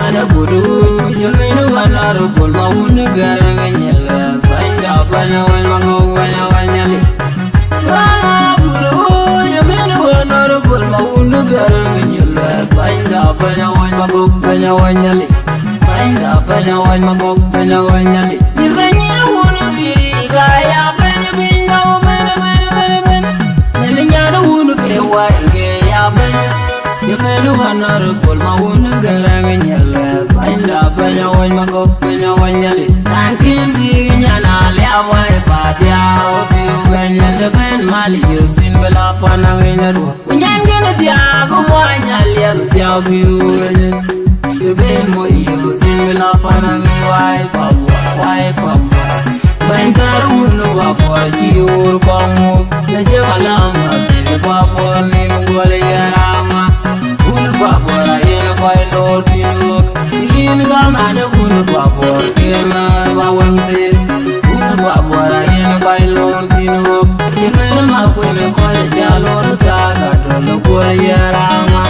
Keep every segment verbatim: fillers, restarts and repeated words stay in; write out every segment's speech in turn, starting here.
Ana gudu, yemenu honorable ma wun garang nyel, banya banya wan mango banya wan nyali. Ana gudu, yemenu honorable ma wun garang nyel, banya banya wan mango banya wan nyali. Banya banya wan mango banya wan nyali. Izanyi wunu biri gaya banya banya wan banya banya banya. Nani nyana wunu ke wa ke ya banya. Yemenu honorable ma wun garang nyel, banya banya wan mango banya wan nyali. Tankin di nyana le awai pa dia o piu banya de ben mali yo sin bela fana ngena do. Unyan gena dia go mo nya le dia o piu banya. De ben mo yo sin bela fana ngi wai pa wai pa. Bany thar wun babor ci wur kɔŋ muk, na jek alam abï babor nim gol yɛrama. Wun babor ayen kɔc lor thïn wok, yin gam ade wun babor kema ba weŋ thïn. Wun babor ayen kɔc lor thïn wok, yemen ma kuen kɔc ja lor thak adol gol yɛrama.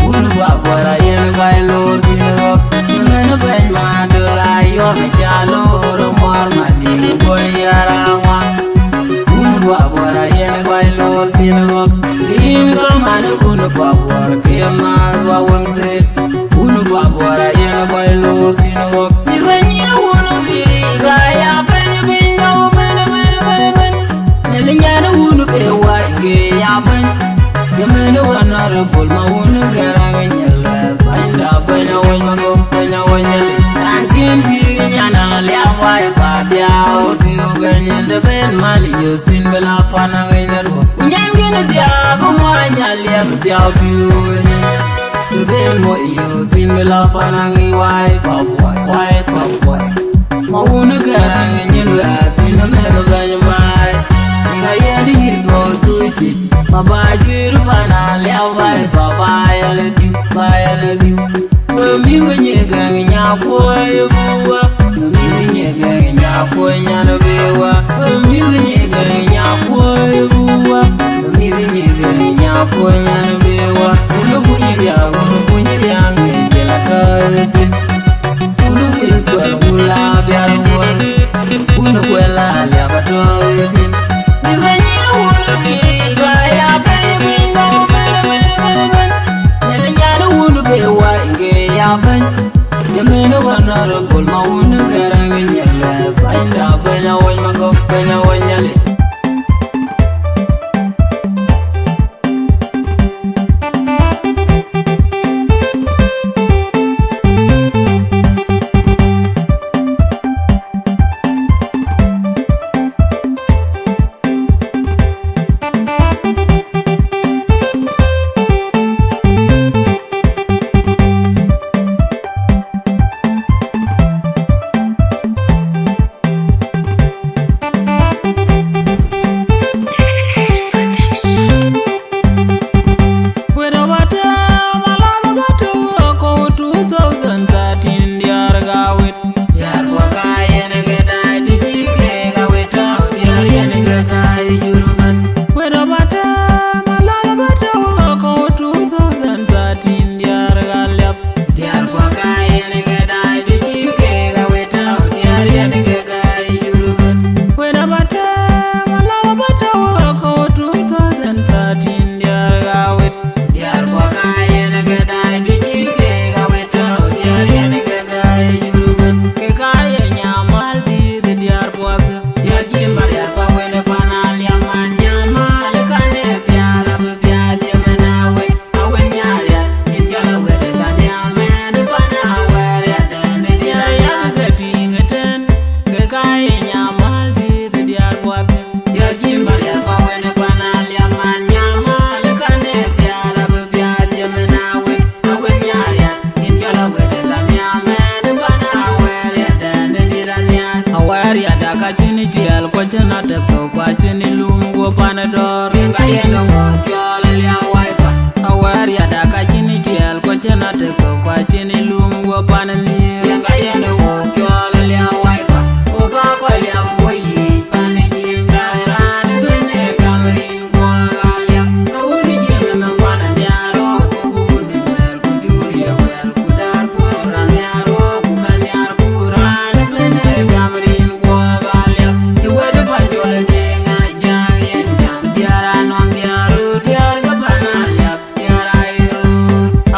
Wun babor ayen kɔc lor thïn wok, yemen bɛny ma dol ayɔm ca lor mɔr ma nim gol yɛrama. Wun babor ayen kɔc lor thïn wok, yin gam ade wun babor kema ba weŋ thïn. Wun babor ayen kɔc lor thïn wok. Ni bɛ̈ny yen wun bï ka ya bɛ̈ny bï nyɔu bɛ̈n bɛ̈n bɛ̈n bɛ̈n. Nɛn nyan wun ke wai ke ya bɛ̈ny. Yemen honorable ma wun garaŋ nyel. Bɛ̈ny da bɛ̈ny awany ma gok bɛ̈ny awany nyel. Rankin ti nyan a liap wai pa diaw. Piu gɛny de ben mal yo thïn bela fana ŋeny na ruok. Nyan gin diaw ko mo nya liap diaw piu gɛny. Rubin mo iyo sin mi la fana ngi wai fa boy, wai fa boy. Ma wun garang nyin la tin me lo ben bai. Nga yen yi to tu ti. Ma ba jir fana le wai fa bai le di, bai le di. Mi ngi nyi gang nya ko e buwa. Mi ngi nyi gang nya ko nyan bewa. Mi ngi nyi gang nya ko e buwa. Mi ngi nyi gang nya ko nyan bewa. Wun bunyi dia, wun bunyi dia ngi jela to tin. Wun bunyi to wula bia wun. Wun kwela lia ba to tin. Ni zanyi wun bi ga ya ben bin no ben ben ben ben. Ni zanyi wun be wa ngi ya ben. Yemen honorable ma wun garang nyel, bany da bany awany ma gok bany awany nyali. dɔ̈ɔ̈r. Yen ka yen ë ŋö cɔl ë liau wifi. Awɛ̈ɛ̈r yada ka cïn ë tiɛɛl, ku acïn atek thok, ku acïn ë lum guɔ pan ë nhiëër. Yen ka yen ë ŋö cɔl ë liau wifi. Ku ka kɔc liau wɔ yiic pan ë jiim daai raan ëbën ë gam rin guɔ ɣa liau. Ka wun ë jiim ëmën kuan ë diaar rɔɔk, ku wun ë nuɛɛr ku jur ye wɛl.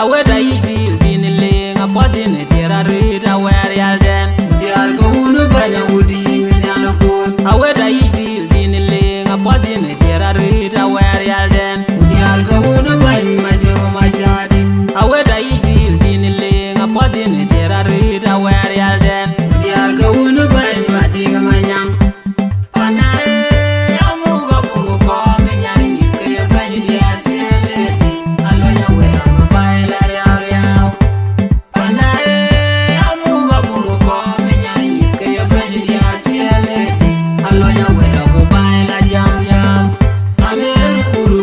Awet ayic dhil dhïn leŋ apuɔth dhïn diɛɛr arëët awɛɛr yaldɛn. Diäär ke wun bɛ̈ny awut yïn nhial kun. Awet ayic dhil dhïn leŋ apuɔth dhïn diɛɛr arëët awɛɛr yaldɛn. Diäär ke wun bɛ̈ny ma jɔ ma jadi. Awet ayic dhil dhïn leŋ apuɔth dhïn diɛɛr arëët awɛɛr yaldɛn. Diäär ke wun bɛ̈ny ma diŋ ma nyam. Panda ee, amu ka buŋ kɔɔr me nyan nyith ke ye bɛ̈ny diäär ciëlëdi. Alɔny awet abu baai la riau riau. Panda ee, amu ka buŋ kɔɔr me nyan nyith ke ye bɛ̈ny diäär ciëlëdi. Alɔny awet abu baai la jam jam. Amer kuru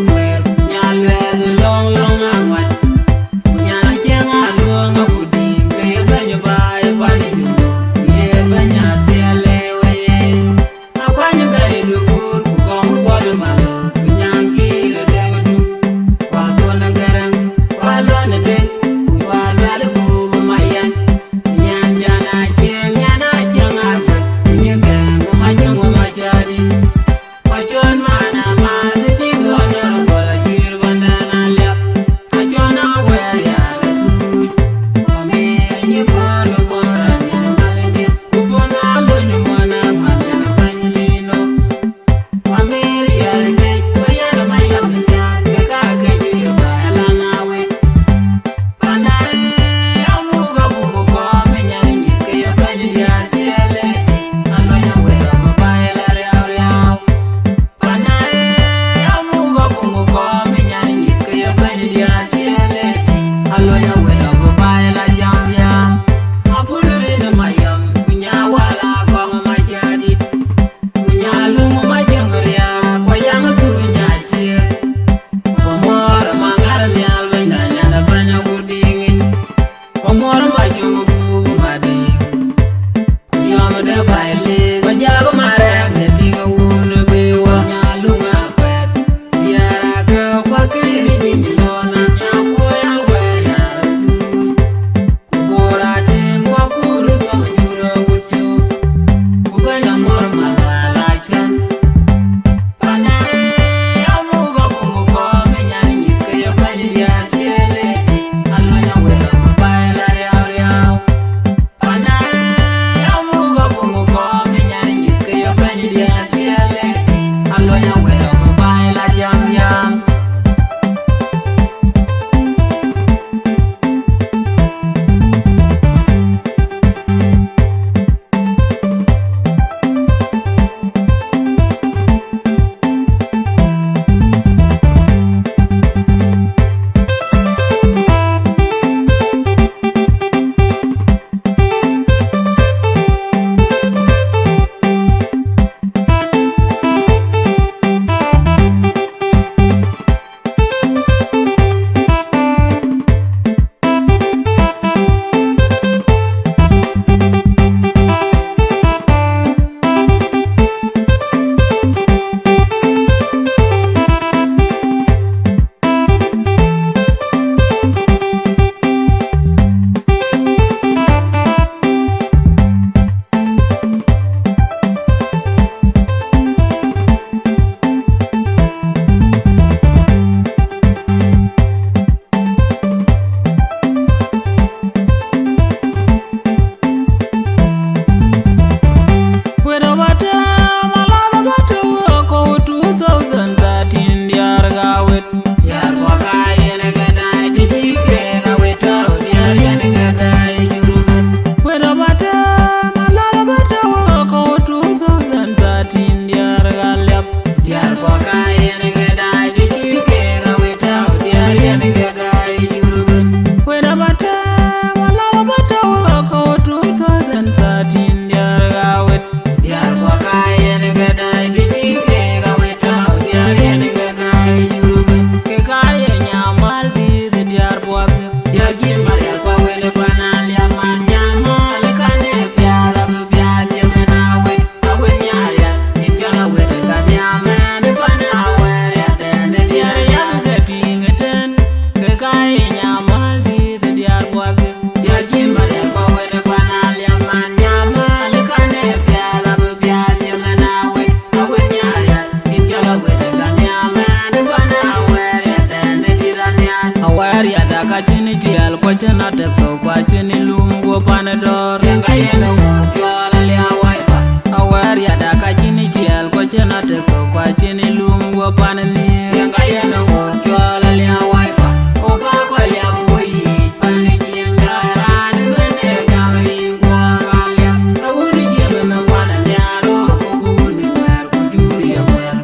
Cïn atek thok ku acïn ë lum guɔ pan ë dɔ̈ɔ̈r. Yen ka yen ë wun cɔl alia wifi. Awɛɛr yada ka cïn ë tiɛɛl ku cïn atek thok ku acïn ë lum guɔ pan ë nhiëër. Yen ka yen ë wun cɔl alia wifi. Ku ka kɔc liap wɔ yiic pan ë ciëŋda raan ëbën ë gam rin guɔ ka liap. Ka wun ë jiël ëmën wan ë nhiaar röök ku wun ë kuɛɛr ku jur ye kuɛɛr.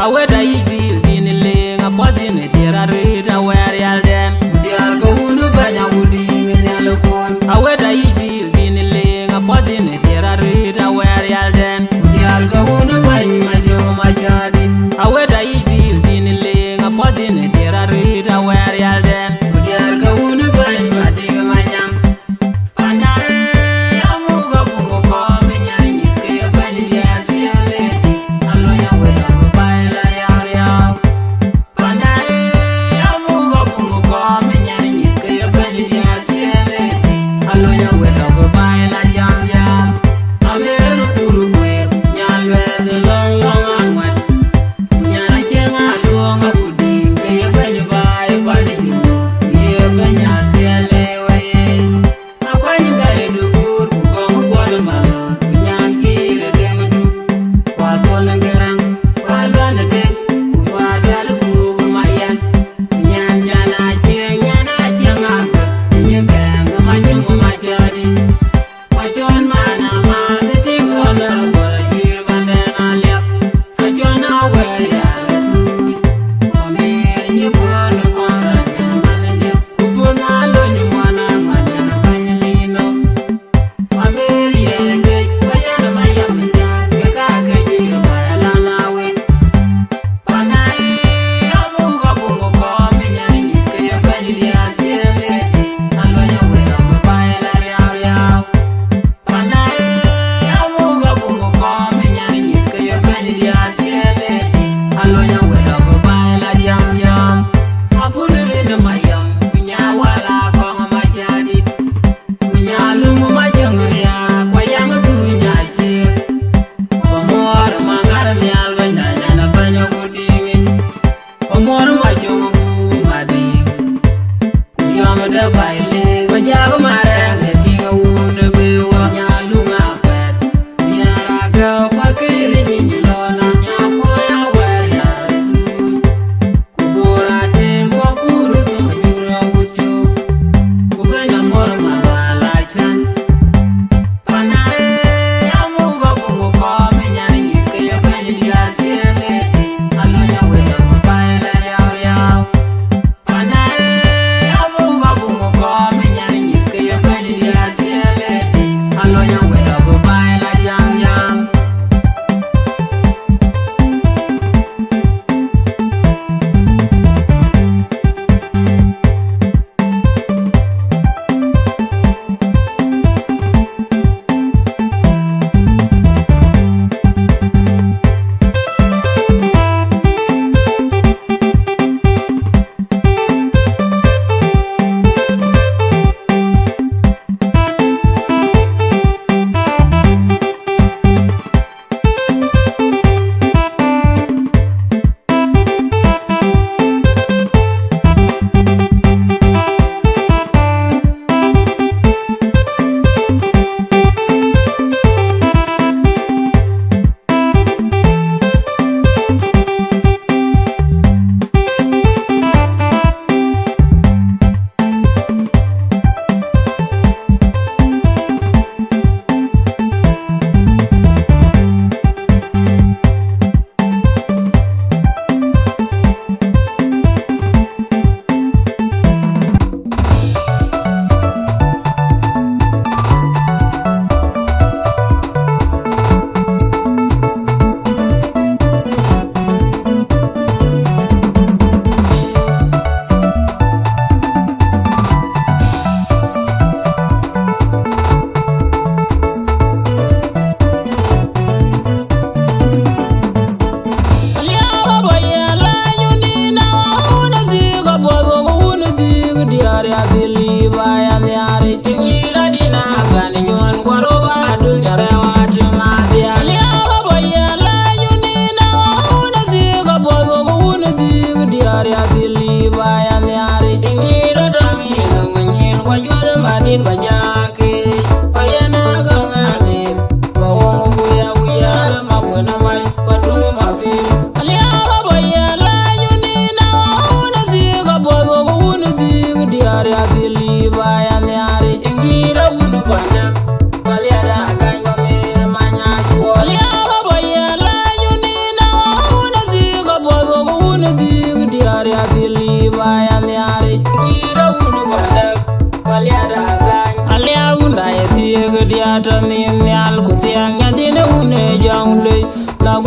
Awet ayic dhil din leŋ apuɔth in ë diɛɛr arëët awɛɛr rialdɛn. Ku diäär ke wun bɛ̈ny awut yiiŋ nhial ë kon. Awet ayic dhil din leŋ apuɔth in ë diɛɛr arëët awɛɛr rialdɛn. Ku diäär ke wun bɛ̈ny ma jɔ ma cäätdï. Awet ayic dhil din leŋ apuɔth in ë diɛɛr arëët awɛɛr rialdɛn. Ku diäär ke wun bɛ̈ny ma dik ma nyaŋ. Panda ee amuk abuk kɔɔm ë nyan nyith ke ye bɛ̈ny diäär ciël ëdï. Alony awet abï baai la riau riau. Panda ee amuk abuk kɔɔm ë nyan nyith ke ye bɛ̈ny diäär ciël ëdï. Alony awet abï baai la jam jam. Ameru duru guer nyan luɛth lɔŋ lɔŋ aŋuɛt. Ku nyan acieŋ aluɔŋ akudï ke ye bɛ̈ny baai pan ë jur.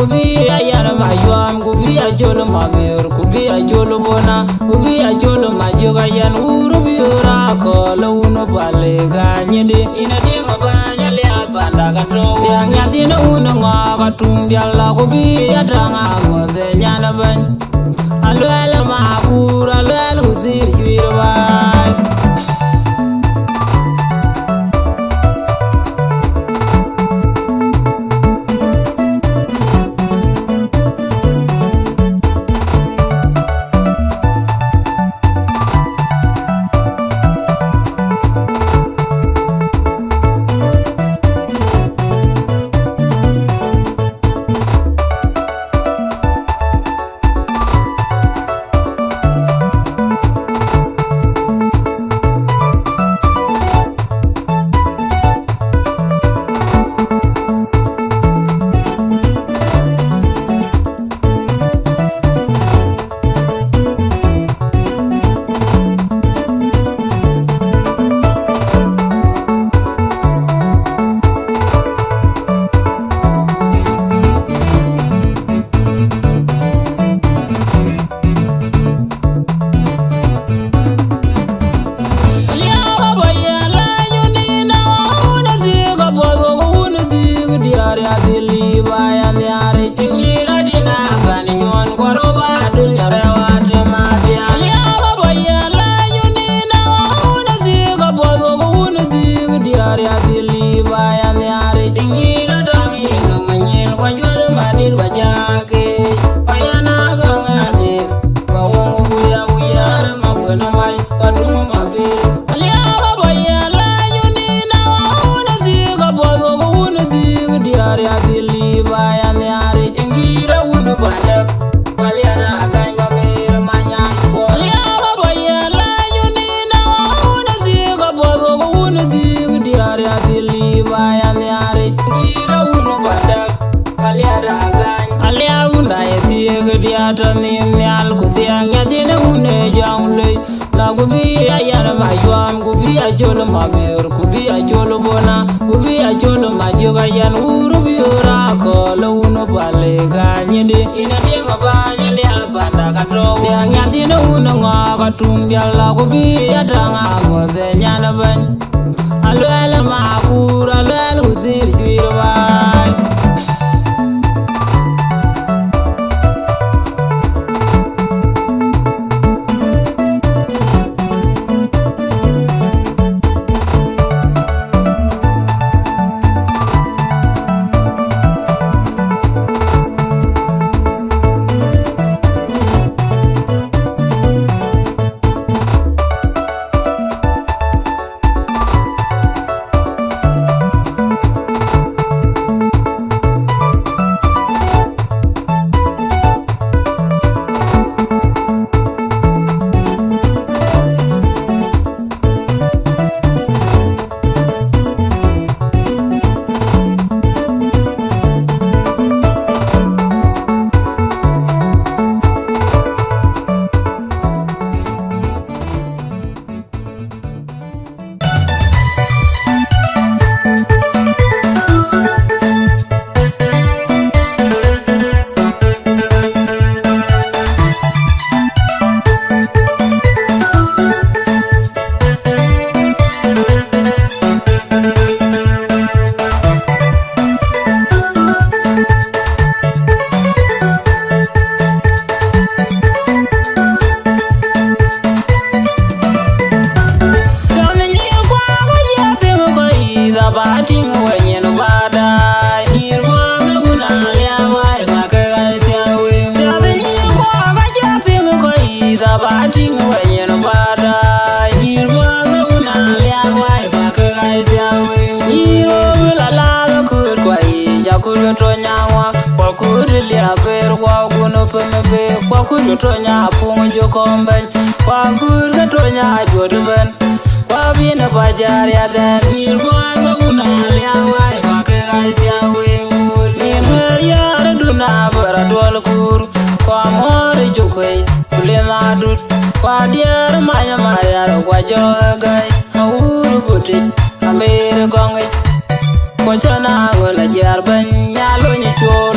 Ku bï a yɛn ma yuam, ku bï a col ma biör, ku bï a col bona, ku bï a col ma jök a yɛn wur bï ora kɔl wun pale ganyindi. Ina tiŋ bäny a liap panda ka tɔ̈u. Tiɛŋ nyathïn wun ŋɔk a tum bial la, ku bï a taŋ a ŋɔth ë nyan bäny. Aluɛl ma kur, aluɛl ku thir juir baai. Aliap wunda ye thiëëk diaat tɔ nhïïm nhial, ku thiëëk nyathïn wun ë jɔŋ lei. La ku bï a yɛn ma yuam, ku bï a col ma biör, ku bï a col bona, ku bï a col ma jök a yɛn wur bï ora kɔl wun pale ganyindi. Ina tiŋ bäny a liap panda ka tɔ̈u. Thiëëk nyathïn wun ŋɔk a tum bial la, ku bï a taŋ a ŋɔth ë nyan bäny. Aluɛl ma kur, aluɛl ku thir juir baai. Akur ke tony aŋuɔk, ku akur liaber, ku agun pem be, ku akur ke tony apuŋ jɔ kɔm bɛny, ku akur ke tony ajuɔt bɛn, ku abin ba jariaden nyir buan ke wun aliawai, ku ke gai sia weng mut nyir ber yar dun aber aduɔl kur, ku aŋɔɔr jukuei, ku lin adut, ku adiɛɛr many mariar, ku ajɔ gai awur butic, amer gɔŋic. Ku cɔn aŋöl ajiɛɛr bɛny alony cuɔl.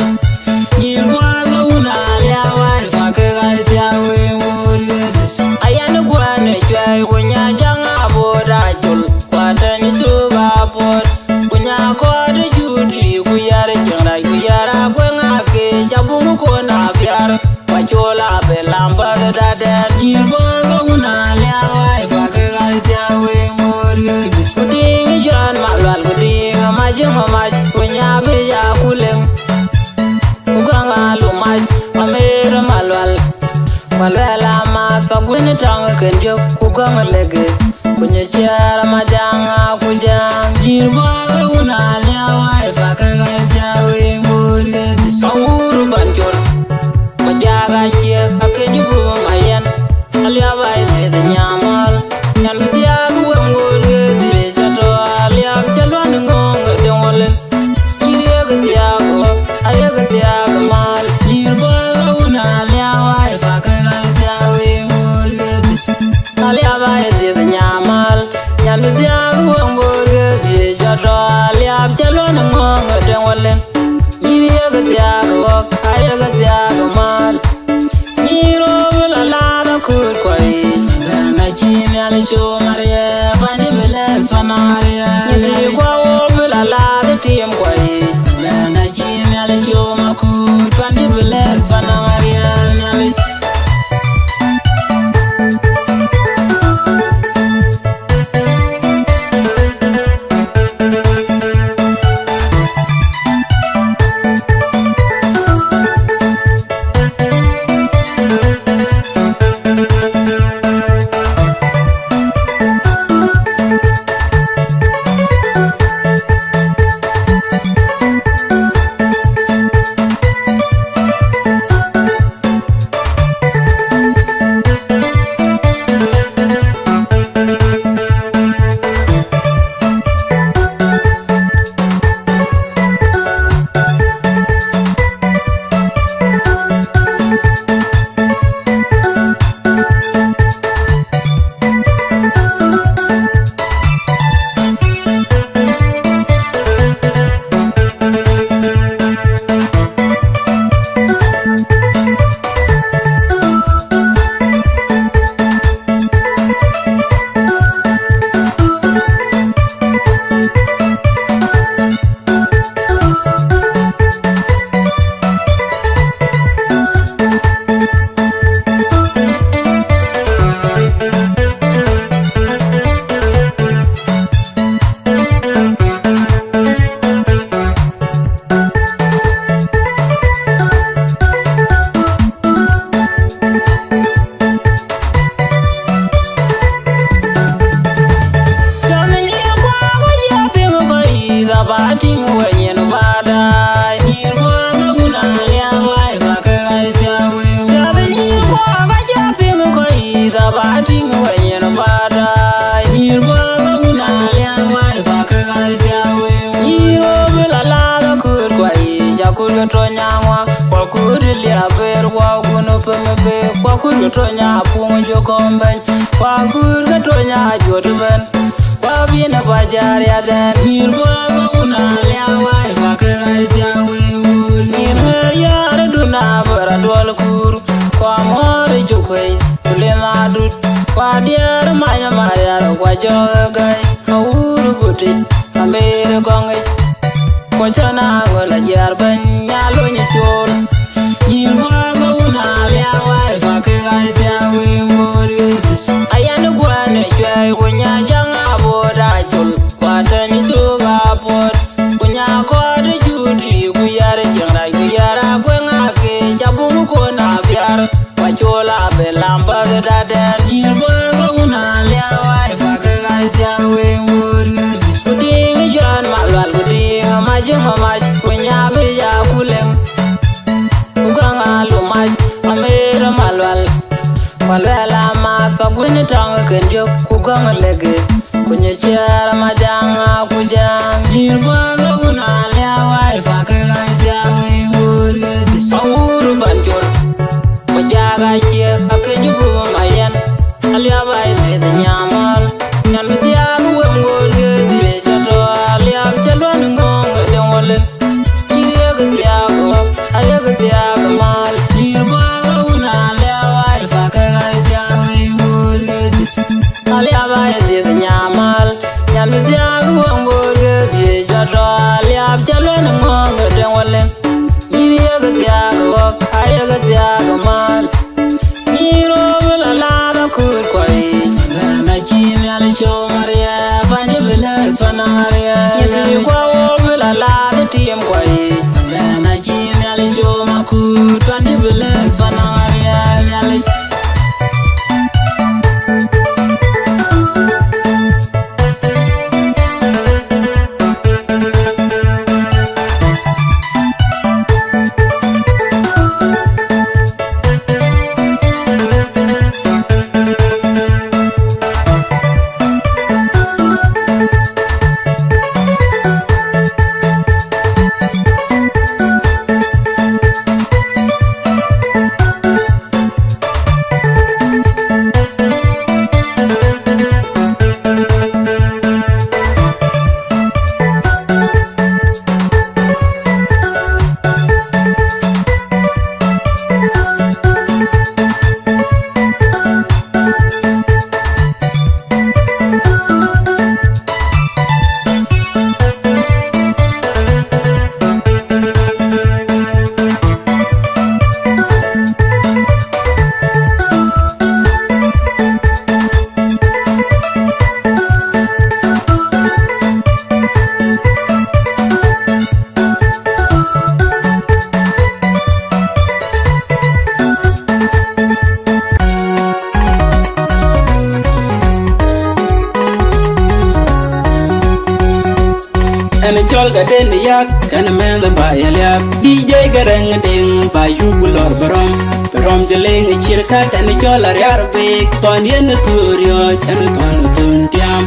Kën jök ku gɔŋ leke, ku nyɛ ciɛɛr Madiaŋ Akuc. Nyïïr buɔɔth wun aliau, ai, pakë ɣac sia wei ŋoot ke dhïc. Awur ban col, ma jak aciëk, akëc bum ayɛn. Aliap ai dhiëth nyamal, nyan bï thiaak wek ŋoot ke dhïc, atɔ aliap cä luɔn ŋöŋ ë döŋ wälën. Nyïïr yek thiaak ɣɔ̈k, ayek thiaak mal. Nyïïr buɔɔth wun aliau, ai, pakë ɣac sia wei ŋoot ke dhïc. Aliap ai dhiëth nyamal, nyan bï thiaak wek ŋoot ke dhïc, atɔ aliap cä luɔn ŋöŋ ë döŋ wälën. Nyïïr yek thiaak ɣɔ̈k, ayek thiaak mal. Nyïïr ɣɔ̈k bï la lath akut kuɔc. Bɛ̈n acï Nhialic com ariɛɛr, pänydï bï lɛ̈k thɔn ariɛɛr. Nyïïr kuɔ̈k bï la lath tim kuɔc. Bɛ̈n acï Nhialic com akut, pänydï bï lɛ̈k thɔn ariɛɛr Nhialic. Akut ke tony aŋuak, ku akut liaber, ku akun pem be, ku akut ke tony apuŋ jɔ kɔm bɛ̈ny, ku akut ke tony ajuɔt bɛ̈n, ku abïn ë ba jariaden. Nyïïr buɔɔth akun aliau, ai, pakë ɣac sia wei ŋoot. Nyïïr ɣer yäär dun abär aduɔl kuur, ku aŋɔ̈ɔ̈r ë cuk kuei, ku lin adut, ku adiɛɛr many amariar, ku ajɔk ë gäi, awur butic, amer ë gɔŋic. Ku cän aŋöl ajiɛɛr bɛ̈ny nya lony cool. Nyïïr buɔɔth wun aliau, ai, pakë ɣac sia wei ŋoot. Ayɛn guɛ̈n ë cuɛi, ku nya jäŋ abot acol, ku atɛ̈ny cök apuɔ̈t, ku nya kɔɔt ë judi, ku yär cieŋ rac, ku yär agueŋ akec, abuk kon abiar. Wacol abï lam bäth ë daden. Nyïïr buɔɔth wun aliau, ai, pakë ɣac sia wei ŋoot. Ku diŋ Jɔn Malual, ku diŋ Mac ŋö mac, ku nya bï ya ku leŋ. Ku gäŋ alu mac, amer Malual. Ku aluɛl amath, aguën tɔŋ kën jök, ku gäŋ leke. Ku nyɛ ciɛɛr Madiaŋ Akuc. Nyïïr buɔɔth wun aliau, ai, pakë ɣac sia wei ŋoot. Awur ban col, ma jak aciëk, akëc bum ayɛn. Aliap ai dhiëth nyamal, nyan bï thiaak wek ŋoot ke dhïc, atɔ aliap cä luɔn ŋöŋ ë döŋ wälën. Nyïïr yek thiaak ɣɔ̈k, ayek thiaak mal. Nyïïr buɔɔth wun aliau, ai, pakë ɣac sia wei ŋoot. Aliap ai dhiëth nyamal, nyan bï thiaak wek ŋoot ke dhïc, atɔ Në cɔl ka den yak, kɛn mɛnh ba ya liak. D J Garang Deng, ba yuk lɔr bï rɔm. Bï rɔm jɛ leŋ cir kat, ɛn cɔl ariar bek. Thɔn yen thur yɔc, ɛn thɔn thun tiam.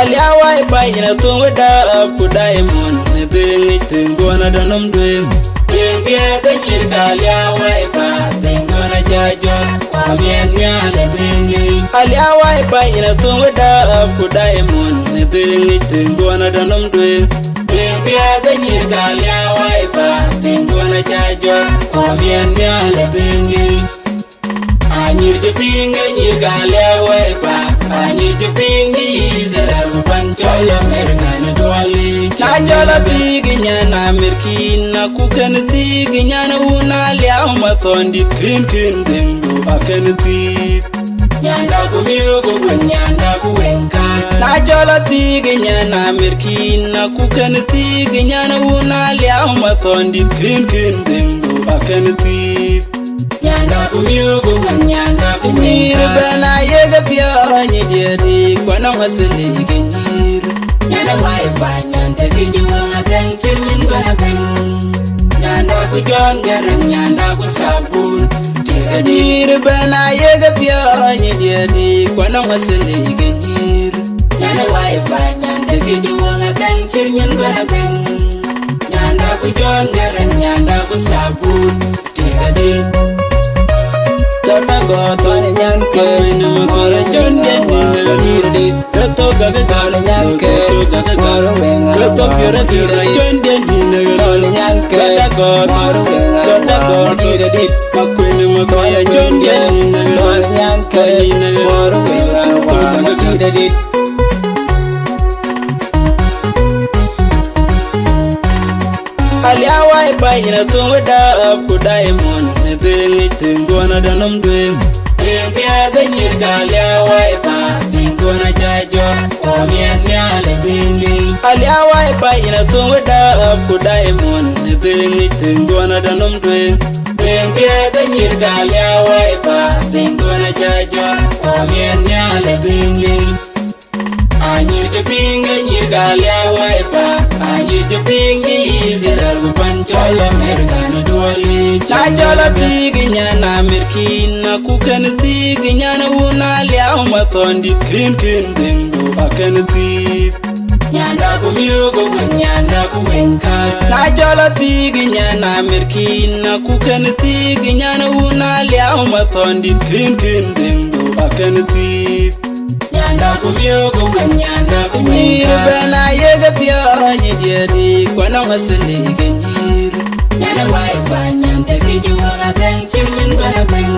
Aliawai pa ina thung dap ku diamond ne ding, thing duana da nom ding. Ding bia da nyir ka aliawai pa, ding duana ja jor. Wa mien nya ne ding. Aliawai pa ina thung dap ku diamond ne ding, thing duana da nom ding. Ding bia da nyir ka aliawai pa, ding duana ja jor. Wa mien nya ne ding. Anyir cï piŋ ë nyïïr ka liɛɛu wɛɛr pa, anyir cï piŋ ë Yithriɛl ku pan cɔl Amerika në duɔli. Na cɔl athiik ë nyan Amerikin, na ku kën thiik ë nyan wun aliau mathɔndït, kën kën dhëŋdu akën thiik. Nyanda ku miök ku kuny, nyanda ku weŋ kän. Na cɔl athiik ë nyan Amerikin, na ku kën thiik ë nyan wun aliau mathɔndït, kën kën dhëŋdu akën thiik. Nyanda ku miök ku kuny, nyanda ku weŋ kän. Nyïïr bɛ̈n ayek piɔ̈ɔ̈ny ë diɛɛrdic, ku anɔŋ asili ke nyïïr. Nyanda wai pa, nyanda kï juɔ̈ɔ̈ŋ adhɛŋ cït min gɔl adhɛŋ. Nyanda ku John Garang, nyanda ku Sabun. Tëëk adït. Nyïïr bɛ̈n ayek piɔ̈ɔ̈ny ë diɛɛrdic, ku anɔŋ asili ke nyïïr. Nyanda wai pa, nyanda kï juɔ̈ɔ̈ŋ adhɛŋ cït min gɔl adhɛŋ. Nyanda ku John Garang, nyanda ku Sabun. Tëëk adït. Jɔt agɔɔt, tɔ̈ në nyan ke, mɔ̈r ë John Garang, nyïïr adït. Röt thok gäk ë gäk, nyan ke, röt thok gäk ë gäk, mɔ̈r ë weŋ, röt thok piɔ̈r ë piɔ̈r ë John Garang, nyïïr adït. Röt agɔɔt, röt agɔɔt, nyïïr adït. Makuën ë makuën ë John Garang, nyïïr adït. Nyan ke, mɔ̈r ë weŋ, röt thok gäk ë gäk, nyïïr adït. Aliawai pa ina thung dap ku diamond ne ding, thing duana da nom ding. Ding bia da nyir ka aliawai pa, ding duana ja jor, wa mien nya le ding ding. Aliawai pa ina thung dap ku diamond ne ding, thing duana da nom ding. Ding bia da nyir ka aliawai pa, ding duana ja jor, wa mien nya le ding ding. Anyir cï piŋ ë nyïïr ka aliawai pa, anyir cï piŋ ë Yithriɛl ku pan cɔl Amerika në duɔli. Na cɔl athiik ë nyan Amerikin, na ku kën thiik ë nyan wun aliau mathɔndït, kën kën dhëŋdu akën thiik. Nyanda ku miök ku kuny, nyanda ku weŋ kän. Na cɔl athiik ë nyan Amerikin, na ku kën thiik ë nyan wun aliau mathɔndït, kën kën dhëŋdu akën thiik. Nyanda ku miök ku kuny, nyanda ku weŋ kän. Nyïïr bɛ̈n ayek piɔ̈ɔ̈ny ë diɛɛrdic, ku anɔŋ asili ke nyïïr. Nyanda wai pa, nyanda kï juɔ̈ɔ̈ŋ adhɛŋ cït min gɔl adhɛŋ.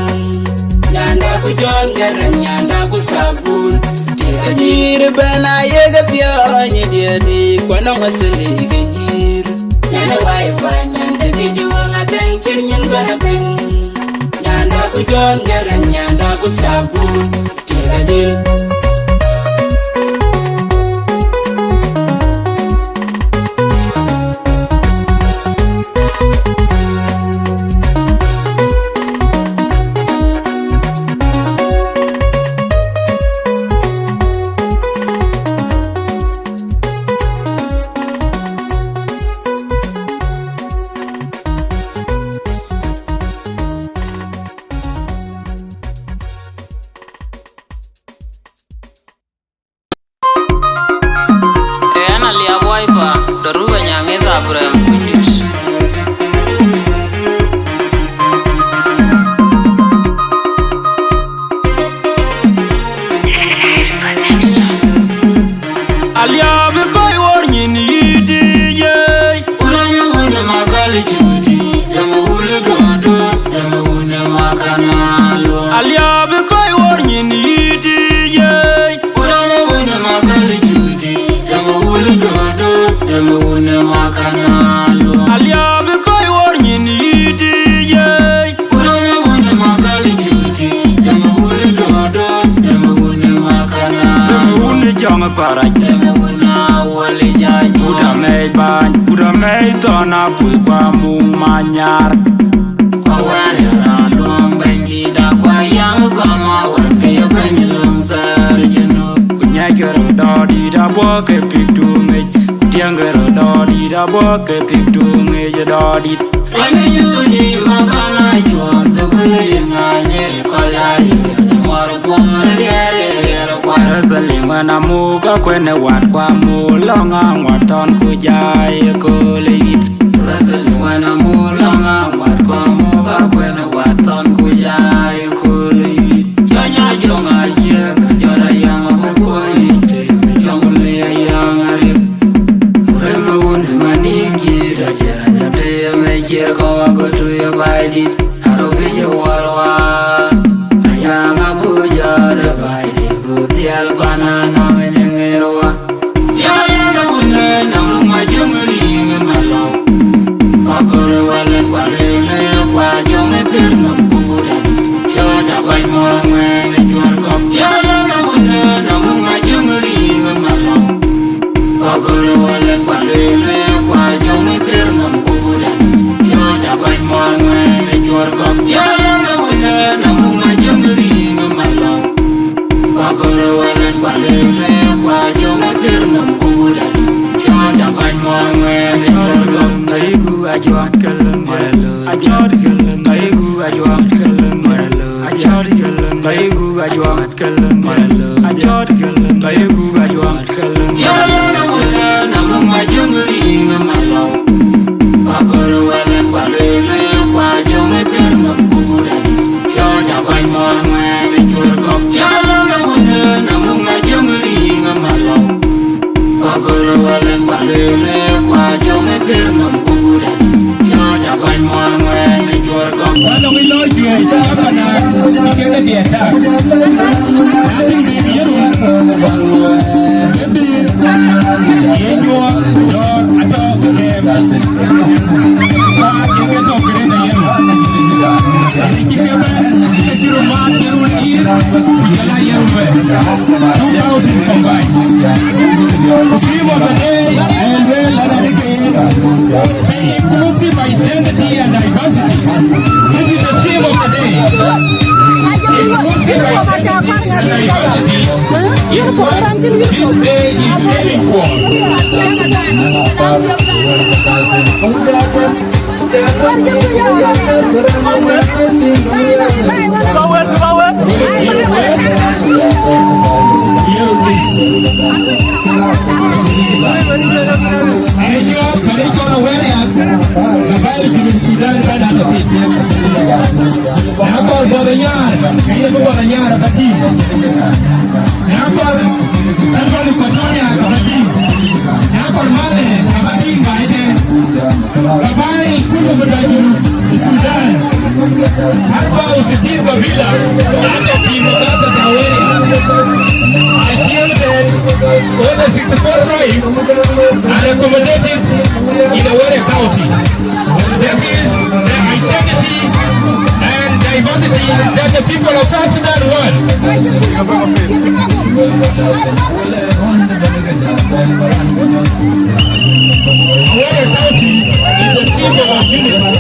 Nyanda ku John Garang, nyanda ku Sabun. Tëëk adït. Nyïïr bɛ̈n ayek piɔ̈ɔ̈ny ë diɛɛrdic, ku anɔŋ asili ke nyïïr. Nyanda wai pa, nyanda kï juɔ̈ɔ̈ŋ adhɛŋ cït min gɔl adhɛŋ. Nyanda ku John Garang, nyanda ku Sabun. Tëëk adït. Ee, an, Aliap Wiper, Dɔ̈t Ruk Anyaŋ ë Abraham Kudus. Aliap ë kɔc wor nyin yï D J. Wun ë wun ë makal cuti, ë wun ë dodo, ë wun ë makana luɔi. Aliap ë kɔc wor nyin yï D J. Wun ë wun ë makal cuti, ë wun ë dodo, ë wun ë makana luɔi. Aliap ë kɔc wor Kuda mei thɔn apui kua muk manyar. Kua wɛ̈ɛ̈r ya raan luɔm bɛ̈nydït, akua yaŋ kua ma wɛ̈ɛ̈r ke ye bɛ̈ny löŋ thɛɛr ë Junub. Ku nyackë röt dɔ̈ɔ̈r dït abuɔ̈k ke pïk tuŋ ŋic, ku tiɛ̈ŋkë röt dɔ̈ɔ̈r dït abuɔ̈k ke pïk tuŋ ŋic ë dɔ̈ɔ̈r dït. Wany ë Judi makana cuɔt ke kul ye ŋany ë kɔc aa yï riɛl cï muɔr puɔ̈r riɛɛr ë riɛɛr kuat. Wrestling wën amuk akuën ë wat kua muk lɔ̈ŋ aŋuɔt thɔn ku jai ë kööl ë yït. Wrestling wën amuk lɔ̈ŋ aŋuɔt kua muk akuën ë wat thɔn ku jai ë kööl ë yït. Cɔny ajöŋ aciëk, cɔl ayaŋ abï kuɔny yic, tim cɔŋ le ayaŋ arip. Rem wun ë manim cït aciɛr aca tem ë ciɛr kɔ̈k ago tui ë baidït. Aröpïc ë wuɔl wa, ayaŋ abï jɔt ë baidït, ku dhiɛl pan anɔŋ ë nyiŋ ɣer wa. Ya yen ë wun ë na muk ma jöŋ riŋ ë malɔu. Kɔpur ë wɛl ë kuat rem ë kua jöŋ ë thir nɔm ku buda. Cɔɔc akuany muɔɔr ŋuɛɛn ë cuɔr kɔ̈k. Ya yen ë wun ë na muk ma jöŋ riŋ ë malɔu. Kɔpur ë wɛl ë kuat rem ë kua jöŋ ë thir nɔm ku buda. Cɔɔc akuany muɔɔr ŋuɛɛn ë cuɔr kɔ̈k. Ya yen ë wun ë na muk ma jöŋ riŋ ë malɔu. Kɔpur ë wɛl ë kuat rem ë kua jöŋ ë thir nɔm ku buda. Cɔɔc akuany muɔɔr ŋuɛɛn ë cuɔr kɔ̈k. Ayiku ajuak keleng ë loi. Ajuak keleng, ayiku ajuak keleng ë loi. Ajuak keleng, ayiku ajuak keleng ë loi. Ajuak keleng, ayiku ajuak keleng ë loi. Ya yen ë wun ë na muk ma jöŋ riŋ ë malɔu. Kɔpur ë wɛl ë kuat rem ë kua jöŋ ë thir nɔm ku buda. Cɔɔc akuany muɔɔr ŋuɛɛn ë cuɔr kɔ̈k. Ya yen ë wun ë na muk ma jöŋ riŋ ë malɔu. Kɔpur ë wɛl ë kuat rem ë kua jöŋ ë thir nɔm ku buda. Cɔɔc akuany muɔɔr ŋuɛɛn ë cuɔr kɔ̈k. Wala mi lɔ juɛc da bana, keke diɛt da. Na tin de yeru. Ke bi ye nyuɔɔth dɔ̈ɔ̈r atɔ ke kɛɛm. Kuat ke ke tɔ Greater Yirol. Ënë cï ke bɛ̈n, ke cï röt mat Yirol East, ku jɔl a Yirol West. Two thousand combined. Ku theme of the day, ë lueel an adï ke yen, the inclusive identity and diversity. This is the theme of the day. Inclusive identity and diversity. This day is very important. Nakɔr Buɔth Anyar, yen abï Buɔth Anyar aba tïŋ. Nakɔr Central Equatoria aba tïŋ. Nakɔr Malek aba tïŋ baai tɛ̈n. Kabail kulu bita Junub Sudan. Arba wa sittin kabila, ana fi muntakhab Aweria. Achiel tɛ̈n, all the sixty-four tribes are accommodated in Aweria County. That is the identity and diversity that the people of South Sudan want. Aweria County is the symbol of unity,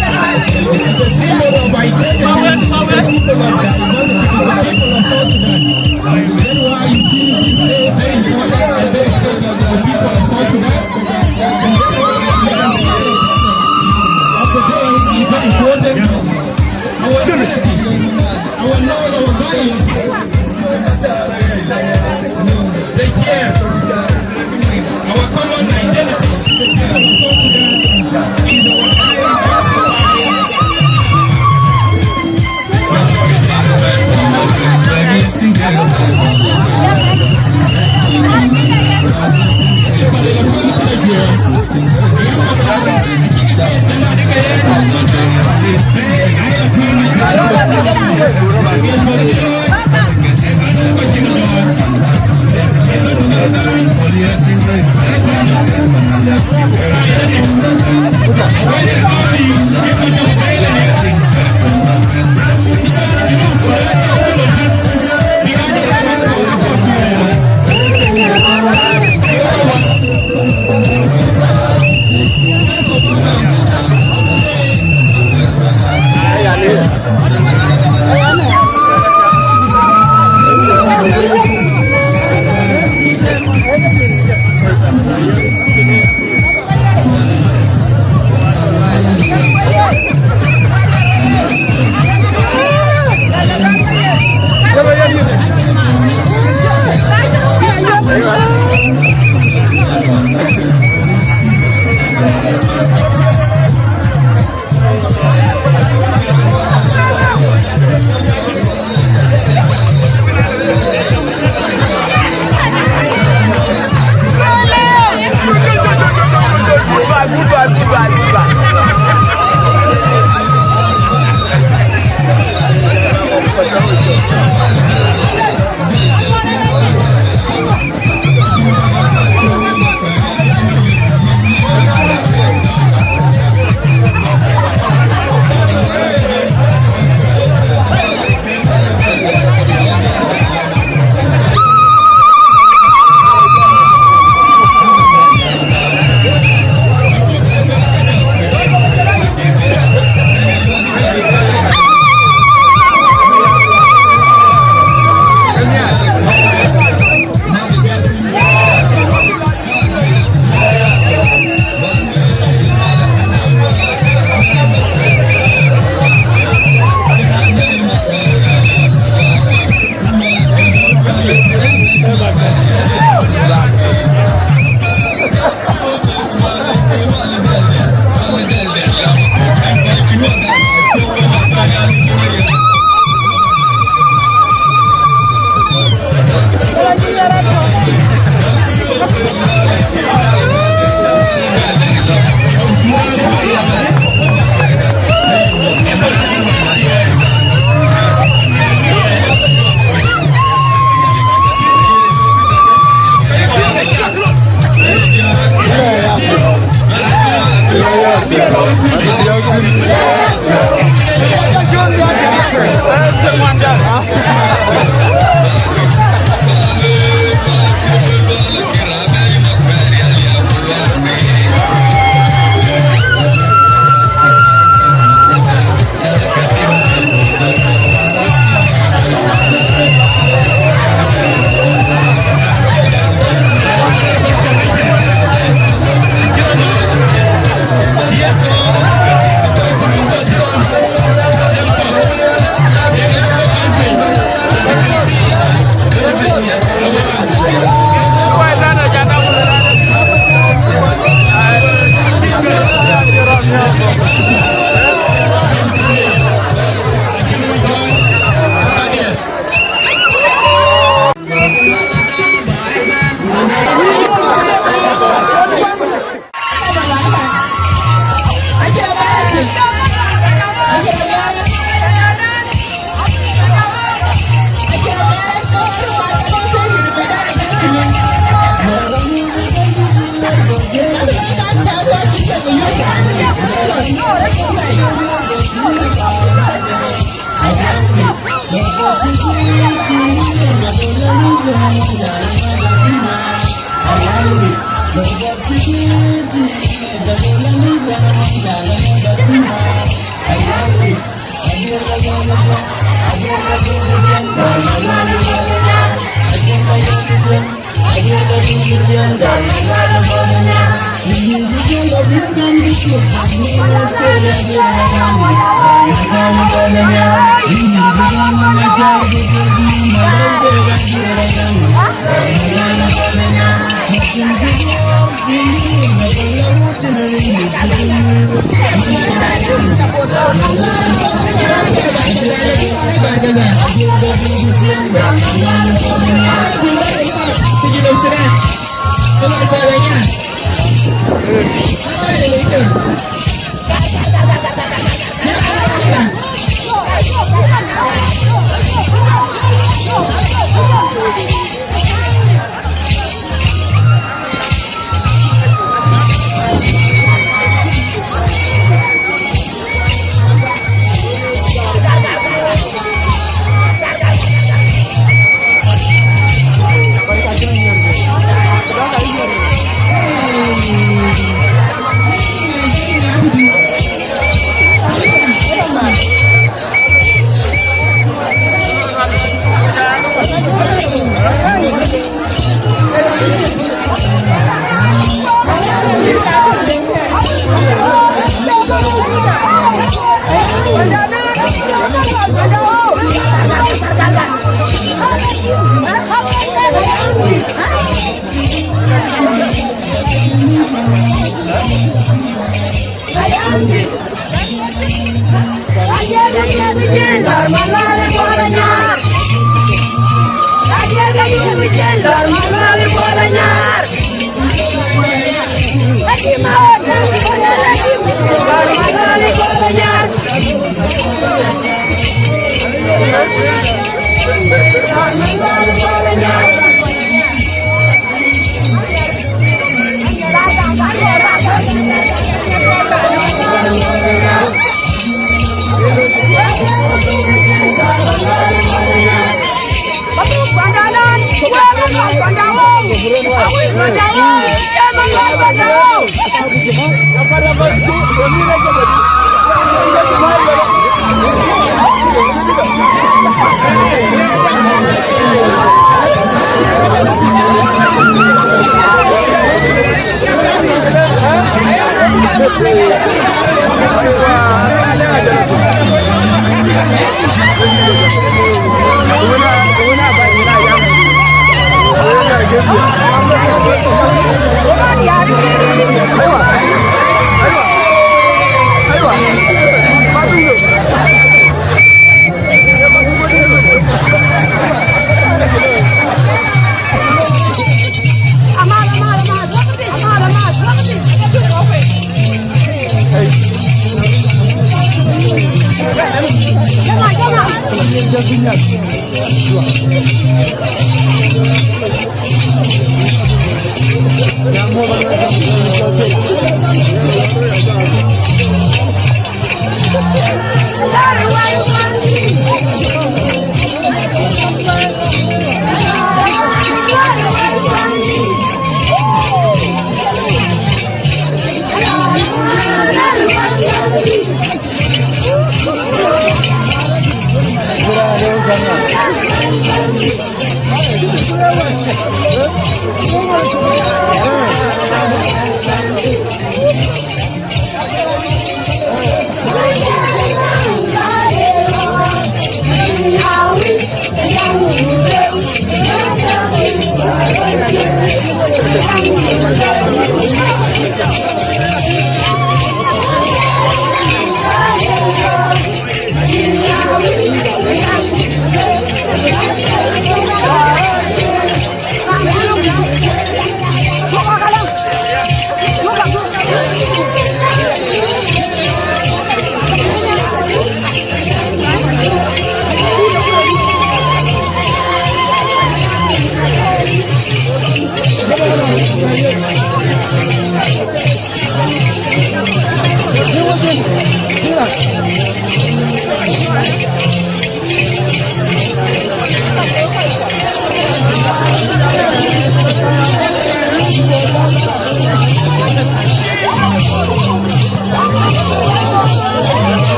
is the symbol of identity, is the symbol of diversity of the people of South Sudan. That is why you see this day very important and very special to the people of South Sudan. Of the day is very important. Our unity, our love, our values, the share, our common identity is our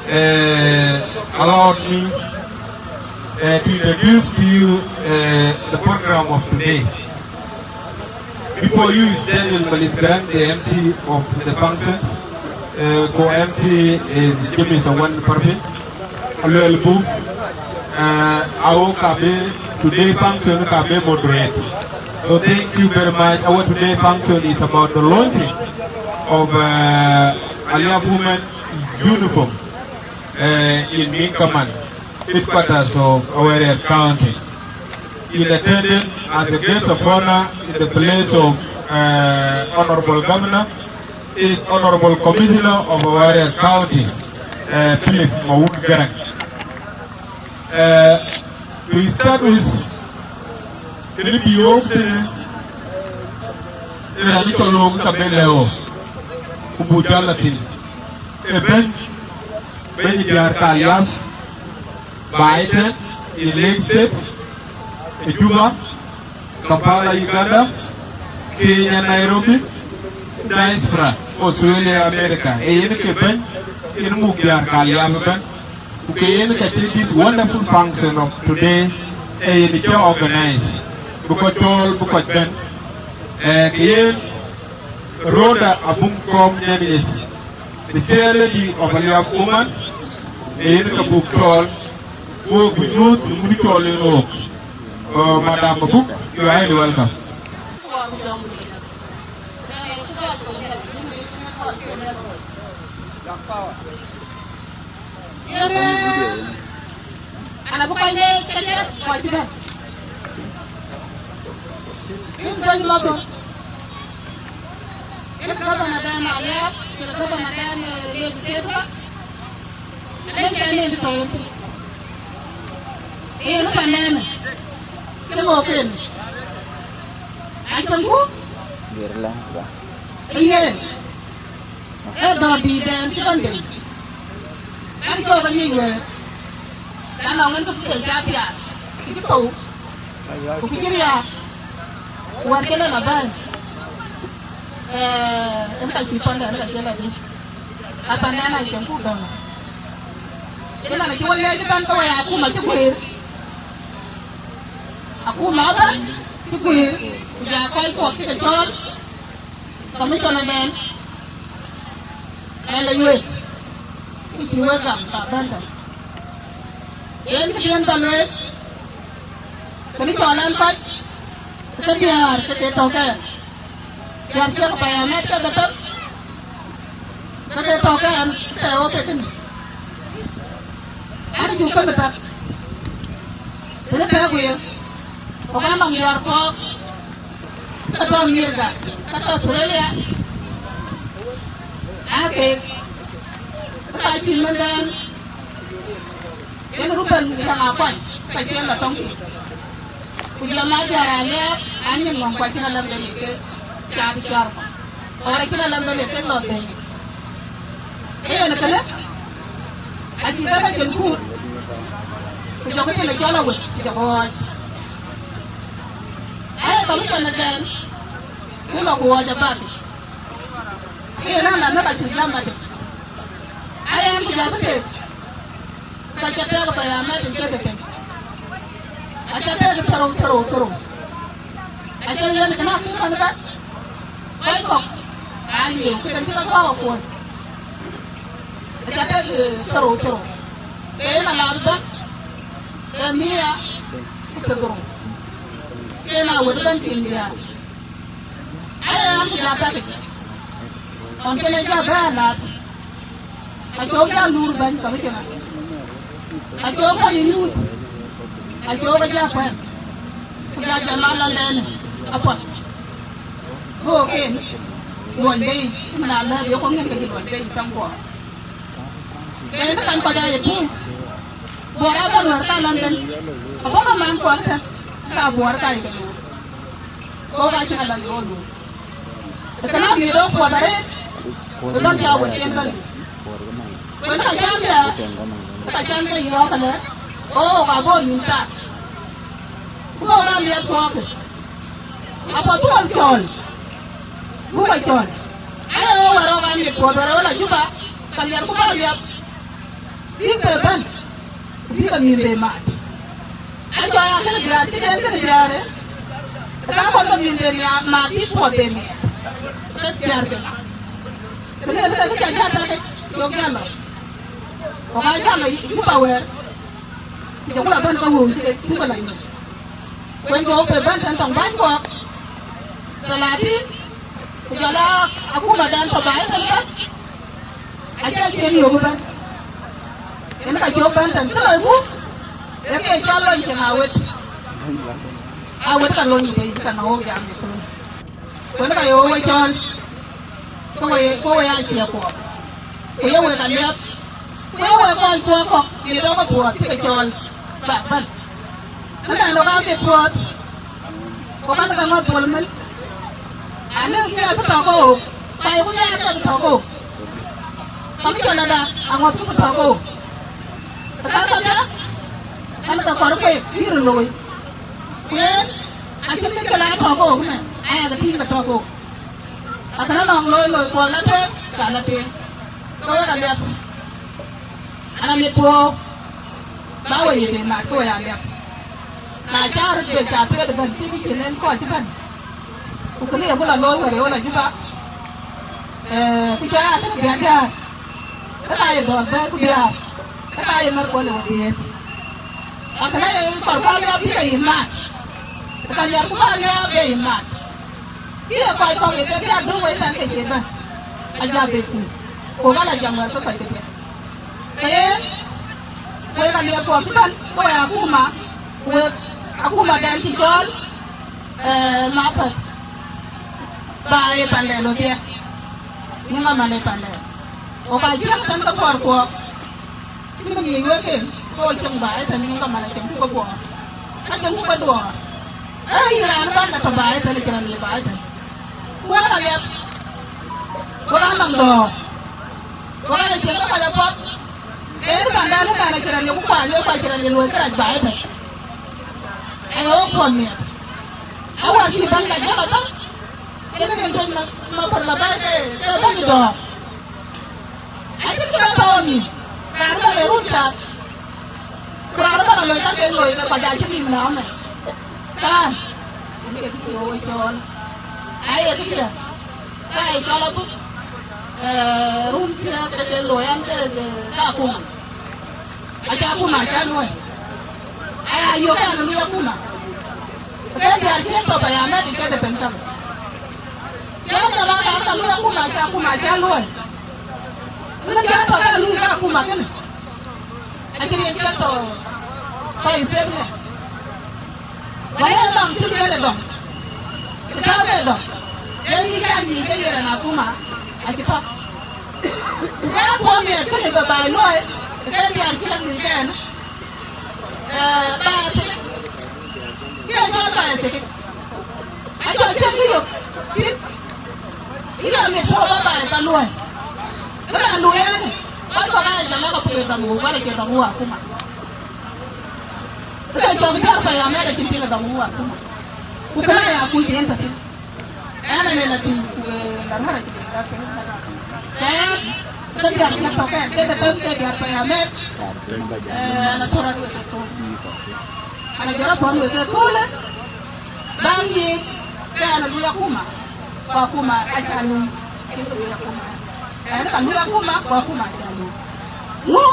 Uh, allowed me uh, to introduce to you uh, the program of today. Before you is Daniel Malit Garang, the M C of the function. Uh, co-M C is James Awan Parvin. Aluel Buk, uh, our Kabe today function Kabe moderate. So thank you very much. Our today function is about the launching of uh, Aliap women uniform uh, in Minkaman, headquarters of Awerial County. In attendance as a guest of honor in the place of uh, Honorable Governor is Honorable Commissioner of Awerial County, uh, Philip Mawut Garang. Uh, to start with, kënë bï yök tënë, ë raan cɔl loŋ ka bï lëu, ku buk jɔl la thïn. Ë bɛ̈ny, bɛ̈ny diäär ka liap, baai tɛ̈n, in Lake State, ë Juba, Kampala, Uganda, Kenya, Nairobi, diaspora, Australia, America. Ee yen ke bɛ̈ny, yen muk diäär ka liap ëbɛ̈n. Ku ke yen ka cï this wonderful function of today, ee yen cï organize. Bï kɔc cɔɔl, bï kɔc bɛ̈n. Ee, ke yen, röördä abuk kɔ̈ɔ̈m nɛn yic. The chair lady of Aliap Woman, yen ke buk cɔɔl, ku buk nyuɔɔth në ŋut cɔɔl yen ɣok. Uh, Madam Mabuk, you are highly welcome. Yen, ana bï kɔc leec kedhie, kɔc cï bɛ̈n. Yen bɛ̈ny Mabuk. Yen governor dan Aliap, yen governor dan, eh, Lake State. Alec dan yen tɔ̈ yen. Yen ë pan nɛn. Kë mɔk yen. Acïn ku. Yen. Ee dhɔ̈r dïïtden cï bɛ̈n bei. An, cɔk aŋic wëër, an, nɔŋ en kë cï ke cä piath, kë cï thou, ku kë cï riääk, wɛ̈t kënë la bɛ̈ɛ̈i. Ee, en ka cï panden, en ka cï la dï. A panden acïn ku dɔ̈ŋ. Cï man acï wä lɛc ëbɛ̈n ke wɛ̈i akuma cï guëër. Akuma ëbɛ̈n cï guëër, ku ja kɔc kuɔk cï ke cɔɔl. Commissioner den, ɛn la yuëëk, ku cï wek gam ka bɛ̈n tɔ̈. Yen këdiën ba lueel, kënë cɔl ɛn kɔc, ke diäär ke ke tɔ̈ kɛn. Diäär ciɛk pɛ̈i amɛt ke ke tɔ̈, ke ke tɔ̈ kɛn, ke tɔ̈ ke kënë. An, juk ke bï tak, kënë tɛ̈ɛ̈k wëë, ku ka nɔm diäär kɔ̈k. Ka tɔ̈ America, ka tɔ̈ Australia, aa kek, ka cï mɛnhden, yen Ruben Gaŋ Akuany, ka cï en la tɔŋ kek. Ku jɔl ma jɔl raan liääp, an, nyin ŋɔŋ ku acïn aläm de lik kek, caath cuar kɔ̈k. Ɣɔn acïn aläm de lik kek lɔ dhëëŋ. Ee yen kënë, acï ke ke cïn kuut, ku jɔkï tënë cɔl awëc, ku jɔkï ɣɔɔc. Ee, commissioner den, ku lɔ ku ɣɔɔc abäk. Ke yen ala në ka cï jam adï. Aya ɛn ku jɔ bï teek, ka ca tɛ̈ɛ̈k pɛ̈i amɛt ë kek ëtɛ̈n. Aca tɛ̈ɛ̈k thërou, thërou, thërou. Aca yen kënë akï kɔn bɛ̈n. Kɔc kɔ̈k aa liu, këden cï ke gɔ̈ɔ̈k akuɔ̈n. Aca tɛ̈ɛ̈k thërou, thërou. Ke yen ala bï bɛ̈n, ke mia ku thiërdhorou. Ke yen awël bɛ̈n tiiŋ diäär. Aya ɛn ku jɔ bɛ̈n. Ɣɔn kënë jɔ bɛ̈n alath. Acɔk jɔ luur bɛ̈ny commissioner. Acɔk bɛ̈ny youth. Acɔk jɔ kuɛ̈n. Ku jɔ jam ala lɛ̈ɛ̈në apuɔth. Go ken luɔny bei, cï man alɛ̈ɛ̈p ye kɔŋ yen ke cï luɔny bei cäŋ kuɔɔr. Ken kan kɔc aa ye tuuc. Buɔɔr abä luɔr ka London. Abä ka man kuɔɔr tɛ̈n. Ka buɔɔr ka ye ke luur. Go ka cïn alam ye ɣo luur. Ë kënë amïth ɣok puɔth arëët, ë lɔn cä wek cen bɛ̈n. Wek ka cän bia, ka cän ke yɔ̈ɔ̈k ëlë, ɣok abɔ̈ nïm tak. Ku ɣok aa liɛp tuɔɔkë. Apuɔth bï ɣok cɔɔl, bï ɣok cɔɔl. Aye ɣok wär ɣok aa miɛt puɔth wär ɣok la Juba, ka liɛr ku bä liɛp. Bïk be bɛ̈n, ku bïk ke mïth be maat. Acɔl aa kënë diäär, cï den kënë diäär, ë ka kɔn ke mïth be miaat, maat bïk puɔth be miɛt. Ke diäär ke la. Kënë, kënë, kënë, kënë ca jal tak, cök jal lɔ. Ku ka jal lɔ Juba wɛ̈ɛ̈r, ku jɔku la bɛ̈n ke wëu cï ke, cï ke la nyuc. Kuen ke wok be bɛ̈n tën tɔŋ bäny kɔ̈k. Thelatin, ku jɔl a akumadan tɔ̈ baai ëtɛ̈n bɛ̈n. Acie cïn yök ëbɛ̈n. Yen ka cök bɛ̈n tën, kë loi ku, ee ke cɔl lony cïn awet. Awet ka lony bei, ka na wok jam ë thöl. Kuen ka ye wok we cɔl, ke we, ke we aa cie kuɔɔk. Ku ye wek aliɛp, ku ye wek kɔc kuɔɔk kɔ̈k, ye dɔm apuɔth cï ke cɔl, bä bɛ̈n. Ëmɛn ɣok aa mit puɔ̈th, ku kɛn ke ŋɔ̈th puɔl mën. Alëu nhial bï tɔ̈ ke ɣok, ku ayeku nhial ke bï tɔ̈ ke ɣok. Ka bï jɔl ada aŋɔ̈th bï tɔ̈ ke ɣok. Ë ka käkkä, kɛn ke kɔɔr kueek cï röt looi. Ku yen, acïn bï jɔl aa tɔ̈ ke ɣok ëmɛn, aya ke tïŋ ke tɔ̈ ke ɣok. Akënë nɔŋ looi looi, ku la tueŋ, ka la tueŋ. Ke wek aliɛp. An amit puɔ̈u, bä we ye den mat ke we ya liɛp. Na cä röt bɛ ca thuëëc ëbɛ̈n, cï bï cïn en kɔc ëbɛ̈n. Ku kënë yeku la looi wär ye ɣo la Juba. Ee, ku cä ya tënë biäk diäär. Ë ka ye dɔ̈ɔ̈r bɛ̈ɛ̈i ku diäär, ë ka ye mär kuɔl ë we dhiëëth. Akënë ye kɔr bä liap bï ke yï mat, ë ka liap ku bä liap bï yï mat. Kï ye kɔc kɔ̈k ye ke diäär döŋ wei tɛ̈n ke cie bɛ̈n, ajä bï kuc, ku ka la jam wɛ̈t ke kɔc ke piɛth. Ke yen, wek aliɛp kuɔk cï bɛ̈n, ke wek akuma, ku wek akumaden cï cɔɔl, eh, Mapäth, ba ye pandɛn wodhie, nyin aman ye pandɛn. Ku ka cï rɛ̈ŋ tɛ̈n ke kɔɔr kuɔɔk, cï bï ŋic wek en, ke wo cieŋ ba ye tɛ̈n, nyin aman acieŋ ku ke buɔɔr, acieŋ ku ke duɔɔr. Ee yïn raan bän de tɔ̈ ba ye tɛ̈n, cï raan ye ba ye tɛ̈n. Ku wek aliɛp, wek anɔŋ dɔ̈ɔ̈r, wek aa cieŋ ke kɔc apath. Ee, ë pandɛn ë kan acï raan ye ku kuany, ee, ku acï raan ye luɔi kërac ba ëtɛ̈n. Ee, wo kuɔn miɛt. Awär cï bän la jäl abä. Kënë rin tɔ̈c ma, ma pär la bä ke, ke bäny dɔ̈ɔ̈r. Acïn kë bä tɔ̈ nïm. Raan bä le run cath. Ku raan bä la loi ka ke loi ke kɔc acï nïm nɔm ë. Kan. Ënë ke kë cï wo cɔɔl. Aye kë cï dä. Ka ye cɔl abuk, eh, run thiëëk ke ke looi ɛn ke, ke, ke akuma. Aca akuma aca luɔi. Aya yök ɛn lui akuma. Ke diäär cï tɔ̈ pɛ̈i amɛt ke de pɛ̈n tɔ̈. Ke jɔl a ka ka lui akuma aca akuma aca luɔi. Min diäär tɔ̈ ke lui ke akuma kënë. Acïn yen cï tɔ̈, tɔ̈ ë state. Wala ye dɔm cï bï yen ë dɔm. Ku tääu ke dɔm. Yen yï cä nyïïc ke yen akuma, acï tɔ̈. Ku ke kuɔm ye kënë bä baai luɔi, ke diäär cï la nyïïc ke yen. Eh, baai thïn. Ke jɔl baai thïn. Acɔl cïn kë yök thïn. Yïn amit tɔ̈u bä baai ka luɔi. Bï raan luɔi ënë. Kɔc kɔ̈k aa jam aka puk ë dɔm wok, wala cie dɔm wok akuma. Ke cɔk diäär pɛ̈i amɛt acïn piŋ ë dɔm wok akuma. Ku kënë aya kuc yen tɔ̈ thïn. Ɛn anɛn atïc ku, eh, la ŋär acï piŋ ka thïn. Ɛn, ke diäär cï tɔ̈ kɛn, ke ke tɔ̈ ke diäär pɛ̈i amɛt. Eh, ɛn athör aduëër ke thööc. Ana jɔt apuɔ̈n wek ëköölë, bäŋ yiic, ke ɛn a lui akuma, ku akuma aca lui, acïn kë lui akuma. Ɛn ka lui akuma, ku akuma aca lui. Ŋu?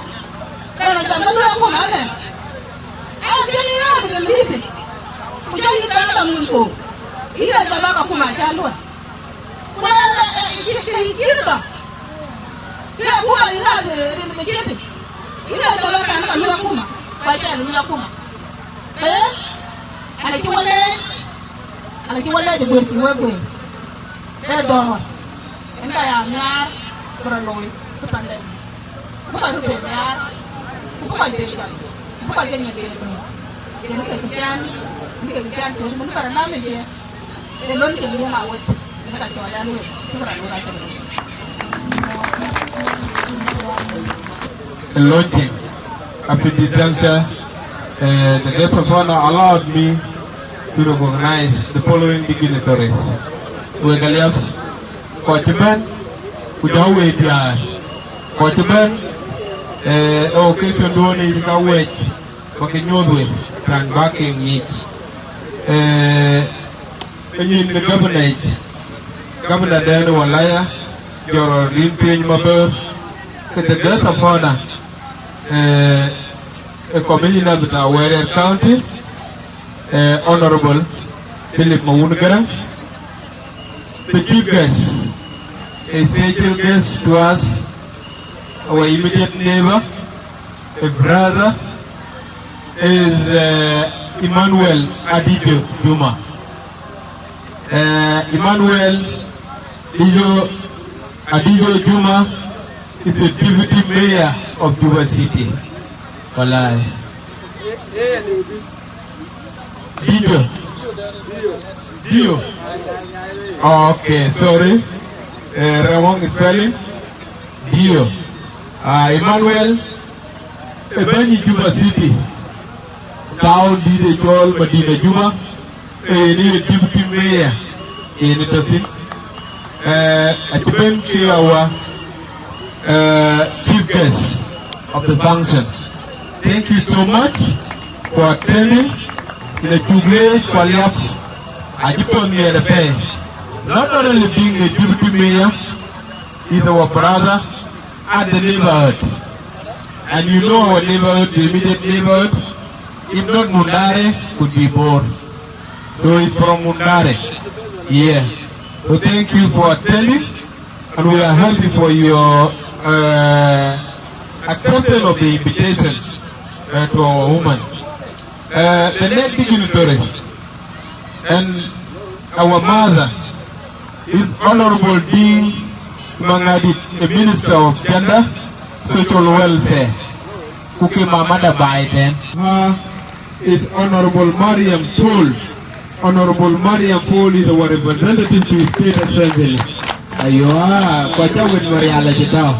Ke ɛn a jam ke lui akuma ënë. Ɛn piɛŋ yïn raan ke mïïth, ku jɔ yïn bä dɔm wun koor. Yïn a jam bä akuma aca luɔi. Ku na, eh, eh, cï, cï, cï rït bä. Kë akuma yïn ŋath, eh, rin bï cït. Yïn ë jɔl ë kan ka lui akuma, ku acïn lui akuma. Ee, ana cï wä leec, ana cï wä leec ë guëër cï wek guëër. Ee dɔ̈ɔ̈r. Yen ka ya nhiaar bï rɔt looi kë pandɛn. Bï kɔc röt ben nhiaar, ku bï kɔc ben jɔt, ku bï kɔc ke ŋiɛc ben ë guëër. Yen ke kë cän, yen ke kë cän tuɔ̈c, mën bä rɔt naam ë jiëë. Ee lon cïn yen awec, yen ka cɔl ɛn wek, cï raan wek acï. Launching. After this juncture, uh, the guest of honor allowed me to recognize the following dignitaries. Wek aliap, kɔc cï bɛ̈n, ku jɔ wek diäär. Kɔc cï bɛ̈n, eh, occasion duɔ̈n yic ka wec, ba ke nyuɔ̈th wei, kan ba ke ŋic. Eh, ke nyin në governor yic, governor dɛn ë walaya, jɔl rɔt rin piööny mabɛ̈r, ke the guest of honor, eh, ë commissioner bï tɔ̈ Awerial County, eh, Honorable Philip Mawun Garang, the chief guest, a special guest to us, our immediate neighbor, a brother, is, uh, Emmanuel Adijo Juma. Uh, Emmanuel Adijo, Adijo Juma is a deputy mayor of Juba City. Wallahi. Dio. Dio. Okay, sorry. Uh, wrong spelling. Dio. Uh, Emmanuel, ë bɛ̈ny Juba City. Town dït ë cɔl Madina Juba. Yen ye deputy mayor, yen tɔ̈ thïn. Eh, acï bɛ̈n ke our, eh, chief guest of the function. Thank you so much for attending. Yen acuk leec ku aliap, acï puɔ̈th miɛt apɛi. Not only being a deputy mayor, he's our brother, at the neighborhood. And you know our neighborhood, the immediate neighborhood, if not Mundare, could be Bor. So he's from Mundare. Yeah. So thank you for attending, and we are happy for your uh, acceptance of the invitation uh, to our woman. Uh, the next dignitary and our mother is Honorable Ding Mangadit, the Minister of Gender, Social Welfare. Kuki Mamada Baiten. Her is Honorable Mariam Paul. Honorable Mariam Paul is our representative to State Assembly. Aywa, kwacha win Mariala Chitao.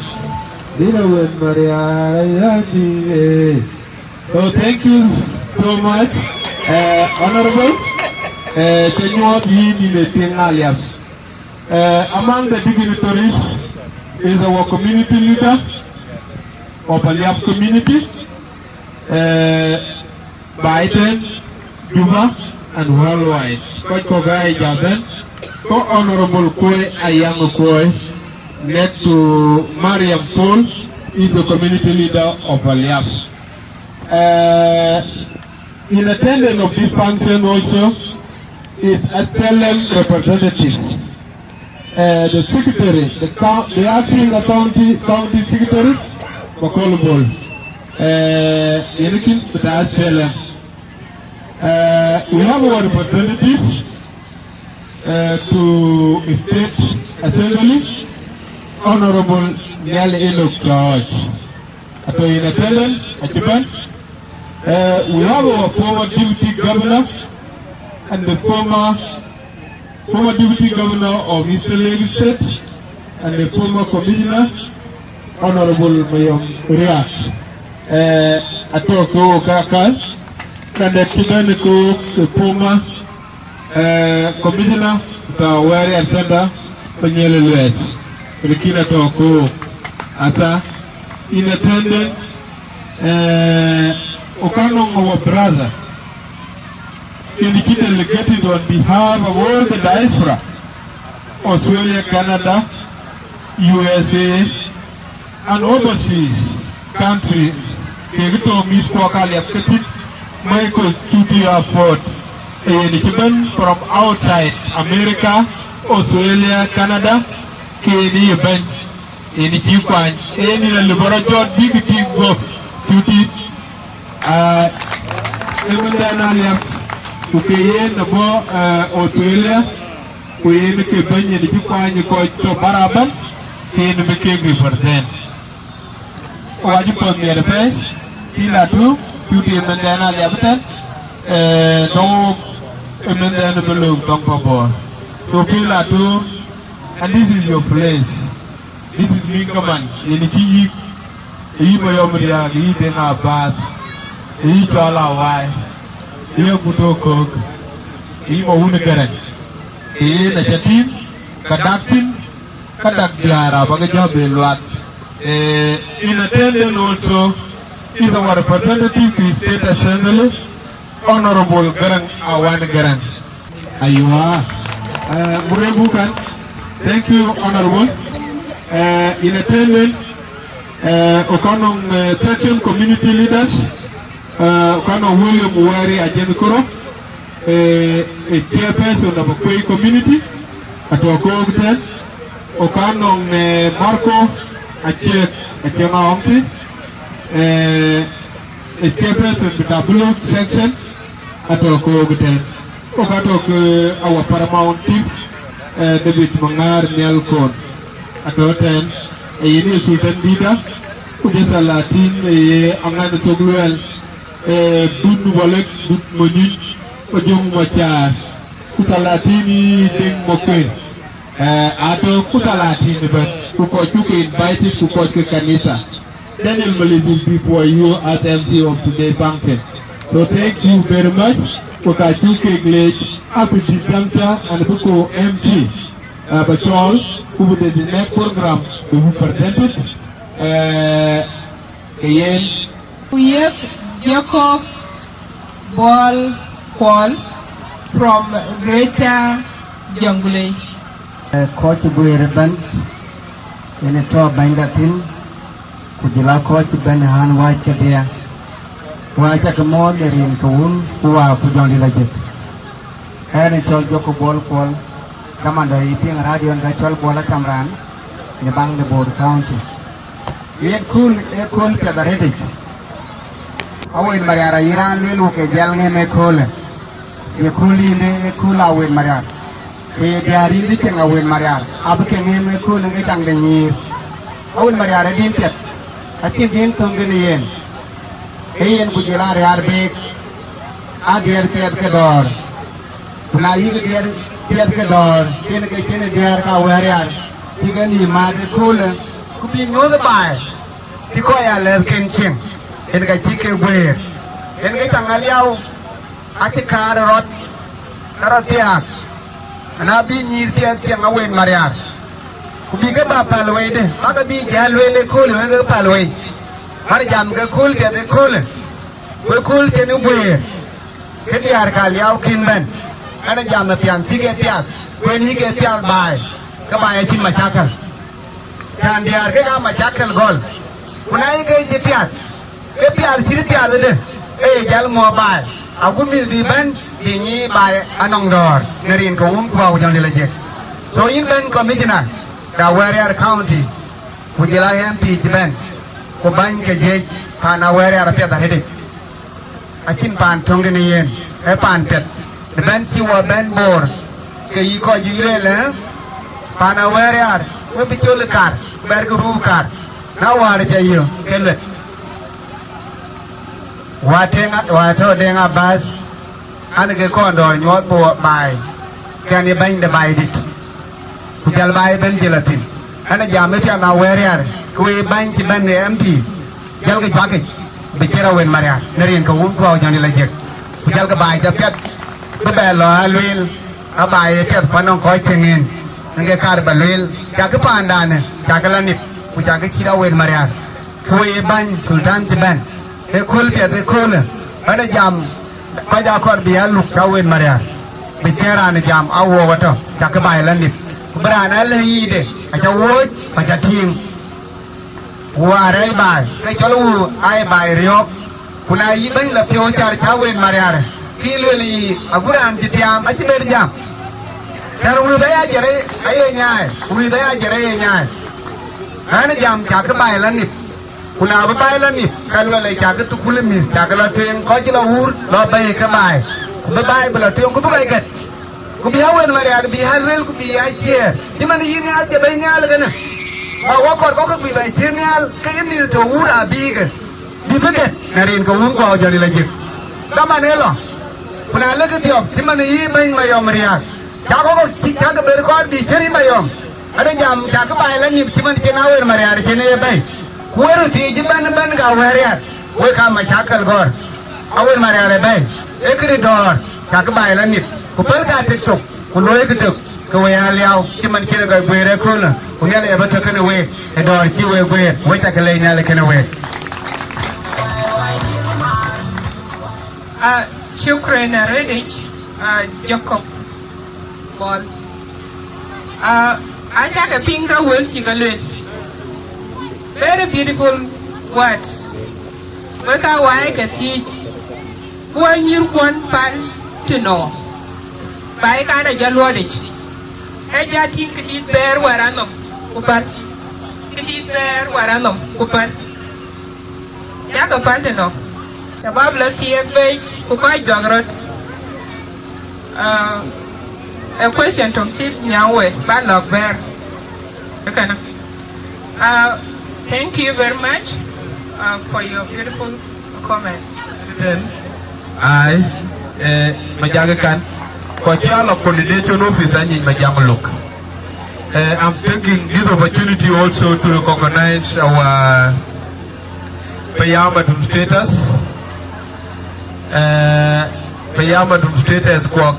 Dina win Mariala Yati. So thank you so much, uh, Honorable. Uh, Tenyuot Yini Ting Aliap. Uh, among the dignitaries is our community leader of Aliap community, uh, Baiten, Juba, and worldwide. Kɔc kɔ̈k aa jaben, ko Honorable Kuoi Ayang Kuoi, next to Mariam Paul, is the community leader of Aliap. Uh, in attendance of this function also is S P L M representative, uh, the secretary, the, co- the acting county, county secretary, Makolbol. Uh, yenikin with the S P L M. Uh, we have our representative uh, to State Assembly, Honorable Nial Enoch George. Ato in attendance, Achiban. Uh, we have our former deputy governor and the former former deputy governor of Eastern Lake State and the former commissioner, Honorable Mayom Riak. Uh, ato ko kaka, and the Chiban ko former uh, commissioner ta Wari Alexander Panyele Luet. Rikina to ko ata in attendance, uh, Okanong, our brother, in the delegated on behalf of all the diaspora, Australia, Canada, U S A, and overseas country, kek tɔ̈ mïth kuɔ ka liɛp ke thïn, Michael Tuti Afford, yen cï bɛ̈n from outside America, Australia, Canada, ke yen ye bɛ̈ny, yen cï kuany, yen yen alëu bä rɔt jɔt bïk tïŋ guɔ̈p Tuti. Ah, ëmëndɛn aliɛp, ku ke yen abɔ̈, eh, Australia, ku yen ke bɛ̈ny yen cï kuany kɔc tɔ̈ baraban, ke yen bï kek represent. Wacï puɔth miɛt ëpɛi, pïïr la tuŋ, Tuti ëmëndɛn aliɛp ëtɛ̈n, eh, dɔ̈k ëmëndɛn bï lööŋ thɔŋ Pabor. So pïïr la tuŋ, and this is your place. This is Minkaman, yen cï yïk, ë yï Mayom Riak, ë yï Deŋ Abath, ë yï Cɔl Awai, ë yï Agut Okök, ë yï Mawun Gɛrɛŋ. Ke yen aca tïŋ, ka dak thïn, ka dak diäär abä ke jɔ ben luath. Eh, in attendance also is our representative to State Assembly, Honorable Garang Awan Garang. Aywa. Uh, Murembukan. Thank you, Honorable. Uh, in attendance, uh, Okanong uh, section community leaders, uh, Okanong William Wari Ajen Kuro, uh, a chairperson of Akwei community, at Okogten, Okanong uh, Marco Achek, Achema Ongti, uh, a chairperson with Abuluk section, atɔ̈ ke wok tɛ̈n. Wok atɔ̈ ke our paramount chief, eh, David Maŋar Nhial Kon. Atɔ̈ tɛ̈n, eh, yen ye sultan dïïtda, ku jɔ thalathin, eh, ye aŋan thok luɛl, eh, Dut Walek, Dut Monyuc, Majöŋ Macaar, ku thalathin ye Deŋ Makuën. Eh, atɔ̈ ku thalathin ëbɛ̈n, ku kɔc cuk ke invited, ku kɔc ke kanitha. Daniel Malith is before you as M C of today function. So thank you very much. Ku ka cuk kek leec, a ku dït juncture and bï ku M C, uh, ba cɔɔl, ku bï the, the next program bï ku presented, uh, ke yen. Ku yek Jacob Bol Kuol from Greater Jonglei. Eh, kɔc guëër ëbɛ̈n, yen ë tɔ̈ bɛ̈nyda thïn, Ku jɔl a kɔc cï bɛ̈n ɣän wääc kedhie, wääc aake muɔ̈ɔ̈th në rin ke Wun ku Wä ku Jɔŋdït Lajik. Ɣɛn ë cɔl Jacob Bol Kuɔl, kamanda yï piŋ radio ɣɛn ka cɔl Bol Atam Raan, në baŋ de Bor County. Yen kööl ee kööl piɛth arëëtic. Awën Mariar ayï raan lueel wok ke jal ŋëm ee köölë. Ye kööl yïndë ee kööl Awën Mariar. Ku ye diäär yïndë ceŋ Awën Mariar, abï ke ŋëm ee kööl ë ke caŋ de nyïïr. Awën Mariar ee dïn piɛth, acïn dïn thöŋ kën yen. Ee yen ku jɔl a riaar beek, a diɛɛr piɛth ke dɔ̈ɔ̈r. Ku na yïk diɛɛr piɛth ke dɔ̈ɔ̈r, yen ke cïn diäär ka wɛ̈ɛ̈r riaar, cï ke nïïm maat ë köölë, ku bï nyuöth ë baai, cï kɔc aa lɛ̈thken cieŋ, yen ka cï ke guëër. Yen ke caŋ aliau, acï kaar ë rɔt, ë rɔt thiaak, ana bï nyïïr piɛth cieŋ Awën Mariar. Ku bï ke bä päl wei dë, bä ke bï jäl lueel ë köölë, wek ke päl wei. Ɣɛn jam ke kööl piɛth ë köölë, ku ë kööl cïn ë guëër. Ke diäär ka liaau kïn bɛ̈n, ɣɛn ë jam ë piath cï ke piath, ku ë nïï ke piath baai, ke baai acïn macakal. Cän diäär kek aa macakal gɔl, ku na ye ke cï piath, ke piath cït piath ëdë, ke ye jäl muɔ̈ɔ̈p baai, agut mïth bï bɛ̈n, bï nyiic baai anɔŋ dɔ̈ɔ̈r në rin ke Wun ku Wä ku Jɔŋdït Lajik. So yïn bɛ̈n commissioner de Awerial County, ku jɔl a M P cï bɛ̈n, ku bäny ke jiëc paan Awerial apiɛth arëëtic. Acïn paan töŋ kën yen, ee paan piɛth. Në bɛ̈n cï wɔ bɛ̈n Bor, ke yï kɔc juëc lueel, ë, paan Awerial, we bï col ë kaar, bɛ̈ɛ̈rkï ruu kaar. Na wäär ca yök, ke lueth. Wä Deŋ, wä tɔ̈ Deŋ Abath, an, ke kɔn dɔ̈ɔ̈r nyuɔɔth bï wɔ baai, kɛn ye bɛ̈ny de Baidït. Ku jäl baai ëbɛ̈n jël athïn. Ɣɛn ë jam ë piath Awerial, ke we bäny cï bɛ̈n ë M P, jälkï juakic, bï cï rɔt Awën Marial, në rin ke Wun ku Wä ku Jɔŋdït Lajik. Ku jälkï baai ca piɛth, bï bɛ lɔ aa lueel, aa baai ë piɛth ku anɔŋ kɔc cieŋ en, yen ke kaar bä lueel, cakï paandanë, cakï la nip, ku cakï cït Awën Marial. Ke we ye bäny Sultan cï bɛ̈n, ë kööl piɛth ë köölë, ɣɛn ë jam, kɔc aa kɔɔr bï aa luk cä Awën Marial, bï cïn raan ë jam, a wook atɔ̈, cakï baai la nip. Ku bï raan aa lɛ̈k yiic de, aca wooc, aca tïŋ. Wä rɛ̈c baai, ke cɔl wä aa ye baai riɔ̈ɔ̈k. Ku na yï bɛ̈ny la piɔ̈u car cä Awën Marial, kï lueel yï, agut raan cï tiaam acï ber jam. Tɛ̈n wïïth aya jɛr aye nyaai, wïïth aya jɛr aye nyaai. Ɣɛn ë jam cakï baai la nip. Ku na bï baai la nip, ka luɛl ë cakï thukul ë mïth, cakï la tueŋ, kɔc cï la wuur, lɔ bɛ̈i ke baai. Ku bï baai bï la tueŋ, ku bï kɔc gät. Ku bï Awën Marial bï aa lueel, ku bï aa ciëër. Cï man yïn nhial cï bɛ̈i nhial kënë. Ba wä kɔɔr kɔ̈k ke bï bɛ ciëër nhial, ke ye mïth tɔ̈ wuur abï ke. Bï bï gät, në rin ke Wun ku Wä ku Jɔŋdït Lajik. Dhaman ë lɔ. Ku na lëkï dhiɔp, cï man yï bɛ̈ny Mayɔm Riääk. Cakï kɔ̈k cï cakï ber kɔɔr bï ciëër yï Mayɔm. Ade jam cakï baai la nip cï man cïn Awën Marial cïn ye bɛ̈i. Ku wër thiëëc ëbɛ̈n ëbɛ̈n ka Awerial, wek ka macakal gɔ̈ɔ̈r. Awën Marial ë bɛ̈i, ee këdï dɔ̈ɔ̈r, cakï baai la nip. Ku pälkï atek thok, ku luɔikï tök, ke we aa liaau, cï man cïn ë gɔc guëër ëköölë, ku Nhialic abï tɔ̈ kënë week, ë dɔ̈ɔ̈r cï we guëër, we cakï leec Nhialic kënë week. Ah, shukran arëëtic, ah, Jacob Bol. Ah, acä ke piŋ ka wël cï ke lueel. Very beautiful words. Wek aa wai ke thiëc. Bï wä nyïïrkuɔn päl tënɔ. Ba ye kan a jɔ luɔɔdic. Ë ja tïŋ këdït bɛ̈ɛ̈r wär anɔm ku päl. Këdït bɛ̈ɛ̈r wär anɔm ku päl. Yakë päl tënɔ. Shabab la thiëëk bei ku kɔc juak röt. Ah, a question töŋ cï nyaŋ we ba lɔ̈k bɛ̈ɛ̈r. Ëkënë. Ah, thank you very much, ah, for your beautiful comment. Ten. Ai, eh, Majak kan. Kɔc cï a lɔ coordination office anyic Majak lok. Eh, I'm taking this opportunity also to recognize our payam administrators. Eh, payam administrators kuɔk.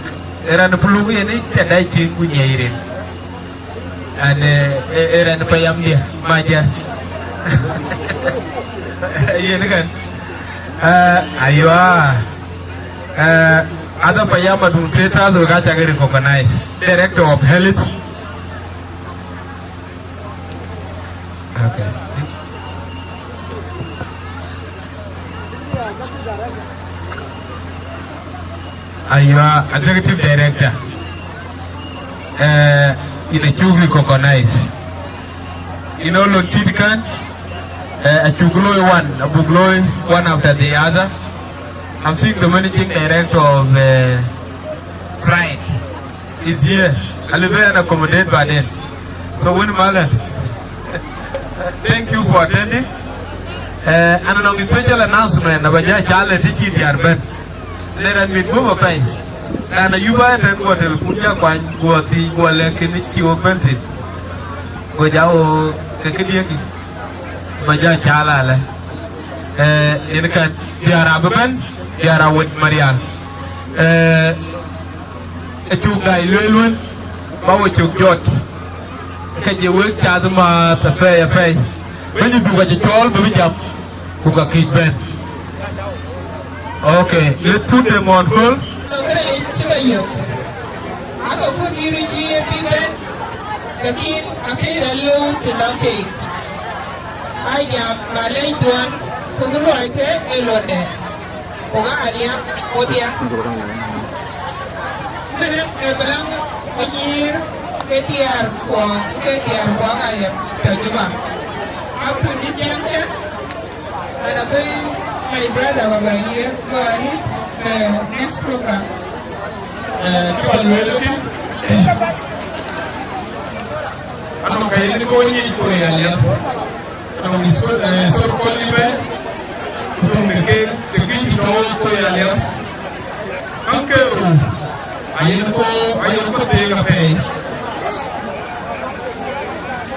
Ë raan puluk yen ë cä dai tïŋ ku nyiɛc rin. An, eh, eh, eh, raan payam dia, Majak. Yen kan. Eh, aywa. Eh, other payam administrators we ka cak recognize. Director of Health. Okay. Aywa, executive director, eh, yen acuk recognize. Yen lon tït kän, eh, acuk looi one, abuk looi one after the other. I'm seeing the managing director of, eh, Pride is here. Alëu bï ɣɛn accommodate baden. So, wën malë, thank you for attending. Eh, anɔŋ special announcement, aba jɔ cɔl ë të cï diäär bɛ̈n. Në raan mit guɔ̈p apɛi. Raan ayup aa tɛ̈n guɔ telephone jɔ kuany, guɔ thiëc, guɔ lɛ̈k kënë cï wok bɛ̈n thïn. Go jɔ wok ke këdiëkï. Ba jɔ cɔl alë. Eh, yen kän, diäär abï bɛ̈n, diäär awet Marial. Eh, acuk daai lueel wën, ba we cök jɔt. Ka jɔ wek cath maath apɛi apɛi. Bɛ̈ny Duk acï cɔɔl bï bï jam, ku ka këc bɛ̈n. Okay, let's put them on hold. Nɔŋ kërɛɛc cï ke yök. Aka ku bï röt bï bï bɛ̈n, lakin akëc rɔt lëu të nɔŋ keek. Aa jam, malec duɔ̈n, ku bï luɔi ke ë londe. Ku ka Aliap wodhia. Mene e bï laŋ ke nyïïr ke diäär kuɔɔk, ke diäär kuɔɔk Aliap tɔ̈ Juba. Up to this juncture, and I bring my brother over here. Go ahead, the next program. Eh, kë ba lueel kë, anɔŋ ka yen kɔc nyic kɔc Aliap. Anɔŋ is-, eh, circle ëbɛ̈n, ku töŋ de ke, ke kïc tɔ̈ kɔc Aliap. Käŋ ke rou, ayen kɔc, ayen kɔc theek apɛi.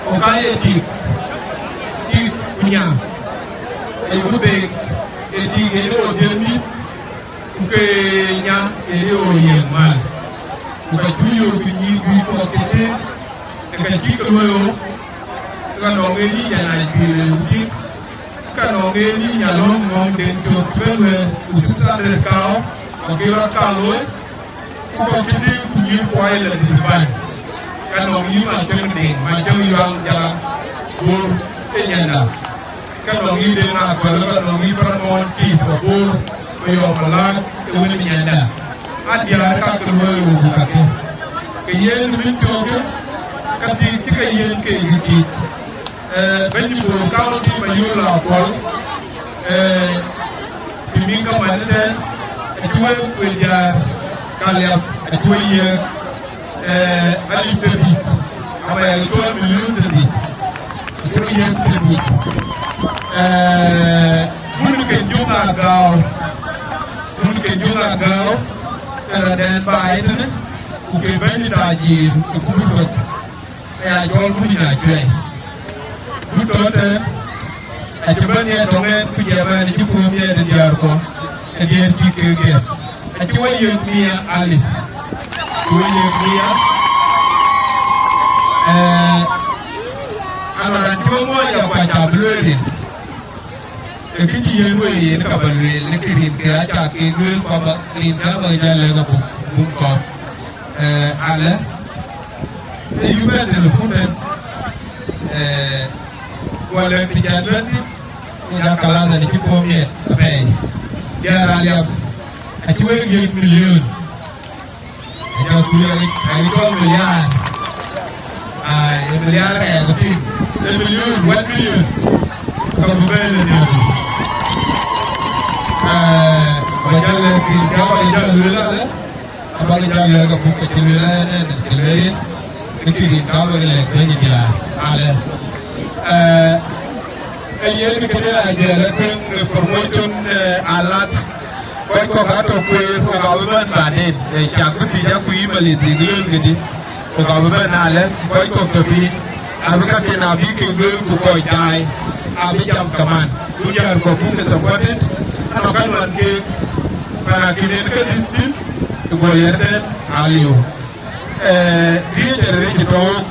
Ku ka ye tik, tik ku nya, ayeku theek, ee tik yen ë ɣo dhiëëth mïth, ku ke nya yen ë ɣo yiëk mal. Ku ka cuk yök piny nyïïr juëc kɔ̈k tëtëë, ë ka cï ke luɔi ɣok, ka nɔŋ ë yï nya na cuëëc le yök tik, ka nɔŋ ë yï nya lɔ̈ŋ ŋɔ̈ŋ den cök cï bɛ̈n wëër, ku six hundred kau, ku ke rɔt kal looi, ku kɔc cï dïït ku nyïïr kuɔɔi la dït bäny. Ka nɔŋ yï Macäŋ Deŋ, Macäŋ Yuaŋ Jalaŋ, Bor ë nyanda. Ka nɔŋ yï Deŋ Aköl, ka nɔŋ yï Paramount Chief of Bor, Mayɔm Malak, ë wën ë nyanda. Aa diäär ka ke luɔi ɣok kakë. Ke yen min tökë, ka thiëk cï ke yen keek ë kïc. Eh, bɛ̈ny Bor County Mayol Akuɔl, eh, tïŋ bï kaman ëtɛ̈ɛ̈n, acï wek wek diäär ka Aliap, acï wek yiëk, eh, alip tëdït, ama ya cɔl million tëdït, acï wek yiëk tëdït. Eh, wun ke Juŋ Agäu, wun ke Juŋ Agäu, ë rɔt dɛn baai tënë, ku ke bɛ̈ny tajir ë kudu thok. Aya cɔl Buny Acuɛi. Buny tɔ̈ tɛ̈n, acï bɛ̈n ë tɔŋ ɛn, ku jam ɛn, acï puɔ̈u miɛt ë diäär kuɔ, ë diɛɛr cï kek diɛɛr. Acï wek yiëk mia alip. Acï wek yiëk mia. Eh, anɔŋ raan cï wek muɔɔc akuac abï lueel yen. Ee kë cï yen wei yen ka ba lueel, në kë rin ke aca kek lueel, ku aba, rin ke aba jal lɛ̈k abuk, buk kɔ̈k. Eh, alë, ee yï bɛ̈n telephone tɛ̈n, eh, ku alɛ̈k të can bɛ̈n thïn, ku ja kalath ɛn cï puɔ̈u miɛt apɛi. Diäär Aliap, acï wek yiëk million. Ëka kuc ë, ë cɔl miliar. Ai, ë miliar ë ke piny. Ë million, one million. Ku ka bï bɛ̈n ë miäkdu. Eh, aba jal lɛ̈k rin ka aba jal lueel alë. Aba jal lɛ̈k abuk ke cï lueel ɛn, ɛn cï lueel yen. Në kë rin ka aba lɛ̈k bɛ̈ny diäär alë. Eh, Ee yen kënë ajiɛl ë tueŋ ë promotion, eh, alat. Kɔc kɔ̈k atɔ̈ kueer, wok abï bɛ̈n baden, eh, cak bï thiëc aku yï Malith dhil lueel këdï. Wok abï bɛ̈n alë, kɔc kɔ̈k tɔ̈ piny, abï kaken abï kek lueel ku kɔc daai, abï jam kaman. Ku diäär kɔ̈k buk ke supported, anɔŋ ka nɔn keek, pan akïm en ke dhil thïn, ë guɔ yɛn tɛ̈n aliu. Eh, Greater Rich Talk,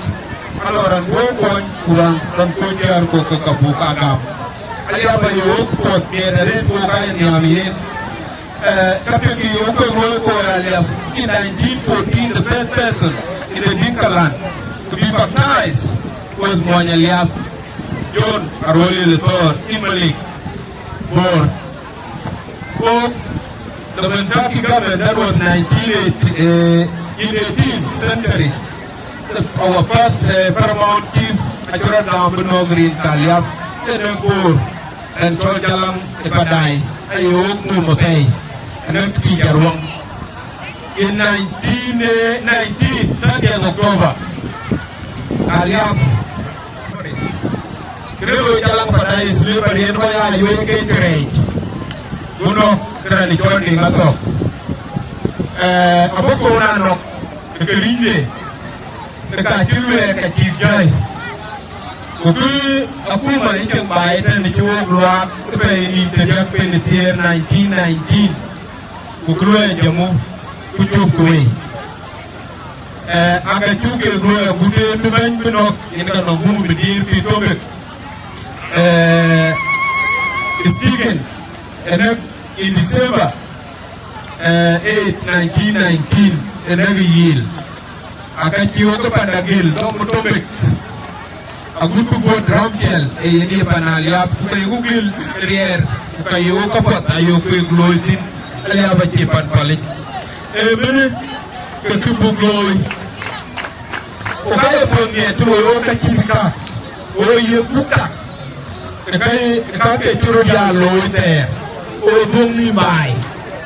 alɔ raan bɔ̈ kuɔny, ku raan, raan kɔc diäär kɔ̈k ke ka buk agam. Aliap ayï wok puɔth miɛt arëët wok aa nhiam yen. Eh, ka piɛth kï wok ke luɔi kɔc Aliap in nineteen fourteen, the first person in the Dinka land to be baptized was muɔny Aliap, John Aruɔl Lethɔɔr in Malik, Bor. Though the Kentucky government, that was nineteen eighty, uh, in eighteenth century, the, our first uh, paramount chief, Achorot Gambino Green Kaliap, the Nengpur, and Chol Jalang Ipadai, Ayok Mumotei, and then Peter Wong. In nineteen, uh, nineteen, thirtieth October, Kaliap, Kërë loi Jalang Ipadai ë slavery en kɔc aa yuec ke cï rɛɛc. Ku nɔ̈k kërɛɛc cɔl Diŋ Athɔ̈k. Ee, abï kɔn a nɔ̈k ë ke rïnyde, ë ka cï luɛɛk ka cïk jai. Ku kë akuma ë cieŋ baai ëtɛ̈n cï wok luaak ë pɛɛi nïn tëdiäk pɛɛi thiëër nineteen nineteen. Ku kë luɛɛk jamu ku cop ku wei. Eh, aka cuk kek luɔi agut en bï bɛ̈ny bï nɔ̈k, yen ka nɔŋ guŋ bï diir pï Tomek. Eh, Stephen, ënëk in December, eh, eight, nineteen nineteen, ënëk yil. Aka cï wok ë panda gil, nɔŋ Tomek. Agut bï guɔ̈t rɔ̈m cɛl, ee yen ye pan Aliap, ku ka yeku gil riɛɛr, ku ka yeku kapath, ayeku kuek looi thïn, Aliap acie pan palic. Ee mënë, ke kë buk looi. Ku ka ye puɔ̈n miɛt, wo wo ka cït kak, wo ye buk tak. Ë ka ye, ë ka ke cï röt ya looi thɛɛr, wo dhuɔ̈ŋ nïïm baai.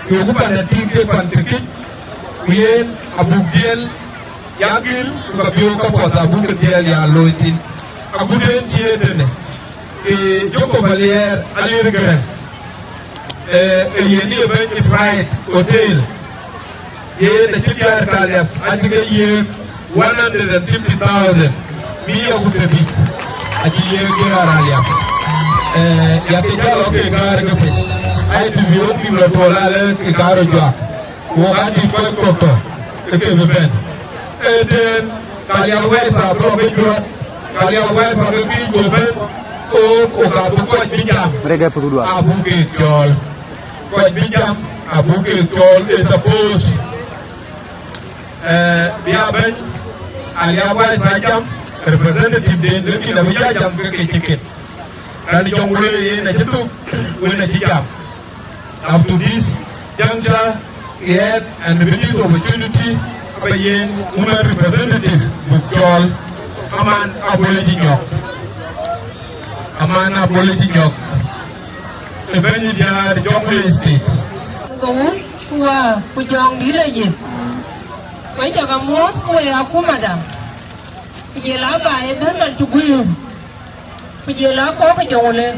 Yeku panda tïŋ ke pan thikic, ku yen abuk dhiɛl ya gil, ku ka bï wo kapuɔth abuk ke dhiɛl ya looi thïn. Agut en cï ye tënë, ke Jacob Aliɛɛr Alier Gɛrɛŋ, ee, ee yen ye bɛ̈ny Pride Hotel. Yen acï diäär Kaliap, acï ke yiëk one hundred and fifty thousand, mia ku thiëbic, acï yiëk diäär Aliap. Ee, ya ke jɔl ɔ ke kaar ke piny. Ai të bï wok nïm lɔ tuɔɔl alë ke kaar ë juak. Wok adït kɔc kɔ̈k tɔ̈ ë ke bï bɛ̈n. Ee tëën, ka liau wɛ̈ɛ̈c thaa bï lɔ bï juɔ̈t, ka liau wɛ̈ɛ̈c thaa bï pïïc bï bɛ̈n, wok, wok abï kɔc bï jam, Rege puth duar. Abuk keek cɔɔl. Kɔc bï jam, abuk keek cɔɔl, ee suppose, eh, bï a bɛ̈ny, a liau wɛ̈ɛ̈c thaa jam, representative den, lakin abï jɔ jam ke ke cï ket. Raan Jonglei yen acï thuk, wën acï jam. Up to this juncture, yet and with this opportunity, ba yen women representative buk cɔɔl, aman abole ji nyɔk. Aman abole ji nyɔk. Ë bɛ̈ny diäär Jonglei State. Ku wun, ku wa, ku jɔŋ dï lɔ ye. Wek jɔk amuɔ̈th, ku wek akumada. Ku jël a baai ëbɛ̈n lɔn cï guiir. Ku jël a kɔ̈k ke Jonglei,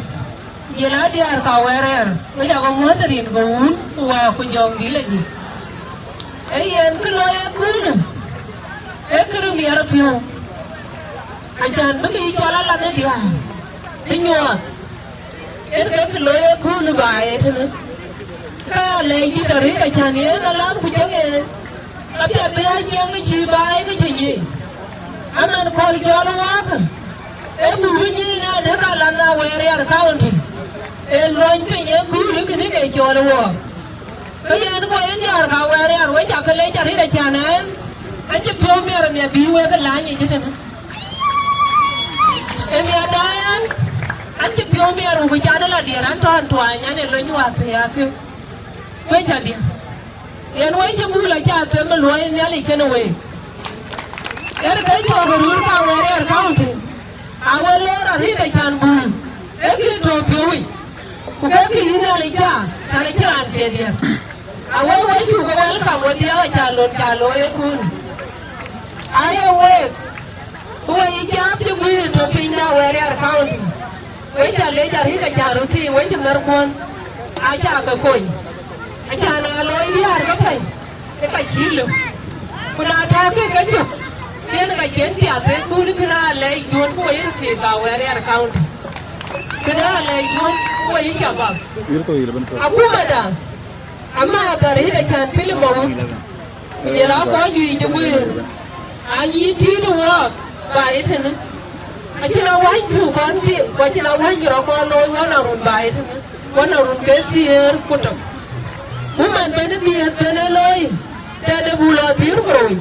ku jël a diäär ka wɛɛr rɛɛr, wek cä ke muɔ̈th rin ke wun ku wäär ku jɔŋdït lɔ jiëc. Ee yen kë looi ë köölë, ee kërë miɛt piɔ̈u, acan bï kë cɔl alath ë diäär bï nyuɔɔth. Yen ke kë looi ë köölë baai ë tënë. Ka lɛc dït arëët acan yen alath ku cäk en. Apiɛth bï a cieŋ cï baai ke cï nyic. Aman kööl cɔl ë wɔɔk, ee buk bï nyic na dë ka lan na Awerial County. Ee luɔny piny ee kuur ë kënë ke cɔl ë wɔɔk. Ke yen kɔc yen diäär ka Awerial wek cä ke lec arëët acan ɛn, an cï piɔ̈u miɛt ë nhial bï wek ë lany yic ëtënë. Ë nhial daai ɛn, an cï piɔ̈u miɛt ku can ë la diɛɛr an tɔ̈ an tuany an ë lony wath ya kë. Wek cä diɛɛr. Yen wek cï bul acä them ë luɔi Nhialic kenë week. Yen ke cɔk ë röör ka Awerial County, a we loor arëët acan bul, ee kë tɔ̈ piɔ̈u yic, ku ke kë yïn Nhialic cä, can acïn raan cie diɛɛr. A wek wek cuk ke welcome wedhie acan lon cä looi ëköölë. Aye week, ku we yï caap cï guiir tɔ̈ piny de Awerial County. Wek cä lec arëët acan röt thii, wek cï märkuɔn acä ke kony. Acan aa looi diäär ke pɛ̈i, ke ka cïï lëu. Ku na tääu ke ke cök, yen ka cïn piath ë kun kënë aa lɛc duön ku we yï röt thii ka Awerial County. Kënë aa lɛc duön ku we yï shabab. Akumada, amääth arëët acan Philip Mawut. Ku jël a kɔc juëc ë guëër, a nyïïn tïït ë wɔɔk baai ëtënë. Acïn awäc cuk kɔn thil, ku acïn awäc rɔt kɔn looi wën a run baai ëtënë, wën a run ke thiëër ku tök. Ku man bɛ̈n ë dhiëëth bɛ̈n ë looi, tëde buk lɔ thiëër ku rou.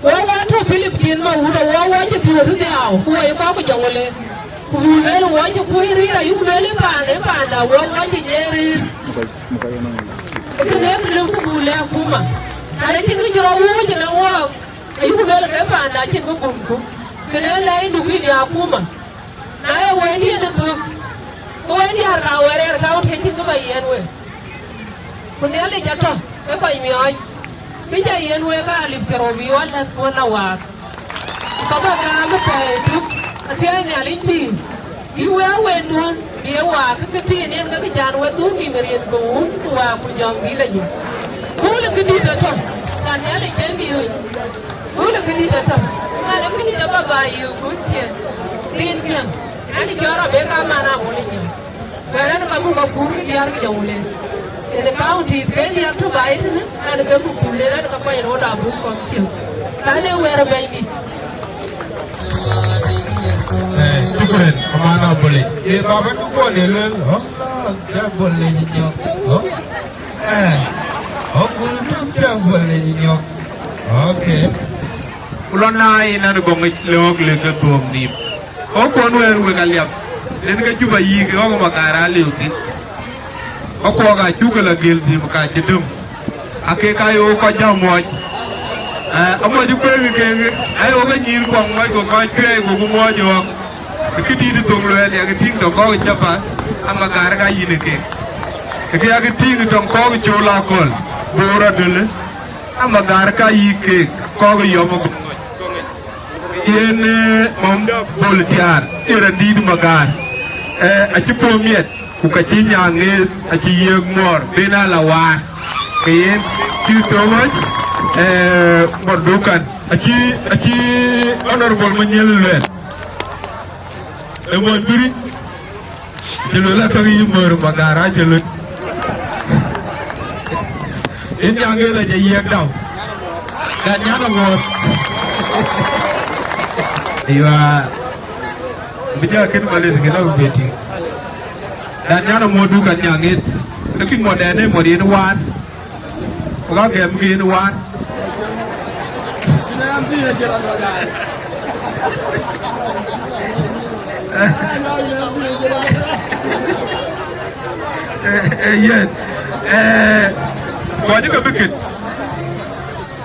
Wɔ wɔ tɔ̈ Philip cin Mawut, wɔ wɔ cï piɔ̈ɔ̈th ë dhiau, ku wɔ ye kɔc ku jɔŋ le. Ku buk lueel wɔ cï kuc rïïr, ayuk lueel ë paan, ë paanda wɔ, wɔ cï nyiɛɛr rïïr. Kënë kënë ku buk lɛ̈k akuma. An, acïn kë cï rɔt wuɔ̈c ënë wɔɔk, ayuk lueel ke paanda acïn kë gumku. Kënë lɛc duk yïn ya akuma. Na ye wëndiɛ̈n ë thök, ku wëndiɛ̈n ka wɛ̈ɛ̈r rɛ̈ɛ̈r ka ɣöt, acïn kë ba yiɛ̈n we. Ku Nhialic atɔ̈, ke kɔc miɔɔc, kë ca yiɛ̈n wek aa lip cï rou bï ɣɔn däth kuɔ̈n la waak. Ku ka bä gam ë pɛɛi tuk, athiɛɛi Nhialic pïïr, bï wek aa wenduön, bï e waak, ke këthiin en ke kë can we dhuun nïm ë rin ke wun, ku waak, ku jɔŋdït la jël. Köölë këdït atɔ̈, ka Nhialic ke miööc. Köölë këdït atɔ̈, man ë këdït abä ba yï kun ciëën, rin ciëën, an, cɔɔr abë ka man abol ë ciëën. Wɛ̈ɛ̈r ɛn ka muk akuur kë diäär kë jɔŋ wulë. Ënë counties ke liak tɔ̈ baai tënë, ɛn ke muk thul den ɛn ka kuany rɔt abun kɔn cieŋ. Ka ne wɛ̈ɛ̈r ë bɛ̈nydït. Eh, shukran, amana bole. Eh, baba du bole lel, oh, ke bole nyok. Oh. Eh. Oh, guru du ke bole nyok. Okay. Ku lɔ na yen an gɔŋ lëk lëk ke thuɔɔm nhïïm. Ɣɔ̈k kɔn wɛ̈ɛ̈r wek aliap, yen ke Juba yïk ɣɔ̈k Magär aliu thïn. Ɣɔ̈k kɔɔk acuk ke la gël nhïïm ka cï döm. Akek aye ɣok kɔc jam muɔɔc. Eh, amuɔc kueŋ keek, aye ɣok ke nyïïr kuɔŋ muɔc ku kɔc cuɛɛi ku ku muɔɔc ɣɔ̈k. Këdït thok luɛɛl yak tïŋ tɔ̈ kɔ̈k cä path, Amagär ka yïn ë keek. Kë yak tïŋ tɔ̈ kɔ̈k col akɔ̈l, Bor adöl. Amagär ka yï keek, kɔ̈k yɔm ë gɔŋ. Yen, eh, Mam Bol Tiaar, ë raan dïït Magär. Eh, acï puɔ̈u miɛt, ku ka cï nyaŋ ŋeeth, acï yiëk muɔɔr, ben a la waar. Ke yen, cï too much, eh, Bor Dukan. Acï, acï Honorable Manyel luɛɛl. Ë mony bï rï, cï luel akäŋ yï mör Magär acï luel. Yen nyaŋ ë la jɔ yiëk dau. Gat nyan aŋuɔɔt. Aywa, bï jɔ kën malith kën abï beti. Gat nyan aŋuɔɔt du gat nyaŋ ë. Lakin mɔdɛn ë mɔt yen waar. Ku ka gɛm ke yen waar. Eh, eh, yen. Eh, kɔc ke bï ket.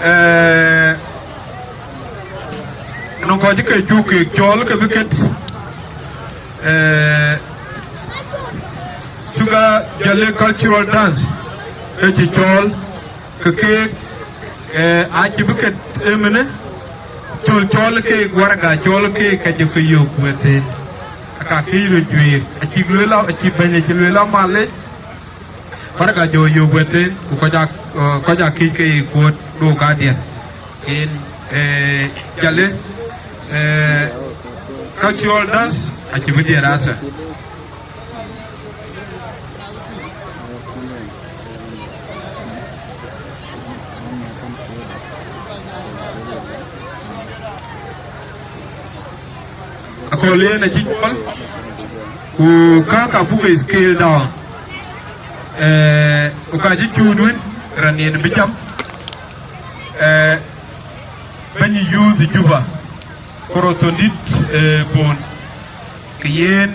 Eh, nɔŋ kɔc ke cuk ke cɔɔl ke bï ket. Eh, Sugar Jale cultural dance, ë cï cɔɔl, ke keek, eh, acï bï ket ëmënë, cɔl cɔɔl keek, waraga cɔɔl keek, ka jɔ ke yök wëthën. Aka këc röt juëër, acïk lueel a, acï bɛ̈ny acï lueel a malec, waraga jɔ yök wëthën, ku kɔc a, eh, kɔc a këc ke ye kuöt, duɔ̈k kadiɛ̈. Yen, eh, Jale, eh, cultural dance, acï bï diɛɛr asa. Akɔ̈l yen acï cɔl, ku ka ka buk ë scale down. Eh, ku ka cï cuut wën, raan yen bï jam. Eh, bɛ̈ny youth Juba, ku rɔt thöndït, eh, Bor. Ke yen,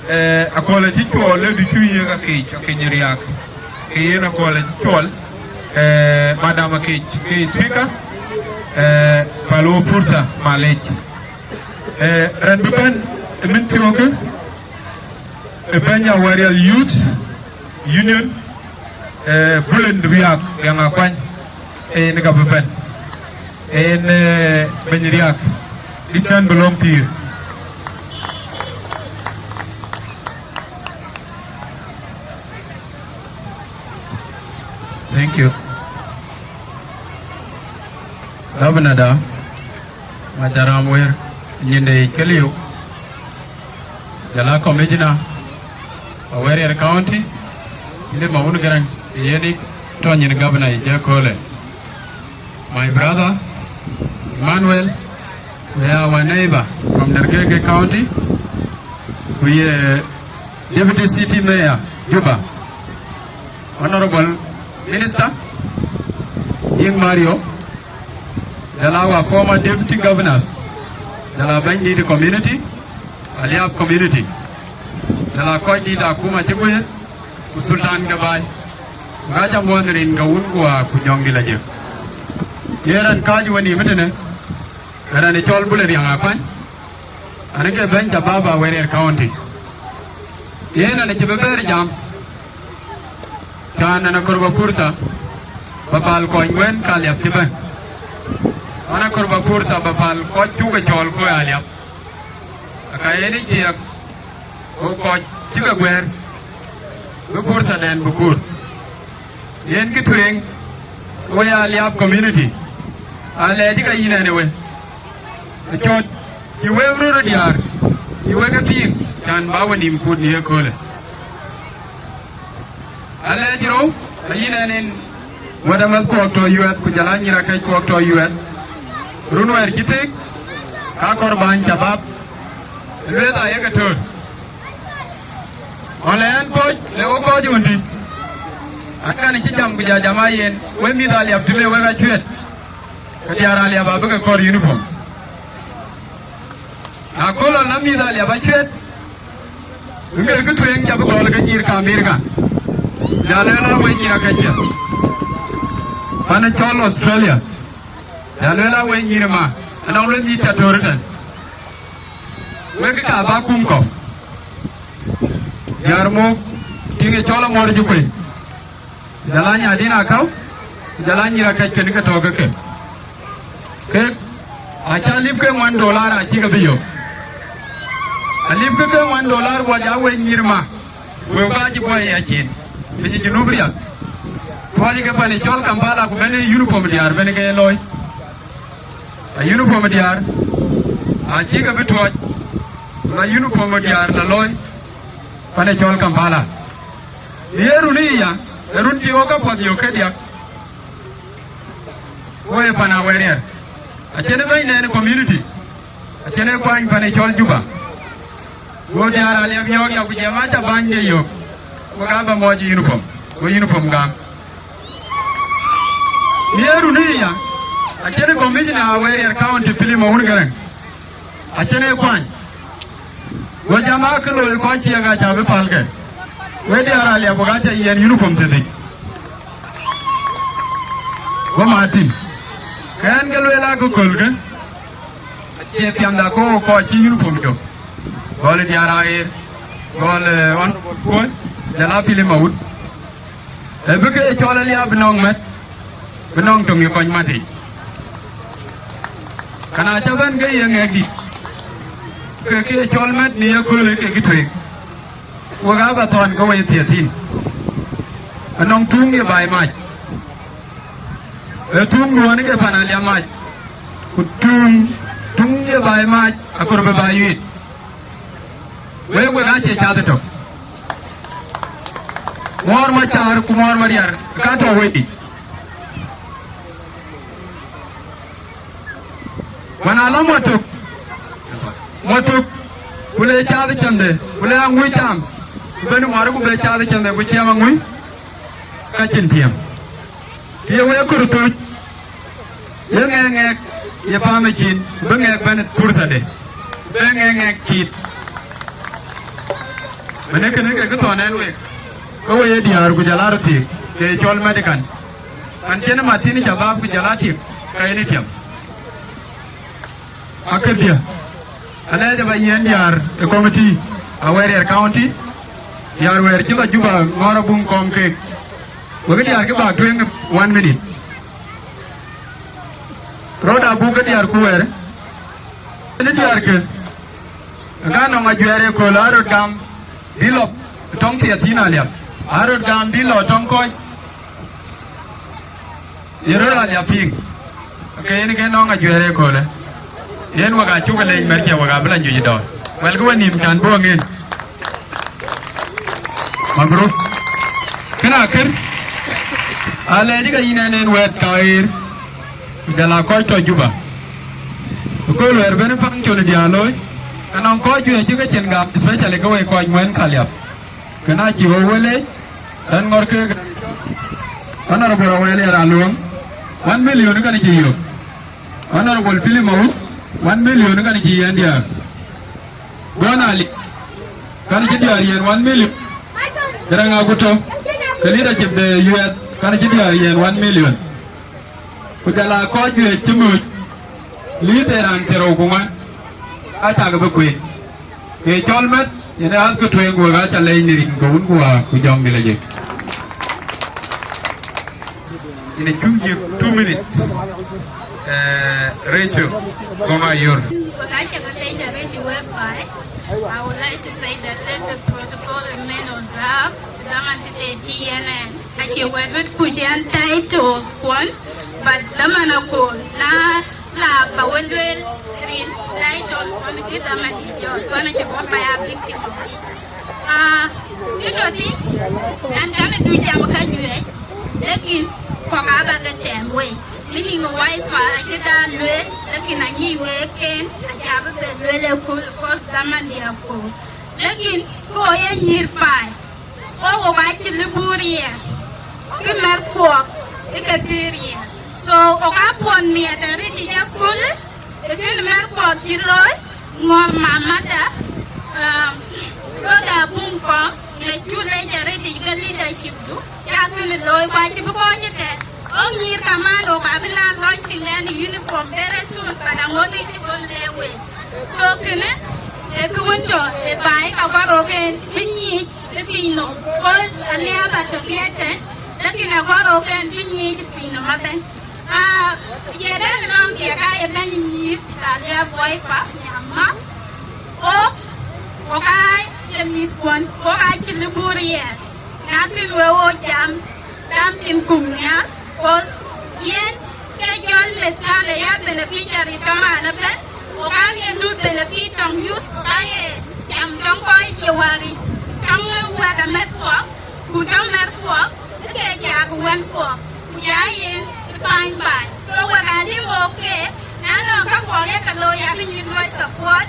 eh, akɔ̈l acï cuɔl, ë ducu yiëk akec, akec riääk. Ke yen akɔ̈l acï cuɔl, eh, madam akec, ke speaker, eh, palo fursa, malec. Eh, raan bï bɛ̈n, ë min thiɔ̈kë, ë bɛ̈ny Awerial Youth Union, eh, Bulen Riak, Riaŋ Akuany, eh, yen ka bï bɛ̈n. En, eh, bɛ̈ny Riak, dï cän bï lɔ̈ŋ pïïr. Thank you. Governor da, Macharam Wer, nyinde yic ke liu, jɔl a commissioner, Awerial County, yïn de Mawun Garaŋ, yen ë tɔ̈ nyin governor yic ëköölë. My brother, Emmanuel, we are our neighbor from Dergege County. We are Deputy City Mayor, Juba. Honorable Minister, King Mario, jɔl a our former deputy governors, Jɔl a bɛ̈nydït community, Aliap community. Jɔl a kɔcdït akuma cï guëër, ku sultan ke baai. Ku ka ca muɔ̈th rin ke wun ku waa ku jɔŋdït la jek. Yen raan kääc wenïïm ëtënë, raan ë cɔl Bul Riaŋ Akuany, an ke bɛ̈ny ca baba Awerial County. Yen an acï bï bɛ̈ɛ̈r jam, cän an akɔɔr ba pursa ba päl kɔc wën ka Aliap cï bɛ̈n. An akɔɔr ba pursa ba päl kɔc cuk ë cɔɔl ku Aliap. Aka yen ë thiëëk, ku kɔc cï ke guëër, bï pursa dɛn bï kuur. Yen kë tueŋ, we Aliap community, alɛɛc ka yïn ɛn ë we. Ë cɔt, cï wek röt ë diäär, cï wek e thiin, cän ba wenïïm kut në ye köölë. Alɛɛc rou, ayïn ɛn en wɛ̈t amɛ̈th kuɔɔk tɔ yuɛth, ku jɔl a nyïïr akɛc kuɔɔk tɔ yuɛth. Run wɛ̈ɛ̈r cï tëëk, ka kɔɔr bäny cabap, lueth ayek ë töör. Ɣɔn lɛ ɛn kɔc, le wo kɔc wun dï. Akan cï jam ku ja jam a yen, we mïth Aliap të le wek acuet, ke diäär Aliap abï ke kɔɔr uniform. Na kööl ɣɔn la mïth Aliap acuet, ŋe kë tueŋ ca bï gɔl ke nyïïr ka Amerika. Ja lueel a we nyïïr akɛcë. Pan ë cɔl Australia. Ja lueel a we nyïïr ma, anɔŋ lueth nyïïr ca töör ëtɛ̈n. Wek ka ba kum kɔ̈u. Diäär muk, tiŋ ë cɔl amuɔ̈r cï kuec. Ku jɔl a nyadin akäu, ku jɔl a nyïïr akɛc kën ke tɔ̈ ke ke. Kek, aca lip ke ŋuan dolar acï ke bï yök. Alip ke ke ŋuan dolar wɔ ja we nyïïr ma. Wëu ka cï bɔ̈ ë yacin, piny ë Junub riak. Tuɔɔc ke pan ë cɔl Kampala ku bɛ̈n ë uniform diäär bɛ̈n ke ye looi. A uniform diäär, acï ke bï tuɔɔc, la uniform diäär la looi, pan ë cɔl Kampala. Në ye run ë ya, ë run cï ɣɔ̈k kapuɔth yök ke diäk, wo ye pan Awerial. Acïn ë bɛ̈ny nɛn community, acïn ë kuany pan ë cɔl Juba. Go diäär Aliap yɔ̈ɔ̈k ya ku jam aca bäny de yök, ku ka ba mɔɔc uniform, go uniform gam. Në ye run ë ya, acïn commissioner Awerial County Philemon Wun Gäräŋ, acïn ë kuany. Go jam a kë looi kɔc ciëëŋ aca bï päl ke. We diäär Aliap, wek aca yiɛ̈n uniform tëdï. Go Martin, ke ɛn ke lueel a kë köl ke, acie piɛmda ko kɔc cï uniform jök. Gɔl ë diäär Aɣeer, gɔl ë Honorable Kuöc, jɔl a Philemon Awut. Ë bï ke cɔl Aliap bï nɔŋ mät, bï nɔŋ töŋ ë kɔc mat yic. Kana ca bɛ̈n ke ye ŋɛk dït, ke ke cɔl mät në ye köölë ke kë tueŋ. Wek aa ba thɔn ke we thiëthiin. Anɔŋ tuŋ ye baai mac. Ë tuŋ duɔ̈ɔ̈n ke pan Aliap mac. Ku tuŋ, tuŋ ye baai mac, akɔɔr bï baai yuit. Wek, wek aa cie cath ëtök. Muɔɔr Macar ku Muɔɔr Mariar ka tɔ̈ wei. Wën aa lɔ Mɔtök, Mɔtök, ku le cath cämde, ku le aŋui cam, ku ben muɔɔr ku be cath cämde, ku ciɛm aŋui, ka cïn tiɛm. Të ye wek kör thuc, ye ŋɛk ŋɛk, ye pam ë cin, bï ŋɛk bɛ̈n ë thurthade, bï ŋɛk ŋɛk tiit. Mënë kënë ke kë thɔn ɛn wek, ke we ye diäär ku jɔl a röt thiëëk, ke cɔl mɛ̈tëkan. An cïn ë mat thïn ë cabap ku jɔl a tiek, ka yen ë tiam. Akedhie, alɛɛc aba yiɛ̈n diäär ë committee Awerial County, diäär wɛ̈ɛ̈r cï lɔ Juba ŋɔ̈ɔ̈r abuŋ kɔm keek. Wek diäär kë bak tueŋ one minute. Rɔt abuk ke diäär ku wɛ̈ɛ̈r, ënë diäär ke, ka nɔŋ ajuɛɛr ë kööl aa röt gam bï lɔ tɔŋ thiëthiin Aliap, aa röt gam bï lɔ tɔŋ kɔc. Ye röt Aliap piŋ, ke yen ke nɔŋ ajuɛɛr ë köölë. Yen wek aa cuk leec mɛ̈r cie wek aa bï la nyuc ë dɔ̈ɔ̈r. Wɛlkï wenïïm cän bï we ŋen. Mabruk. Kënë akër, alɛɛc ke yïn ɛn en wɛ̈ɛ̈t ka ɣeer, ku jɔl aa kɔc tɔ̈ Juba. Ëkööl wɛ̈ɛ̈r bɛ̈n function diäär looi, ke nɔŋ kɔc juëc cï ke cin gam, especially ke wek kɔc muɛ̈n ka Aliap. Kënë acï ɣöö we leec, ɣɛn ŋɔ̈r keek Honorable Awerial Aluɔŋ, one million kënë cï yök. Honorable Philemon Awut, One million kan cï yen diäär. Go na lik, kan cï diäär yen one million. Garaŋ Aguto, ke leadership de U S, kan cï diäär yen one million. Ku jɔl a kɔc juëc cï möc, liith ë raan thiërrou ku ŋuan, acäk bï kueen. Ke cɔl mɛt, yen ë athkë tueŋ, ku wek aca leec në rin ke Wun ku Wät ku Jɔŋdït Lajik. Yen acuk yiëk two minutes. Eh, Rachel, go ma yor. Wek aca ke leec arëët wek baai. I would like to say that let the protocol remain observed. Dhaman të tëë tï yen ɛn, acie wɛ̈t wët kuc ɛn title kuɔn, but dhaman akoor na la ba wën lueel rin ku title kuɔn kë dhaman dï jɔt kuɔn acï kɔn ba ya victim of it. Ah, kë tɔ̈ thïn, ɛn kɛn ë du jam ka juëc, lakin kɔ̈k aa ba ke tɛɛm wei. Meaning wifi acï daan lueel, lakin anyic wek ken, aca bï bɛ lueel ëkööl, cause dhaman dï akoor. Lakin kë ɣo ye nyïïr paai, ɣok, ɣok acï lëu buk riɛɛr, kë mɛ̈th kuɔk ë ke kë riɛɛr. So, ɣok aa puɔ̈n miɛt arëët yic ëkööl, ë kën mɛ̈th kuɔk cï looi, ŋɔ̈ɔ̈r mamada, um, rɔt aa pum kɔ̈ŋ, në cuk leec arëët yic ke leadership du, ca kënë looi, ku acï bï kɔc ëtɛ̈ɛ̈n. Ɣok nyïïr kaman ɣok abï na launching ɛn uniform very soon, but aŋoot ë cï ɣön le wek. So kënë, ë kë wën tɔ̈ ë baai ka gɔ̈r ɣok en bï nyiic ë piny nɔm, cause aliap atɔ̈ liɛɛt tɛ̈n, lakin agɔ̈r ɣok en bï nyiic ë piny nɔm abɛ̈n. Ah, ye bɛ̈n lɔŋ diɛ̈ ka ye bɛ̈n nyïïr, ka liap wifi, nyama. Ɣok, ɣok aa ye mïthkuɔn, ɣok aa cï lëu buk riɛɛr. Na kën wek ɣo jam, jam cïn kum nhial, cause yen ke jɔl meth kan ë ya beneficiary tɔ̈ raan ëbɛ̈n, ɣok aa ye lut benefit tɔŋ youth, ɣok aa ye jam tɔŋ kɔc ye wäär yic, tɔŋ wɛ̈t amɛ̈th kuɔk, ku tɔŋ mɛ̈th kuɔk, ë ke jak wën kuɔk, ku ja yen ë pany baai. So wek aa lim ɣok ke, na nɔŋ ka kuɔk ye ke looi, ya ke nyuc luɔi support,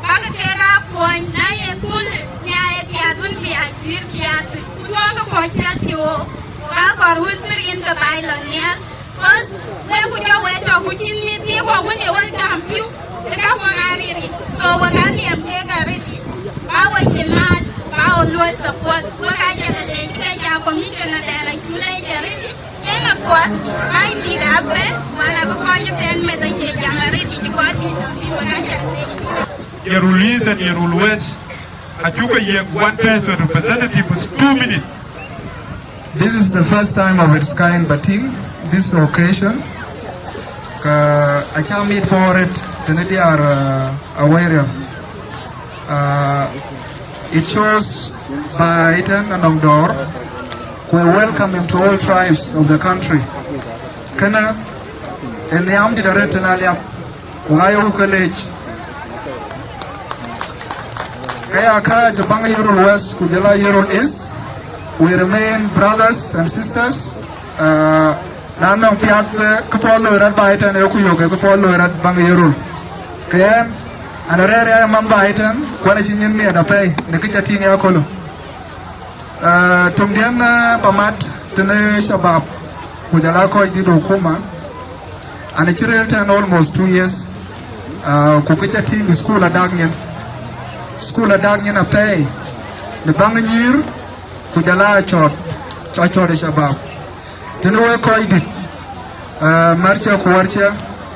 bäk ke raa kuɔny, na ye kul, nya ye piath wën bï a juëër piath, ku duɔ̈kkë kɔc cäth cï ɣok, ɣok aa kɔɔr wën bï rin ke baai lɔ nhial. Cause wek ku jɔ wek tɔ̈ ku cïn mïth thiëëk kɔ̈k wën ye wek gam pïu, ë ka wek aa riɛɛr yic. So wek aa liɛm kek arëët yic, ba wek cïn maat, ba ɣo luɔi support, wek aa jɔl a leec, ke ja commissioner dɛn acuk leec arëët yic. Yen apuɔth, ba dït abɛ̈n, wala bï kɔc ëtɛ̈ɛ̈n meth acie jam arëët yic, kɔc dït abï wek aa jɔl a leec. Yirol East and Yirol West, acuk ke yiëk one person representative with two minutes. This is the first time of its kind, but in this occasion, ka aca mit for it, tënë diäär, uh, Awerial. Uh, it shows by Iten Anɔŋ Dɔɔr, we welcome him to all tribes of the country. Kënë ë nhiam dït arëët tënë Aliap. Ku aa yökku ke leec. Ke ya kääc baŋ Yirol West ku jɔl a Yirol East, we remain brothers and sisters. Uh, na nɔŋ piath, eh, kë puɔl loi rɔt baai tɛ̈n, ee ku yök ke kë puɔl loi rɔt baŋ Yirol. Ke ɣɛn, an, arɛ̈ɛ̈r ya ë manh baai tɛ̈n, ku ɣɛn acï nyin miɛt apɛi në kë ca tïŋ ya köölë. Ah, töŋdiɛ̈n, ah, ba mat tënë shabab, ku jɔl a kɔc dït hukuma, an, acï rëër tɛ̈n almost two years, ah, ku kë ca tïŋ, school adak nyin. School adak nyin apɛi në baŋ nyïïr, ku jɔl a cɔɔt, cɔɔt, cɔɔt ë shabab. Tënë wek kɔc dït, ah, märcä ku wärcä,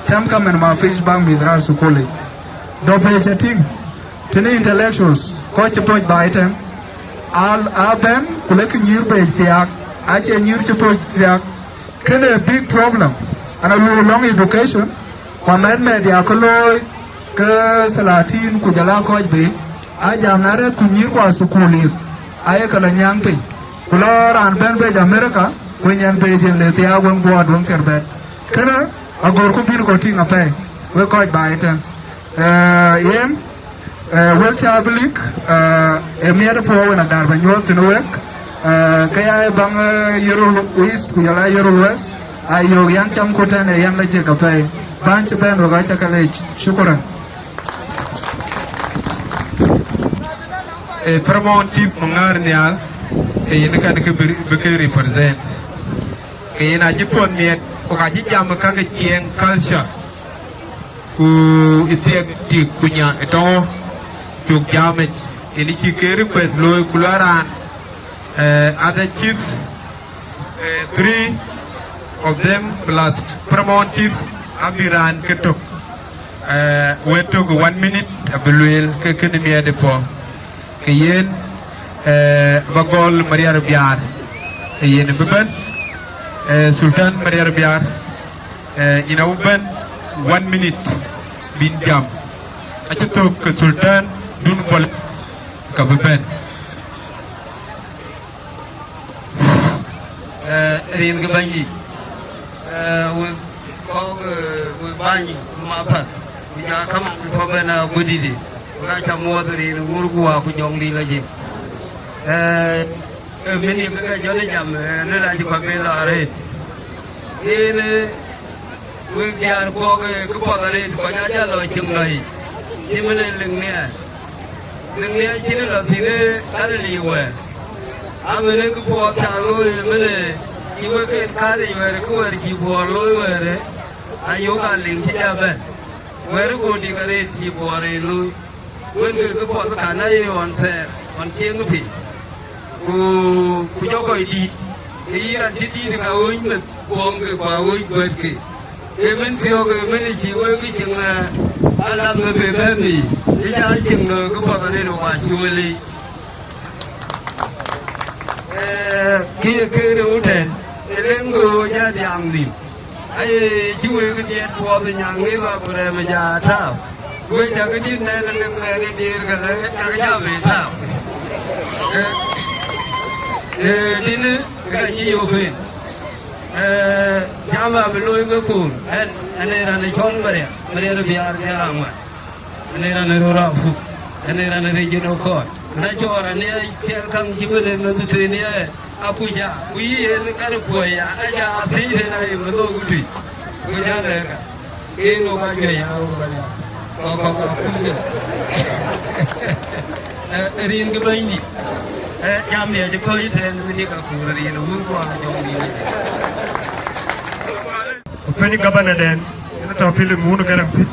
thɛmkë mën ma fish baŋ mïth raan thukul yic. Dhɔ̈p ë ca tïŋ, tënë intellectuals, kɔc cï pɔ̈c baai tɛ̈n, aa, aa bɛ̈n, ku lekï nyïïr bei thiaak, acie nyïïr cï pɔ̈c thiaak. Kënë big problem. An, alueel lɔŋ education, ku amɛ̈t mɛ̈t ya ke looi ke thalatin ku jɔl a kɔc bei, aa jam na rɛ̈ɛ̈th ku nyïïr ku aa thukul yiic, aye ke lɔ nyääŋ piny. Ku lɔ raan bɛ̈n bei America, ku nyan bei yen le thiaak wëŋ buɔɔt wëŋ thiërbɛ̈t. Kënë agörku bïn kɔ̈u tïŋ apɛi, wek kɔc baai tɛ̈n. Eh, yen, eh, wël cä bï lik, eh, ë miɛt puɔ̈u wën agär ba nyuɔɔth tënë wek, eh, ke ya ë baŋ, eh, Yirol East ku jɔl a Yirol West, ayök yan camku tɛ̈n ë yan la jek apɛi. Bäny cï bɛ̈n wek aca ke leec. Shukran. Eh, Paramount Chief Maŋar Nhial, ke yen kën ke bï, bï ke represent. Ke yen acï puɔ̈th miɛt, ku ka cï jam ë ka ke ciɛɛŋ culture. Ku ë thiɛk tik ku nya ë tɔ̈u cuk jamic, yen cï ke request looi ku luɔi raan, eh, other chief, eh, three of them plus paramount chief abï raan ke tök. Eh, wet tök one minute abï lueel ke kënë miɛt ë puɔ̈u. Ke yen, eh, ba gɔl Mariar Biar, eh, yen bï bɛ̈n, eh, Sultan Mariar Biar, eh, yen abï bɛ̈n one minute bïn jam. Acï thök ke Sultan dun bɔl ka bï bɛ̈n. Eh, rin ke bɛ̈ny yic. Eh, wek kɔ̈k, eh, wek bäny ku mapäth, ku ja kaman puɔ̈u bɛ̈n aguödït, wek aca muɔɔth rin wur ku wa ku jɔŋdït lɔ jiëk. Eh, eh, min ye ke ke jɔn ë jam, eh, lël acï kɔc ben lɔ arëët. Yen, eh, wek diäär kɔ̈k, eh, kë puɔth arëët, kɔc aca lɔ cieŋ lɔ yic, cï min ë liŋ niɛɛr. Liŋ niɛɛr cïn lɔ thïn, eh, kan ë liic wɛɛr. Amënë kë puɔth ca looi, mënë cï wek en kaaric wɛɛr, kë wɛɛr cï Buɔɔr looi wɛɛr, eh, ayök aliŋ cï ja bɛ̈n. Wɛɛr ë Gɔ̈ɔ̈rdik arëët cï Buɔɔr en looi. Wën ke kë puɔth kan aye ɣɔn thɛɛr, ɣɔn cieŋ piny. Ku, ku jɔ kɔc dït, ke yïn raan cï dït ka ɣööc meth buɔŋke ku aɣööc guɛ̈tke. Ke min thiɔ̈k, ke min cï wek cieŋ, eh, alam ë bë bɛ̈n yic, ë ja cieŋ lɔ kë puɔth arëët wek acï we leec. Eh, kë ye kë rou tɛ̈n, ë leŋ ke ɣööc ja diaaŋ nhïïm. Aye cï wek diɛt puɔth ë nyaŋ ŋiëth Abraɣam ë ja tääu. Wek jakï dït nɛn ë lëk nɛn ë diëër ke lë jakï ja wek tääu. Eh, eh, dïnë ka nyi yök en. Eh, jam abï looi ke koor. Ɛn, ɛn ee raan ë cɔl Mariar, Mariar Biar, Biar Aŋuan. Ënë raan ë röör apuk, ënë raan ë regional court. Na cɔɔr anë aciɛl kaŋ cï bï le meth tënë ë akuca, ku yï yen kan kuɔɔc ya, aca athiëc tënë aye meth ɣok tui. Ku ja lɛ̈k ka. Yen ɣok ajuëc ya ɣok bä liap. Kɔk, kɔk, kɔk, kum jël. Eh, rin kë bɛ̈nydït. Eh, jam diɛ̈ cï kɔc tɛ̈n bï dik akuur rin wur kuɔɔr jɔŋdït. Ku piny gabana dɛn, yen tɔ̈ Philip Munu Garaŋ Pith.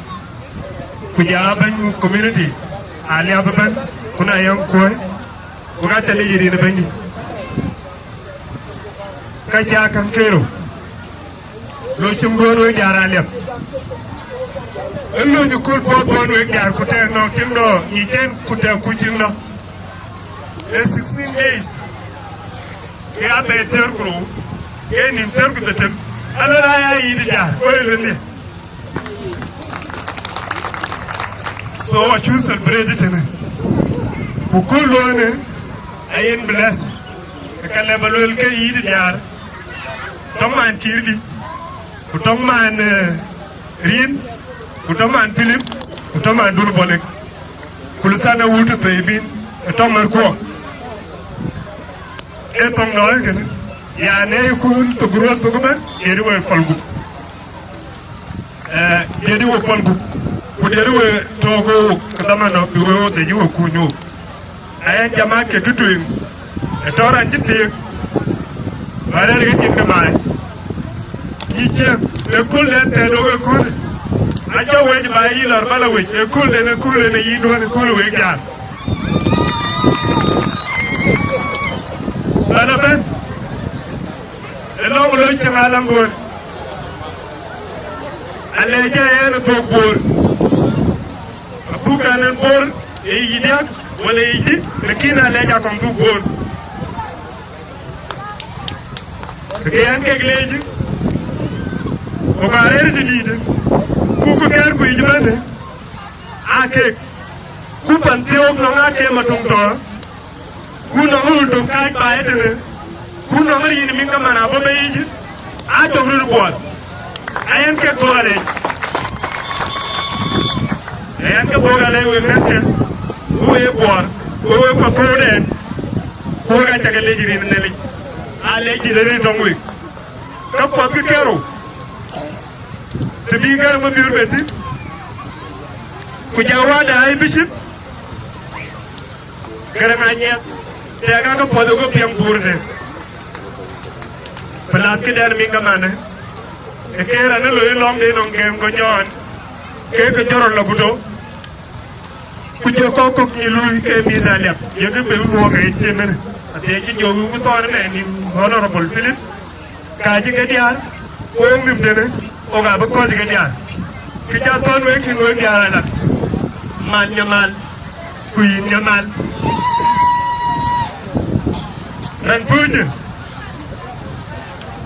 Ku ja bɛ̈ny community, Aliap ëbɛ̈n, ku na yɛn kuɔ̈i, ku ka cä lec rin ë bɛ̈nydït. Ka ca käŋ kerou, lɔ cïm duɔ̈n wek diäär Aliap. Ë lony ë kööl puɔth duɔ̈n wek diäär, ku tɛ̈k nɔŋ tiŋ dɔ nyic cen, ku tɛ̈k kuc tiŋ dɔ. Ë sixteen days, ke abɛ̈i thiëër ku rou, ke nïn thiëër ku dhetem, alɔ la ya yït diäär, ku ë lëndï. So acuk celebrate tënë. Ku kööl luɔɔnë, ayen bless. Ka lɛ ba luel ke yït diäär, tɔŋ man Kiirdït, ku tɔŋ man, eh, Rin, ku tɔŋ man Philip, ku tɔŋ man dun Bɔlek. Kulu sana wut thëi bïn, ë tɔŋ mär kuɔ. Ë tɔŋ nɔɔk kënë. Ya ne kun thok ruɔl thok bɛ̈n, ye di wek pɔl gup. Eh, diɛt wek pɔl gup, ku diɛt wek tɔ̈ɔ̈k wok, ke dhaman nɔ̈k bï wek wodhic wek kuny wok. Ayɛn jama ke kë tueŋ, ë tɔ̈ raan cï thiëëk, ba rɛ̈ɛ̈r ke cin ke baai. Nyic ciɛɛŋ, ë kööl dɛn thɛɛr wok ë kööl. Acä wec ba yï lɔr ba la wec, ë kööl dɛn, ë kööl dɛn, ë yï duɔ̈n, ë kööl wek diäär. Ba la bɛ̈n. Ë lɔ̈ŋ lɔ cï ŋa lam Bor? Alɛɛc ë yen ë thok Bor. Athuk ɛn en Bor, ë yic diäk, wala ë yic dï, lakin alɛɛc akɔŋ thuk Bor. Ke yɛn kek leec, ku ka rɛ̈ɛ̈r tëdïïtë, ku ku kɛ̈ɛ̈r ku yic bɛ̈në, aa kek, ku pan thiɔ̈k nɔŋ aa ke matuŋ tɔ̈, ku nɔŋ ɣööt töŋ kääc baai ëtënë, ku nɔŋ rin min ke man abɔ̈ bei yic, aa tök röt buɔɔth. Ayɛn kek thok alɛc. Ayɛn ke thok alɛc wek mɛ̈thkë, ku wek Buɔɔr, ku wek pathöördɛn, ku wek acä ke lec rin Nhialic. Aa lec dït arëët tɔŋ wek. Ka puɔth kë kërou, të bï Garaŋ Mabiöör bɛ thïn, ku ja wada ai bicip, Garaŋ Anyiɛth, tɛ̈k aa ke puɔth ë guɔ piɛŋ Bor de. Plus këdɛn min ke manë, ë ke raan ë loi lɔ̈ŋ de nɔŋ gɛ̈m kɔc Jɔn, Ke ke jɔt rɔt lɔ ku tɔ̈, ku jɔ kɔc kɔ̈k ŋic luui ke mïth Aliap, jɔ ke bï luɔk ke cï mën. Athiɛɛc cï jɔ wïu thɔn ëmɛn nïn Honorable Philip, ka cï ke diäär, ku wok nïm tënë, wok abï kɔ̈ɔ̈c ke diäär. Kë ca thɔ̈n wek thïn wek diäär Aliap, man nyamal, ku yïn nyamal. Raan pööcë,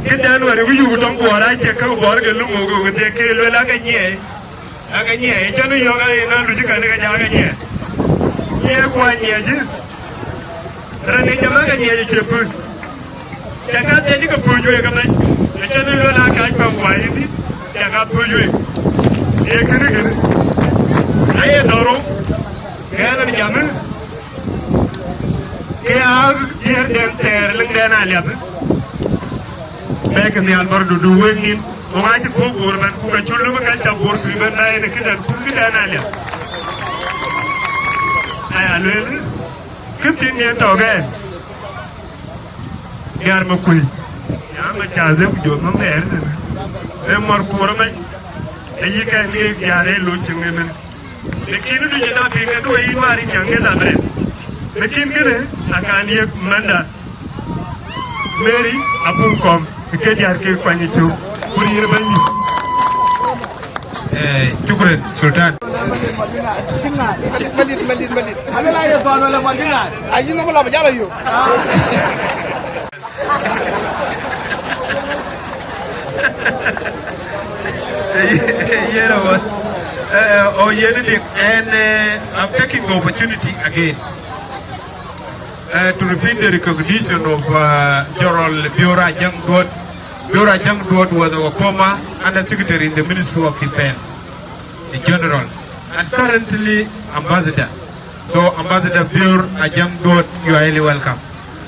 këdɛn wär ë wïc yuk tɔŋ Buɔɔr, acie käk Buɔɔr ke lum wok, wok thiek ke luel ake nyiɛɛi. Ake nyiɛɛi, ë cän ë yɔ̈ɔ̈k aye na luc ë kɛn ke jɔ ake nyiɛɛi. Nyiɛɛi ku anyiɛɛi jï. Raan ë jam ake nyiɛɛi ë cie pööc. Cä ka dhiëc ke pööc wek ëmɛn, ë cän ë luel aa kac pɛ̈m wai ëdï, cä ka pööc wek. Ee kënë kënë. Aye dhɔ̈r rou, kɛn ë jam ë, ke aa diëërden thɛɛr lëŋden Aliap ë. Bɛ̈ɛ̈ikë nhial bär dudu wek nïn, wok acï thuɔ̈k Bor ëmɛn, ku ka cul lupë ka cä Bor tui ëmɛn, na yen ë këdɛn, ku këdɛn Aliap. Aya lueel, kë thiin yen tɔ̈ ke ɛn. Diäär Makuëi, ya Macath, ku jɔ nhom ëër tënë. Ee mɔr kuɔɔr ëmɛn, ee yï kɛn ŋiɛc diäär ee loc cï ŋic ëmɛn. Lakin du jɛ na piŋ adu ee yïn wäär yï nyaŋ ŋiɛth abërɛn. Lakin kënë akan yiëk mɛnda Mary Abuŋ Kɔm, ke diäär ke kuany ë cök. Ku riir bɛ̈nydït. Eh, shukran, Sultan. Madit, madit, madit. Aye nɔm la ba jal ayok. Yen awä. Eh, oh, yen dik. And, eh, I'm taking the opportunity again, uh, to repeat the recognition of, uh, General Bior Ajang Duot. Bior Ajang Duot was our former Under Secretary in the Ministry of Defense in General and currently Ambassador. So, Ambassador Bior Ajang Duot, you are highly welcome.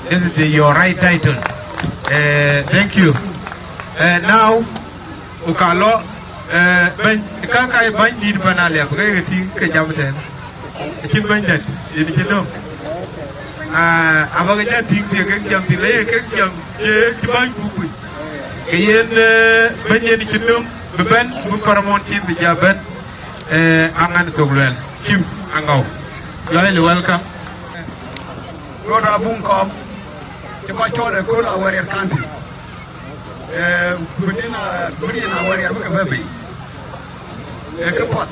This is the, your right title. Uh, thank you. Uh, now, Ukalo, eh, bɛ̈ny, ka ka ye bɛ̈nydït pan Aliap, ke ke tïŋ ke jam tɛ̈n. Acïn bɛ̈ny dɛ̈t, yen cï döŋ. Ah, aba ke jam tïŋ, ye kek jam thïn, ye kek jam, ye cï bäny buk kuc. Ke yen, eh, bɛ̈ny yen cï döŋ, bï bɛ̈n, bï paramount chief bï ja bɛ̈n, eh, Aŋan Thok Luɛl, Chief Aŋau. You are highly welcome. Rɔt Abuŋ Kɔm, cï kɔc cɔl ë kööl Awerial County. Eh, ku dïn, ah, ku dïn Awerial bï ke bɛ̈ bei. Eh, ke path.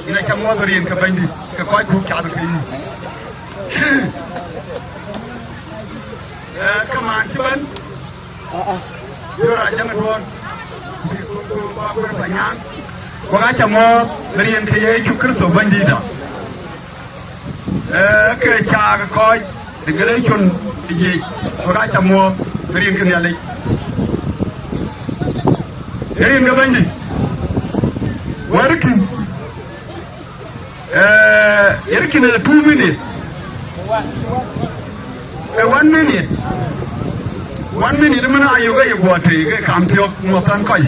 Yïn acä muɔ̈th rin ke bɛ̈nydït, ke kɔc kuk cath ke yï. Eh, ke man cï bɛ̈n, Bior Ajäŋ Duɔ̈ɔ̈t, ku, ku, ku, ku Panyaaŋ. Wek acä muɔ̈th rin ke Yecu Kërtho Bɛ̈nydïïtda. Ee, ke cak kɔc de Galatian ë jiëc, wek acä muɔ̈th rin ke Nhialic. Rin ke Bɛ̈nydït, wärkïn, ee, yen kïn ë two minute. Ee, one minute. One minute, mën ayök aye guɔ tei ke kam thiɔ̈k muɔ̈th thän kɔc.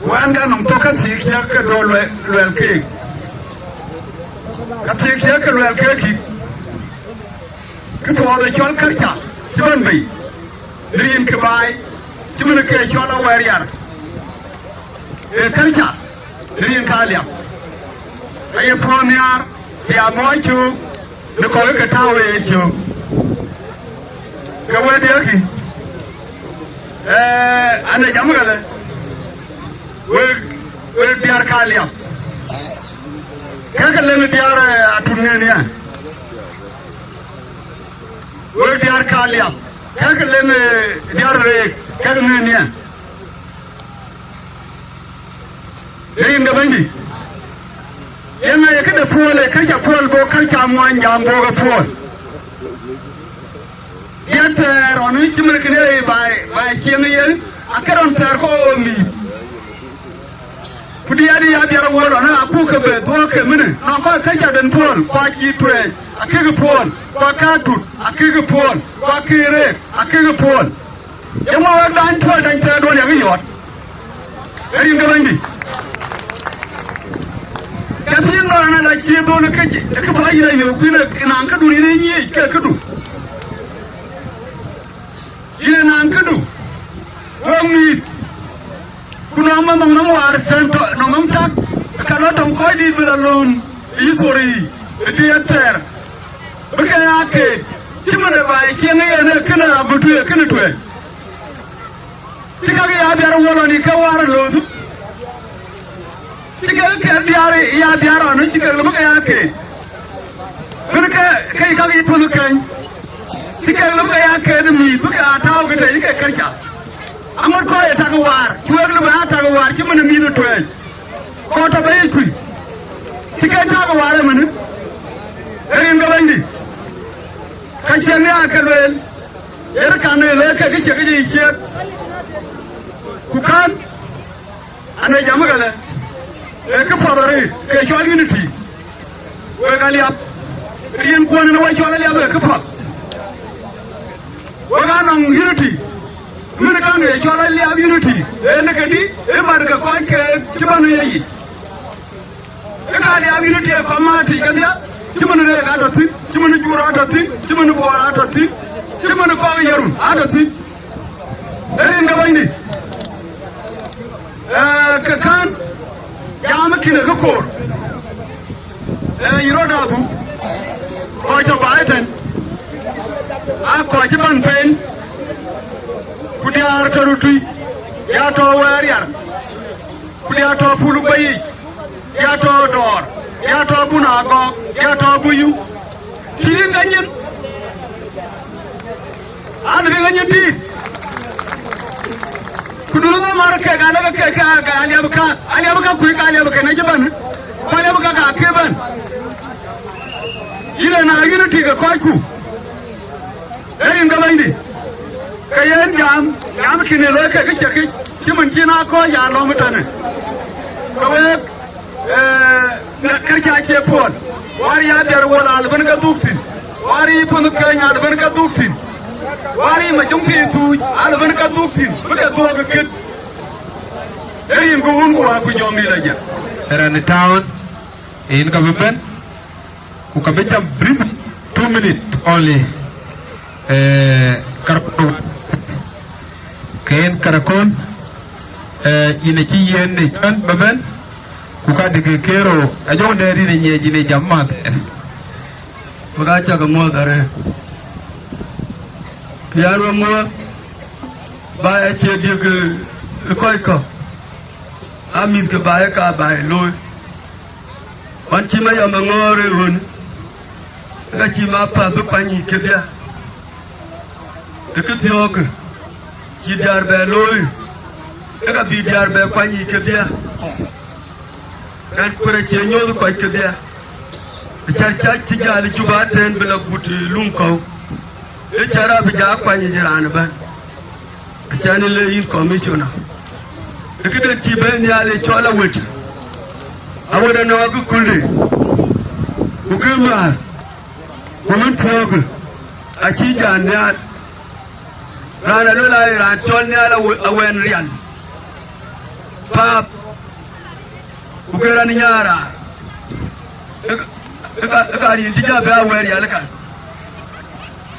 Wään ka nɔm thök ka thiëëk ciɛk ke do luɛl, luɛl keek. Ka thiëëk ciɛk ke luɛl keek kï. Kë puɔth ë cɔl kärca cï bɛ̈n bei, në rin ke baai, cï mën ke cɔl Awerial. Ee kärca në rin ke Aliap. Aye puɔ̈u nhiaar bï a mɔɔc cöök në kɔc ke tääu ë cöök. Ke wëëdiɛ̈kï, ee, an, ee jam ɣɛlë, wek, wek diäär ke Aliap, kɛ̈kë lem ë diäär, ee, Atut ŋëën ë ya. Wek diäär ke Aliap, kɛ̈kë lem, ee, diäär Reek, kɛ̈kë ŋëën ë ya. Rin ke Bɛ̈nydït. Yen aye këde puɔl, ee kärca puɔl, bɔ̈ kärca muɔny jam bɔ̈ ke puɔl. Diɛt thɛɛr ɣɔn cï mën kënë ye baai, baai cieŋ yen, akë rɔn thɛɛr kɔ̈u ɣo mïïth. Ku diɛt ya biɛt awuɔl ɣɔn akuk ke bɛ dhuɔ̈k ke mënë, nɔn kɔc kärca den puɔl, ku acï tueec akëkë puɔl, ku akä Atut akëkë puɔl, ku akä Reek akëkë puɔl. Yeŋö wek dany puɔl dany thɛɛrduɔn yak yɔɔt? Ee rin ke Bɛ̈nydït. Ka thiin nɔn ala cï dhöl ë këc, ë kë bä yïn ayök kuïn ë naaŋ këdu yïn ë nyiëëc ke këdu. Yïn ë naaŋ këdu. Wek mïïth. Ku nɔ Ama nɔŋ nɔm waar tën tɔ nɔŋ nɔm tak, ka lɔ tɔŋ kɔc dït bï lɔ lööm ë yï thor yiic ë tiɛɛt thɛɛr. Bï ke ya keek cï man ë baai cieŋ ë yen ë kënë agut tueŋ ë kënë tueŋ. Cï kak ya biar wɔ lɔn ë ke waar ë lööth. Cï kek kɛ̈t diäär ya diäär ɣɔn cï kek lɔ bï ke ya keek. Bïn ke ke cï kak yï puɔ̈th keny. Cï kek lɔ bï ke ya keek ë mïïth bï ke aa tääu ke tɛ̈ cï kek kërca. Aŋot kɔc ë tak waar cï wek lɔ bï aa tak waar cï man ë mïïth ë tueec. Kɔc tɔ bɛ yic kuc. Cï kek tak waar ëmënë. Ee rin ke Bɛ̈nydït. Ka ciɛɛŋ ya ke lueel. Yen kan ë lɔ kek kë ciɛk ke cï ciëët. Ku kän. An, ee jam ëkëlë, ee këpath arëët ke cɔl unity. Wek aliap, riɛnkuɔn në we cɔl aliap ee këpath. Wek anɔŋ unity. Mën kan ee cɔl aliap unity, ee në këdï, ee mat ke kɔc ke cï bän ë ye yic. Ë ka aliap unity ee kɔm mat tic kedhia, cï mën rek atɔ thïn, cï mën juur atɔ thïn, cï mën buɔɔr atɔ thïn, cï mën kɔk ë yerun atɔ thïn. Ee rin ke Bɛ̈nydït. Ee, ke kän, jam ë kïn ë kë koor. Ee, yï rɔt abuk, kɔc tɔ baai tën, aa kɔc cï bän pɛɛn, ku diäär tɔ röt tui, ya tɔ wɛɛr yar, ku diäär tɔ puluk bä yic, ya tɔ dɔɔr, ya tɔ bun agɔɔk, ya tɔ buyu. Tït rin ka nyin. An, bï ŋa nyin tïït. Ku dun ŋa mar kek, alë ke kek, ke, ke aliap ka, aliap ka kuc, ke aliap ke na cï bän. Ku aliap ka ka ke bän. Yïn ë na yïn ë tik ë kɔcku. Ee rin ke Bɛ̈nydït. Ke yen jam, jam kïn ë looi ke kë cï kï, cï mën cïn aa kɔc ya lɔ̈m ëtënë. Ke wek, Ee, ŋa kërcä cie puɔl. Wäär ya biar wol al bën ke dhuk thïn. Wäär yï puɔnh keny al bën ke dhuk thïn. Wäär yï ma jɔŋ thïn thuuc al bën ke dhuk thïn. Bï ke dhuɔɔk ë kët. Ee rin ku wun ku wä ku jɔŋ dït ajë. Raan ë town, yen ka bï bɛ̈n. Ku ka bï jam brief, two minute only. Eh, Karakon. Ke yen Karakon, eh, yïn acï yiën në cän bä bɛ̈n, ku ka dï ke kero, ajɔŋ dɛ rin ë nyiɛc yïn ë jam math. Wek aa cak muɔ̈th arëët. Kë ya ruɔ̈ muɔ̈th, baai acie diëk ë kɔc kɔ̈k, aa mïth ke baai ka baai looi. Ɣɔn cï mayɔm ë ŋɔ̈ɔ̈r ë ɣön, ka cï ma path bï kuany yiic kedhia. Ë kë thiɔ̈ɔ̈kë cï diäär bɛ looi, ë ka bï diäär bɛ kuany yiic kedhia. Kan kuër acie nyuɔ̈th kɔc kedhia. Ë cär cac cï jäl ë Juba tɛ̈n bï lɔ gut ë luŋ kɔ̈u. Ë cär abï ja kuany yic raan ëbɛ̈n. Acän le yïn commissioner. Ë këden cï bɛ̈n nhial ë cɔl awet. Awet anɔŋ akëkulde. Ku kë määr. Ku mën thiɔ̈ɔ̈kë. Acï jaan nhial. Raan aluel aa ye raan cɔl nhial awe-, awɛn rial. Paap. Ku ke raan nyaar raar. Ë ka, ë ka, ë ka rin cï ja bɛ awɛn rial ë kan.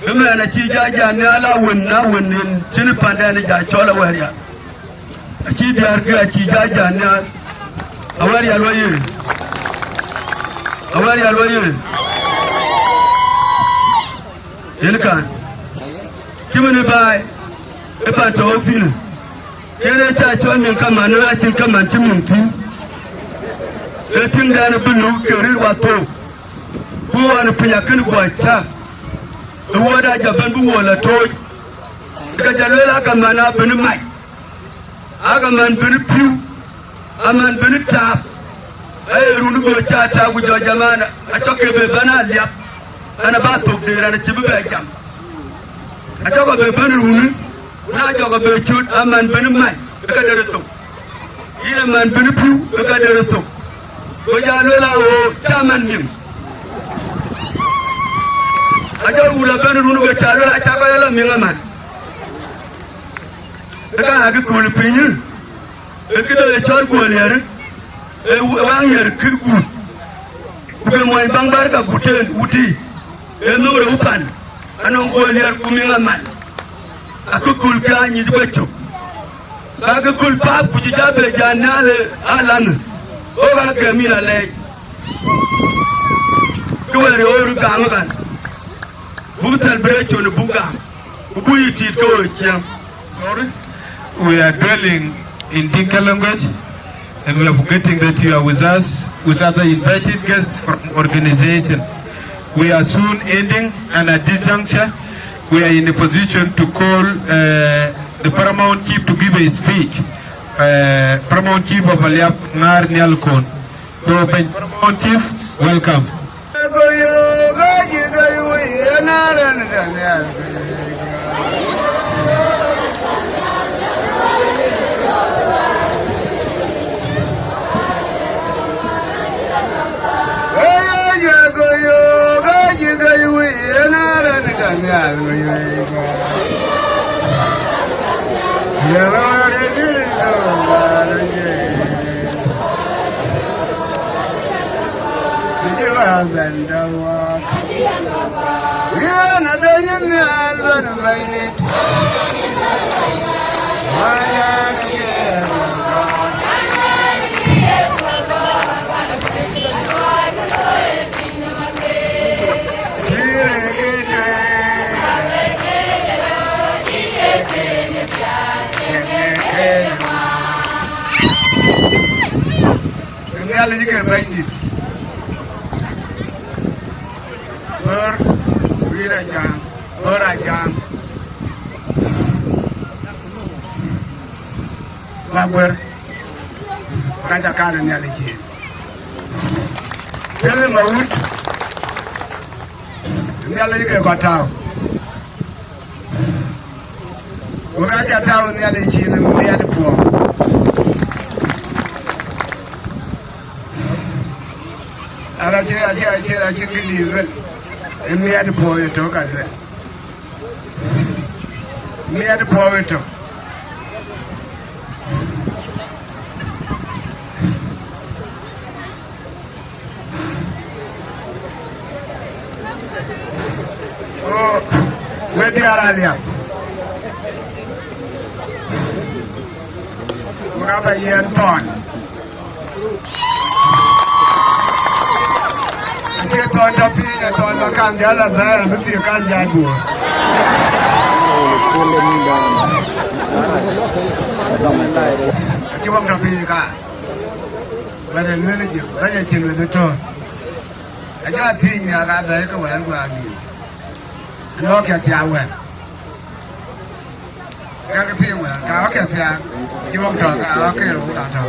Ëmɛn acï ja jaan nhial awën, awën yen cïn pandɛn ë ja cɔl awɛn rial. Acï diäärkë acï ja jaan nhial. Awɛn rial wä yen. Awɛn rial wä yen. Yen kan. Cï mën ë baai, ë pan tɔ wok thïn. Kën ë ca cɔl nyin kaman, ë acïn kaman cï mën thïn. Ë tiŋdɛn ë bï luk ke rït wathook. Ku ɣɔn ë piny akën guɔ cak. Ë wuɔɔt ajɔ bɛ̈n bï wuɔ lɔ tooc. Ka jɔ lueel aa kaman aa bïn mac. Aa kaman bïn piu. Aman bïn taap, aye run bï ca taap ku jɔ jaman, acɔk ke bï bɛ̈n aliap, an, aba thok de raan acï bï bɛ jam. Acɔk ke bï bɛ̈n run, ku na jɔk ke bï cöt, aman bïn mac, ë ka der thok. Yïn aman bïn piu, ë ka der thok. Ku ja lueel a ɣo, ca man miŋ. Ajɔ wul abɛ̈n run ku ca lueel aca kɔc ala miŋ aman. Ë ka akë kööl piny. Ë këde ye cɔl guöl yɛr, ë waŋ yɛr kë guut. Ku ke muɔny baŋ bär ka guut en wuti, ë nhom rou pan, anɔŋ guöl yɛr ku miŋ aman. Akököl ke anyith bä cök. Kakë kul pap ku cï ja be ja nhial ë alan. Ɣok aa gɛm yïn alɛɛc. Kë wɛ̈ɛ̈r ë ɣoor gam ë kan. Buk celebration buk gam. Ku buk yï tit ke ɣo ciɛm. Sorry. We are dwelling in Dinka language, and we are forgetting that you are with us, with other invited guests from organization. We are soon ending, and at this juncture, we are in a position to call, uh, the paramount chief to give a speech. Uh, paramount chief of Aliap Ngar Nyalkon. So, Ben paramount chief, welcome. Nhialic ke Bɛ̈nydït. Bär, wïïr ajaŋ, bär ajaŋ. Bä guër, ka ca kaar ë Nhialic yen. Jël ma wut, Nhialic ke kɔc tääu. Wek aa jɔ tääu ë Nhialic cin miɛt puɔ̈u. Ara cï, acï, acï, acï këdï luel, ë miɛt puɔ̈u ë tök ka luel. Miɛt puɔ̈u ë tök. Oh, we diäär Aliap. Wek aa bɛ yiɛ̈n thɔn. Acie thɔn tɔ piny, ë thɔn bä kaŋ jäl abɛ̈ɛ̈r, abï thiëëk kaŋ jäl duöör. Acï wok tɔ piny ka. Bɛ̈ny ë lueel jël, bɛ̈ny acï lueth ë tɔ̈ɔ̈r. Ajɔ athiëëc nhiaak abɛ̈ɛ̈i ke wɛ̈ɛ̈r guaak nïïm. Lɔɔk ke thiaak wɛ̈ɛ̈r. Ka ke piŋ wɛ̈ɛ̈r, ka ke thiaak. Cï wok tɔ̈, ka ke rou ka tɔ̈.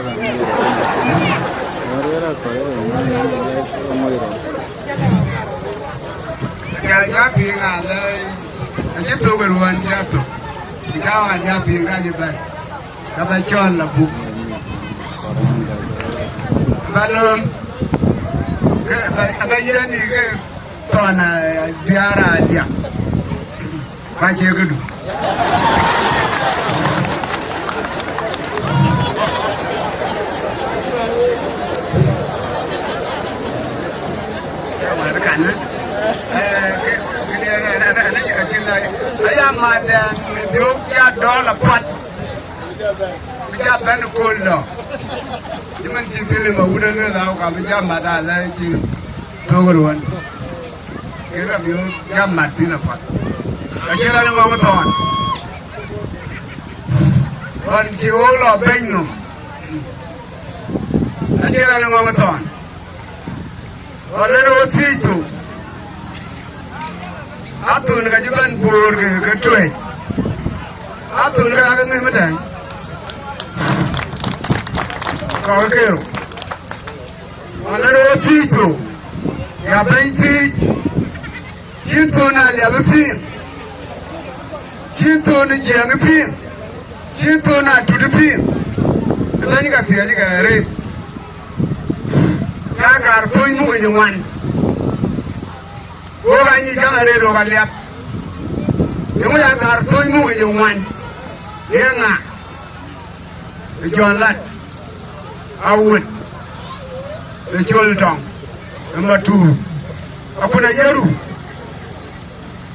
Ka ya piŋ alɛ̈i, acï thök ë ruɔ̈n ca thök. Ka wa ya piŋ ka cï bɛ̈n. Ka bä cɔl la buk. Bä lööm. Ke bä, bä yiɛ̈n ke thɔn, eh, diäär Aliap. Bä cie këdu. Ka wɛ̈ɛ̈r kanë, eh, ke, ke diɛɛr, eh, eh, eh, eh, eh, aya madɛn, eh, biök ca dɔl apuɔt. Bï ja bɛ̈n ë kööl dɔ. Cïmën cï Dhil ë ma wut ë lueel, au, ka bï ja mat alɛ̈i cï thök ë ruɔ̈n. Ke rɔ bï ja mat thïn apath. Acïn raan ë ŋɔ̈ŋ thɔn. Ɣɔn cï ɣok lɔ bɛ̈ny nɔm. Acïn raan ë ŋɔ̈ŋ thɔn. Ɣɔn lënë ɣo thiëëc thok. Athon ka cï bɛ̈n Bor ke, ke tuɛɛc. Athon ka ke ŋëm ëtɛ̈ɛ̈n. Kɔc ke rou. Ɣɔn lënë ɣo thiëëc thok. Ya bɛ̈ny thiëëc. Cïn thon Aliap ë piŋ. Cïn thon ë Jiɛɛŋ ë piŋ. Cïn thon Atut ë piŋ. Ë bɛ̈ny ka thiëëc ke rëët. Ya gaar thöny muk ë ŋuan. Wok aa nyic käŋ arëët wok Aliap. Yeŋö ya gaar thöny muk ë ŋuan? Ye ŋa? Ë Jɔn Lat, Awet, ë Col Tɔŋ, ë Matur, akun ayeru.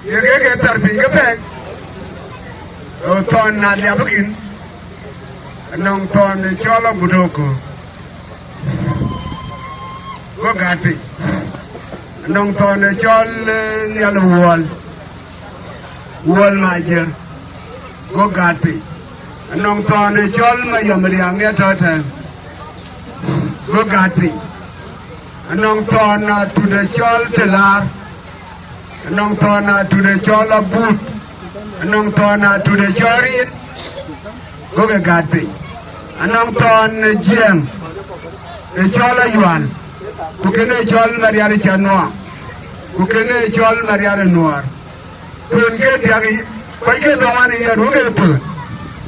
Ye ke ke thar piny ke pɛɛi. Ë thɔn na liap kïn. Anɔŋ thɔn ë cɔl Agutoko, go gät piny. Anɔŋ thɔn ë cɔl, eh, Nhial Wuɔl, Wuɔl Majiër, go gät piny. Anɔŋ thɔn ë cɔl Mayɔm Riaŋ ë tɔ̈ tɛ̈n, go gät piny. Anɔŋ thɔn atut ë cɔl Tëlaar, anɔŋ thɔn atut ë cɔl Abut, anɔŋ thɔn atut ë cɔl Rin, go ke gät piny. Anɔŋ thɔn ë Jiɛɛŋ ë cɔl Ayual, ku kënë ë cɔl Mariar ë Cä Nuɔɔŋ, ku kënë ë cɔl Mariar ë Nuɔɔr. Thön ke diäk, kɔc ke dhɔŋ an, ë yen wek ke thön,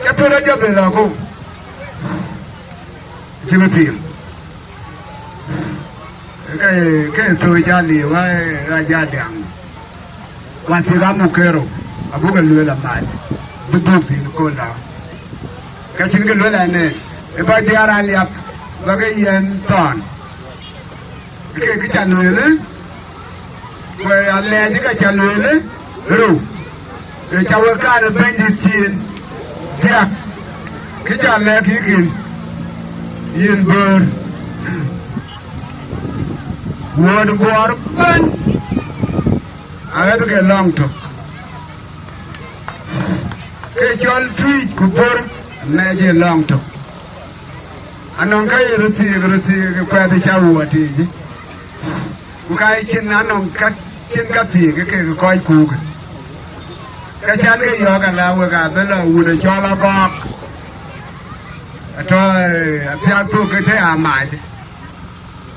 ke thön ajɔ bë lɔ ku cï bï piŋ. Ke, ke thöc jal liu, wa, wa jal diaŋ. Wa thiëk amuk kerou, abuk e lueel amac, bï dhuk thïn kööl dä. Ka cïn kë lueel ɛn en, ë ba diäär aliap, ba ke yɛn thɔn. Ke kë ca lueel, ku alɛɛc ka ca lueel, rou. Ë ca wek kaan ë Bɛ̈nydït cin, diäk, kë ca lɛ̈k yï kën, yïn böör. Wuɔ̈t guɔɔr bɛ̈n, aɣɛ̈th ke lɔŋ tök. Ke cɔl Tuic ku Bor, mɛc ë lɔŋ tök. Anɔŋ ka ye röt thiëëk, röt thiëëk, kuɛth ë ca wuɔ̈t tiic. Ku ka ye cin anɔŋ ka cin ka thiëëk, ke ke kɔc kuukë. Ka can ke yɔ̈ɔ̈k ala wek abï lɔ wun ë cɔl Agɔɔk. Atɔ̈, eh, athiak thok ke tɔ̈ amac.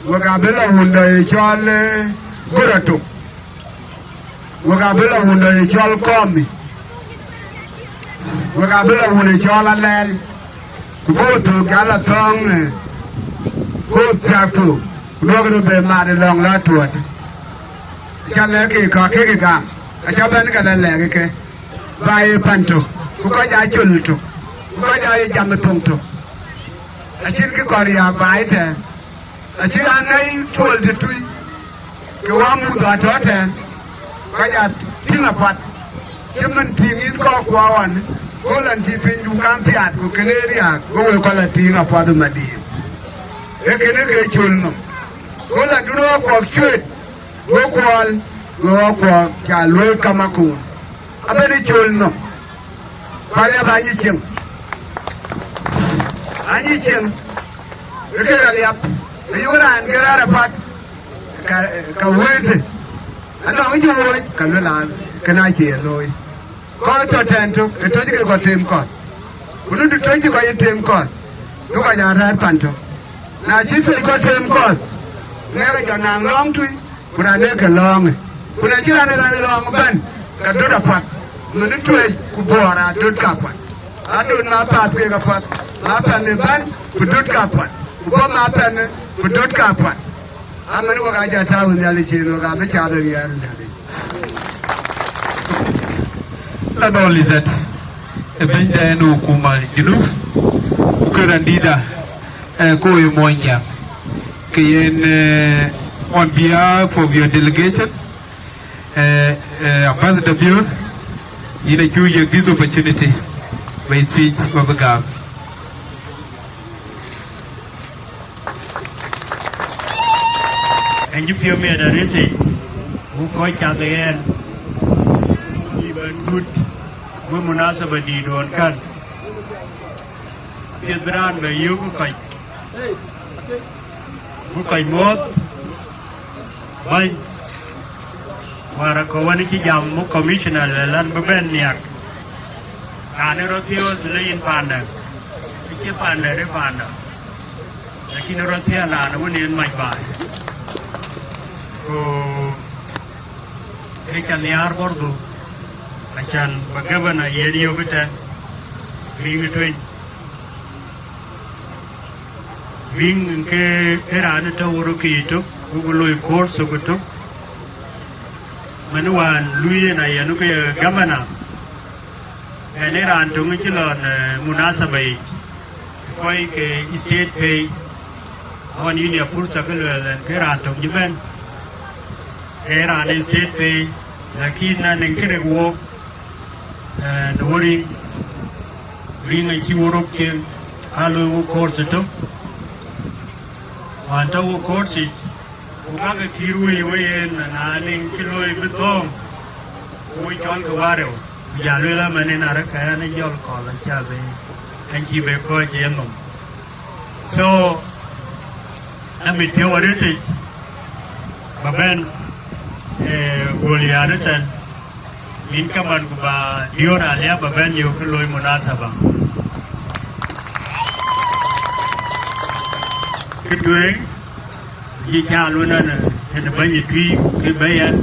Wek abï lɔ wun dɔ ye cɔl, eh, Gör Atok. Wek abï lɔ wun dɔ ye cɔl Kɔmi. Wek abï lɔ wun ye cɔl Alɛl. Ku bï thök jal athɔ̈ɔ̈ŋ, eh, ku thiak thok. Ku duɔ̈k röt bë mat ë lɔ̈ŋ la tuɔ̈t. Aca lɛ̈k ke kɔc kek ë gam. Aca bɛ̈n ke la lɛ̈k ke. Ba ye pan tök. Ku kɔc aa col tök. Ku kɔc aa ye jam ë thoŋ tök. Acïn kë kɔn riääk ba ëtɛ̈ɛ̈n. Acï raan ŋäi tuɔl të tui, ke wämuuth atɔ̈ tɛ̈ɛ̈n, ka ja tïŋ apath, cï man tïŋ yïn kɔɔr kuɔ ɣɔn, kööl an cï piny du kaŋ piaat, ku kënë riääk, go wek kɔc la tïŋ apath ë madïïr. Ee kënë ke cöl nhom. Kööl an dun ɣɔɔk kuɔk cuëët, go kuɔɔl, go ɣɔɔk kuɔk ca lueel kamakun. Abɛ̈n ë cöl nhom. Ku aliap anyï cieŋ. Anyï cieŋ. Ë ke aliap. Ë yök raan ke rɛ̈ɛ̈r apath. Ka, ka wëëtë. Anɔŋ cï wööc, ka luel an, kënë acie looi. Kɔc tɔ̈ tɛ̈ɛ̈n tök, ë tɔ̈c ke kɔc tem kɔ̈th. Ku nu të tɔ̈c cï kɔc tem kɔ̈th, nu kɔc aa rɛ̈ɛ̈r pan tök. Na cï tɔ̈c kɔc tem kɔ̈th, ŋɛk ë jɔ naŋ lɔ̈ɔ̈ŋ tui, ku raan ee ke lɔ̈ɔ̈ŋë. Ku na cï raan ë raan ë lɔ̈ɔ̈ŋ ëbɛ̈n, ka döt apath. Mën tuëëc ku buɔɔr aa döt kapuath. Aa döt ma path kek apuath. Ma pɛ̈n ëbɛ̈n, ku döt kapuath. Ku bɔ̈ ma pɛ̈n, ku döt kapuath. Amɛn wek aa jɔ tääu ë Nhialic cin, wek abï cath ë riɛɛr ë Nhialic. Not only that, ë bɛ̈nyda en ë hukuma Junub, ku ke randïtda, eh, ku ye Muɔnyjäŋ. Ke yen, eh, on behalf of your delegation, eh, eh, Ambassador Bior, yïn acuk yiëk this opportunity, bï speech ba bï gam. Ɛn cï piɔ̈u miɛt arëtic, ku kɔc cath ë ɣɛn, cï bɛ̈n gut, wek munasaba dïït ɣɔn kän. Apiɛth bï raan bɛ yök bï kɔc, bï kɔc muɔ̈ɔ̈th, bäny. Wäär akɔ̈u wën cï jam, bï commissioner lueel an, bï bɛ̈n nhiäk. Raan ë rɔt piɔ̈ɔ̈th të le yïn paanda, acie paanda, ë paanda. Lakin rɔt thiëëc raan wën en mac baai. Ku ë ca nhiaar bɔ̈rdu, acan ba gabana yen yök ëtɛ̈n, riŋ ë tueny. Riŋ ke ë raan ë tɔ̈ wor ke tök, ku bï loi koor thok ë tök. Mën wään lui en ayen ke gabana. Ɛn ë raan töŋ cï lɔ në munasaba yic, kɔc ke state pei, awan yïn ya pursa ke lueel ɛn ke raan töŋ cï bɛ̈n, ke raan ë state pei, lakin na nɛŋ kërek wook, eh, në wo riŋ, riŋ acï wo rok cieŋ, Aa loi wo course tök, wään tɔ̈ wo course yic, ku kakë kïr wëi wëi en, na niŋ cï loi bï thööŋ, ku wo cɔl ke warëu, ku ja lueel amɛn en arëk ke ɛn ë jɔl kɔl acä bï, ɛn cï bï kɔc ë yenhom. So, amit piɔ̈u arëtic, ba bɛ̈n, eh, gol yaan ëtɛ̈n, min kaman ku ba diöör aliap ba bɛ̈n yök ke loi munasaba. Kë tueŋ, yï caal wën ɛn, ɛn bäny ë tui ke bɛ̈i ɛn,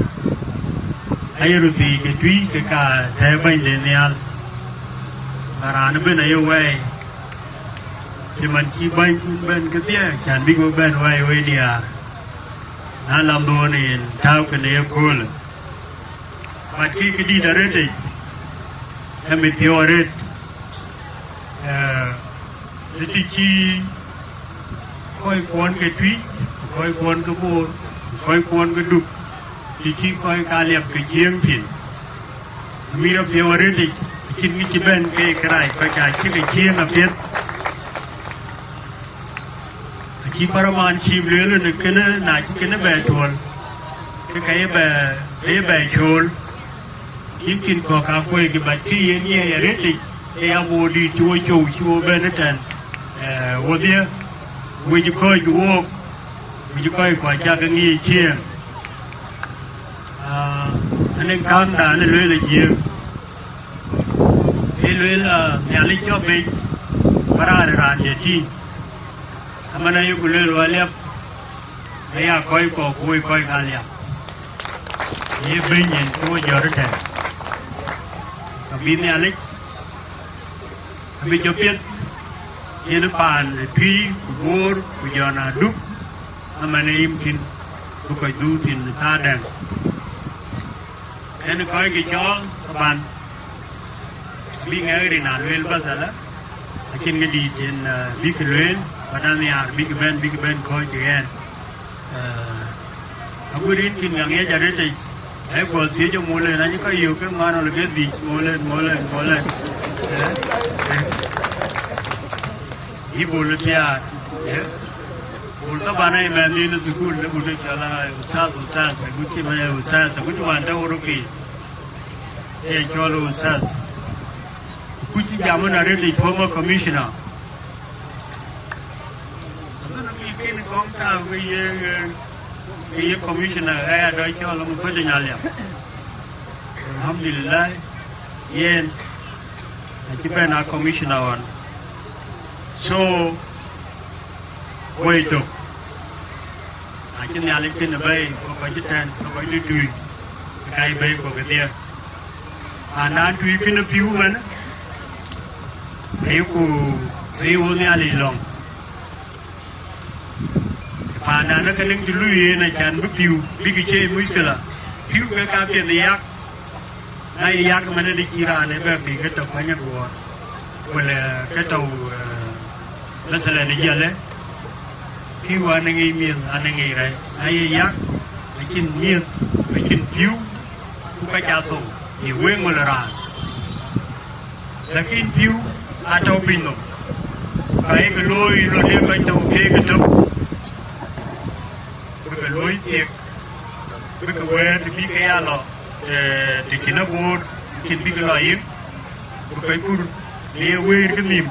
aye röt thiic ke tui ke ka tɛ̈ɛ̈u bɛ̈nyde nhial. Ba raan ëbën aye wɛɛi, cï man cï bänykun bɛ̈n kedhie, cän bïk we bɛ̈n wɛɛi wei diaar. Na lam dhuɔ̈n yen tääu kënë ye köölë. But kï këdït arëtic, amit piɔ̈u arëët, eh, ë të cï kɔc kuɔn ke Tuic, ku kɔc kuɔn ke Boor, ku kɔc kuɔn ke Duk, të cï kɔc ka liap ke ciëëŋ thïn. Amit apiɔ̈u arëtic, acïn kë cï bɛ̈n ke kërac, kɔc acï ke ciëëŋ apiɛth. Acï paramount chief lueel në kënë, na cï kënë bɛ tuɔ̈l, ke ka ye bɛ, ye bɛ cool. Yïn kïn kɔ̈k ka kueekï, but kë yen ye arëtic, ee ya Boor dït cï wo cou, cï wo bɛ̈n ëtɛ̈n, eh, wodhie, wec kɔc wook, wec kɔc ku acä ke ŋic ciëën. Ah, anëŋ kääŋdan ë lueel ë Jiëëŋ, ee lueel, ah, Nhialic cɔk bec, ba raan ë raan ye tïŋ. Aman ayeku lueel wä liap, aya kɔc kɔ̈k ku woi kɔc ka liap. Ye bɛ̈ny yen ke wo jɔt ëtɛ̈n. Ka bï Nhialic, abï jɔ piɛth, yen paan ë Tuic ku Boor ku jɔn Aduk, aman ë yïm kïn, bï kɔc dhuu thïn ë thaar dɛ̈ŋ. Yen kɔc ke cɔɔl kaban, abï ŋɛk rin a lueel bäth alë, acïn kë dïït yen, eh, bïk lueel, ba dan nhiaar bïk bɛ̈n, bïk bɛ̈n kɔ̈ɔ̈c ë ɣɛn. Eh, aguirin kïn ŋa ŋiɛc arëtic, ai guɔ thiëc ë muɔl en, acï kɔc yök ke man ɣɔl ke dhïc, muɔl en, muɔl en, muɔl en. Eh, eh. Yï bol ë thiaar, eh. Bol thaban ai mɛnh dhil ë thukul, ë gut ë cɔl aa ustaz, ustaz, ë gut cï mɛn ë ustaz, ë gut wään tɔ̈ ɣöt ke, ee cɔl ustaz. Kuc cï jam ën arëtic, former commissioner. Adhon kï kën kɔŋ tääu ke ye, ke ye commissioner, aya dɔc cɔl ë Makuëc Nyaliap. Alhamdulillah, yen acï bɛ̈n a commissioner ɣɔn. So, woi tök, acï Nhialic kën ë bɛ̈i, ku kɔc cï tɛ̈n, ku kɔc dït tui, ë ka ye bɛ̈i ku kedhie. Pandan tui kën ë pïu ëmën, ayeku, aye wo Nhialic lɔ̈ŋ. Pandan ë kënëŋ të lui yen acan bï pïu, bïk cie muckila. Pïu ke ka piɛth ë yak, na ye yak ëmën ë cï raan ë bɛ pïï ke tök kuany aguɔɔr, wala ke tɔ̈u, eh, mathalan ë jiëlë, pïu anëŋ yic miëth, anëŋ yic rɛ̈c. Na ye yak, acïn miëth, acïn pïu, ku ka ca thou, ye weŋ wala raan. Lakin pïu atɔ̈u piny nɔm, ka ye ke looi lon ye kɔc tɔ̈u keek ëtök, bï ke looi thiek, bï ke wëër të bï ke ya lɔ, eh, të cïn aboor, cïn bï ke lɔ yic, bï kɔc pur në ye wëër kenhïïm,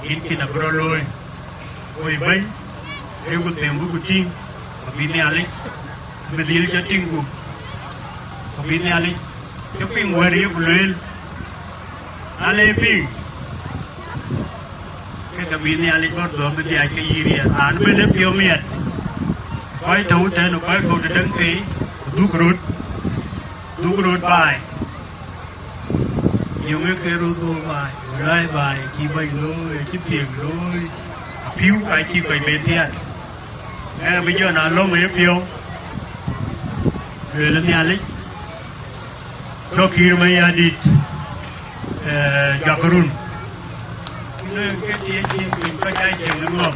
yen kën abï rɔt looi. Woi bɛ̈ny, ee ku them bï ku tïŋ, abï Nhialic, abï dhil cä tïŋku, abï Nhialic cä piŋ wɛ̈t ye ku lueel, na le piŋ, ke ke bï Nhialic bɔ̈ dhɔ̈m bï dhiac ke yï riɛl. Raan bën ë piɔ̈u miɛt, kɔc tɔ̈u tɛ̈n, kɔc kɔ̈u të däŋ pei, ku dhuk röt, dhuk röt baai. Yöŋ ë ke röt dhuk baai, wala baai acï bɛ̈ny looi, acï thiëëk looi, apïu ka cï kɔc ben thiat. Ë bï jɔ na lɔ̈ŋ ë piɔ̈u, lueel Nhialic, cɔk kïïr me ya dït, eh, juak run. Në ke tiëc cïn piny kɔc aa cieŋ ë ŋɔ̈m.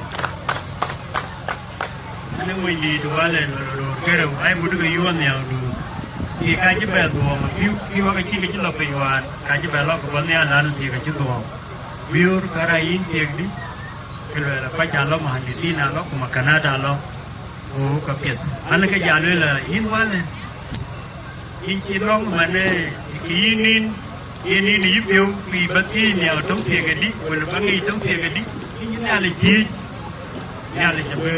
Ane mony dïït wälën wala röör kereu, ai mut ke yuɔɔth nhial duur. Thii ka cï bɛ dhuɔɔm, pïu, pïu ake cï ke cï lɔ piny wään, ka cï bɛ lɔ ke bɔ̈ nhial, lan thii ke cï dhuɔɔm. Biöör, ka raan yïn thiëkdï, ke luɛɛl, akɔc alɔ, muhandisin alɔ, ku makanat alɔ, ku ka piɛth. An, ke jal lueel, yïn wälë, yïn cï lɔ̈ŋ, man, ee, kë yïn nïn, yen nïn yï piɔ̈u, ku yï bä thiëëc nhiaar tɔ̈ŋ thiëëk ëdï, wala bä ŋic tɔ̈ŋ thiëëk ëdï, yïn cï Nhialic thiëëc, Nhialic abï,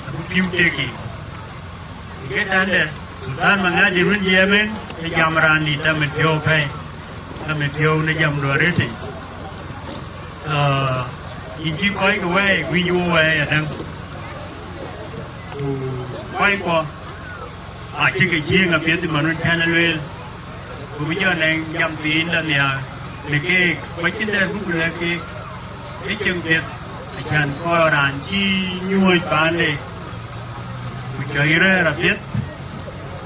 abï pïu tek yiic. Ke tande, Sultan Maŋadi run jiɛɛm en, ke jam raan dït, amit piɔ̈u pɛ̈i, amit piɔ̈u në jamdu arëtic. Ah, yïn cï kɔc ke wɛɛi, guic wo wɛɛi adäŋ. Ku kɔckuɔ acï ke cieŋ apiɛth, man wën cän e lueel. Ku bï jɔ nɛŋ jam thiin la nhiaar në keek, ku acïn dɛ̈t bï ku lɛ̈k keek. Ë cieŋ piɛth, acän kɔc raan cï nyuööc paande, ku cɔl yï rɛ̈ɛ̈r apiɛth,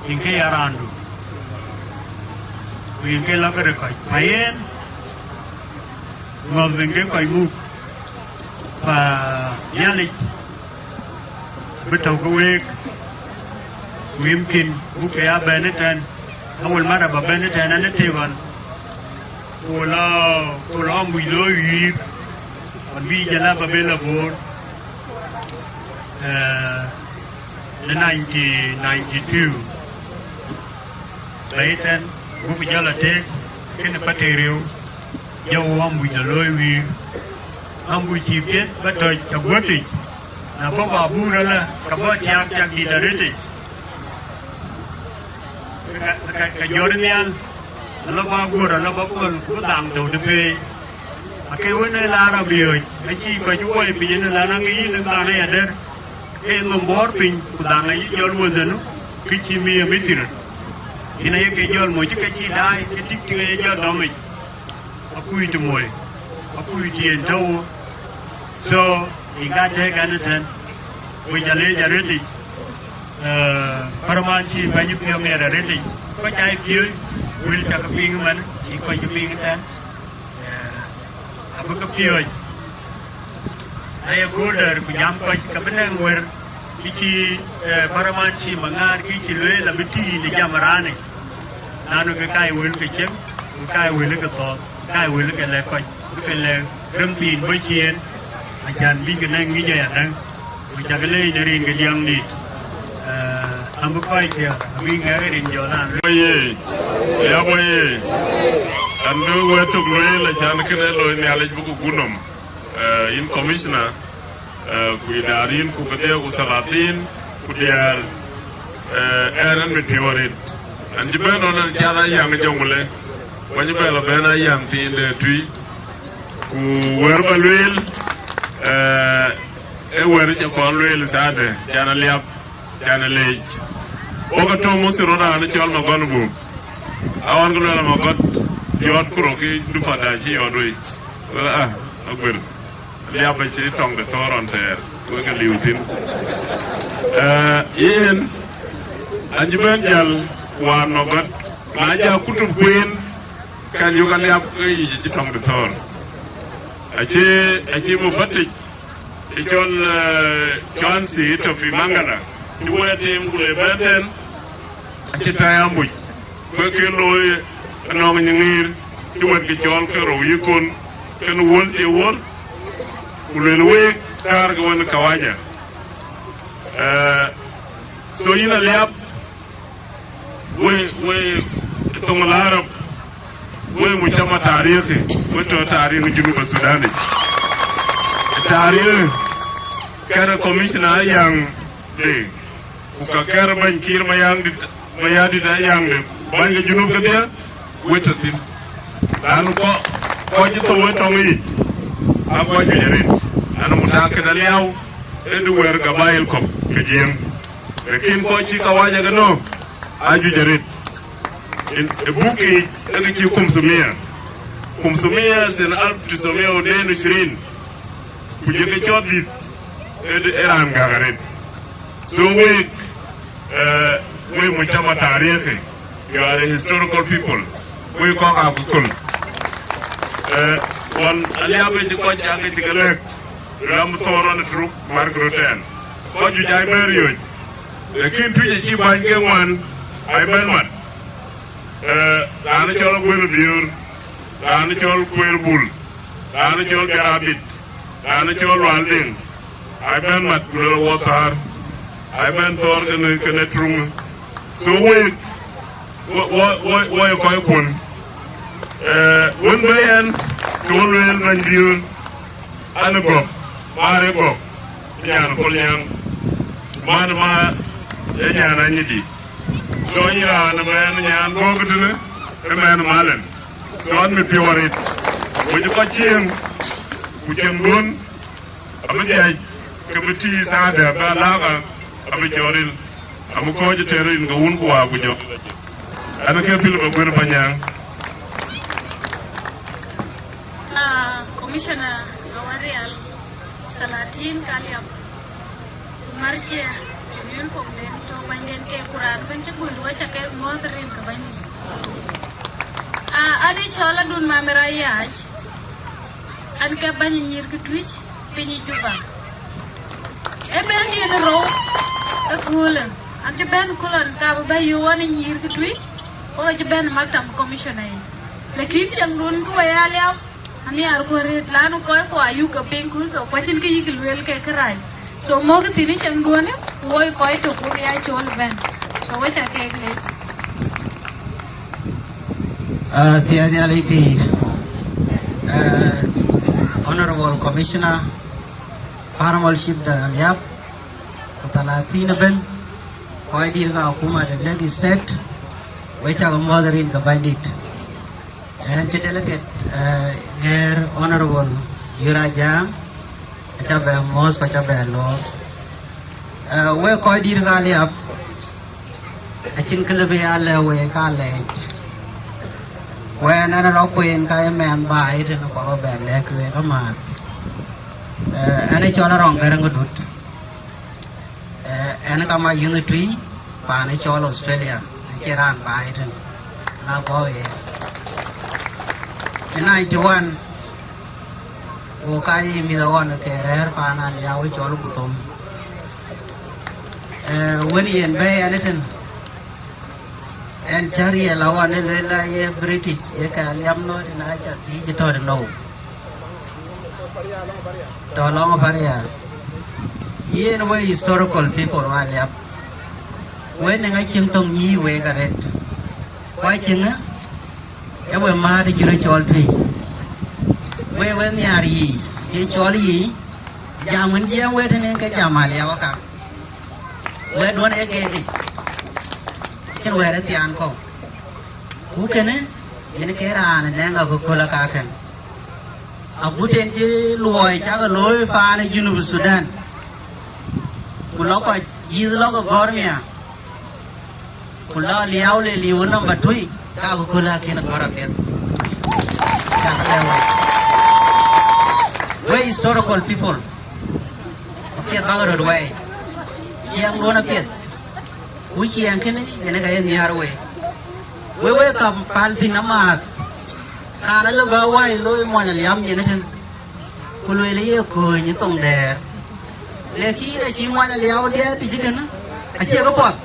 yïn ke ya raandu, ku yïn ke lɔ këde kɔc. Pa yen, ŋɔ̈th bï ke kɔc muk, pa Nhialic bï tɔ̈u ke week, ku yïmkin buk ke ya bɛ̈n ëtɛ̈n, awël marë bä bɛ̈n ëtɛ̈n, an, ë tëëk ɣɔn, ku lɔ, ku lɔ mbuc looi wïïr, ɣɔn bï jël abä ben lɔ Boor, eh, në nineteen ninety-two. Bɛ̈i tɛ̈n, buk jɔl a tëëk, kënë pateek riëëu, jɔ wo ambuc lɔ looi wïïr, ambuc cï piɛth bä tɔc aguötic, na bɔ̈ bä buur ëlä, ka bɔ̈ tiak tiak dït arëtic, ka, ka, ka jɔt nhial, alɔ bä guöt, alɔ bä pɔ̈l, ku bï dhaŋ tɔ̈u të peei. Ake wën ë la Arab riööc, acï kɔc woi piny ënë la naŋ yïn ë dhaŋ ë adër, ke nɔm bɔ̈ɔ̈r piny, ku dhaŋ ayï jɔl wëdhënu, kë cï mi ë mïthir. Yen aye ke jɔl moc, ke cï daai, ke tik tik aye jɔl dɔmic. Akuc të moi, akuc të yen tɔ̈u. So, yïn ka tëëk ɛn ëtɛ̈n, wec alec arëtic, eh, paraman cï bɛ̈ny piɔ̈u ŋiɛt arëtic, kɔc aa piööc, wël cakë piŋ ëmën, cï kɔc piŋ ëtɛ̈n, eh, abï ke piööc. Na ye kööl dɛ̈ɛ̈r ku jam kɔc, ke bï nɛŋ wër, kë cï, eh, paraman cï maŋaar kë cï lueel abï tïï në jam ë raan yic. Nanu ke ka ye wël ke cieŋ, ke ka ye wël ke thɔɔth, ke ka ye wël ke lɛ̈k kɔc, bï ke lɛ̈k rem thiin bɔ̈ ciëën, acän bï ke nɛŋ ŋic ayadäŋ, ku cak leec në rin ke diäŋdït. Eh, am bï kɔc kiɛ̈, abï ŋɛk rin jɔ naan. Woi ye, ya woi ye, an bï wëë tök lueel, acän kënë looi Nhialic bï ku guöt nɔm. Eh, yïn commissioner, eh, ku idarin ku kedhie ku salatin, ku diäär, eh, ɛn ɛn mit piɔ̈u arëët. An cï bɛ̈n ɣɔn an cath Ayaŋ Jɔŋlei, ku an cï bɛ lɔ bɛ̈n Ayaŋ thiin de tui, ku wɛ̈r bä lueel, eh, ee wɛ̈r cä kɔn lueel thaade, can aliap, can aleec. Wok atɔ̈ Musir rɔt raan cɔl Magɔl Buk. Aɣɔn ke lueel Magɔt, yɔɔt ku rok, ke dupada cï yɔɔt wei. Wek, ah, aguer. Liap acï tɔŋ de thɔɔr ɣɔn thɛɛr, wek ke liu thïn. Eh, yen, an cï bɛ̈n jäl, waan Magɔt, na ja kutup kueen, kan yök aliap ke yic acï tɔŋ de thɔɔr. Acï, acï mufatic, ë cɔl, eh, Chauncey ë tɔ̈ fi Mangala, cï wɛɛt tim ku le bɛ̈n tɛ̈n, acï tɛ̈i ambuc, ku ë kë looi ënɔɔŋ nyiŋiir, cï wɛ̈t ke cɔɔl ke rou yïkon, kën wuɔ̈l cie wuɔ̈l, ku lueel week, kaar ke wën kawaja. Eh, so yïn aliap, we, we, thoŋ al Arab, we mujtama tarikhi, we tɔ̈ tarikh Junub Sudan. Tarikh kɛr commissioner Ayaŋ de, ku ka kɛr bɛ̈ny Kiir Mayaŋ dït, Mayardit Ayaŋ de, bäny de Junub kedhie, we tɔ̈ thïn. Lanu kɔ, kɔc cï thou ë tɔŋ yic, a kɔc juëc arëët. Lanu mutakid aliau, ë du wɛ̈ɛ̈r gabail kɔ̈k ke Jiëëŋ. Lakin kɔc cï kawaja ke nɔ̈k, a juëc arëët. Ë buk yic, ë ke cï kumsumia. Kumsumia sin alf tisumia u tnain u ishirin. Ku jëkë cɔl dhïth, ë, ë raan gäk arëët. So week, eh, we mujtama tarikhi, you are a historical people. We kɔ̈k aa ku köl. Eh, ɣɔn aliap ë cï kɔc cak ke cï ke lɛ̈k, ram thɔɔr ɣɔn ë Turuk, Mark Rutten. Kɔc juëc aa bɛ̈n riööc. Lakin Tuic acï bäny ke ŋuan, aa bɛ̈n mat. Eh, raan cɔl Aguero Biöör, raan cɔl Kueer Bul. raan cɔl Garabit, raan cɔl Lual Deŋ, aa bɛ̈n mat ku lɔ wɔ thäär, aa bɛ̈n thɔ̈ɔ̈r kënë, kënë tuŋ. So week, wɔ, wɔ, wɔ, wɔ ye kɔc kuɔn. Eh, wën bï yɛn, ke wɔ lueel bɛ̈ny biöör, an gɔ̈k, maar ë gɔ̈k, nyan Kolnyaŋ, man ma ë nyan Anyidi. So, ë raan ë mɛn nyan gɔ̈k tënë, ë mɛn malɛn. So, an mi piɔ̈u arët. Ku cï kɔc cieŋ, ku cieŋ duön, abï dhiac, ke bï tïï thaada, bï alaka, abï cɔɔr ril, abï kɔc ë tɛ̈r rin ke wun ku waa ku jɔ̈k. Ɛn ke pil bä guën Panyaŋ. Ah, Commissioner Awarial, Salatin Kaliap, Marcia, cïn uniform den tɔ̈ bänyden ke kuran bën cï guir wec ake ŋɔ̈ɔ̈th rin ke bänydït. Ah, an ë cɔl adun mamira yac, an ke bäny nyïïr kë Tuic piny Juba. Ë bɛ̈n diën rou ë köölë, an cï bɛ̈n köl an ka bï bä yöök an nyïïr kë Tuic, wok acï bɛ̈n maktam commissioner yic. Lakin cäŋdun kë wei aliap, anhiaar ku arëët, lanu kɔc ku ayuk ke piny kul thok, ku acïn kë yïk lueel ke kërac. So mɔ̈kkë thïn ë cäŋduɔ̈në, ku woi kɔc tök ku ya cɔl bɛ̈n. So wek ca keek leec. Ah, thiëëc Nhialic pïïr. Ah, Honorable Commissioner, Paramount Chief de Aliap, ku thalathin ëbën, kɔc dït ka akuma de Lake State, wek cak muɔ̈th rin ke bänydït. Ɛn cï delegate, eh, ŋɛɛr Honorable Yura Jaŋ, aca bɛ muɔ̈th ku aca bɛ lor. Eh, wek kɔc dït ka Aliap, acïn kë lëu bï ya lɛ̈k wek ka lɛɛc. Ku ɛn, ɛn rɔt kueen ka ye mɛnh baai tënë, ku abä bɛ lɛ̈k wek amääth. Eh, ɛn ë cɔl Arɔŋ Gäräŋ Dut. Eh, ɛn ka ma yïn ë tui, paan ë cɔl Australia, acie raan baai tënë, na bɔ̈ ɣeer. Ë ninety one, wo ka ye mïth aɣɔn ke rɛ̈ɛ̈r paan Aliap ë cɔl Guthom. Eh, wën yen bɛ̈ɛ̈i ɛn ëtën, ɛn cä riɛl aɣɔn ë lueel la ye British, ye ke Aliap nɔ̈ɔ̈t, na ca thiëc tɔ̈ de nou. Tɔ̈ lɔŋ Aparial. Yen we historical people wa Aliap. We nïŋ acieŋ töŋ nyïï wek arët. Ku acieŋë, ë we määt ë jurë cɔl tui. We, we nhiaar yiic, cï cɔl yiic, jam wën jiɛɛm we tënë ke jam Aliap aka. We duɔ̈n ë geetic. Acïn wɛ̈ɛ̈r ë thiaan kɔ̈u. Ku kënë, yen ke raan ë nɛŋ akököl aka kën. Agut en cï luɔi cak looi paan ë Junub Thudan, ku lɔ kɔc yïth lɔ ke gɔ̈ɔ̈r mia, ku lɔ Aliap le liu ë nɔm bä tui, ka akököl akën gɔ̈ɔ̈r apiɛth. Cak lɛ̈k wek. We historical people, apiɛth bäk röt wɛɛi. Ciɛɛŋduɔ̈n apiɛth. Ku ciɛɛŋ kënë yen ë ka ye nhiaar week. Wek, wek ka päl thïn amääth, raan alë bä wai looi muɔny Aliap nyin ëtën, ku lueel ye kööny ë thoŋ dɛ̈ɛ̈r. Lakin acï muɔny Aliap diɛɛr tïc kënë, acie kë puɔth.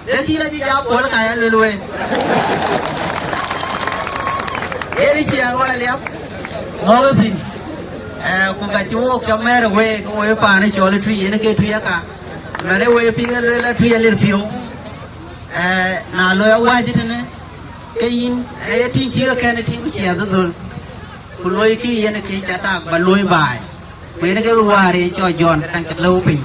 Lakin acï ja puɔl ka ya lueel wei. Yen ë ciɛɛŋ wä Aliap ŋɔ̈ɔ̈k ë thïn. Eh, ku ka cï wok cɔk mɛ̈ɛ̈r ë week, wek paan ë cɔl ë tui, yen ë ke tui aka. Mɛn ë wek piŋ ë lueel ë tui alir piɔ̈u. Eh, na loi awäc tënë, ke yïn, eh, tïŋ cï ke kɛ̈n tïŋ ku ciɛth dhöl, ku loi kï yen kï ca tak bä luöi baai. Ku yen ke wäär ye cɔl Jɔn Gäräŋ ke lëu piny.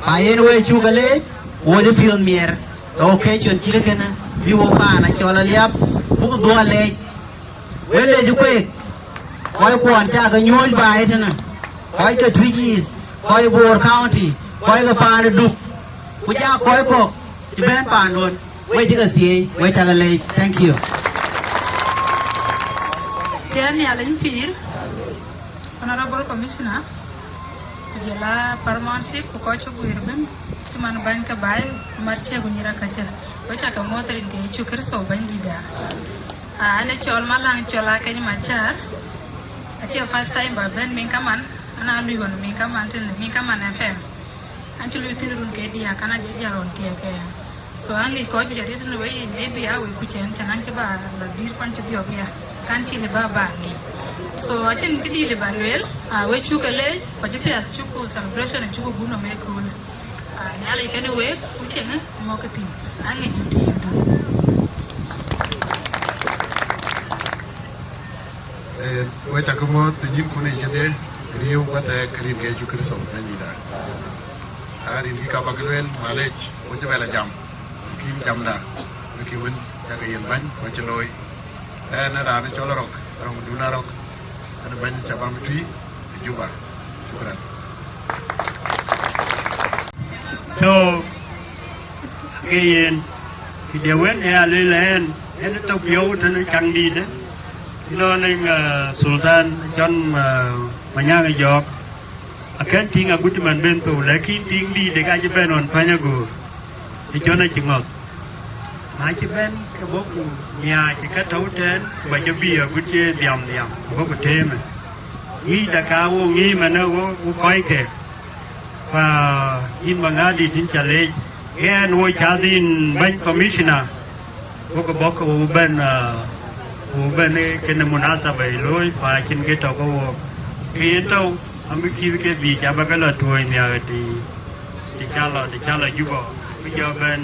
Pa yen we cuk aleec, wo de piɔ̈ɔ̈th miɛr, ke occasion cït kënë, bï wo paan acɔl Aliap, buk dhuɔl leec. Wek lec kueek, kɔc kuɔn ca ke nyuɔ̈ɔ̈c baai tënë, kɔc ke Twic East, kɔc Bor County, kɔc ke paan ë Duk, ku ja kɔc kɔ̈k cï bɛ̈n paanduön, we cï ke thieei, we cak leec. Thank you. Tiɛɛn Nhialic pïïr, Honorable Commissioner, ku jɔl a Paramount Chief, ku kɔc cï guiir ëbën, cï man bäny ke baai, ku Marcia ku nyïïr akacä, we cak ke muɔ̈th rin ke Yecu Kërtho Bɛ̈nydïtda. Ah, an ë cɔl Maläŋ, cɔl Akeny Macar. Acie first time ba bɛ̈n Miŋ Kaman, an aa lui ɣɔn Miŋ Kaman tënë Miŋ Kaman F M. An cï lui thïn run ke diäk, an ajɔ jäl ɣɔn thiɛɛk aya. So aŋic kɔc juëc arëët tënë wei yic, maybe a wei kuc ɛn, cän an cï ba la dïïr, ku an cï dhiɔp ya, kan cï lë ba ba ŋic. So acïn kë dït lëu ba lueel, ah, we cuk ke leec, ku acï piath cuk ku celebration cuk ku gunë me köölë. Ah, Nhialic kenë wek, ku cieŋë mɔ̈kkë thïn, aŋic ë tiimdu. Eh, we cä ke mɔ̈ɔ̈th të nyïnkun ë cï dhie, riëëu ku athɛɛk rin ke Yecu Kërtho Bɛ̈nydïïtda. Aa, rin kï ka bä ke lueel, malec, we cï bɛ lɔ jam, lakin jamda, we kï wën, cä ke yen bäny, ku acï looi. Ɣɛn ë raan ë cɔl Arɔ̈k, Arɔ̈k Dun Arɔ̈k, ɣɛn ë bäny cä bam tui ë Juba. Shukran. So, ke yen, këde wën ë alueel ɣɛn, ɣɛn ë tɔ̈ piɔ̈u tënë caŋ dïïtë, ënɔɔnë, eh, Sultan Cɔn, eh, Manyaŋ ë Jɔɔk, akën tïŋ agut man ben thou, lakin tïŋ dïïtë ka cï bɛ̈n ɣɔn päny agöör, ë cɔn acï ŋɔ̈th. Na cï bɛ̈n, ke bɔ̈ ku miaac ë ka tɔ̈u tɛ̈ɛ̈n, ku bä cï bï agut cï dhiamdhiam, ku bɔ̈ ku teemë. Ŋic daka wo ŋic manë wo, wo kɔckë. Pa yïn Maŋadït yïn cä leec, ɣɛn wo cath yïn bɛ̈ny commissioner, wo ke bɔ̈ ke wo bɛ̈n, ah, wo bɛ̈n, eh, kënë munasaba ë looi, pa cïn kë tɔ̈ ke wo. Ke yen tɔ̈u, amï kïth ke dhïc abä ke lɔ tuɔɔc nhiaak të, të cä lɔ, të cä lɔ Juba, bï jɔ bɛ̈n.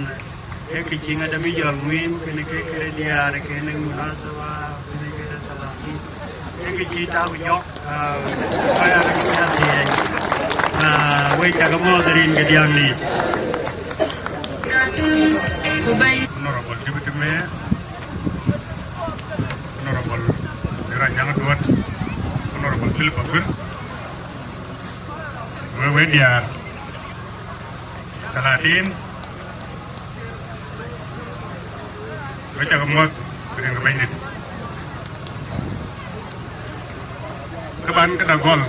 Ee kë cï ŋadë bï jɔl muhim, kënë ke këde diäär, kënë munasaba, kënë këde salatin. Ee kë cï tak jɔk, ah, kɔc aa ke cä thiëëc. Ah, wek cä ke mɔ̈ɔ̈th rin ke diäŋ liic. Honorable Deputy Mayor, Honorable Rajang Duot, Honorable Philip Aguer, we, we diäär, salatin, we cä ke mɔ̈ɔ̈th rin ke Bɛ̈nydït. Kë ban këda gɔl,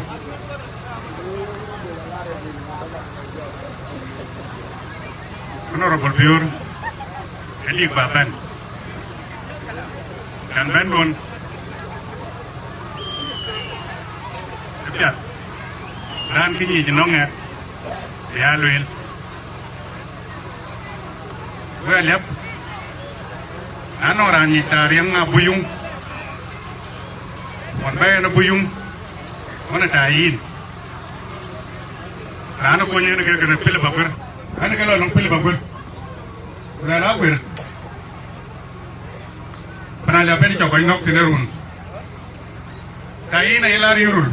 Honorable Bior, ë dik ba bɛ̈n, kan bɛ̈n duɔn, ë piath, raan kë nyic nɔŋ ŋɛk, bï aa lueel. Wek aliäp, na nɔŋ raan nyic taariɛŋ abuyuŋ, ɣɔn bä en abuyuŋ, ɣɔn ë taai yïn. Raan ë kony en ke kënë Philip Aguer, raan ë ke lɔ nɔŋ Philip Aguer. Ku lɛl Aguer, pan aliäp en cɔk kɔc nɔ̈k thïn ë run. Taai yïn ayï lar yï rul.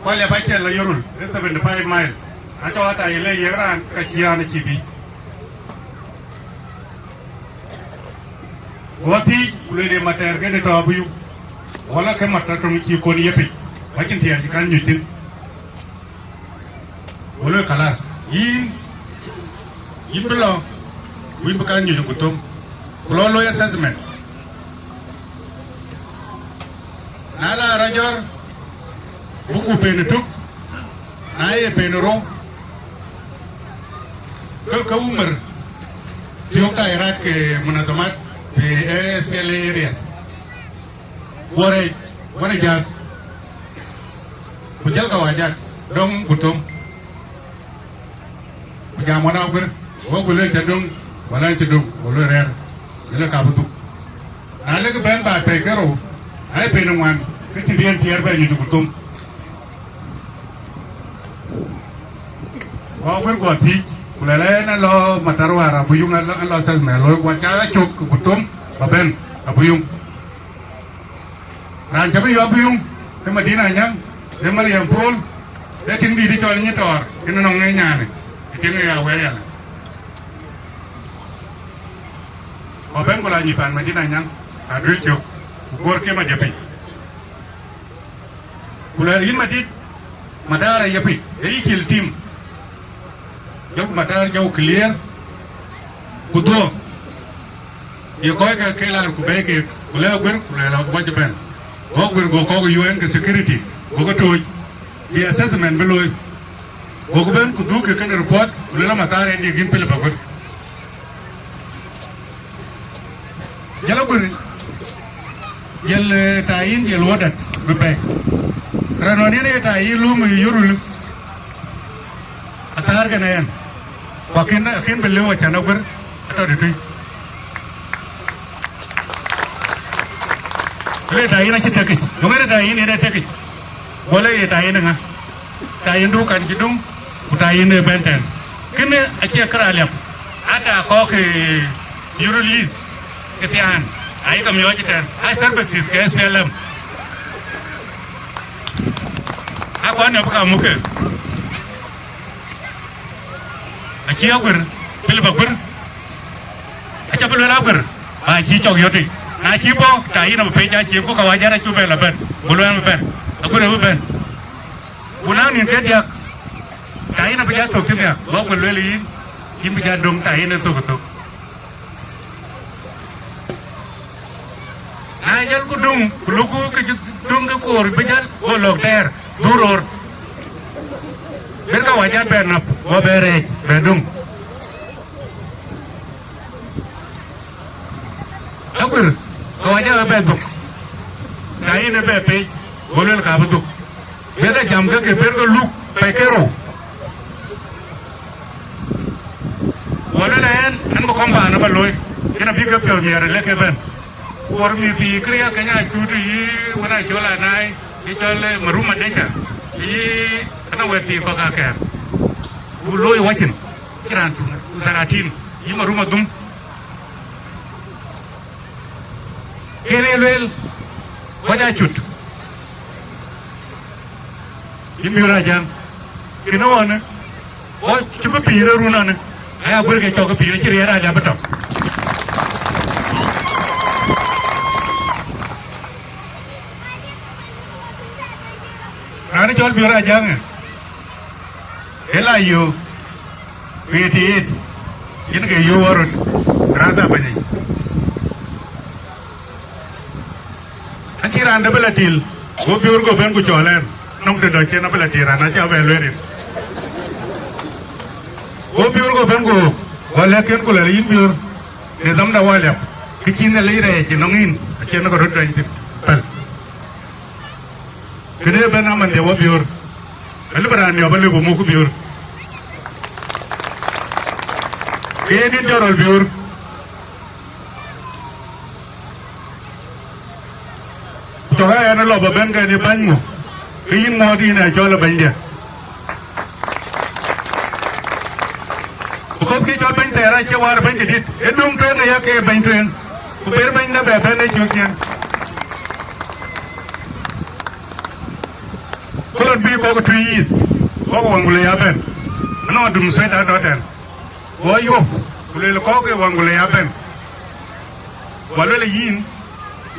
Ku aliäp acïn lɔ yï rul, ë seventy five mile. Acɔk ata ye le yiëk raan, ka cï raan acï bï. Ku athiic, ku lueel, ye matɛɛr këde tɔ̈ abï yup, wala ke mat tɔŋ cï kon ye pic, ku acïn tiɛɛr cï kan nyuc thïn. Ku lueel, kalas, yïn, yïn bï lɔ, ku yïn bï kan nyuc ku thom, ku lɔ looi assessment. Na la rɔt jɔr, buku pen tuk, na ye pen rou, ke, ke Umar, thiɔ̈k tairat ke munazamat, the S P L A areas. Wore, wore jas, ku jal ka wajat, dong ku tom. Ku jam wana Aguer, wo ku le cä döŋ, wala cä döŋ, wo le rɛɛr, le ka bï thuk. Na le kë bɛ̈n ba tɛ̈i ke rou, na ye pen ŋuan, ke cïn riɛn tiɛɛr bɛ nyuc ku thom. Ku Aguer guɔ thiic, ku lɛl ɛn alɔ matar war abuyuŋ, alɔ, alɔ assessment looi, ku acä cök ku thom, ba bɛ̈n abuyuŋ. Raan cä bï yɔ̈ɔ̈k bï yuŋ, ë Madina Anyaŋ, ë Mariam Paul, ë tiŋ dïït cɔl Nyitɔɔr, yen nɔŋ ë nyanë, ë tiŋ ë ya wɛɛr yalë. Ku bɛ̈n ku la nyuc paan Madina Anyaŋ, ka duël cök, ku guɔ̈r ke Madiapiny. Ku lɛɛr yïn Madït, Mataar aye pic, ë yï cil tim. Jɔlku Mataar jɔku clear, ku dhuɔ̈k. Ye kɔc ke ke laar ku bɛ̈ɛ̈i keek, ku lɛ̈k Aguer, ku lɛ̈k lɔ ku bɔ̈ cï bɛ̈n. Go Aguer go kɔ̈k ë U N ke security, go ke tooc, bï assessment bï looi. Go ku bɛ̈n ku dhuk ke kënë report, ku lɛ̈k lɔ Mataar en diëk yïn Philip Aguer. Jël Aguer, jël, eh, taai yïn, jël wuɔ̈t dɛ̈t bï pɛ̈i. Raan ɣɔn yen ee taai yï lum ë Yirol, athäär kënë yen. Ku akën, akën bï lëu acän Aguer atɔ̈ tëtui. Le tayin acï tekic. Yöŋ ënë tayin ënë tekic. Wala ye tayin ŋa? Tayin du kan cï dum, ku tayin ë bɛ̈n tɛ̈n. Kënë acie kërë aliap. Ata kɔ̈k, eh, yurul yith, ke thiaan. Ayï ke miɔɔc tɛ̈n. Aa services ke S P L M. Akɔn ë bï ka muke. Acï aguër, Philip aguër. Aca bï luel aguër, ba cï cɔk yɔt yic. Na cï bɔ̈, tayin abï pec acï, ku ka wajar acï bɛ̈n la bɛ̈n. Go luel abï bɛ̈n. Aguër abï bɛ̈n. Ku na nïn ke diäk, tayin abï ja thök cï nhiak. Go aguër luel yïn, yïn bï ja döŋ tayin ë thök ë thök. Na jal ku dum, ku luku ke cï dum ke koor bï jal, go lɔk tɛɛr, dhuk röör. Ber ka wajar bɛ nap, go bɛ rɛɛc, bɛ dum. Aguër, ka wajar bɛ dhuk. Tayin ë bɛ pec, go luel ka bï dhuk. Bï ke jam ke ke ber ke luk pɛ̈i ke rou. Wala na ɛn, ɛn bï kɔm paan aba looi, yen abï ke piɔ̈u miɛɛr lek ke bɛ̈n. Kuɔr mïth yï Kërë Kenya cut yï wën a cɔl anai, yï cɔl, eh, Maruma Deca, yï ëna wɛ̈t thii kɔ̈k akɛ̈ɛ̈r. Ku looi wacin, cï raan cuŋ, ku thalatin, yï Maruma Dhum. Kënë lueel, kɔc aa cut. Yïn Biöör Ajaŋ, kënë ɣɔnë, kɔc cï bï pïïr ë run ɣɔnë, aya guër ke cɔk ke pïïr acï riɛɛr ade abï tɔ̈. Raan cɔl Biöör Ajaŋ, ë la yöök, ku ye tiit, yen ke yöök ɣɔn röt, raan dha bɛ̈ny yic. Acï raan dë bï la til, go Biöör go bɛ̈n ku cɔɔl ɛn, nɔŋ të dɔc cen abï la til raan, acä bɛ lueel rin. Go Biöör go bɛ̈n ku ɣöök, go lɛ̈k ken ku lɛl yïn Biöör, në dhamda waliap, kë cï Nhialic rɛɛc ë nɔŋ yïn, acïn ke röt dɔny thïn, päl. Kënë ëbɛ̈n amanhdiɛ wɔ Biöör, alëu bï raan niɔp alëu bï muk Biöör. Ke yen yïn jɔt rɔl Biöör. Ku cɔk aa ɛn ë lɔ bä bɛ̈n kɛn ë bäny ŋö, ke yïn ŋuɔɔt yïn ë cɔl ë bɛ̈nydiɛ. Because kë cɔl bɛ̈ny thɛɛr acie wäär bɛ̈ny cï dït, ë döŋ tueŋ aya ke bɛ̈ny tueŋ, ku ber bɛ̈nyda bɛ bɛ̈n ë cök ciɛɛŋ. Ku lon bï kɔk ë Tuïc East, kɔk ë Waŋgulei abɛ̈n, anɔŋ Adum Swet atɔ̈ tɛ̈n. Go yuɔp, ku lueel kɔk ë Waŋgulei abɛ̈n. Go lueel yïn,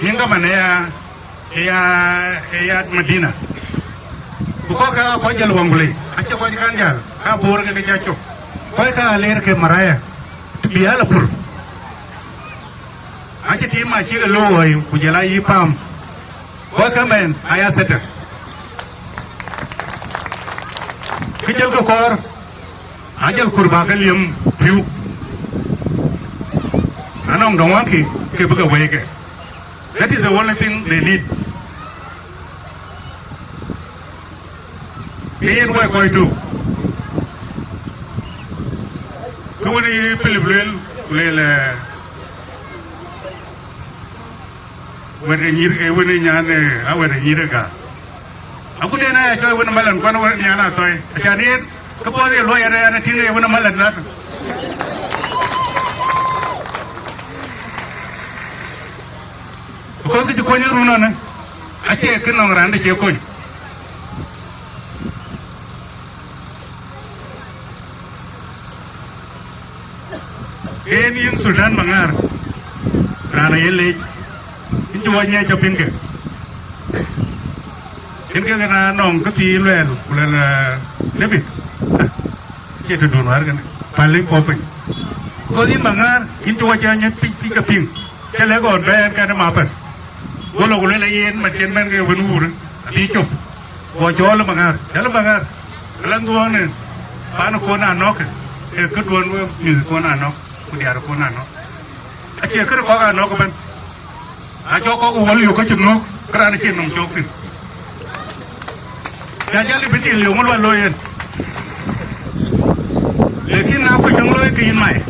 nïn kaman ë ya, ë ya, ë ya Madina. Ku kɔk ë kɔc jäl Waŋgulei, acie kɔc kan jäl, ka Bor ke ke ja cop. Kɔc ka aleer ke maraya, të bï ya la pur. Acï tim acïk ë looi, ku jël ayï paam. Kɔc ke mɛn aya thete. Kë jël ke kɔɔr, ajël kur bä ke liëm piu. Anɔŋ dɔŋ waŋkï ke bï ke wëike. That is the only thing they need. Ke yen wɛ̈i kɔc tuk. Kë wën ë Philip lueel, ku lueel, eh, wɛ̈t ë nyïïr, eh, wën ë nyan, eh, a wɛ̈t ë nyïïr ë gäk. Akut en aya cɔɔi wën ë malän, kuan wën ë nyan athɔi. Acan yen, ke puɔth ye luɔi ɛn, ɛn ë tïŋ ë wën ë malän dhät. Because kë cï kony ë run ënë, acie kë nɔŋ raan de cie kony. Yen yïn Sultan Maŋar, raan aye leec, yïn cï wɔ nyiɛc ca piŋ ke. Yen ke na nɔŋ kë thii luɛɛl, ku lɛl, eh, David. Ah, cie të dun wäär kënë, päl ë pɔ̈k piny. Because yïn Maŋar, yïn cï wɔ ca nyiɛc pic, pic ke piŋ. Ke lɛ̈k ɣɔn bɛ̈ɛ̈n kɛn ë mapäth. Go lɔ ku luel ayen, man cen bɛ̈n ke wën wuur, abï cop. Go cɔɔl ë Maŋar, cɔl ë Maŋar, ala dhuɔɔnë, pan ë kon anɔ̈k, ee këduɔ̈n we mïth kon anɔ̈k, ku diaar kon anɔ̈k. Acie kërë kɔk anɔ̈k ëbɛ̈n. Na cɔk kɔk ë wäl yök ke cï nöök, ke raan acïn nɔm cɔk thïn. Ya jäl ë bï tiil yöŋ ë lual looi en. Lakin na kuc käŋ looi ke yïn mai.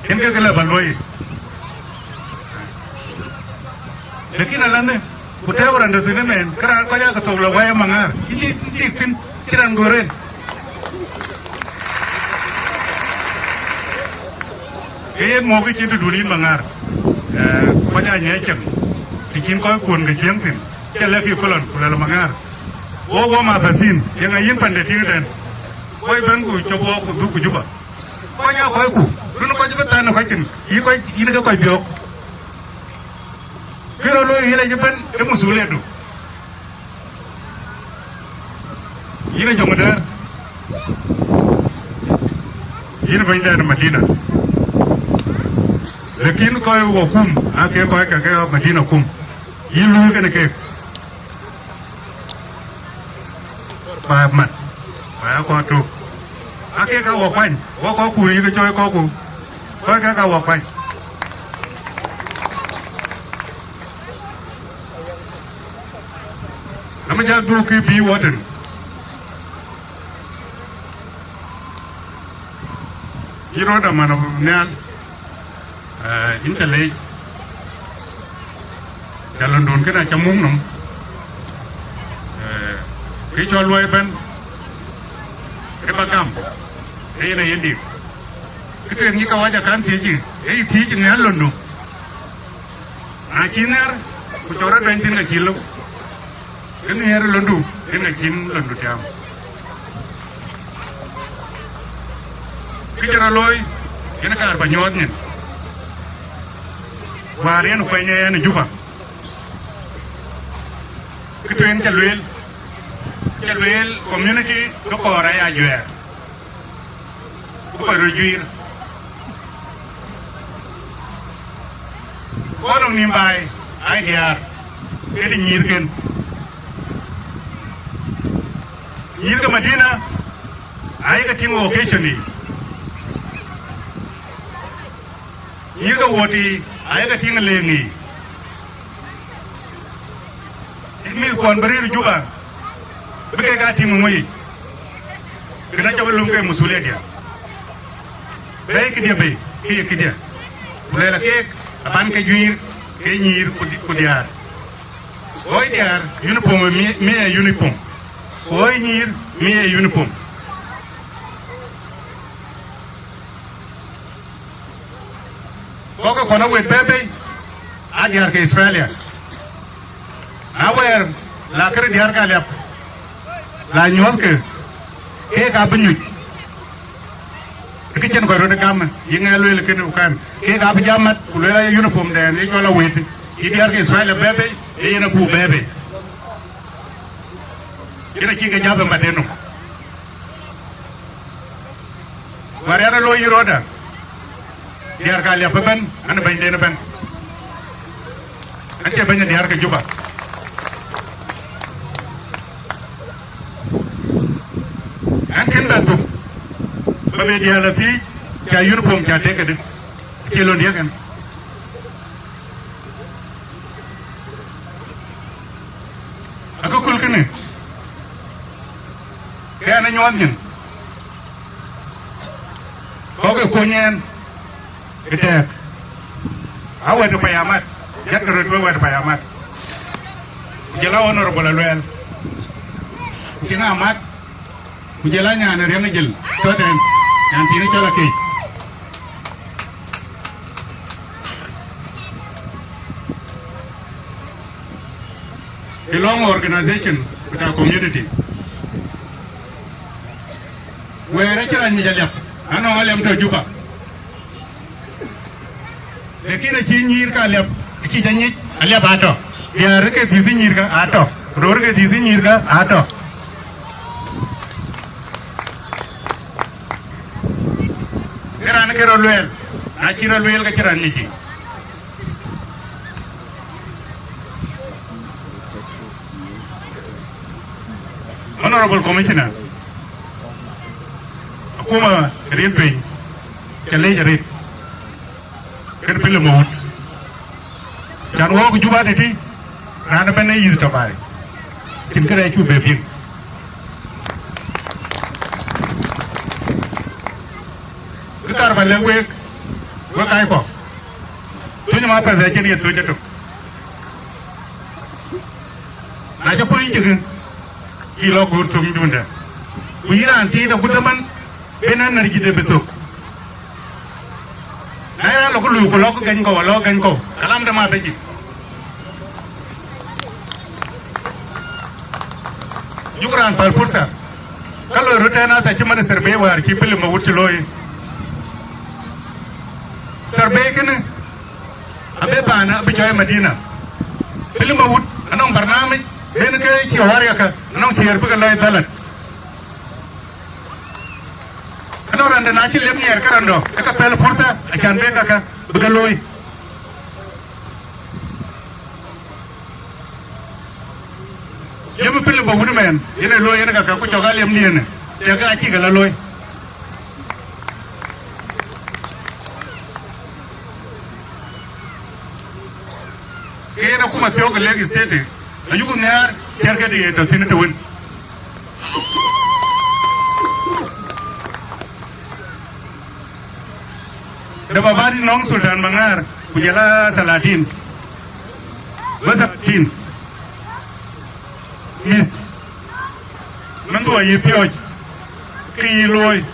Yen ke ke lɛ bä luɔi. Lakin alanh, ku tɛ̈ɛ̈u raan dɔ̈ thïn ëmën, ke raan kɔc aa ke thok la wɛ̈i Maŋar, yïn dït, yïn dït thïn, cïn raan gör en. Ke yen muk cïn tëdun yïn Maŋar, eh, kɔc aa nyiɛc cieŋ, të cïn kɔc kuɔ̈n ke cieŋ thïn, cä lɛ̈k yï Kolon, ku lɛ̈l Maŋar. Wok wɔ mathathin, yeŋa yïn pande tïŋ ëtɛ̈n? Kɔc bɛ̈n ku cop wok ku dhuk ku Juba. Kɔc aa kɔcku, run kɔc bï than ë kɔc thïn, yï kɔc, yïn ke kɔc biɔ̈ɔ̈k. Kë rɔt looi yïn acï bɛ̈n ë masuliatu. Yïn ë jɔŋ dɛ̈ɛ̈r, yïn ë bɛ̈ny dɛ̈ɛ̈r ë Madina. Lakin kɔc wɔ kum, aa ke kɔc ke ke Madina kum. Yïn luui kënë keek. Ba mat, ba ya kɔc tuk. Aa ke ka wɔ kuany, wɔ kɔcku yï ke cɔɔc kɔcku. Kɔc ke ka wɔ kuany. Ëmë jal dhuk kë bï wɔ tën. Yï rɔt aman nhial, eh, yïn ca leec. Ca lɔndun kënë aca muk nɔm. Eh, kë cɔl luɔi ëbɛ̈n, ë ba gam, ë yen aye dik. Kë tueŋ yï kawaja kan thiëëc, ë yï thiëëc nhial lɔndu. Na cï nhiar, ku cɔk rɔt bɛ̈ny thïn ka cï lëu. Kë nhiɛɛr lɔndu, yen ka cïn lɔndu tiaam. Kë cï rɔt looi, yen kaar ba nyuɔɔth nyin. Wäär yen kuɛny ë yen ë Juba. Kë tueŋ ca lueel, ca lueel community ke kɔɔr aya juɛɛr. Ku kɔc röt juiir. Kɔn nɔm nïm baai, ai diäär, kënë nyïïrken. Nyïïr ke Madina, ayek ke tïŋ occasion yiic. Nyïïr ke wuɔt yiic, ayek ke tïŋ leŋ yiic. Mïth kuɔn bï rëër Juba, bï kek aa tïŋ ŋö yic. Kënë acä bï lum ke masuliya diäk. Bɛ̈ɛ̈i këdiɛ̈ bei, kë ye këdiɛ̈. Ku luɛɛl keek, aban ke juiir, ke nyïïr ku di-, ku diäär. Ɣɔ̈i diäär, uniform, mi, mi ë uniform. Ku ɣɔ̈i nyïïr, mi ë uniform. Kɔc ke kɔn awet bɛ̈ɛ̈i bei, aa diäär ke Australia. Na wɛɛr, la kërë diäär ke aliap, la nyuɔ̈thkë, keek abï nyuc. Ë kë cïn kɔc röt gam, yï ŋɛk lueel kënë ku kan, keek abï jam mat, ku lueel aye uniform dɛn, ye cɔl awet, cï diäär ke Australia bɛ̈ɛ̈i bei, ee yen abuk bɛ̈ɛ̈i bei. Yen acï ke jam ë mat en nɔm. Wäär yen ë looi yï rɔɔdë, diäär ke aliap ëbɛ̈n, an, bɛ̈nyden ëbɛ̈n. An, cie bɛ̈ny ë diäär ke Juba. An, kën bɛ thuk, bä be diäär la thiic, ca uniform ca tek këdë, acie lon diäk ɛn. Akököl kënë, ke ɛn ë nyuɔɔth nyin, kɔc ke kony ɛn ë tɛ̈ɛ̈k, a wɛ̈t ë payam mat, jat ke röt wek wɛ̈t ë payam mat, ku jɔl a honorable Aluɛɛl, ku tiŋ amat, ku jɔl a nyan ë riɛŋ ë jël tɔ̈ tɛ̈n, nyan thiin ë cɔl Akec. Ë lɔŋ organization with our community. Wɛɛr acï raan nyic aliap, anɔŋ aliap tɔ̈ Juba. Lakin acï nyïïr ke aliap, acï jɔ nyic aliap atɔ̈. Diäär ke dhiëth nyïïr ke atɔ̈. Röör ke dhiëth nyïïr ke atɔ̈. Ke raan ke rɔt lueel, na cï rɔt lueel ke cï raan nyic yic. Honorable Commissioner, akuma rin piny, ca leec arët, kën pil ë mawut. Can wɔɔk Juba tëtï, raan ëbɛ̈n ë yïth tɔ̈ baai, cïn kërɛɛc cu be piŋ. Kë kaar ba lɛ̈k week, wek kackɔ, thöny ma pɛth acïn ye thöc etök. Aca puɔ̈i cïkë, kï lɔ guur thöŋ dundë. Ku yïn raan tiit agut ëmën, ben energy de bï thök. Na ye raan lɔ ku luui ku lɔ ku gɛny kɔ̈u, alɔ gɛny kɔ̈u, kalam de ma bï cï. Juk raan päl pursa. Ka loi röt tɛ̈n asa cï man survey wäär cï Philip Mawut cï looi. Survey kënë, abe paan abï cɔɔi Madina. Philip Mawut anɔŋ barnamij, ben ke cï wariaka, anɔŋ ciɛɛr bï ke lɔi dhalat. Anɔŋ rande na cï lep nhiɛɛr ke randɔ, ke ka pɛl pursa, acan ben kaka, bï ke looi. Liɛm Philip Mawut mɛn, yen ë looi yen kaka, ku cɔk aliɛmdiɛn, tɛk acï ke la looi. Ke yen akuma thiɔ̈k ë Lake State, ayuku nhiaar, cɛr ke de ye tɔ thïn të wën. De baba dït nɔŋ Sultan Maŋaar, ku jɔl a Salatin. Bä Salatin. Mïth. Mɛnhdu ayï piɔ̈ɔ̈c, ke yï looi,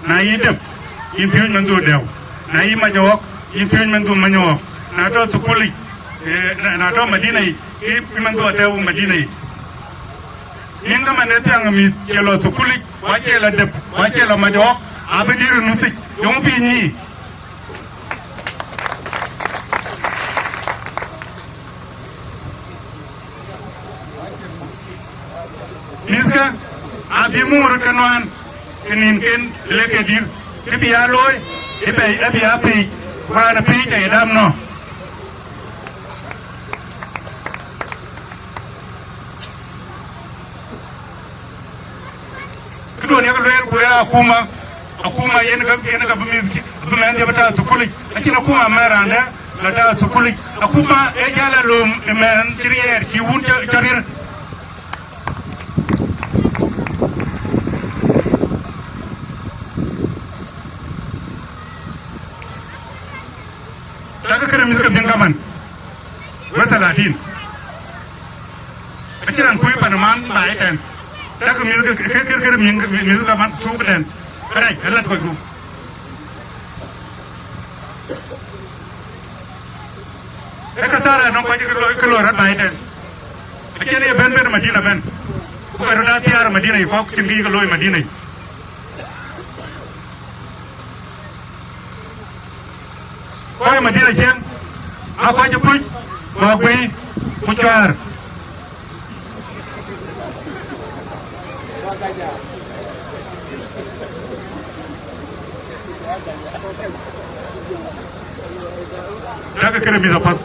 na yï dep, yïn piööc mɛnhdu dɛ̈u, na yï mac ɣɔ̈k, yïn piööc mɛnhdu many ɣɔ̈k, na tɔ thukulic, eh, na, na tɔ Madina yic, ke yï mɛnhdu atɛ̈u Madina yic. Nin ka man ë thiaŋ mïth cie lɔ thukulic, wa cie lɔ dep, wa cie lɔ mac ɣɔ̈k, abï dïr ë nuthic, yöŋ bï nyiic. Mïthkë abï muk röt ke nuan, ke nïnken lek ke dïr, kë bï ya looi, ë bɛ̈i, ë bï ya piic, ku raan ë piic aye dam nɔ. Këduön yak lueel ku lueel akuma, akuma yen ka, yen ka bï mïth, bï mɛnhdiɛ̈ bï tääu thukulic. Acïn akuma mɛn raan dɛ̈ la tääu thukulic. Akuma ee jäl a lööm ë mɛnh cï riɛɛr, cï wun cä, cä riɛr. Takë kënë mïthkë bïn kaman. Wek Salatin. Acïn raan kuc pan man baai tɛ̈n. Takë mïthkë, kë, kë, kë, mïth, mïthkë kaman thuk tɛ̈n. Kërɛc, alat kɔc gup. Ee ka thar anɔŋ kɔc kë loi, kë loi rɔt baai tɛ̈n. Acïn ye bɛ̈n bɛ̈n Madina bɛ̈n. Ku ka röt aa thiaar Madina yic, kɔ̈k cïn kë yï ke looi Madina yic. Kɔc Madina ciëŋ, aa kɔc ë puc, ku aguiir, ku cuaar. Takë kënë mïth apath.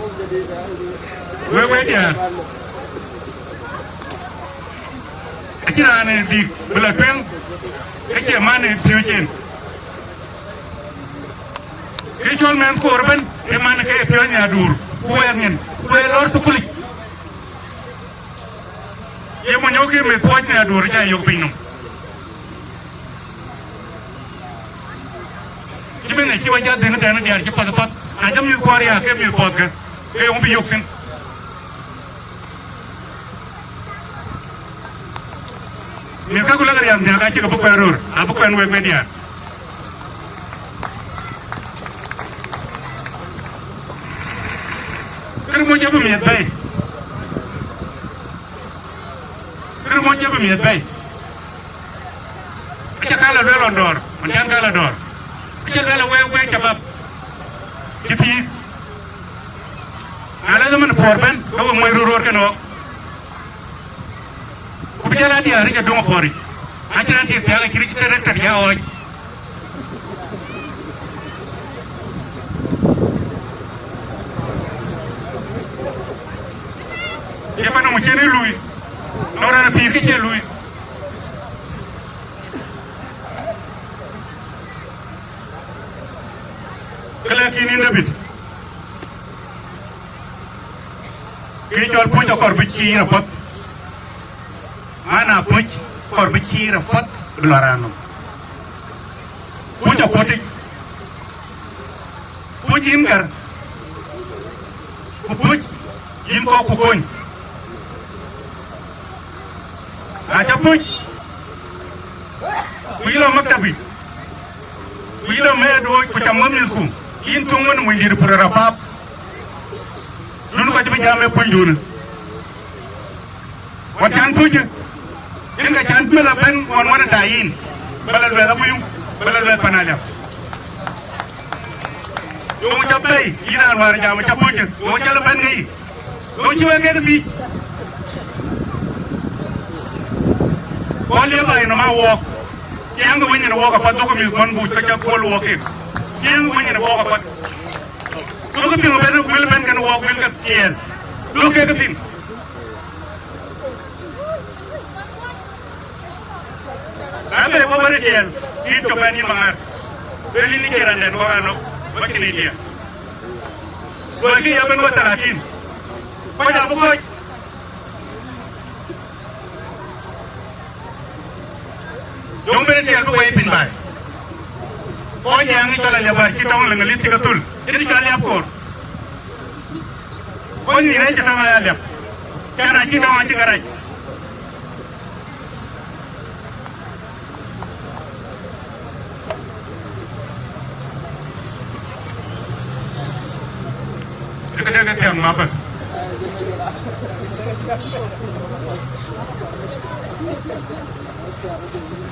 Wek, wek diäär. Acïn raan ë dïk bï la tueŋ, ke cie man ë piööc en. Kë cɔl mɛnh koor ëbɛ̈n, ke man ke ye piɔ̈ɔ̈c nhiaar duur, ku wɛɛk nyin, ku wɛɛk lɔɔr thukulic. Ye monyɔ̈u ke meth puɔ̈c nhiaar duur cä yök piny nɔm. Cï mɛnh ë cï wa jat dhëŋ tɛ̈n diäär cï path path, na jam mïth kuɔɔr ya ke mïth puɔ̈th ke, ke yöŋ bï yök thïn. Mïth käku lëk riäth nhiäk acï ke bï kuɛn röör, abï kuɛn wek, wek diäär. Kërë moc abï miɛth bɛ̈i. Kërë moc abï miɛth bɛ̈i. Aca ka la lueel ɣɔn dɔ̈ɔ̈r, ɣɔn can ka la dɔ̈ɔ̈r. Aca lueel a wek, wek cabap cï thiith. Na la zaman puɔɔr bɛ̈n, ke we moc röör röör kënë ɣɔ̈k. Ku bï jɔl a diäär yic aduŋ apuɔ̈ric, acïn raan tik thiääk acï rïc tënë tënë ya ɣɔɔc. Ye pan nɔm cïn ë lui, nɔn raan ë pïïr kë cie lui. Kë lɛ̈k yïn, yïn David, kë cɔl puc akɔɔr bï ciir apath. Mana puc akɔɔr bï ciir apath bï lɔ raan nɔm. Puc akuɔ̈tic, puc yïn gär, ku puc yïn kɔ̈k ku kony. Aca puc, ku yï lɔ maktabic, ku yï lɔ mɛɛt wooc, ku cam wën mïthku, yïn thuŋ wën muny dït pur rapap. Dun kɔc bï jam ë pucdun. Wën cän puc, yen ka cän mïth abɛ̈n ɣɔn wën ë ta yïn, bä lɔ luɛth abuyu, bä lɔ luɛth pan aliap. Yöŋ cä bɛ̈i, yïn raan wäär jam cä puc, yöŋ cä lɔ bɛ̈n ke yï. Yöŋ cï wek kek thiic. Kɔn liep bai nɔm a wɔɔk. Tiɛŋkï weny yen wɔɔk apath, duɔ̈kkï mïth kɔn buc ke cä kuöl wɔɔk kek. Tiɛŋkï weny yen wɔɔk apath. Duɔ̈kkï piŋ bɛ̈n, wël bɛ̈n kɛn wɔɔk, wël ke tiɛɛl. Duɔ̈kkï kek piŋ. Abe wo wël tiɛɛl, yïn cök bɛ̈n yïn maŋar. Wël yïn cï randen wak anɔk, wacïn ë tiɛɛl. Wël kï ya bɛ̈n wä thalatin. Kɔc abï kɔc. Yöŋ bï tiɛɛl bï wei piny baai. Kɔc Jiëëŋ cɔl Aliap wäär cï tɔŋ Leŋlith cï ke thul, yen cɔl Aliap koor. Kɔc nyïïn rɛc cï tɔŋ aya Aliap, cän acï tɔŋ acï ke rac. Ë këde ke thiäŋ mapäth.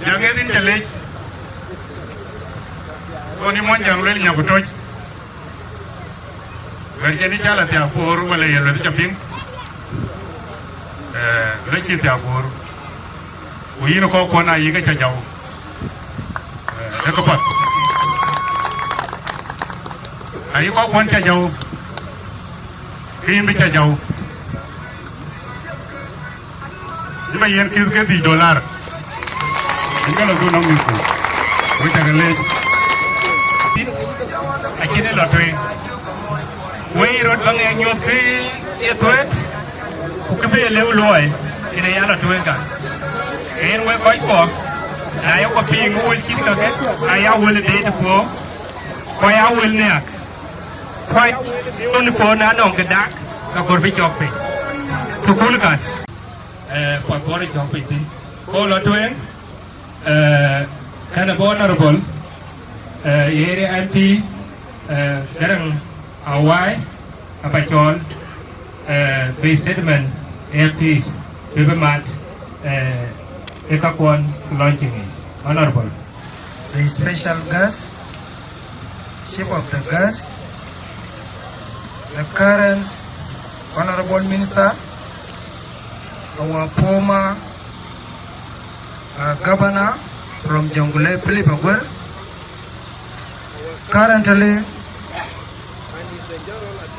Jaŋ ë dhïn cä lec. Kɔn ë Muɔnyjäŋ luel nyaku toc. Wɛ̈t cïn ë cä lɔ thiaak koor, wala ye lueth cä piŋ. Ee, lɔ cï thiaak koor. Ku yïn kɔ̈k kuɔn ayï ke cä jau. Ee, ë këpath. Ayï kɔ̈k kuɔn cä jau. Ke yïn bï cä jau. Yïn ba yen kith ke dhïc dollar. Yïn ke lɔ dhuk nɔm mïthku. Wek cä ke leec. Acïn ë lɔ tueŋ. Wei röt ba ŋɛk nyuɔ̈th ke ye thueet, ku kë bï ye lëu luɔi, yen ë ya lɔ tueŋ ka. Ke yen wek kɔc kuɔ, na ye kuɔ piŋ wël cït kakë, aya wël ë deet puɔ̈u, ku aya wël nhiaak, ku aya wël ë piɔ̈n puɔ̈u na nɔŋ kë dak, ka kɔɔr bï cɔk piny. Thukul kan. Eh, puɔth bɔ̈ rɔt cɔk piny thïn. Ko lɔ tueŋ, eh, kɛn abï honorable, eh, ye area M P, eh, Garang Awai, aba cɔɔl, eh, bï statement M Ps bï bï mat, eh, ë kakuɔn launching yic. Honorable. The special guest, chief of the guest, the current honorable minister, our former, uh, governor from Jonglei, Philip Aguer, currently,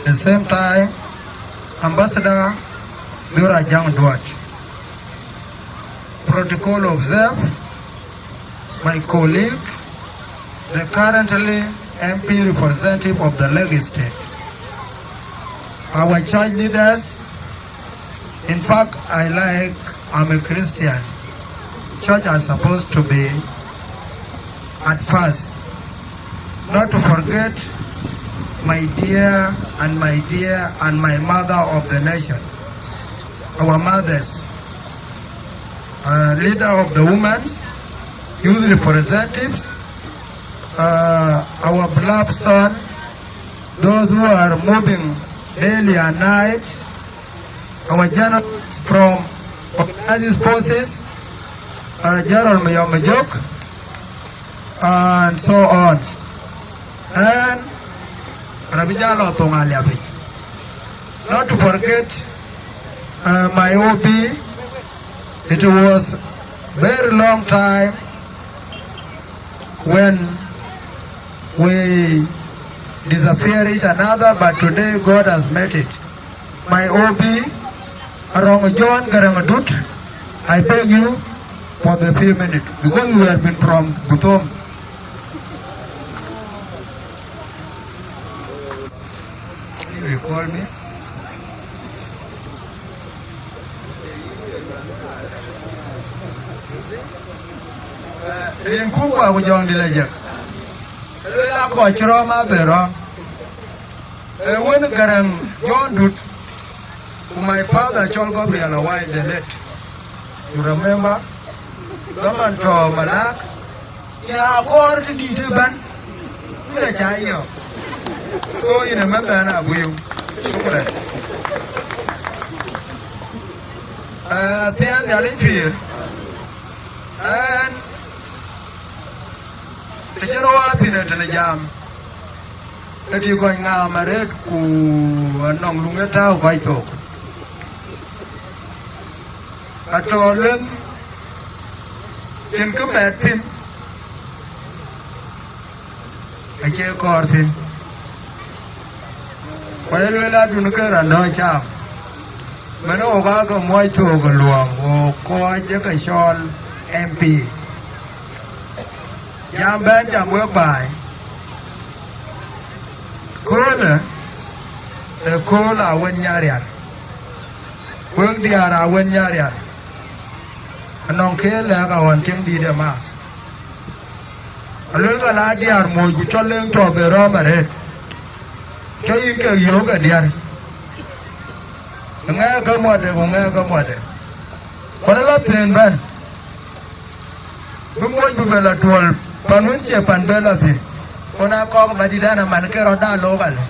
the same time, Ambassador Bior Ajang Duat. Protocol observed, my colleague, the currently M P representative of the Lake State, our church leaders. In fact, I like, I'm a Christian. Church are supposed to be at first. Not to forget my dear and my dear and my mother of the nation, our mothers, uh, leader of the women's, youth representatives, uh, our beloved son, those who are moving daily and night, our generals from organized forces, uh, General Mayom Majok, and so on. And Rabijalo Thong Aliapich. Not to forget, uh, my O B, it was very long time when we disappear each another, but today God has made it. My O B, Arong John Garang Adut, I beg you for the few minutes because we have been from Buthong. You recall me? Rin kuku aku jɔŋ di la jek. Ela kɔc cï rɔm a bɛ rɔm. E wen Garang John Dut, ku my father cɔl Gabriel Awai the late. You remember, dhaman tɔ̈ Malak, ya kɔɔr të dït ëbɛ̈n, ku la ca yɔ̈ɔ̈k. So, yïn ë mɛnh ɛn abï yök. Shukran. Eh, thiaan Nhialic pïïr. Ɛn, të cïn rɔt wath thïn ë tënë jam, ë tï kɔc ŋaam arëët ku anɔŋ luŋ ë tääu kɔc thok. Atɔ̈ lueth cïn kë mɛt thïn, acie kɔɔr thïn. Ku aye lueel adun ke raan dɔ̈ɔ̈r cam, mɛn ɣok aa ke muɔc thok ë luɔɔŋ, ɣok kɔc ë ke cɔɔl M P. Jam bɛ̈n jam wek baai. Köölë, ë kööl Awën Nyariar. Wek diäär Awën Nyariar. Anɔŋ kë lɛ̈k aɣɔn tiŋ dïït ë ma. Aluel ka la diäär moc ku cɔl leŋ tɔ̈ bï rɔ̈m arëët. Cɔl yïn kek yöök ë diäär. Ŋɛk ke muɔde ku ŋɛk ke muɔde. Kuɔn ë lɔ thëën bɛ̈n. Bï moc bï bɛ lɔ tuɔl pan wën cie pan bɛ lɔ thïn. Ɣɔn aa kɔɔk ba dït ɛn aman ke rɔt daa look alë.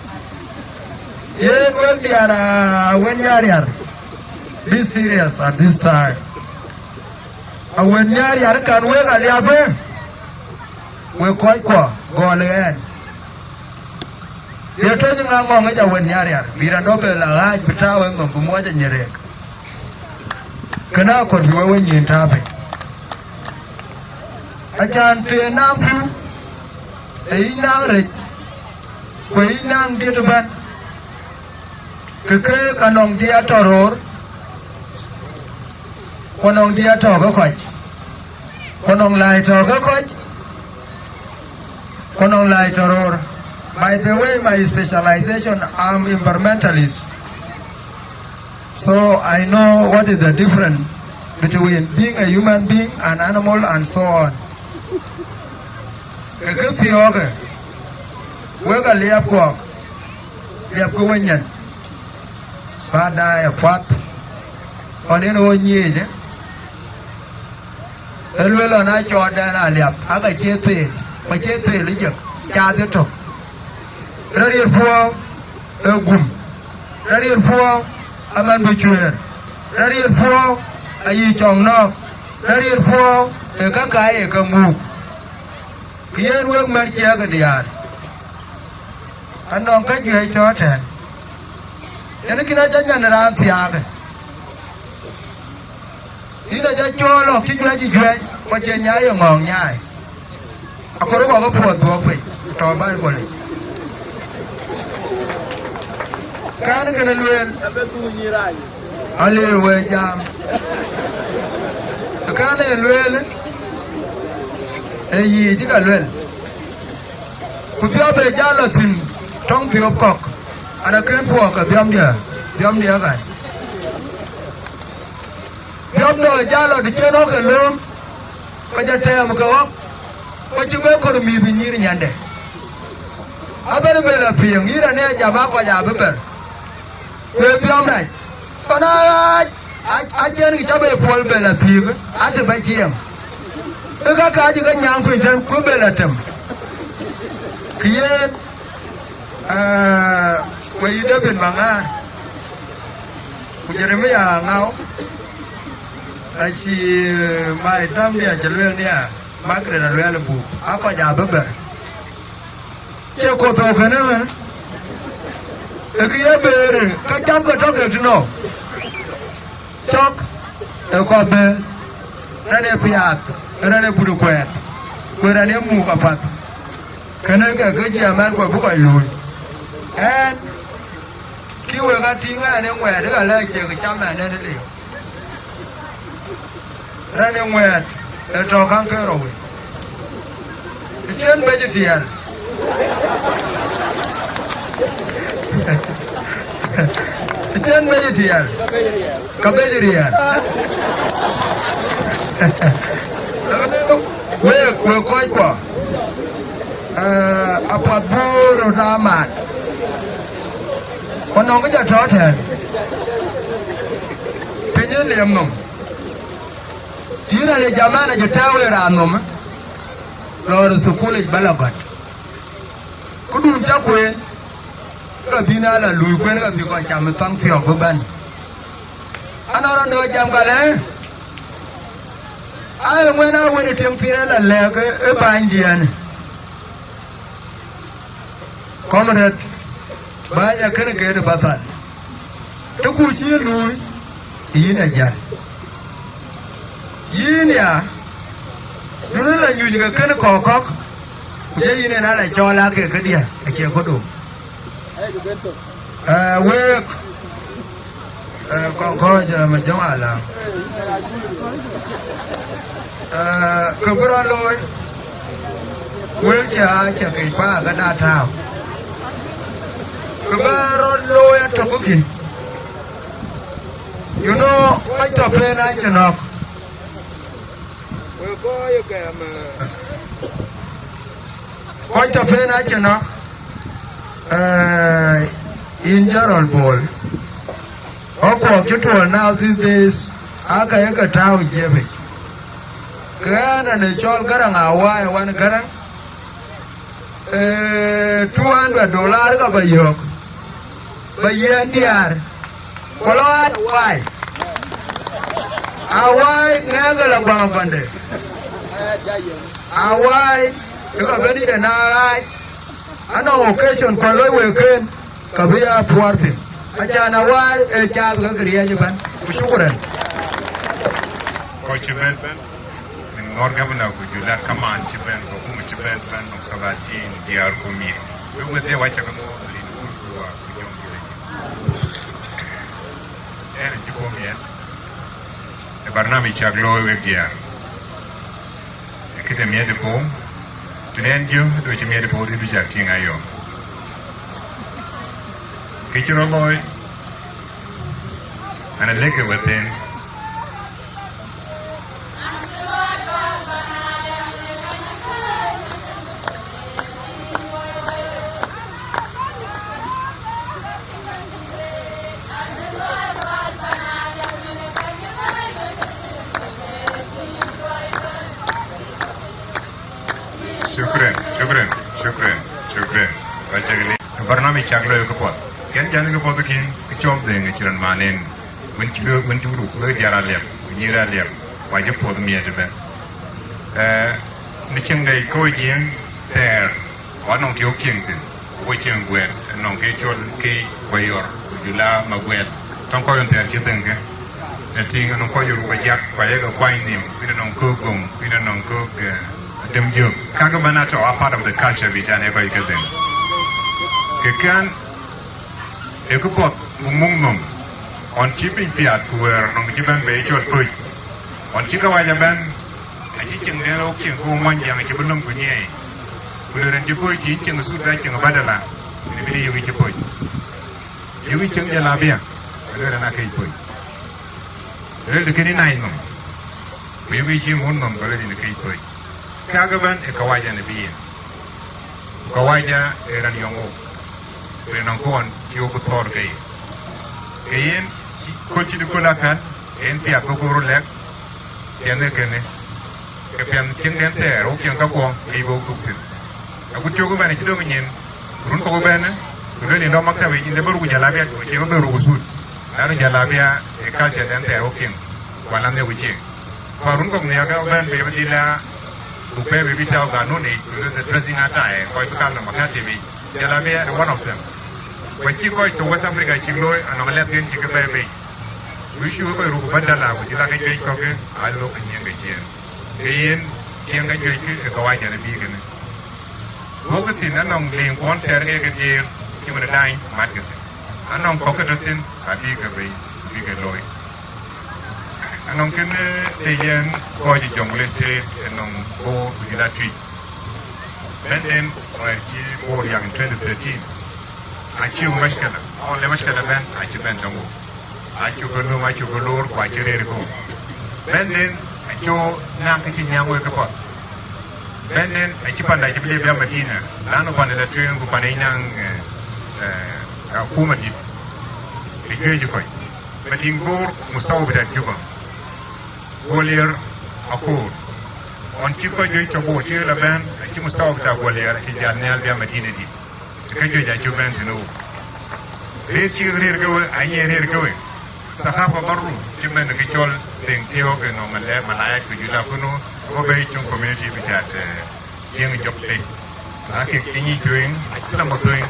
Yen wek diäär Awën Nyariar. Be serious at this time. Awën Nyariar kan wek aliapë. Wek kɔckuɔ gɔl ë ɛn. Ye tony ŋa ŋɔŋ ë Awën Nyariar, bï raan dɔ̈ bɛ la ɣaac bï tääu ë nhom bï muɔc anyïn rek. Kënë akɔ̈r bï wek we nyïïn tääu piny. Acan të naŋ pïu, ë yic naŋ rec, ku ë yic naŋ diët ëbɛ̈n, ke keek anɔŋ diɛt tɔ̈ roor, ku anɔŋ diɛt tɔ̈ ke kɔc, ku anɔŋ lääi tɔ̈ ke kɔc, ku anɔŋ lääi tɔ̈ roor. By the way, my specialization, I'm environmentalist. So I know what is the difference between being a human being, an animal, and so on. Ke kë thiɔ̈ɔ̈kë, wek aliɛp kuɔɔk, liɛpkï wenyin, ba daai apuath, ɣɔn en ɣo nyiëëcë, ë luel ɣɔn aa cɔɔtdɛn aliap, aka cie theel, ku acie theel ë jek, cath ë tök. Rɛ̈t riɛt puɔ̈u ë gum, rɛ̈t riɛt puɔ̈u aman bï cuëër, rɛ̈t riɛt puɔ̈u ayï cɔŋ nɔ̈k, rɛ̈t riɛt puɔ̈u ë käkä ye ke muk. Kë yen wek mɛ̈t ciɛɛk ë diäär, anɔŋ käjuëc tɔ̈ tɛ̈ɛ̈n, yen kïn acä nyan raan thiaakë. Yïn acä cɔɔl ɣɔ̈k cï juëc ë juëc, ku acie nyaai ye ŋɔ̈ɔ̈ŋ nyaai. Akɔ̈r ë kɔ̈k ë puɔ̈th dhuɔ̈k piny, tɔ̈ Baibol yic. Kɛn kënë lueel, aliu wee jam. Kɛn ee lueel, ee yiic cï ka lueel. Ku dhiɔp ë jal lɔ thïn tɔŋ dhiɔp kɔ̈k, an, akën puɔɔk ke dhiɔmdiɛ̈, dhiɔmdiɛ̈ ɣɛn. Dhiɔp nɔn jal lɔ të cïn ɣɔ̈k ke lööm, ke jɔ tɛɛm ke ɣɔ̈k, ku cï bɛ kɔ̈r mïth ë nyïïr nyande. Abɛ̈n bɛ lɔ piŋ, yïn anɛ jam aa kɔc abï bɛ̈r. Ku ë dhiɔm rac, pan aa ɣaac, aa, aa cïn kë cä bɛ puɔl bɛ lɔ thiëëk, atï bä ciɛɛŋ. Ë ka kaac ke nyaaŋ piny tën, ku bɛ lɔ tem. Kë yen, aa, we yï David Maŋaar, ku Jeremia Aŋau, acie, ë, mai dɔmdiɛ̈ acï lueel nia, Margaret Aluel Buk, aa kɔc abï bɛ̈r. Cie koth thou kënë ëmën, ë kë ye bëër, ka jam ke tɔ̈ ke tënou? Cɔk ë kɔ̈th bëër, rɛ̈n ë piaath, rɛ̈n ë but ë kuɛɛth, ku rɛ̈n ë muk apath. Kënë ke ke jiɛɛm ɛn ku bï kɔc luööi. Ɛn, kï wek a tïŋ ɛn ë ŋuɛɛt, ë ka lɛ̈k ciëk cam ɛn ë liu. Rɛ̈n ë ŋuɛɛt ë tɔ̈ käŋ ke rou wei. Cïn bec ë tiɛɛl. Cïn bec ë tiɛɛl. Ka bec ë riɛɛl. Week, wek kɔckuɔ, eh, apath bï röt aa mat. Ku nɔŋ kë jɔ tɔ̈ tɛ̈ɛ̈n. Piny ë liɛm nɔm. Yïn ale jaman acï tääu ë raan nhom, lɔ rɔt thukul yic ba la gɔ̈t. Këdun cä kueen, ka bïn a la luui kueen ka bï kɔc cam ë thaŋ thiɔ̈k bï bɛ̈n. Anɔŋ rɔt dɔ̈ɔ̈r jam ka lɛ̈k, aa ë ŋuɛ̈n aa wën ë tiɛŋ thiin la lɛ̈k ë bänydiɛ̈n. Comrade, bäny akënë ke de bathal. Të kuc yïn luui, yïn a jäl. Yïn ya, dunë la nyuc ke kënë kɔ̈k kɔ̈k, ku jɔ yïn en ala cɔɔl ake këdiɛ, acie këdu. Ee, week, ee, kɔŋ kɔ̈ɔ̈c, ee, Majɔŋ Alaŋ. Ee, kë bï rɔt looi, wël cä cä ke kuaar ke da tääu. Kë bï rɔt looi atök kï. You know, kɔc tɔ pen acï nɔ̈k. Kɔc tɔ pen acï nɔ̈k, ee, yïn General Bol. Ɣɔ̈k kuɔɔk cï tuɔɔl now these days, aa ka ye ke tääu jiëpic. Ke ɣɛn ë cɔl Gäräŋ Awaai wan Gäräŋ, ee, two hundred dollar ka ba yök, ba yiɛ̈n diäär, ku lɔ Awaai. Awaai ŋɛk la guaŋ apande. Awaai ë ka bɛ̈n ye na ɣaac, anɔŋ occasion kɔn loi wek ken, ka bï ya puɔɔr thïn. Acan Awaai ë caath ke këriëëc ëbɛ̈n. Ku shukran. Kɔc cï bɛ̈n bɛ̈n, min ŋɔ̈ɔ̈r gavana ku jula kaman cï bɛ̈n, ku akuma cï bɛ̈n bɛ̈n, nɔŋ salatin, diäär ku miɛt. Wek wedhie wa cä ke ŋɔ̈ɔ̈r rin wun ku wa ku jɔŋ juëc. Ɛn cï puɔ̈u miɛt, ë barnamij cak looi wek diäär. Ë këde miɛt ë puɔ̈u, tënɛn jö, do cï miɛt ë puɔ̈u dït bï cak tïŋ ayɔ̈ɔ̈k. Kë cï rɔt looi, an, alëk ë wethën. Shukran, shukran, shukran, shukran. Wacak ni barnamij cak looi këpuɔth. Kɛn jani këpuɔth kin kë cɔm dhëŋ ë cï rɔn man en. Wën cï lo, wën cï ruk lo diar aliɛm, ku nyïïr aliɛm, wa jë puɔth miɛt ëbɛ̈n. Ee, në cieŋ de kɔc jiëŋ thɛɛr, wa nɔŋ tiɔ̈u cieŋ thïn, ku cieŋ guɛɛr, nɔŋ ke cɔl ke Guayɔr, ku jula Maguɛl. Tɔŋ kɔc ɣön thɛɛr cï dhëŋ ke. Në tïŋ nɔŋ kɔc ruk ajak, ku ayek kuany nhïïm, ku yïn nɔŋ kök goŋ, ku yïn nɔŋ kök, ee, dem jök. Kakë bɛ̈n atɔ̈ a part of the culture bï tɛ̈n ë kɔc ke dhëŋ. Ke kɛn, ee këpuɔth buk muk nhom, ɣɔn cï piny piath ku wëër nɔŋ cï bɛ̈n bei cɔl pöc. Ɣɔn cï kawaja bɛ̈n, acï cieŋden ɣok cieŋ ke wok muɔny jiɛŋ acï bï löm ku nyiɛɛi. Ku lë rin cï pöc tïn cieŋ ë thut bɛ cieŋ ë badala, rin bï yök cï pöc. Yök cieŋ jalabia, ku lë rin akëc pöc. Lël të kënë nac nhom, ku yök cieŋ wun nhom, ku lë rin akëc pöc. Kakë bɛ̈n ë kawaja në bï yen. Ku kawaja ë raan yɔŋ wok, ku ë nɔŋ kɔn cï wok bï thɔ̈ɔ̈r ke ye. Ke yen, cï, köl cït köl akan, en piath bï kor lɛ̈k, piɛnh ee kënë, ke piɛnh cieŋden thɛɛr, wok cieŋ kakuɔŋ, ke yï bï wok dhuk thïn. Agut cök ëbɛ̈n acï döŋ nyin, run kɔ̈k ëbɛ̈n, ku lueel yïn dɔm maktab yic, yïn de bï ruk jalabia, ku cieŋ bï ruk thut. Lanu jalabia ë culture den thɛɛr wok cieŋ, ku alanhde ku cieŋ. Ku arun kɔ̈k nhiaak ë bɛ̈n bei bï dhil aa, ku bɛ̈ɛ̈i bei bï tääu ganun yic, ku luel the dressing attire, kɔc bï kaŋ nɔm akatip yic. Jalabia ë one of them. Ku acï kɔc tɔ̈ West Africa cïk looi, anɔŋ alɛ̈thken cïk ke bɛ̈ɛ̈i bei. Ku issue kɔc ruk badala, ku cï la ke juëc kɔ̈k, aa lok ë nyiëëŋ ke ciëën. Ke yen, ciëëŋ ke juëc kë ë kawaja në bï kënë. Duɔ̈kkë thïn anɔŋ liŋ kuɔn thɛɛr ke ke diëër, cï wën ë dany mat ke thïn. Anɔŋ kɔ̈k ke tɔ̈ thïn, abï ke bei, abï ke looi. Anɔŋ kënë, ee, të yen kɔc ë Jonglei State, ë nɔŋ Bor ku jɔl a Tuic. Bɛ̈nden wɛ̈ɛ̈r cï Bor yak in twenty thirteen, acï mashkala, only mashkala bɛ̈n, acï bɛ̈n tëŋ wok. Acuk ke löm, acuk ke loor, ku acï rëër ë kɔ̈u. Bɛ̈nden acï naŋ kë cï nyääŋ wek këpath. Bɛ̈nden acï panda cï bï liep ya Madina, lanu panda la tueŋ ku panda yï naŋ, eh, eh, akuma dït ë juëc ë kɔc. Madiŋ Bor, mustawa bitat Juba. Golier, Akoor. Ɣɔn cï kɔc juëc tɔ̈ Bor cï la bɛ̈n, acï mustawa bï tak guɔ liɛɛr, acï jal nhial bï a Madina dït. Ke juëc acï bɛ̈n tënë ɣok. Rëër cï rëër ke we, anyiɛɛr rëër ke we. Thakafa barru, cï mɛn kë cɔl dheŋ thiɔ̈k ë nɔm malɛ-, malayak ku jula kunu, ago bɛ cöŋ community bï cat, eh, Jiëŋ jɔk tei. Ake ke nyic tueŋ, acï la mɔ tueŋ.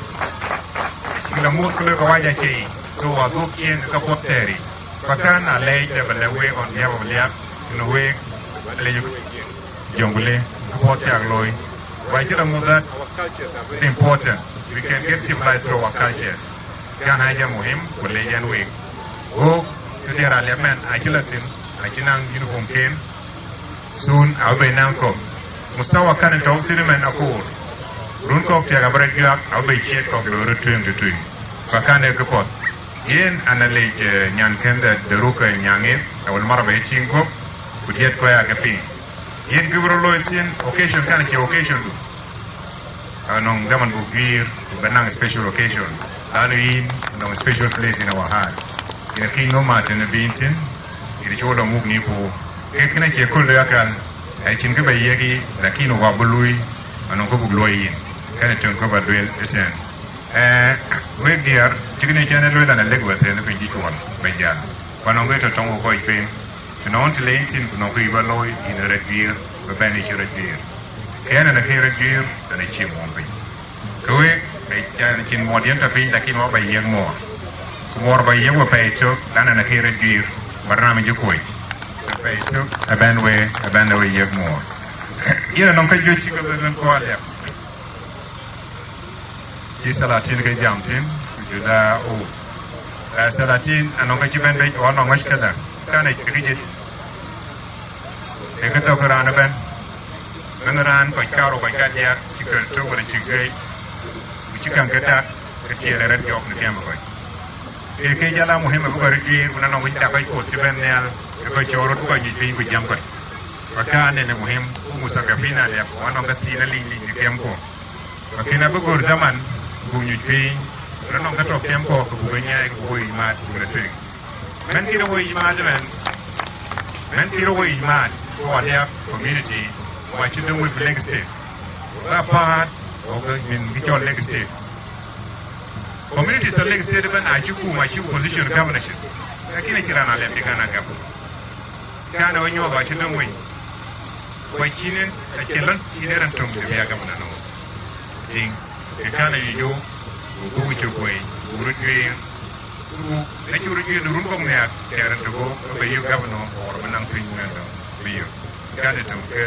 Cï la muɔ̈th ku le ka wac acie yic. So, wa dhuk ciën ka puɔth thɛɛr yic. Ka kän a lɛɛc dɛ bɛ lɛ week on behalf of Liak, në week, lec Jonglei, ka puɔth cak looi. Wa cï la muɔ̈th that important. We can get civilized through our cultures. Kan haja muhim, ku lec ɛn week. Wok, ke diɛɛr a liɛp mɛn, acï la thïn, acï naŋ uniform ken. Soon, abï naŋ kɔ̈k. Mustawa kan tɔ̈u thïn mɛn akoor. Run kɔ̈k tiɛk abï rɔt juak, abï ciɛɛt kɔ̈k loi röt tueŋ të tueŋ. Ka kan ee këpuɔth. Yen an alec, eh, nyan kën de, de ruk, eh, nyaŋith, awël mara bɛ tïŋ kɔ̈k, ku diɛt kɔc aa ke piŋ. Yen kë bï rɔt looi thïn, occasion kan cie occasion du. Anɔŋ zaman buk juiir, ku bɛ naŋ special occasion. Lanu yïn, anɔŋ special place in our heart. Yïn akïny nöm ma tënë bï yïn thïn, yïn cï wo lɔ muk ni puur. Ke kënë acie köl de akal, acïn kë bɛ yiëk yï, lakin wä bï luui, anɔŋ kë buk luɔi yïn. Kënë töŋ kë bä lueel ëtɛ̈ɛ̈n. Eh, wek diäär, cï kënë cän ë lueel an alek wɛ̈t thëën piny cï cuɔl, bɛ jäl. Ku anɔŋ kë tɔ̈ tɔŋ wä kɔc piny. Të nɔŋ të le yïn thïn, ku nɔŋ kë yï bä looi, yïn ë rɛt guiir, bɛ bɛ̈n yï cï rɛt guiir. Ke ɛn, ɛn akï rɛt guiir, ɛn acï muɔɔr piny. Ke wek, ë can cïn muɔɔr diɛn tɔ piny, lakin wä bä yiëk muɔɔr. Ku muɔɔr bä yiëk wä pɛi tök, lan ɛn akï rɛt guiir, bä ram jï kuöc. So pɛi tök, ëbɛ̈n we, ëbɛ̈n we yiëk muɔɔr. Yen anɔŋ ka juëc cï ke bɛ bɛ̈n kɔɔr liɛp. Cï salatin ke jam thïn, ku jɔl a o. Eh, salatin anɔŋ ka cï bɛ̈n bec, ɣɔn nɔŋ ŋɔc këda. Kan ë ke jël. Ee kë thök raan ëbɛ̈n. Bɛ̈n raan kɔc karou, kɔc kadiäk, cï kë tök wala cï gëëc, ku cï käŋ ke dak, ke tiɛɛl ë rɛ̈t jɔɔk në kɛm ë kɔc. Ke ke jal a muhim abï kɔc röt juiir, ku na nɔŋ kë cï dak kɔc kuɔth cï bɛ̈n nhial, ke kɔc cɔɔr röt ku kɔc nyuc piny ku jam kɔc. Ka kään ënë muhim, ku muthakafin aliap, ku anɔŋ ke thiin aliny lic në kɛm kuɔ. Ka kën abï gör zaman, buk nyuc piny, ku na nɔŋ ke tɔ kɛm kuɔ, ke buk ke nyaai, ke buk ke yic maat, buk lɔ tueŋ. Mɛn kï rɔt woi yic maat ëmɛn, mɛn kï rɔt woi yic maat, ku wa liap community, wa cï döŋ wei fi Lake State. Wa part of the, min kï cɔl Lake State. Communities tɔ Lake State ëbɛ̈n acï kum, acï opposition governorship. Lakin acï raan aliap cï kan a gam. Kan ë nyuɔɔth acï döŋ wei. Ku acïn en, acï lɔn cïn en raan töŋ të bï a gam nɔn. Tïŋ, ke kan ë yï jɔ, ku dhuk cök wei, ku röt juiir. Ku na cuk röt juiir në run kɔ̈k nhiaak, cɛɛr en tök, ke bɛ yök governor, or bï naŋ tuny wëndɔ, bï yök. Kan ë töŋ ke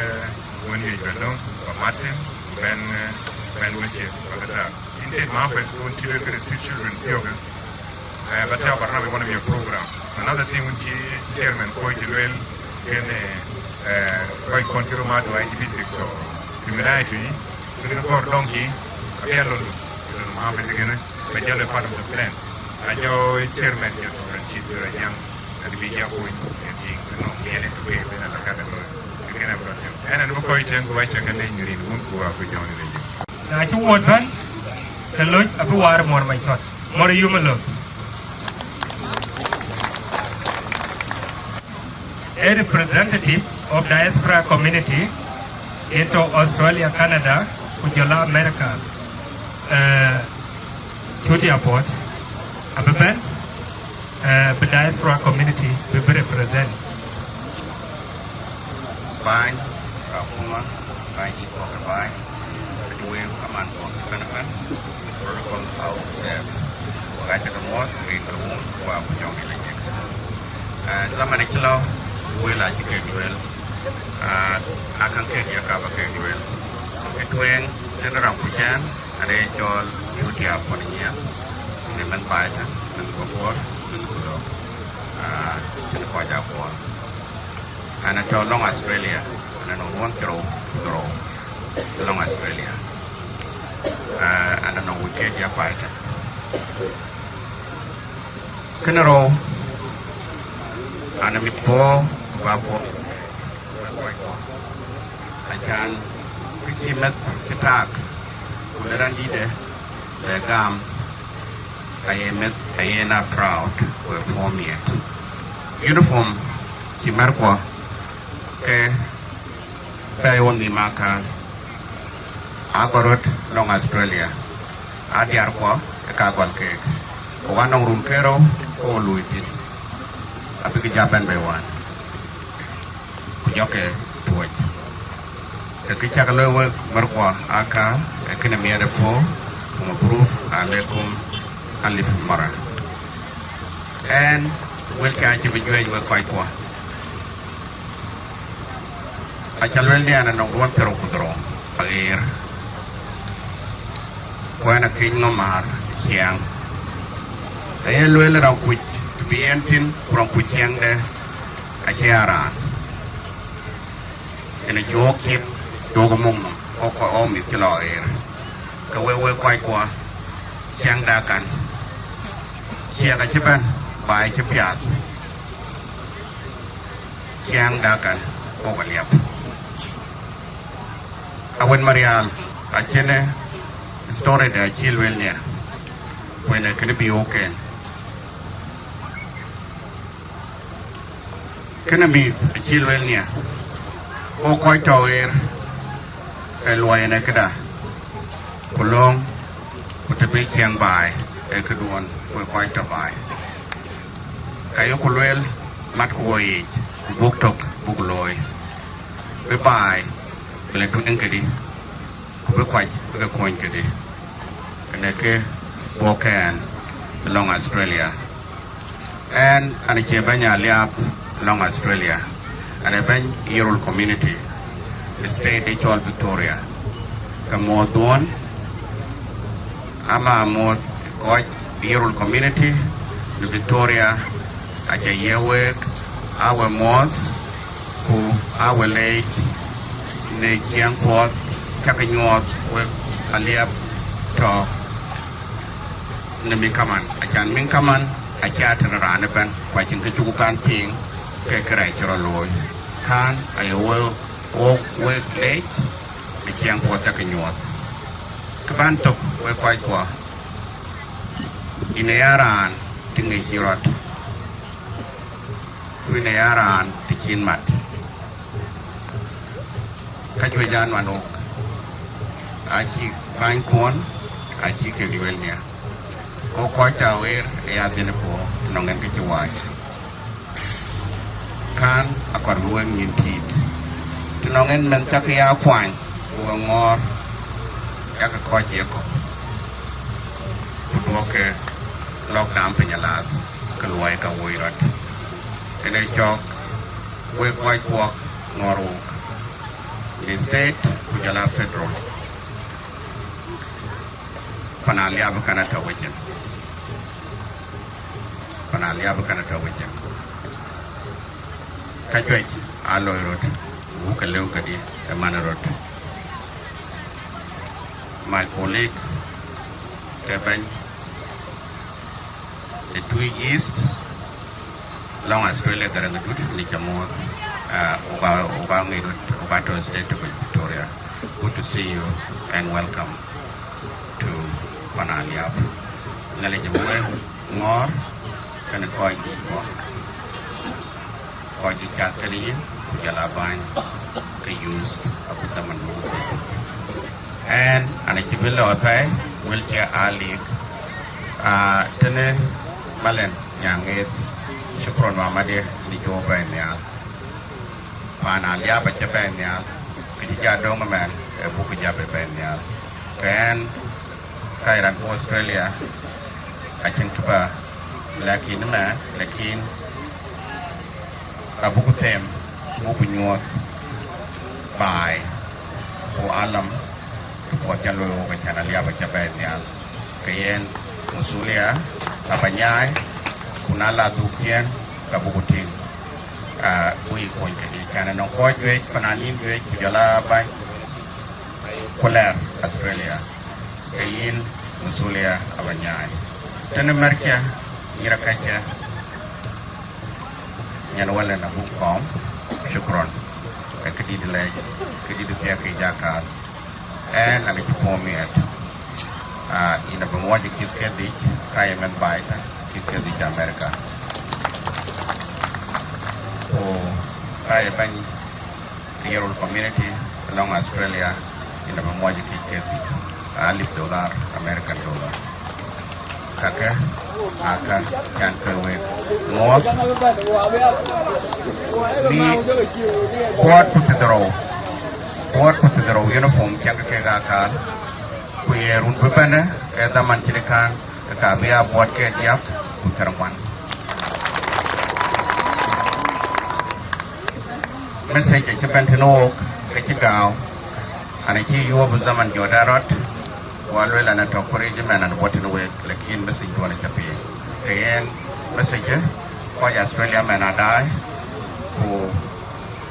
wën wiëc bɛ löŋ, bä mat thïn, ku bɛn, eh, bɛn wël cië, bä ke thaak. Instead ma bɛ̈th kun cï luel kënë street children thiɔ̈kë, eh, bä tääu barnamij one of your program. Another thing wën cï chairman kɔc cï luel, kënë, eh, kɔc kɔn cï röt mat duai cï district tɔ̈. Bï mi daai tui, kënë ke kɔɔr dɔŋ cï, abï a lon, lon ma bɛ̈th kënë, bä jɔl ë part of the plan. Ajɔ chairman jɔ tɔ̈ rɛn cït bï rɔ jam, adï bï jɔ kuny, ë tïŋ, ke nɔŋ miɛl ë tök ë ben ala ka de looi, ke kënë abï rɔ tëm. Ɛn, ɛn bï kɔc tën, ku wacä ke leny rin wun, ku wa ku jɔŋ ë leny. Na cï wuɔt bɛ̈n, ke loc abï waar muɔr mac cɔt. Muɔr yum ë loc. A representative of diaspora community into Australia, Canada, ku jɔl a America, eh, Cuti Apuɔt, abï bɛ̈n, eh, bï diaspora community bï, bï represent. Bäny, akuma, bäny, Bɔ̈k ë bäny, ajuëc kaman Bɔ̈k ëbɛ̈n ëbɛ̈n, protocol are observed. Wek acä ke muɔ̈th, rin ke wun, ku wa ku jɔŋ ë lec. Eh, zaman acï lɔ, wël acï kek lueel. Ah, akaŋ kek ya ka bä kek lueel. Ë tueŋ, tënë ram ku cɛɛn, arëë cɔl Cuti Apuɔt Nyiɛɛth, në mɛnh Baitɛ, mɛnh Papuɔr, mɛnh Kudɔk. Ah, tënë kɔc Apuɔr. An atɔ̈ lɔŋ Australia, an anɔŋ ruɔ̈n thiërrou ku dhorou lɔŋ Australia. Ah, an anɔŋ wïc ke diäk paai tɛ̈n. Kënë rou, an amit puɔ̈u, ku bä puɔ̈u, ku bä kuɔc kuɔ. Acan, kë cï meth cï taak, ku le raan dïïtde, le gam, aye meth, aye na proud, we puɔ̈u miɛt. Uniform, cï märkuɔ, Ke pɛɛi wo nhïïm aka, agɔl röt lɔŋ Australia, aa diäärkuɔ ë ka gɔl keek. Wok anɔŋ run kerou ke wo luui thïn, abïk jɔ bɛ̈n bei wään, ku jɔkë tuɔɔc. Ke kë cäk looi wek märkuɔ aka, ee kënë miɛt ë puɔ̈u, ku mabruk alaikum alif mara. Ɛn, wëlkë acï bï juëc wek kɔckuɔ. Aca lueel diɛn anɔŋ ruɔ̈n thiërrou ku dhorou aɣeer, ku ɛn akëc nhom määr ciɛɛŋ. Aye lueel rɔŋ kuc të bï en thïn, ku rɔŋ kuc ciɛɛŋde acie aa raan. Yen acï ɣok ciëk, cï ɣok muk nhom, ɣok kɔc, ɣok mïth cï lɔ aɣeer. Ke wek, wek kɔckuɔ, ciɛɛŋda kan, ciɛk acï bɛ̈n, baai cï piath, ciɛɛŋda kan, ɣok aliap. Awën Marial, acïn ë story de acï lueel nhiɛ, ku yen ë kënë bï ɣok en. Kënë mïth acï lueel nhiɛ, ɣok kɔc tɔ̈ ɣeer, ë luɔi en ë këda, ku lööŋ, ku të bï ciɛɛŋ baai, ee këduɔ̈n, wek kɔc tɔ̈ baai. Ka yeku lueel, matku wo yiic, ku buk tök, buk looi, bï baai, bï lɔ tueŋ këdï, ku bï kɔc bï ke kuɔny këdï, kënë kë bɔ̈ kɛn lɔŋ Australia. Ɛn, an cie bɛ̈ny Aliap lɔŋ Australia, an ee bɛ̈ny Yirol community, state ë cɔl Victoria. Ke muɔ̈thduɔ̈n, ama muɔ̈th kɔc Yirol community në Victoria, aca ye week, awe muɔ̈th, ku awe leec në ciɛɛŋ puɔth cäk nyuɔɔth wek Aliap tɔ̈ në Minkaman. Acan Minkaman acie tënë raan ëbɛ̈n, ku acïn kë cuk kan piŋ ke kërɛɛc cï rɔt looi. Kan aye wek, wok wek leec në ciɛɛŋ puɔth cäk nyuɔɔth. Kë bän thök wek kɔckuɔ, yïn aya raan të ŋic yï rɔt, ku yïn aya raan të cïn mat. Ka juëc aa nuan wok, acï bänykuɔn, acï kek lueel nhiɛ. Ku kɔc tɔ̈ ɣeer ë ya dhil puɔ̈u, nɔŋ en kë cï wac. Kan akɔɔr bï wek nyïn tiit. Të nɔŋ en mɛnh cäk ya kuany, ku we ŋɔ̈ɔ̈r, yakë kɔc ye kɔ̈k, ku duɔ̈kkë lɔ̈k dam piny alath, ke luɔi ka woi rɔt. Ënë cɔk wek kɔc kuɔk ŋɔ̈ɔ̈r wok në state ku jɔl a federal. Pan Aliap ë kan atɔ̈ wecin. Pan Aliap ë kan atɔ̈ wecin. Ka juëc aa loi röt, wuk ke lëu kedï ë man röt. My colleague, ke bɛ̈ny ë Twic East, lɔŋ Australia, Garaŋ Dut, ni ca muɔ̈th. Ah, oka, oka ŋic röt, oka tɔ̈ state tök Victoria. Good to see you and welcome to Pan Aliap. Nhialic ë wek ŋɔ̈ɔ̈r, kënë kɔc juëc bɔ̈. Kɔc juëc cath kënë yïn, ku jɔl a bäny ke youth, abuk dhaman buk. Ɛn, an acï bï lɔ apɛi, wëlkiɛ aa lik. Ah, tënë Malen Nyaŋeth, shukran mamadï, ni cï wo bɛ̈ɛ̈i nhial. Pan Aliap acï bɛ̈ɛ̈i nhial, kë cï ja döŋ ëmɛn, ee buk ja bï bɛ̈ɛ̈i nhial. Ke ɛn, ka ye raan bɔ̈ Australia, acïn kë bä lɛ̈k yïn ëmɛn, lakin abuk them, buk nyuɔɔth baai, ku alam, kë puɔth ca looi wok, acan Aliap aca bɛ̈ɛ̈i nhial. Ke yen, masulia aba nyaai, ku na la dhuk ciëën, ka buk tïŋ, ah, buk yï kuɔny kedï. Can anɔŋ kɔc juëc, fananin juëc, ku jɔl a bäny, ku lɛɛr Australia. Ke yïn, masulia aba nyaai. Tënë märkiɛ, nyïïr akackiɛ, nyan wälën abuk kɔ̈ɔ̈m, shukran. Ee këdït lɛc, këdït thiɛk kë jakaal. Ɛn, an acï puɔ̈u miɛt. Ah, yïn abï muɔɔc ë kïth kedhïc, ka ye mɛnh baai tɛ̈, kïth kedhïc America. Ku ka ye bɛ̈ny Yirol community alɔŋ Australia, yen abï muɔc kïc ke thiëc, alip dollar, American dollar. Kakë aa ka can ke wek muɔɔth. Ni buɔɔt ku thiërdhorou, buɔɔt ku thiërdhorou uniform cäk kek aa kaal, ku ye run bï bɛ̈n ë dhaman cïn ë kääŋ, ke ka bï aa buɔɔt ke diäk ku thiërŋuan. Message acï bɛ̈n tënë wok, ke cï gääu, an, acï yuɔ̈p ë dhaman jɔt arɔt, ku aluel an, atɔ̈ ku rëëc ëmɛn an, bɔ̈ tënë wek, lakin message duɔ̈n acä piŋ. Ke yen message, kɔc Australia mɛn adaai, ku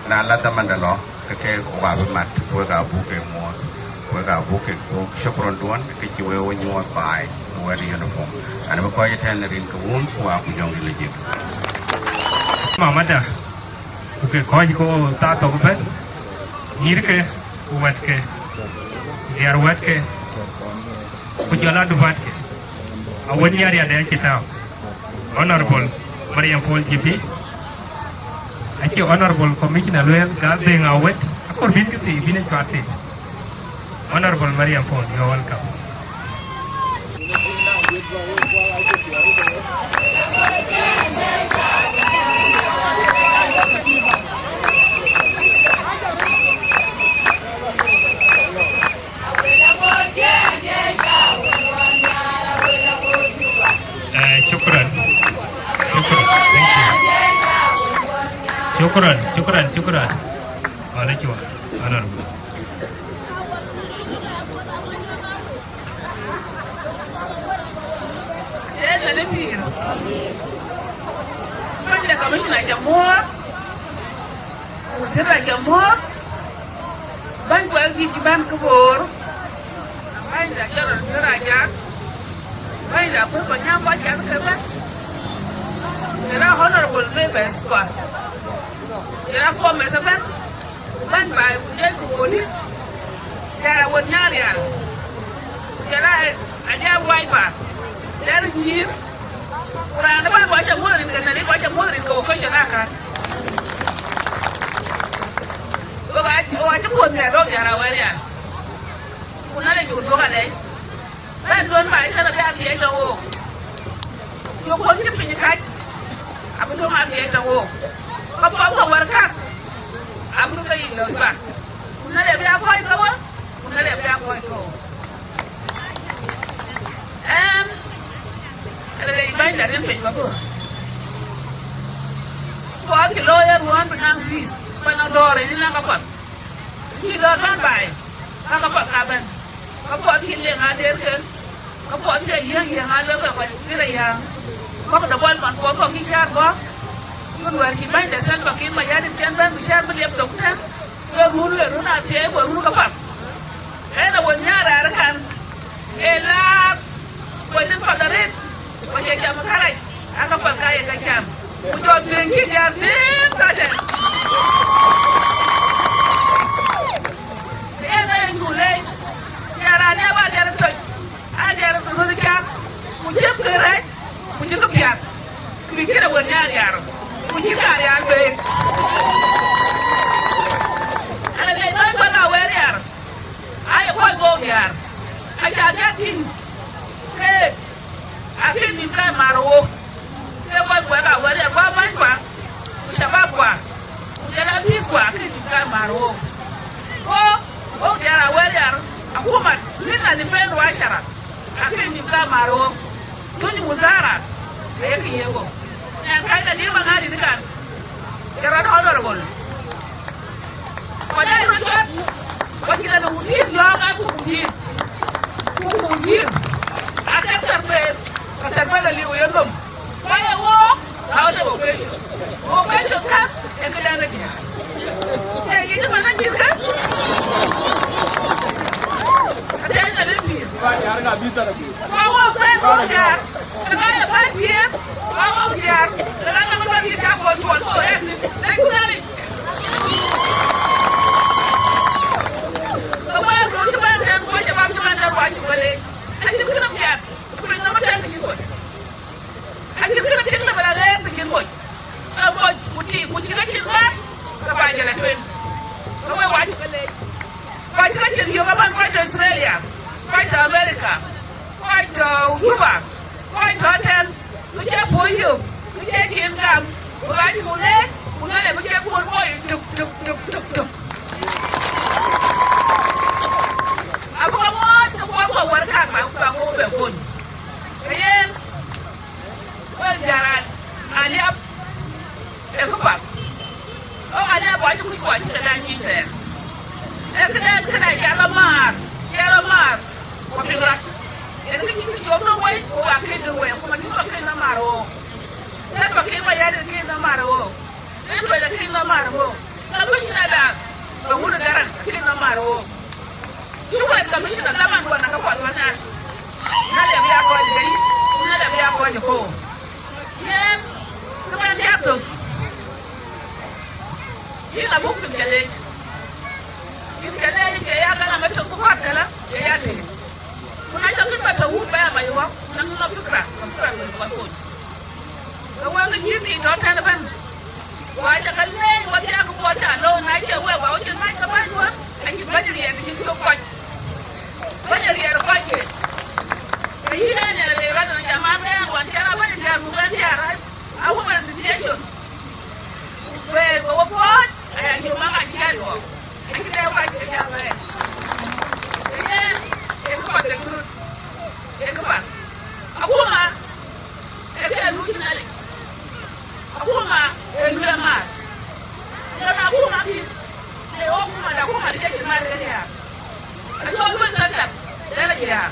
na la dhamandë lɔ, ke ke wok abï mat, ku wek abuk kek muɔɔth, ku wek abuk kek thok. Shukran duɔ̈n, ke cï wek wo nyuɔɔth baai, ku wɛ̈t uniform. An, bï kɔc ëtɛ̈n rin ke wun, ku aku jɔŋdït lajik. Mamada, ku ke kɔc ke thaa thok ëbɛ̈n, nyïïrke, ku wɛ̈tke, ku diäär wɛ̈tke, ku jɔl a dupätke, awën nyariadɛ cï tääu. Honorable Mariam Paul G P, acie Honorable Commissioner lueel, gal dhëŋ awët, akɔɔr bïn kë thii, bïn ë cuat thii. Honorable Mariam Paul, you are welcome. Eh, shukran. Shukran. Thank you. Shukran, shukran, shukran. Wala cuwa. Honorable. Tëë dhël ë pïïr. Bäny de commissioner cä muɔ̈ɔ̈th, ku sir acä muɔ̈ɔ̈th, bäny kuɛk dït cï bɛ̈n ke Bor, bäny de General Biöör Ajak, bäny de Akuël Panyam kɔc cath ke bɛ̈n, jɔl a honorable members kɔc, jɔl a former ëbɛ̈n, ku bäny baai ku jɔl ku police, jɔl a wën nyarial, ku jɔl a, a diäär wiper, diäär nyïïr, ku raan ëbɛ̈n wacä muɔ̈th rin ke Nhialic, wacä muɔ̈th rin ke occasion akan. Wek aa, wek acï puɔ̈th miɛt rɔt diäär awɛ̈ɛ̈r rial, ku Nhialic cuk dhuɔ̈k alɛc. Bɛ̈n duön baai tën abï athiɛɛi tɔ̈ wook. Cuk kuɔn cï piny kac, abï döŋ athiɛɛi tɔ̈ wook. Ka puɔth ke wär käk, abï ke yic lɔc bä. Ku Nhialic abï a kɔc ke wä, ku Nhialic abï a kɔc ke wä. Ɛn, ëlë lec bäny dɛ̈t yen piny bä bɔ̈. Puɔth cï looi ë ruɔ̈ɔ̈n bï naŋ peace, bä nɔŋ dɔ̈ɔ̈r ë yïn kapath. Cï dɔ̈ɔ̈r bɛ̈n baai, ka kapath ka bɛ̈n. Ka puɔth cï liŋ aderke, ka puɔth cï yiëŋ yiëŋ alëk ke kɔc pïr ë yääŋ. Kɔ̈k de bɔl man puɔth kɔ̈k cï cäär bɔ̈. Kun wɛ̈ɛ̈r cï bäny de Salva Kiir Mayardit cɛn bɛ̈n bï cäär bï liep thok tɛ̈n. Ke run, ke run athiɛɛi, ku run kapath. Ënë wën nyan rɛ̈ɛ̈r kan, ë laar, ku ë nïn path arëët, ku cie cam ë kärac, aka path ka ye ke cam. Ku jɔ dhëŋ cï diäär dhëŋ tɔ̈ tɛ̈n. Yen ë cuk leec, diäär aliɛp, aa diäär tɔc, aa diäär ruöth cak, ku ciëpkï rɛc, ku cïkï piath, bï cïn awën nyan riaar, ku cïn ka riaar beek. Ënë lec bäny kuɛth awɛ̈ɛ̈r riaar, aye kɔc gook diäär, aca jat tïŋ keek. Akëc nïm kan maar ë wook, ke kɔc kuɛth awɛ̈ɛ̈r riaar, ku abänykua, ku shababkua, ku jɔl a peacekua, akëc nïm kan maar ë wook. Ku, ku diäär awɛ̈ɛ̈r riaar, akuma, min alfen wa ashara, akëc nïm kan maar ë wook. Tuny wizara, ayek ye go. Nyan kac la diëëm aŋädït kan, ke rɔt honorable. Kɔc aa röt jɔt, ku acïn ënë wazir yɔ̈ɔ̈k an, ku wazir, ku wazir. Atek tharbeek, ka tharbeek aliu ë yenhom. Ku aye wook, ka wën ë occasion. Occasion kan, ee këdan ë diäär. Ee ye cï man acït kë? Atɛ̈ɛ̈n ënë pïïr. Ku awok thɛɛr ku diäär. Lëk aa ye bäny dhiëëth, ku awok diäär, lëk aa nɔm ëbɛ̈n kï cak kɔc cuɔl, ku rɛ̈ɛ̈r thïn. Lɛcku Nhialic. Ke wɛ̈ɛ̈r duön cï bɛ̈n tɛ̈n, ku shabab cï bɛ̈n tɛ̈n, ku acï we leec. Acïn kënë piath, piny nɔm ëtɛ̈n të cïn moc. Acïn kënë tiŋ lëbë la ɣeer të cïn moc. Ë moc, ku tik, ku cïk acïn bär, ke ba jël atueŋ. Ke we wac ke leec. Kɔc cï kacin yök ëbɛ̈n, kɔc tɔ̈ Australia, kɔc tɔ̈ America, kɔc tɔ̈ Juba, kɔc tɔ̈ tɛ̈n, ku cï puɔ̈u yök, ku cï cin gam, ku ɣac ku leec, ku ŋɛn ë bï cï puɔ̈u bɔ̈ tuk, tuk, tuk, tuk, tuk. Abï ke muɔɔc ke puɔ̈u kɔ̈k wär kak ba, ba ŋoot bɛ kon. Ke yen, wek jäl a liap ë këpath. Ɣok a liap, wa cï kuc, wa cï ke dany yic thɛɛr. Ee këdɛn, këdɛn cä lɔ maar, cä lɔ maar, ku piŋ rɔt. Yen kë cïn kë cɔk döŋ wei, ku wa këc döŋ wei, ku ma cï rɔt këc nɔm maar ɣok. Salva Kiir Mayardit këc nɔm maar ɣok. Rin tuɔc akëc nɔm maar ɣok. Commissioner da, ba wun ë Garaŋ akëc nɔm maar ɣok. Shukran, Commissioner, zaman duɔn na ke kuɔth wänɛɛr. Na lɛ bï a kɔc bei, na lɛ bï a kɔc ë koor. Yen, kë bɛ̈n ya thök. Yïn abuk thïn cä leec. Yïn cä leec, cï ya galam ë tök bï kɔt këlä, cï ya tëëk. Ku na cä kïn ba tɔ wut ba ya mac wä, ku na kïn lɔ fikra, ka fikra wël ku ba kony. Ke wek nyïïr tii tɔ tɛ̈n ëbɛ̈n. Ku acä ke leec wä thiak ku puɔth cä looi, na cie wek ba wä cïn mac ke bäny duɔ̈n, acï bäny riɛɛr cïn cök kɔc. Bäny riɛɛr kɔc ke. Ke yï ɣɛn ë le rɔt në jaman ke ɣɛn ɣɔn cä rɔt bäny diäär muk ɣɛn diäär rac. A Women Association. Wek, wek puɔ̈ɔ̈c, aya yom mak acï jäl luɔk. Acï dɛ wac ke jäl bɛ̈ɛ̈r. Yen, ee kë path de kërut. Ee kë path. Akuma, ee kë luui cï Nhialic. Akuma, ee luui amääth. Yen akuma kï, ee akuma da akuma de jecin mal ke diäär. Acɔl luui center, dɛn a diäär.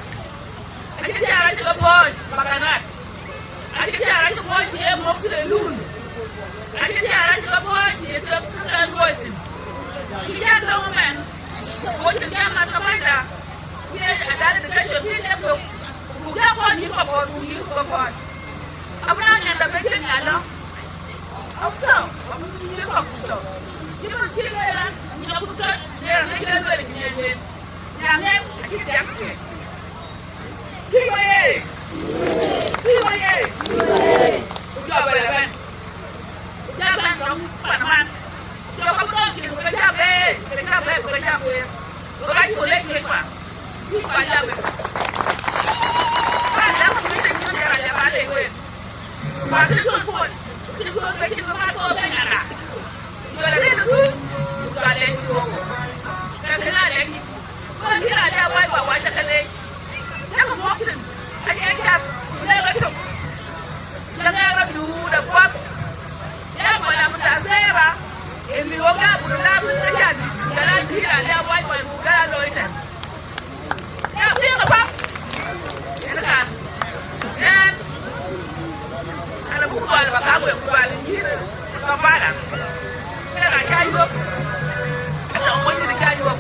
Acï diäär acï ke pɔ̈ɔ̈c, makanat. Acï diäär acï pɔ̈ɔ̈c, ye mok selun. Acï diäär acï ke pɔ̈ɔ̈c, ye ke, ke kan luɔi thïn. Acï diäär döŋ ëmɛn, ku cï diäär mat ke bänyda. Ku ye adult education bï liep thok. Ku ya pɔ̈ɔ̈c, yïn ke pɔ̈ɔ̈c, ku yïn ke pɔ̈ɔ̈c. Abï na nyanda bï cïn ya lɔ. Abï tɔ, abï cïn kɔ̈k ku tɔ. Cï man cï lueel an, nyɔk ku tɔ, ler në cï lueel cï yen yen. Nyaŋ en acï diäk tueŋ. Tïŋ wei ye! Tïŋ wei ye! Ku jɔ bɛ̈n ëbɛ̈n. Ku jɔ bɛ̈n dɔm pan man. Ku jɔ ka bï dɔm cin ku ke jɔ bɛ̈ɛ̈i, ku ke jɔ bɛ̈ɛ̈i, ku ke jɔ kueer. Ku ka cuk lec tueŋ kua. Bï kua jɔ bɛ̈n. Ka lɛ̈k ku bï tëc cïn jɔl a lɛ̈k a lec wek. Ku acï döt kuɔn, cï döt ke cïn bï mat kɔɔr piny ala. Jɔl arëët ë thul, ku jɔ lɛc cï wok. Ke kënë alɛc. Kɔn cï raan ya wac ba wac ke lec. Yak mɔ̈k thïn, aye cath, ku lek ëtök. Yak ŋɛk rɔt duut apuɔth. Yak kɔc lam ta thera, ë mi wok da bur la thïn ke jadït. Jɔl a cï raan ya wac ba buk jɔl a looi tɛ̈n. Ya piŋ apath. Yen kan. Yen. An abuk dual ba gam wek dual nyïïr Kampala. Yen ka ca yuɔp. Ka tɔŋ wec ni ca yuɔp.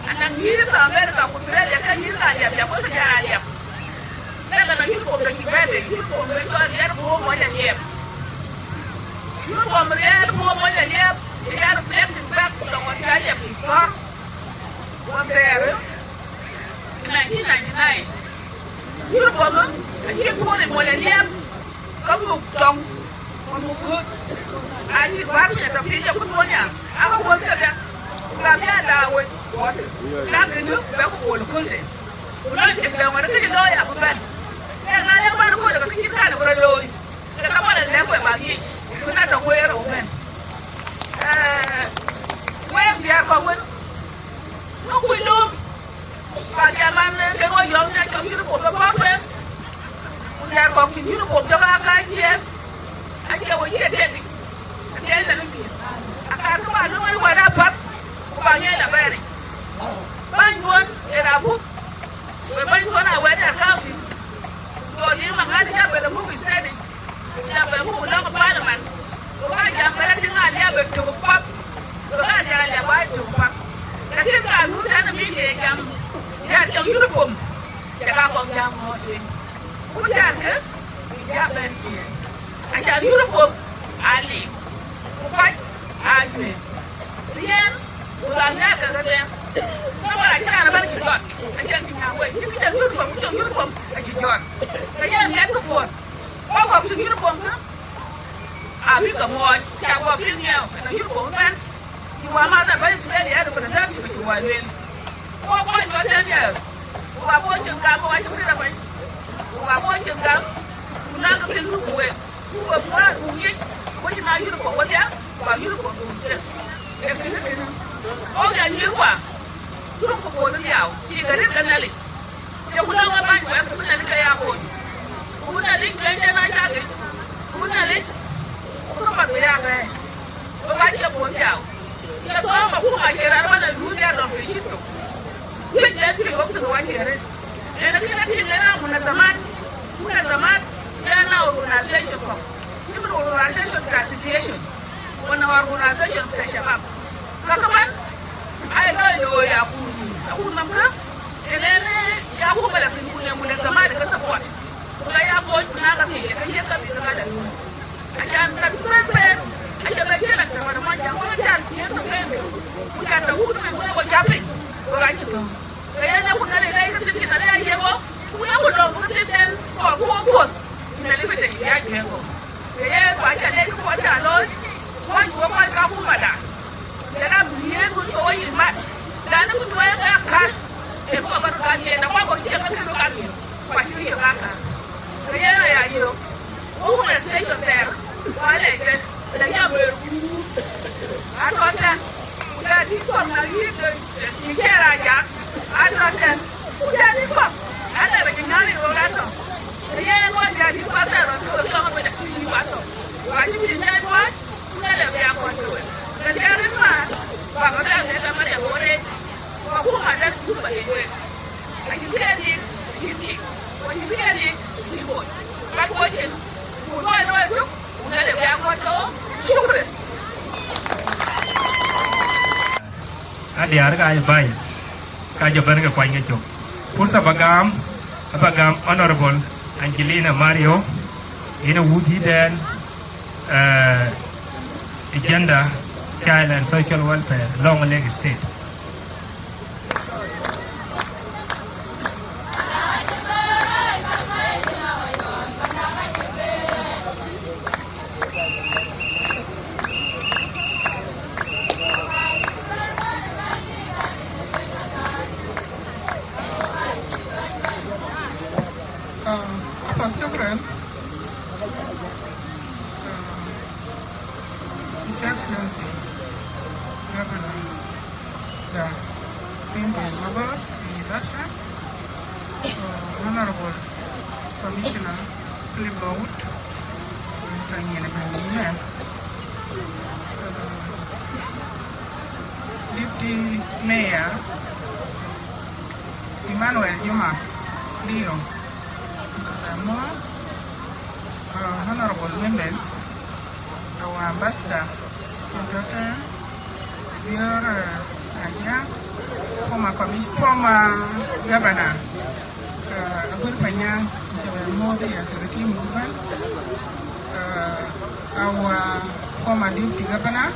Anɔŋ nyïïr tɔ̈ America ku Australia ke nyïïr ka liɛp liɛp wek ke jal a liɛp. Yen ka nɔŋ uniform de cï bɛ̈ɛ̈i bei, uniform de cɔl riɛl ku wok mɔc aliɛp. Uniform riɛl ku wok mɔc aliɛp. Ë ya reflecting back to the one ca liɛp cï thɔ̈r. Wën thɛɛr, nineteen ninety-nine, yurupɔm acï tuɔɔr ë mɔc aliɛp, ke muk tɔŋ, ke muk kööt, acï bäär piny atɔ̈ piny, akut wöny a, aka wöth kedhie, ku ka bï a la wec kuɔt, la kënë bɛ ku kuɔl köölde, ku lɔ cïk dɛ̈ ŋuɔt këc looi abï bɛ̈n. Kek na lek bän köölde ke kë cït kan abï rɔt looi, ke ka bä lɛ̈k wek bä ŋic, ku na tɔ̈ kueer ë wëmën. Ee, wek diäär kɔ̈k wën, Ŋö kuc lööm? Bä jam an, ke wä yɔ̈ɔ̈k nya cɔk uniform de bɔ̈ tueŋ. Ku diäär kɔ̈k cïn uniform jɔk aa kääc ciɛɛn. Acie wä yiëë tek yic. Atiɛɛny la lëk diëër. Akaar kë bä löŋ wën wɛ̈t apath, ku bä ŋiɛc la bɛ̈ɛ̈ric. Bäny duön ë raan buk. Ku bäny duön aa wɛ̈t ë county. Jɔ diëër maŋäär ë jabel amuk ë state yic. Jam bɛ muk lɔŋ parliament, ku ka jam bɛ la tïŋ aliap bɛ tök path, ku ka jal aliap bɛ tök path. Lakin ka nu tɛ̈n ë media jam, jal cɔŋ uniform, jal ka kɔŋ jam ŋɔɔt tueŋ. Ku jal kë, bï jal bɛ̈n ciëën. Ajal uniform aa lik, ku kɔc aa juëc. Riɛn, ku ɣa nhial ke ke riɛn. Ka wär acïn raan ëbɛ̈n cï jɔt, acïn cï nyääŋ wei. Cï kë jal uniform, ku cɔŋ uniform, acï jɔt. Ke yɛn mɛt kë puɔth. Kɔc kɔ̈k cïn uniform kä, abï ke muɔɔc, cak guɔ piŋ nhial, ënɔŋ uniform ëbɛ̈n. Cï wämäth aba Australia representative cï wä lueel. Ku wä kɔc tɔ̈ tɛ̈n ya, ku wä bɔ̈ cin gam, ku wä cï bï rëër apɛi, ku wä bɔ̈ cin gam, ku na ke thil luk wek, ku wek wäär buk yic, ku cï na uniform wedhia, ku bä uniform dun tek. Ee kënë kënë. Ɣok ya nyuëër wäär, duk ku puɔth nhiaau, tik arëët ke Nhialic. Yeku lɔ̈ŋ ë bäny wɛ̈ɛ̈k, ku bï Nhialic ke ya kony, ku bï Nhialic tuɛnyden aa cak yic, ku bï Nhialic bï ke path bï ya bɛ̈ɛ̈i. Wek aa cie puɔ̈u dhiau, ye thɔ̈ɔ̈ŋ akuma cie raan ëbɛ̈n ë luui bï ya dɔm piny cït thok. Juëc bɛ̈n piny ɣok thïn wä cie rëët. Yen akënë tïŋ ë raan munazamat, munazamat, bï ya na organization kɔ̈k, cïmën organization ke association, wën organization ke shabab. Kakë man, aa ye lɔc looi akun, akun nɔm kä, ënɛn, ya ku bɛ la thïn kun ë munazamat ke support. Ku ka ya boc, ku na ka thïn, ka ye ka bï ka la looi. Acan ka bï bɛ̈n bɛ̈n, aca bɛ cïn atem wën ë mɔnyjäŋ, wën acan tiëëŋ ke bɛ̈n, ku can tɔ wut mɛn, ku le wo ca piny, ku ka cï thöŋ. Ke yen ee ku Nhialic lɛc ke thïn cïn ale aye wo, ku ye ku lɔ̈ŋ ke thïn tɛ̈n, kɔɔr ku wo puɔ̈th, Nhialic bï dec bï ya juëëŋ kɔ̈u. Ke yen ku aca lɛc ku aca looi, ku acï wo kɔc ka ku mada. Jɔl a bï yen ku cï wo yic mat, dan ku tuɛɛk ë akal, ee ku bä kɔn kan yen, na ku akɔn cï cieŋ ke kën kan yen, ku acï cieŋ akal. Ke yen aya yök, wo ku mɛn station thɛɛr, ku alɛc ke, na ya ber ku, atɔ tɛ̈n, ku da dït kɔn na yïk, eh, mi cɛ rac jak, atɔ tɛ̈n, ku da dït kɔn, ade rec nyɔn ë ɣöt atɔ. Ke yen wo da dït kɔn thɛɛr, ku cɔŋ ë bä cï yïk atɔ. Ku acï bï nyaai wääc, Ku Nhialic abï ya kɔc ke wek. Rin kɛn rin man, bä kɔn rɛ̈ɛ̈r në Gamada ku wërëëc, ku akuma dɛ̈t ku bä lec wek. Acïn kë dik, acïn tik, ku acïn kë dik, acïn boc. Bä tuɔɔc cin, ku luɔi luɔi tök, ku Nhialic abï ya kɔc ke ɣo. Shukran. Adiäär ka ye bäny, ka jɔ bɛ̈n ke kuany ke cök. Pursa bä gam, abä gam Honorable Angelina Mario, yen ë wut yïdɛn, eh, Gender, Child and Social Welfare, Long Lake State. Ah, apath, shukran. Ah, His Excellency Governor da Pimbel Mabor in his absence, uh, Honorable Commissioner Philip Maut, uh, Tanyen Benjamin, uh, Deputy Mayor Emmanuel Juma Leo, uh, uh, honorable members, our ambassador from Dr. Bior, uh, Aja, former commi-, former governor, uh, Agur Panya, uh, Modi, uh, team, uh, our former deputy governor,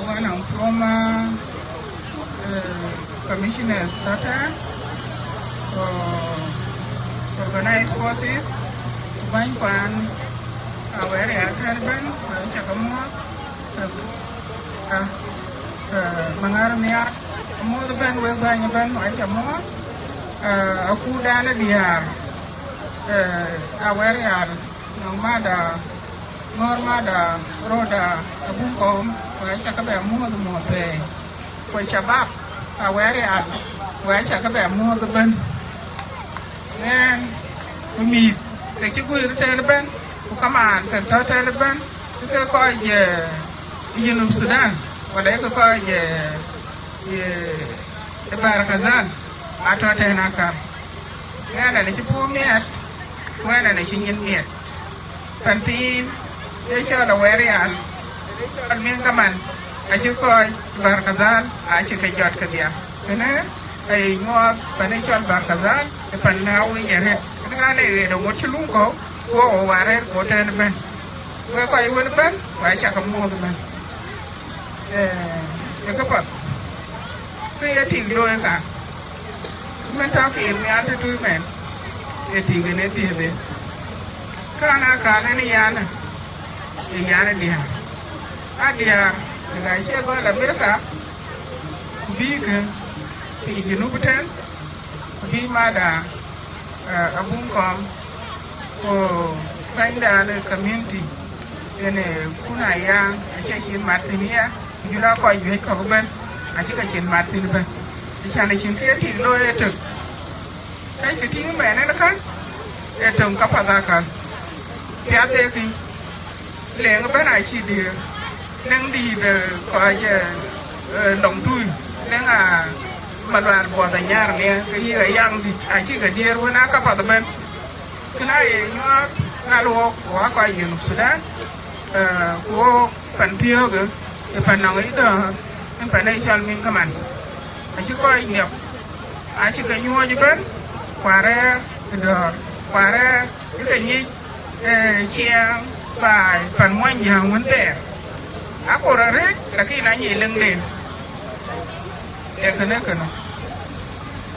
Wanang from, uh, uh, commissioners tɔ̈ tɛ̈n, uh, organized forces, bäny kuan, uh, awɛ̈r ya tɛ̈n ëbɛ̈n, uh, cä ke muɔ̈th, uh, uh, uh, maŋar nhiaar, muɔ̈th ëbɛ̈n wek bäny ëbɛ̈n, uh, cä muɔ̈th, uh, akudan ë diäär, uh, awɛ̈r ya nɔŋ mada, ŋɔ̈ɔ̈r mada, röt da, abuk kɔm, wek acä ke bɛ muɔ̈th muɔ̈th thɛɛi. Ku shabab, awɛ̈r ya, wek acä ke bɛ muɔ̈th ëbɛ̈n. Ɣɛn, ku mïth, ke cï guëër tɛ̈n ëbɛ̈n, ku kamaan ke tɔ̈ tɛ̈n ëbɛ̈n, ke kɔc, eh, Junub Thudan, wala ke kɔc, eh, eh, Bahr el Ghazal, atɔ̈ tɛ̈n akäl. Ɣɛn ënë cï puɔ̈u miɛt, ku ɣɛn ënë cï nyin miɛt. Pan thiin, ee cɔl Awerial, cɔl miŋ kaman, acï kɔc Bahr el Ghazal, acï ke jɔt kedhia. Kënë aye nyuɔɔth pan ë cɔl Bahr el Ghazal, ë pan lääu yic arëët. Kënë ɣɛn ee ɣet aŋot cï luŋ kɔ̈u, ku wo wo arëët ku tɛ̈n ëbɛ̈n. Wek kɔc wën ëbɛ̈n, ku acä ke muɔ̈th ëbɛ̈n. Eh, ë këpath, kë ye tik looi ka, mɛn tɔ̈ ke nhial tëtui mɛn, ë tik ënë dhiëëth en. Kan aa kan ënë yan, ë yan ë diäär. Aa diäär, Kek acie gɔl Amerika, ku bïï ke piny Junub tɛ̈n, ku bïï mada, eh, Abuŋ Kɔm, ku bɛ̈nydan ë community, yen ë Kun Ayaŋ, acie cin mat thïn ya, ku jɔl a kɔc juëc kɔ̈k ëbɛ̈n, acï ke cin mat thïn ëbɛ̈n. Acan acïn kë ye tik looi ë tök. Kɛckë tïŋ ëmɛn en kän, ee töŋ kapath akäl. Piath ee kï, leŋ ëbɛ̈n acï diëër, leŋ dïït, eh, kɔc, eh, eh, lɔŋ tui, leŋ a Malual Buɔth Anyar niɛ, ke yïk Ayaŋ dït, acï ke diëër wën aa kapath ëbɛ̈n. Kën aye nyuɔɔth ŋal wok, wok aa kɔc Junub Thudan, eh, ku wok pan thiöökë, ë pan nɔŋ ë dɔ̈ɔ̈r, ë pan ë cɔl Miŋ Kaman. Acï kɔc niɔp, acï ke nyuɔɔc ëbɛ̈n, ku arɛ̈ɛ̈r ë dɔ̈ɔ̈r, ku arɛ̈ɛ̈r ë ke nyic, eh, ciɛɛŋ baai pan muɔny Jiëëŋ wën thɛɛr. Akor arëët, lakin anyic leŋden. Ee kënë kënë.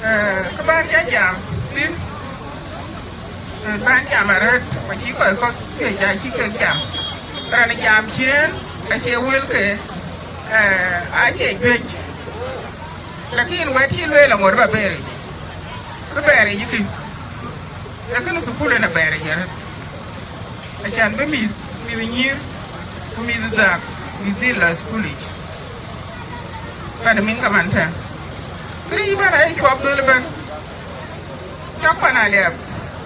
Eh, kë bän ya jam thïn, eh, bän jam arëët, ku cï kɔc kɔ̈k juëc acï kek jam. Raan jam ciëën, acie wëlke, eh, acie juëc. Lakin wɛ̈t cï lueel aŋot ba bɛɛr yic. Kë bɛɛr yic kï. Ee kënë thukul en abɛɛr yic arëët. Acan bï mïth, mïth nyïïr, ku mïth dhäk, mïth dhil lɔ thukul yic. Pan Miŋ Kaman tɛ̈n. Këriëëc ëbɛ̈n aye cuɔp dhöl ëbɛ̈n. Cɔk pan Aliap.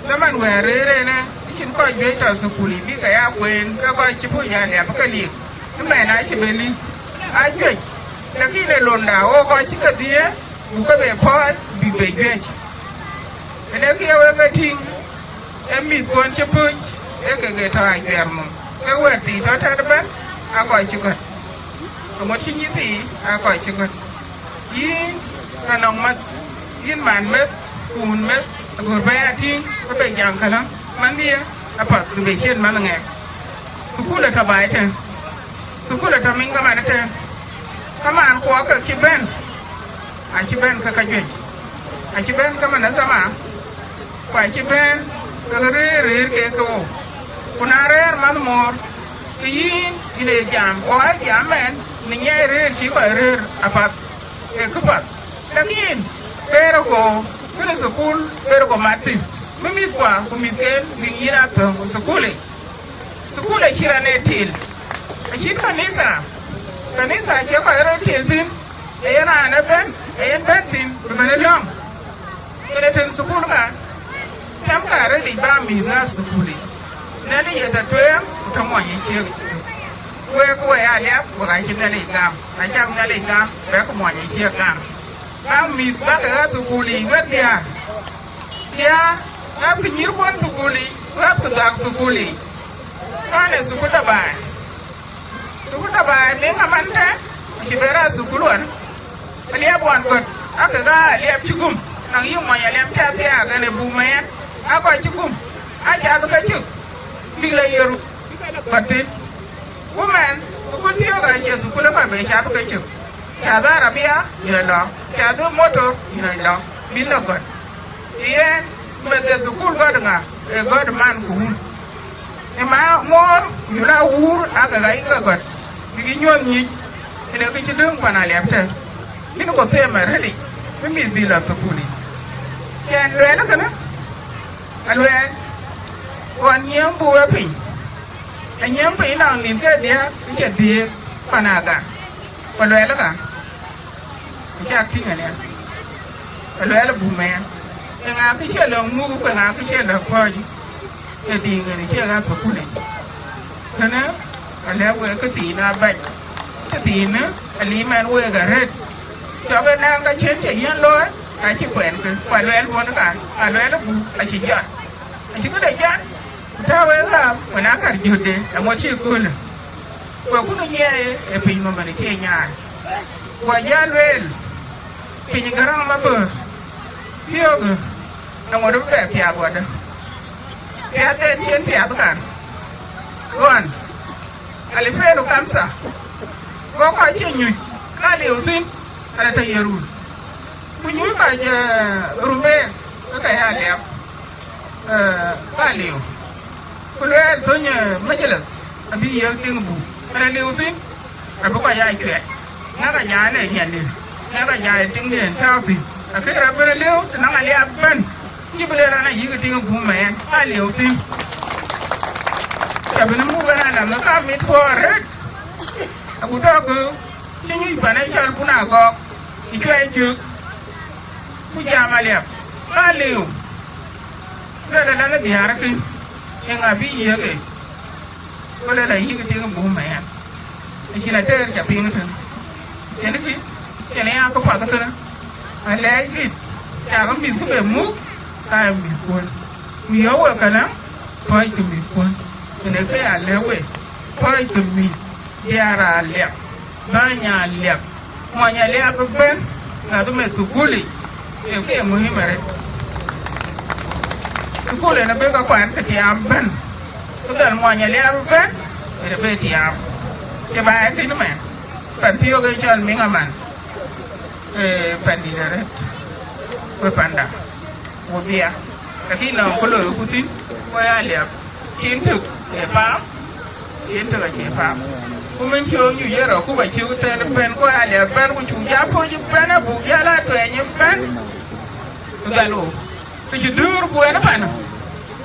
Dhaman wɛ̈ɛ̈r rëër en, ë cïn kɔc juëc tɔ̈ thukul yic, bï ke ya kueen, ke kɔc cï puc Aliap ke liik. Ëmɛn acï bɛ liik. Ajuëc. Lakin ë londa, wok kɔc cï ke dhiëëth, buk ke bɛ pɔ̈ɔ̈c, bïk bɛ juëc. Ënë kë ye wek e tïŋ, ee mïthkuɔn cï puc, ee kek ë tɔ̈ ajuɛɛr nhom. Kek wɛ̈t thii tɔ̈ tɛ̈n ëbɛ̈n, aa kɔc cï gɔ̈t. Aŋot cï nyïïr thii, aa kɔc cï gɔ̈t. Yïn, raan nɔŋ mäth, yïn man meth, ku wun meth, agör bä ya tïŋ, bä bɛ jaŋ käläŋ, manhdiɛ̈, apath bï bɛ ciët mänh ŋɛk. Thukul atɔ̈ baai tɛ̈n. Thukul atɔ̈ Miŋ Kaman tɛ̈n. Kaman kuɔ kek cï bɛ̈n, acï bɛ̈n ke ka juëc. Acï bɛ̈n ke manadhama, ku acï bɛ̈n ke rëër, rëër kek ke ɣo. Ku na rëër mänh moor, ke yïn, yïn ee jam, ɣo aa jam mɛn, në nyiɛc rëër cï kɔc rëër apath, ee këpath. Lakin, beer ë ko, kënë thukul, beer ë ko mat thïn. Bï mïthkua, ku mïthken, bïk yïn a thöŋ thukul yic. Thukul acï raan ee til. Acït kanitha. Kanitha acie kɔc rɔt til thïn. Ee yen raan ëbɛ̈n, ee yen bɛ̈n thïn, bï mɛn ë lɔ̈ŋ. Kën ee tën thukul ka, tɛ̈mkë arëët yic bä mïth ŋäth thukul yic. Nhialic ye tɔ̈ tueŋ, ku tɔ̈ muɔny ë ciëk. Wek, wek Aliap, wek acï Nhialic gam. Na cäk Nhialic gam, bɛ̈k muɔny ë ciëk gam. Bä mïth bäk ke ɣäth thukul yic, wek diäär. Diäär, ɣäthkï nyïïrkuɔn thukul yic, ɣäthkï dhäk thukul yic. Kɔn ee thukul tɔ̈ baai. Thukul tɔ̈ baai, Miŋ Kaman tɛ̈n, acï bɛ raan thukul ɣɔn. Aliap ɣɔn gɔ̈t, aa kek aa Aliap cï gum, nɔŋ yï mony Aliap cä thiaak en ë buk mɛɛn, aa kɔc cï gum, aa cath ke cök, bïk lɔ ye ruk, bï ke lɔ gɔ̈t thïn. Ku mɛn, thukul thiɔ̈k acie thukul ë kɔc bɛ cath ke cök. Cath arabia, yïn ë lɔ, cath moto, yïn ë lɔ, bï lɔ gɔ̈t. Yen, meth de thukul gɔ̈t ŋa, ee gɔ̈t man ku wun. Ë ma moor, yïn la wuur, aa ke ɣac ke gɔ̈t, bïk nyuɔ̈th nyic, ënë kë cï döŋ pan Aliap tɛ̈n. Bïn ku them arëët yic, bï mïth bï lɔ thukul yic. Yɛn luɛɛl kënë, aluɛɛl, ɣɔn nyiëëm buk we piny. Anyiëëm piny nɔŋ nïn ke diäk, ke cï dhiëëth pan Agam. Ku luɛɛl ka, ku cak tïŋ ënɛn. Ku luɛɛl buk mɛɛn. Eeŋa kë cie lɔ muk, ku eeŋa kë cie lɔ pɔ̈ɔ̈c? Ee diŋ en cie ɣäth thukul yic. Kënë, alɛ̈k wek këthiin abɛ̈c. Këthiinë, alim ɛn week arëët. Cɔk ë naŋ ka cïn cï yɛn looi, ka cï kuɛnkë. Ku aluɛɛl bun kan, aluɛɛl buk, acï jɔt. Acï këde jɔt, ku tääu wek ɣääm, wën aa kär jötde, aŋot cï köölë. Ku ë kun nyiɛɛi ë piny nɔm ënë cie nyaai. Ku ajä lueel, piny Gäräŋ Maböör, piöökë, aŋot bï bɛ piath wadä. Piath en cï en piath kan. Ɣɔn, alipeen u kamsa, go kɔc cï nyuc, ka liu thïn, ala tɔ ye rul. Ku nyuc kɔc, eh, rumbek, ke ka ya liap, eh, ka liu. Ku lueel thöny, eh, majilith, abï yiëk tiŋ buk, ala liu thïn. abï kɔc aa cuɛt. Ŋɛk ajai në nyɛnde, ŋɛk ajai tiŋden tääu thïn, akë rɔt bï lëu të naŋ aliap ëbɛ̈n. Cï bï lëu rɔn ayïk tiŋ bum ë yɛn aliu thïn. Abï në muk ënɔn, ë kam mit puɔ̈u arëët. Agut tɔ̈ kë cï nyuc pan ë cɔl Bun Agɔk, ë cuɛi cök, ku jam aliap, ka liu. Lëlë lɛ̈ŋ ë biäärë kën, eeŋa bï yiëk e? Ku lëlë ayïk tiŋ bum ë yɛn. Acïn ateer ca piŋ tën. Yen kï, yen ya këpath kënë. Alɛɛc dït, cakë mïth kë be muk, ka ye mïthkuɔn. Ku yɔ̈ɔ̈k wek kënë, pɔ̈ɔ̈ckï mïthkuɔn. Yen ee kë ya lɛ̈k wek, pɔ̈ɔ̈ckï mïth, biäär aliap, bäny aliap, mony aliap ëbɛ̈n, ŋäth ëmɛ thukulic, ee kë ye muhim arëët. Thukul en abï ke kuan ke tiaam ëbɛ̈n, ku dhal mony aliap ëbɛ̈n, en abï tiaam. Cï ba ye kën ëmɛ, pan thiɔ̈k ee cɔl Miŋ Aman, ee pandït arëët, we panda. Wodhia, lakini nɔŋ kë loi ku thïn, ku ya liap, cin tök ë paam, cin tök acï paam. Ku min cï ɣok nyuc ë rɔt, ku ba cï tɛ̈n ëbɛ̈n, ku ya liap ëbɛ̈n, ku cuk ya puɔ̈c ëbɛ̈n, abuk ya la tuɛny ëbɛ̈n, ku dhal ɣok. Kë cï döör ku en ë pan,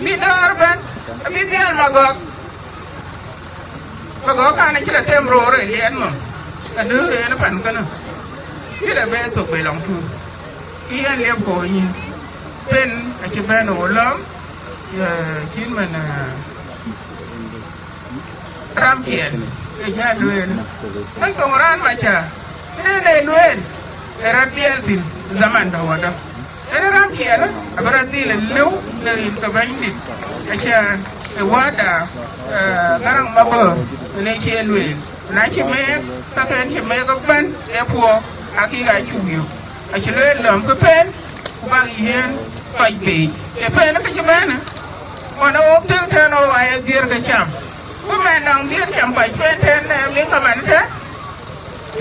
bï döör ëbɛ̈n, abï dhiɛl Magɔ̈k. Magɔ̈k kan acï la tem roor ë liɛɛt nɔm, ka döör en ë pan kënë, bï la bɛ thok bei lɔŋ tuur. Kë yɛn liep kony yïn, pen acï bɛ̈n ë wo lɔ̈ɔ̈m, ye cït man, eh, ramkiɛn, ë jal lueel. Ë thoŋ raan maca, ënë le lueel, ë rɔt dhiɛl thïn, zaman dɔ̈ wadɔ̈. Ënë ramkiɛn, abï rɔt dhil ë lëu në rin ke Bɛ̈nydït, acän ë wääda, eh, Garaŋ Mabɔ̈r, ënë cie lueel. Na cï meek, ka kën cï meek ëbɛ̈n ë puɔ̈u, akïk aa cuk yök. Acï lueel lɔ̈ɔ̈m kë pen, ku bak yiɛ̈n kɔc bei. Ë pen kë cï bɛ̈n, ɣɔn ë ɣok tëk tën ɣok aa ye dhiëër ke cam. Ku mɛn nɔŋ dhiëër cam kɔc cuɛn tën, eh, Miŋ Aman tën,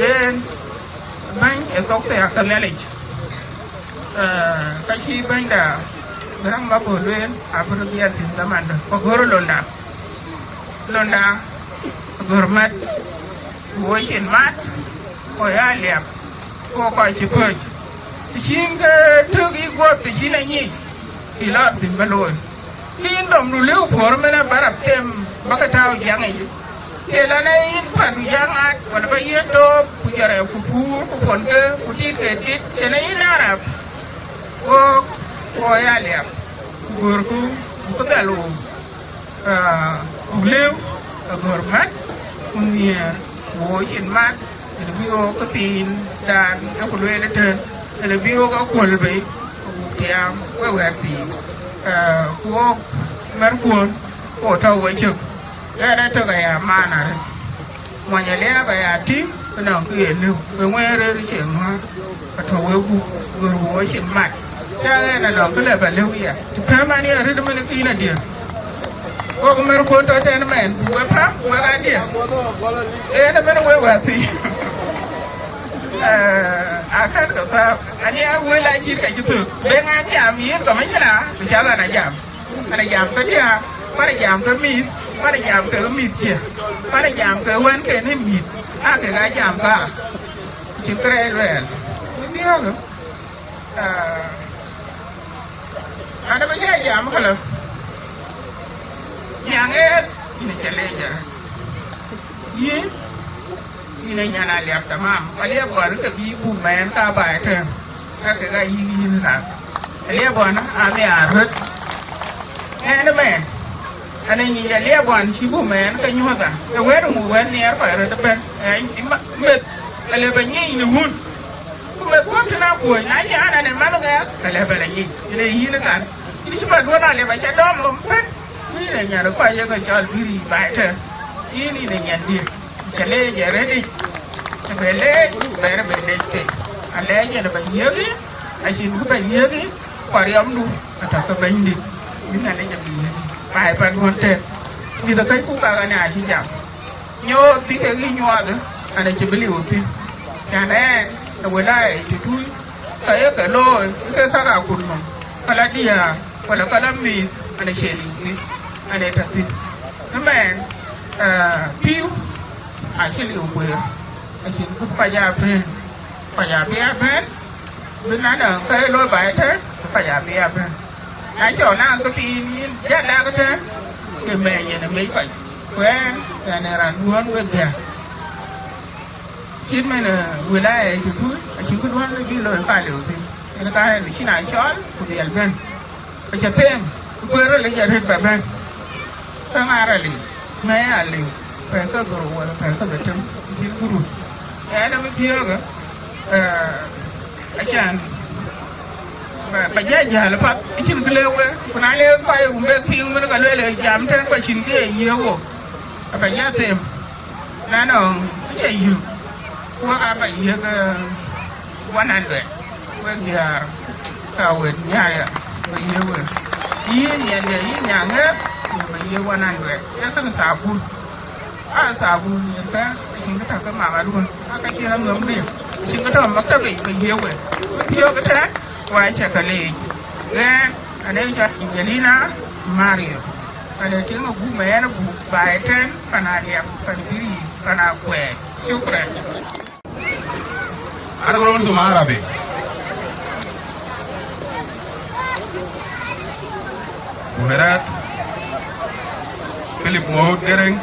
yen bɛ̈ny ë thok thiaak ke Nhialic. Eh, ka cï bɛ̈nyda Garaŋ Mabɔ̈r lueel, abï rɔt dhiɛl thïn dhamandë, ku gör londa. Londa, gör mat, ku wo cin mat, ku ya liap, ku kɔc cï pöc. Të cïn ke tök yï guɔ̈p, të cïn a nyic, kï lɔɔr thïn bä looi. Kï yïn domdu lëu puɔ̈r ëmënë bä rap tem bä ke tääu jaŋ yic. Ke lɔn ee yïn pandu jaŋ ŋaat, wala bä yiëën toop, ku jɔrɛ, ku puur, ku puɔnke, ku tit ke tit, cïn ee yïn aa rap. Wok, wo ya liap, ku görku, ku dhal wo. Ah, ku lëu, ke gör mat, ku nhiëër, ku wo cin mat, ënë bï wok ke thiindan, ee ku lueel ëtën, ënë bï wok akuöl bei, ku buk tiaam, we wɛ̈ɛ̈t piny. Ah, ku wok märkuön, ku tɔ̈u we cök, ɣɛn ë tök aya maan arëët. Mony aliap aya tïŋ, ënɔŋ kë ye lëu, ke ŋuɛɛn rëër ë cie ŋuäär, atɔ̈ wek gup, gör wo cin mat. Ca ɣɛn anɔŋ kë lɛ bä lëu ya. Të pɛ̈m an, ye arëët ëmënë kïn adiɛ̈. Wok märkuön tɔ̈ tɛ̈n mɛn, buk we päm, ku wek adiɛ̈. Yen ëmënë wek wäthii. Eh, akɛ̈n ke päm. Ani a wël acït ka cï thök. Be ŋa jam yen, ka mecïna, ku ca ɣɛn a jam. Ɣɛn a jam ke diäär, ɣɛn a jam ke mïth, ɣɛn a jam ke mïth cië, ɣɛn a jam ke wën ke në mïth, aa kek aa jam ka. Cïn kërɛɛc luɛɛl. Ku dhiɔ̈ɔ̈kë. Ah, an, abï jɔ jam këlä. Nyaŋ ɣɛɛth, yïn acä leec arëët. Yïn, yïn ee nyan aliap tamam. Aliap ɣɔn ke bï buk mɛɛn ka baai tɛ̈n. Ka kek ayï yïn ka. Aliap ɣɔn aa nhiaar röt. Ɣɛn ëmɛn. An, ee nyic aliap ɣɔn cï buk mɛɛn ke nyuɔ̈th an. Ee wɛ̈t ŋu wɛ̈t nhiɛɛr kɔc röt ëbɛ̈n. Ɣɛn, meth, aliap anyic në wun. Ku meth wun tën akuöc, na cï an, an, ee manh ɣɛɛk, ke lɛ bɛ lɔ nyic. Yen ee yïn ë kan. Yïn cï bä duön aliap acä dɔm nhom pën. Ku yïn ee nyan ë kɔc ye ke cɔl bï riic baai tɛ̈n. Yïn, yïn ee nyan diëk. Cä leec arëëtic. Cä bɛ leec, bɛ̈ɛ̈r bɛ leec pei. Alɛɛc yen ë bä yiëk yï, acïn kë bä yiëk yï, ku ariɔmdu atɔ̈ ke Bɛ̈nydït. Bï Nhialic abï yiëk yï. Baai pan duön tɛ̈n. Mïth ë kacku kak an, acï jam. Nyooth bï kek yï nyuɔɔth, an, acï bï liu thïn. Can ɛn, në wëlaya yic tëtui, ka ye ke looi, ke kak akut nhom, ka la diäär, wala ka la mïth, an, acie liu thïn, an, ee tɔ̈ thïn. Ëmɛn, ah, pïu acï liu guëër. Acïn kë bï kɔc aa bɛ̈n, kɔc aa bï aa bɛ̈n, bï na nɔŋ kë looi baai tënë, bï kɔc aa bï aa bɛ̈n. Na cɔk naŋ kë thiin yïn jat dak tënë, ke mɛɛc yen ë mec kɔc. Ku ɛn, ɛn ee raan duɔ̈ɔ̈n wek diäk. Cït mɛn, eh, wilaya ë tutuuc, acïn kë duɔ̈ɔ̈n bï looi ka liu thïn. Yen ka rɛ̈n cïn aa cɔɔl, ku dhiɛl bɛ̈n. Acä them, ku kueer rɔt lec arëët ba bɛ̈n. Ke ŋa rɔt liu, mɛɛc aa liu, pɛ̈i ke dhorou wala pɛ̈i ke dhetem, acïn kurut. Ɛn abï thiëëk, eh, acan, ba, ba jai jäl apath, acïn kë lëu wek, ku na le kɔc rum bek piŋ mën ka lueel, jam tën ku acïn kë ye yiëk wok, aba jai them. Na nɔŋ, acä yök, ku wek aa ba yiëk, eh, one hundred, wek diäär, ka wet nhiaar ya, ba yiëk wek. Yïn yɛn de, yïn nyaŋ ë, ku ba yiëk one hundred. Ee kënë thabun. Aa thabun, yen kë, acïn kë tak ke mama duön, aa ka cïn anhom de, acïn kë tɔ̈ maktab yic, ba yiëk wek. Bï thiɔ̈k ëtɛ̈ɛ̈n, ku acä ke leec. Ɣɛn, ane cɔl Angelina Mario. Ane tiŋ abuk mɛɛn abuk baai tɛ̈n, pan Aliap, pan Biri, pan Akuɛɛr. Shukran. Ana gurun su marabi. Buherat, Philip Maut Gereng,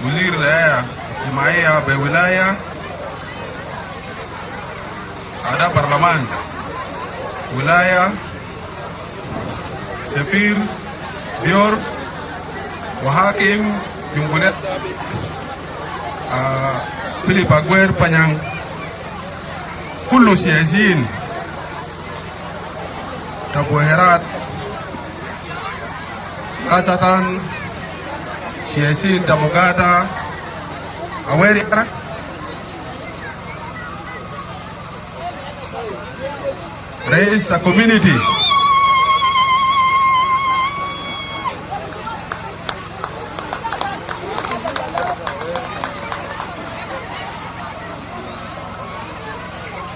Wazir Riaya Ijtimaiya be wilaya, ada barlaman wilaya, sefir Bior, wa hakim Jungunet, ah, Philip Aguer Panyang, kullu siyasin ta Buherat, kasatan siyasin ta Mugata, Aweriar, rais ta community,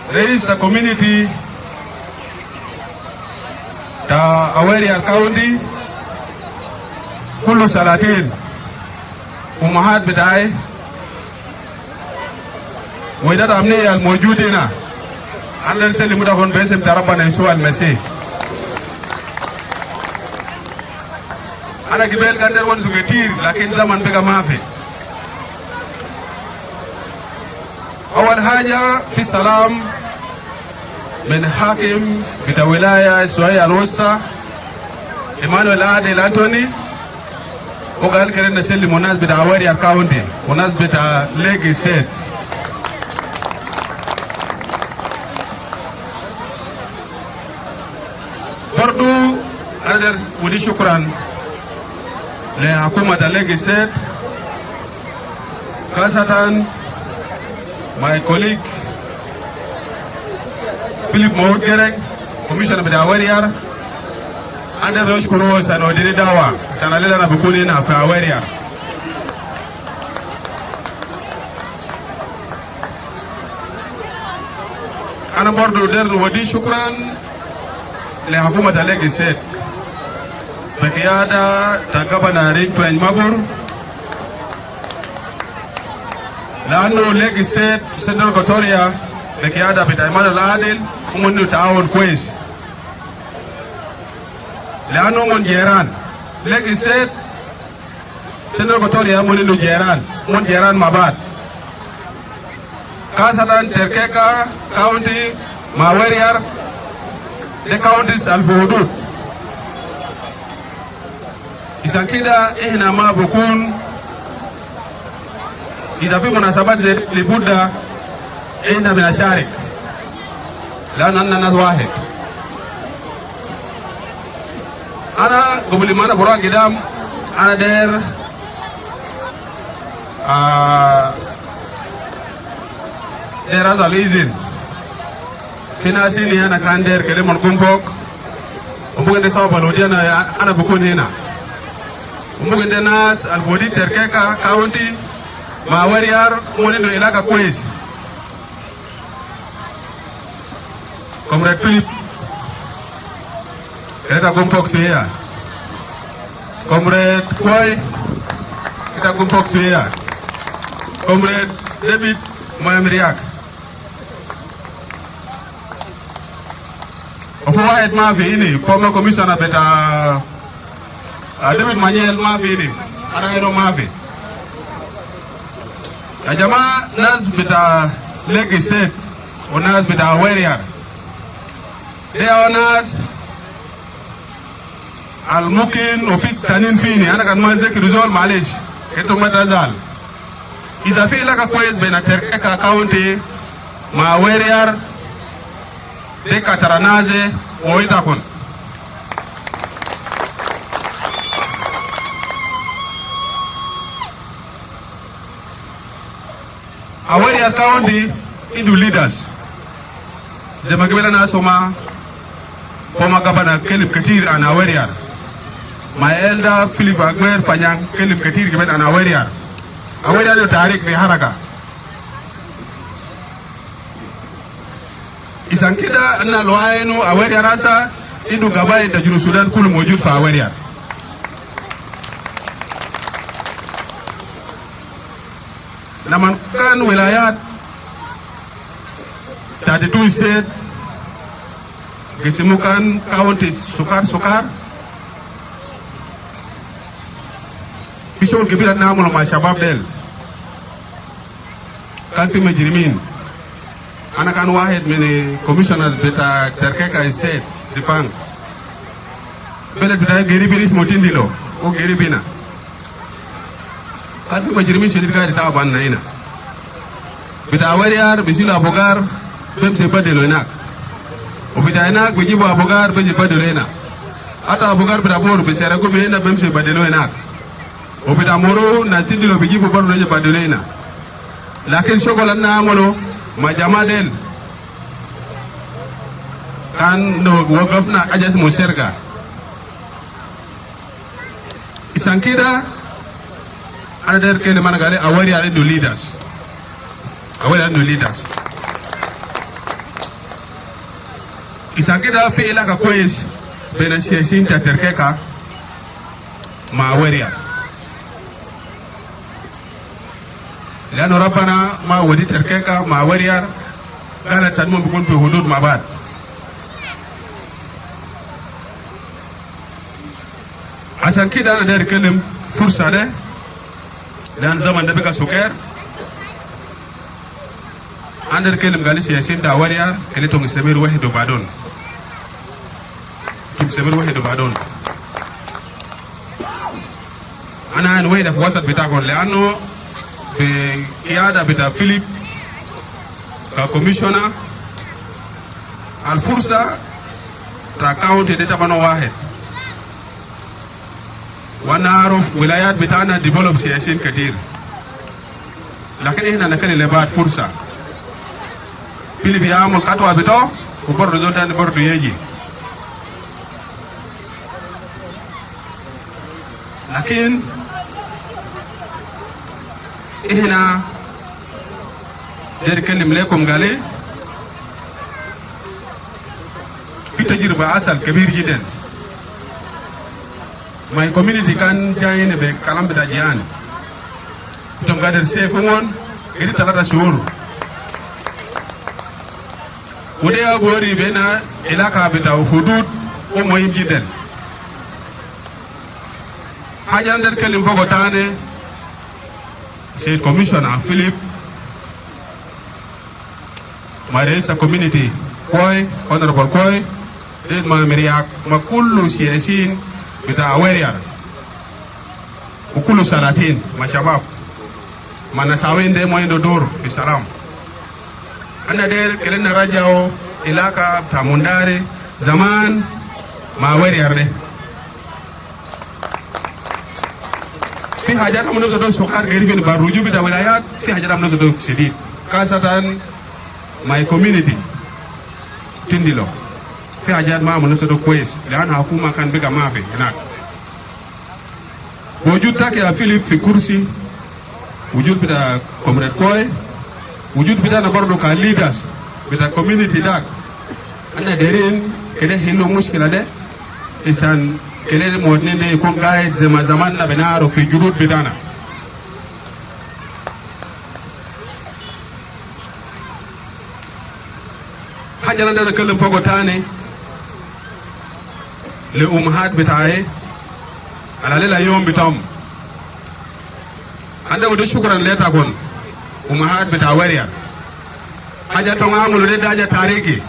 rais ta community ta Awerial County, kullu salatin, umahat bitai, waidat amniya al mojud hina, ana selimu da hon besim ta Rabbana Yesua al Masih. Ana gibel kan der won su ketir, lakin zaman bega mafi. Awal haja fi salam min hakim bita wilaya Sohel al Wusta, Emmanuel Adil Anthony, u gal kede nasellimu nas bita Awerial County, u nas bita Lakes State. Bardu, ana der wodi shukran le hakuma ta Lakes State, kasatan my colleague Philip Maut Gereng, commissioner bita Awerial. Ana der nashkuru asan wadini dawa, asan alela ana bikun hina fi Awerial. Ana bardu der wodi shukran le hakuma ta Lakes State, be kiyada ta gabana Ring Tueny Mabur, lanu Lakes State, Central Equatoria, be kiyada bita Emmanuel Adil, umon indu taawun kwes. Lanu umon jeran. Lakes State, Central Equatoria, umon indu jeran. Umon jeran ma baad. Kasatan Terkeka County ma Awerial, de counties al fi hudud. Isan kida ihna ma bikun, iza fi munasabat zai de, libudda ihna binasharik, lanu anna nas wahid. Ana gabul ma ana bura gidam, ana der, ah, der asal izin. Fi nas hini ana kan der kede umon gum fok. Umon de sabab al wodi ana, ana bikun hina. Umon de nas al wodi Terkeka County ma Awerial, umon indu ilaka kwes. Comrade Philip, kede ita gum fok suya. Comrade Kwai, ita gum fok suya. Comrade David Moem Riak. Ofu wahed mafi ini, former commissioner bita, ah, David Manyel mafi ini, ana ino mafi. Ya jamaa, nas bita Lakes State, wa nas bita Awerial. De ya nas al mumkin wa fi tanin fi ini, ana kan ma zikir zol, malish, ketum ma ta zal. Iza fi ilaka kwes bena Terkeka County ma Awerial, de katara nas de, wa ita kun. Awerial County indu leaders. Zema gibel ana soma, former governor kelim ketir an Awerial. My elder Philip Agwer Panyang kelim ketir gibel an Awerial. Awerial indu tarik fi haraka. Isan kida ana luainu Awerial asa indu gabail ta Junub Sudan kulu mojud fi Awerial. Laman kan wilayat thirty-two state, gisimu kan counties sukar sukar, fi shogol kebir ana amulu ma shabab del. Kan fi mujrimin. Ana kan wahed min commissioners bita Terkeka State, Difang. Beled bita geribin ismu Tindilo, u geribina. Kan fi mujrimin shadid gaid taban na ina. Bita Awerial bisilu Abugar, bemsi badelo inak. U bita inak bijibu Abugar, bemsi badelo ina. Ata Abugar bita Bor, biseragu min ina, bemsi badelo inak. U bita Moro, na Tindilo bijibu bardu, bemsi badelo ina. Lakin shogol ana amulu ma jamaa del, kan no wagafna haja ismu serga. Isan kida, ana der kelim ana gali Awerial indu leaders. Awerial indu leaders. Isan kida fi ilaka kwes bena siyasin ta Terkeka ma Awerial. Lianu Rabbana ma wodi Terkeka ma Awerial, gal isan umon bikun fi hudud ma baad. Asan kida ana der kelim fursa de, lian zaman de bika suker. Ana der kelim gali siyasin ta Awerial, kelitum istamir wahed u badun. Tum istamir wahed u badun. Ana ain wahid fi wasat bitakum, lianu bi kiyada bita Philip ka commissioner, al fursa ta county de taban wahed. Wa ana aruf wilayat bitana develop siyasin ketir. Lakin ihna nakali le baad fursa. Philip ya amul katwa bito, u bardu zol tani bardu yeji. Lakin ihna der kelim lekum gali, fi tajriba asal kebir jiden. My community kan jaine be kalam bita jian. Itum gader sef umon, gedi talata shuhur. Wode abu wari bena ilaka bita hudud u muhim jiden. Haja ana der kelim fogo tane, State Commissioner Philip, ma reis community Koi, Honorable Koi, David Moem Riak, ma kullu siyasin bita Awerial, u kullu salatin, ma shabab, ma nasawin de ma indu dor fi salam. Ana der kelena rajao ilaka ta Mundari zaman ma Awerial de. Fi hajat amunu zodo sughar gerifin ba ruju bita wilayat, fi hajat amunu zodo shadid. Kasatan my community, Tindilo. Fi hajat ma amunu zodo kwes, lian hakuma kan biga mafi hinak. Wujud taki ya Philip fi kursi, wujud bita Comrade Koi, wujud bitana bardu ka leaders bita community dak. Ana derin kede hilu mushkila de, isan kede modni de ikun gaid zema zaman na binaro fi judud bitana. Jana dana kalam fogo tani le ummahat bitai, ala lela yom bitam. Anda wadu shukran le takun ummahat bita Awerial. Haja tong amulu de haja tariki.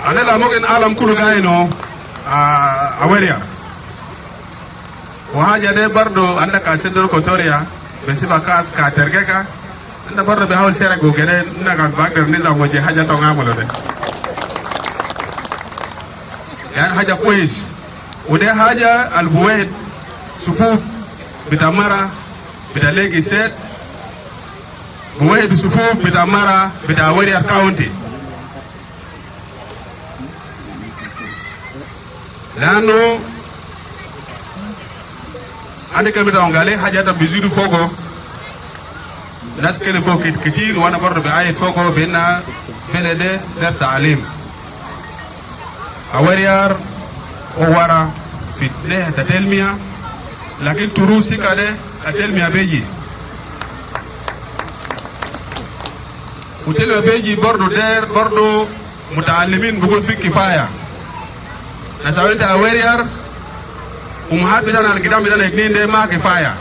Ana la mogen alam kulu gaino Awerial. Wa haja de bardo anda ka Central Equatoria, besifa kas ka tergeka, anda bardo behawil sera go gede na kan bagder nizam waje haja tong amulu de. Yani haja kwes. Wade haja al buwehid sufuf bita mara bita Lakes State, buwehid sufuf bita mara bita Awerial County. Lanu ande kan bita ungale haja ta bizidu fogo. Nas kele fogo kit kitir, wana bardo be ayet fogo bena belede der taalim. Awerial o wara fi nehe ta telmia, lakin turu sika de atelmia beji. Utelmia beji bardo der bardo mutaalimin bukun fi kifaya. Nas awin ta Awerial, ummahat bitana al gidam bitana itnin de ma kifaya.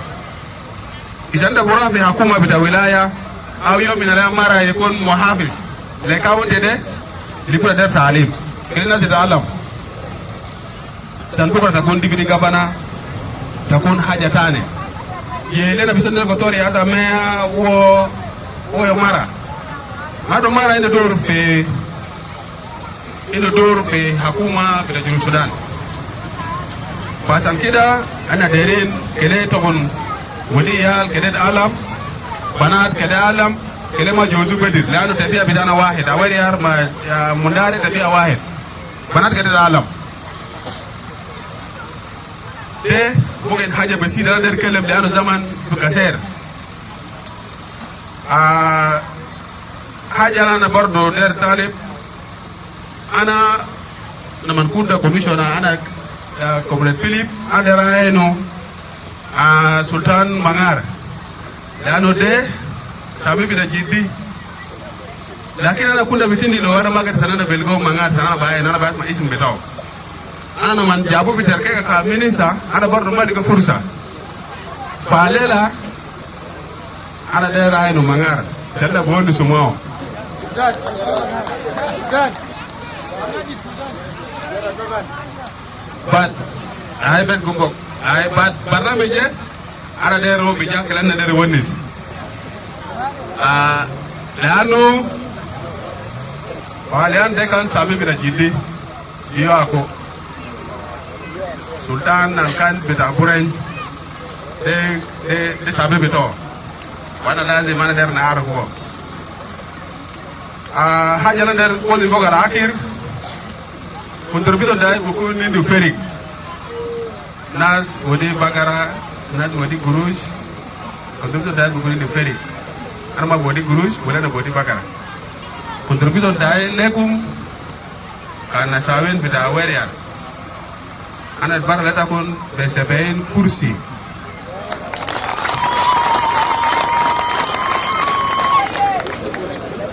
Isan da bura fi hakuma bita wilaya, au yom min alayam mara yakun muhafiz le county de, likula der taalim. Kili nas ta alam. San bukra takun deputy governor, takun haja tane. Ye lena fi Central Equatoria asa mea wo wo yo mara. Ma do mara ina dor fi ina dor fi hakuma bita Junub Sudan. Fasan kida ana derin kele tokon wadi yal kede alam, banat kede alam, kele ma jozu bedir. Lanu tabia bitana wahid, Awerial ma Mundari tabia wahid. Banat kede alam. De mungkin haja besi dana der kelem lanu zaman bikaser. Ah, haja ana bardo der talib. Ana naman kunta commissioner ana, ah, Comrade Philip, ana der aino, ah, Sultan Mangar. Lanu de sabi bita jiddi. Lakin ana kunta bitindi lo ana magat sanana belgo Mangar sanana baye nana bas ma isim bitao. Ana naman jabu fi terkeka ka minister ana bardo ma liga fursa. Falela ana der aino Mangar. Senda boni sumao. But ai ben gugok. Ai but barnamij je ana der ro bija kelen na der wanis. Ah, lanu falian de kan sabi bita jiddi. Iyo ako. Sultan nan kan bita Bureny. De de de sabi bito. Wana lazim ana der na arfu. Ah, haja na der wali fogo al akhir. Contribution dai bukun indu ferik. Nas wadi bagara, nas wadi gurush. Contribution dai bukun indu ferik. Ana ma wadi gurush, wala na wadi bagara. Contribution dai lekum kan nasawin bita Awerial. Ana bara le takun be sebein kursi.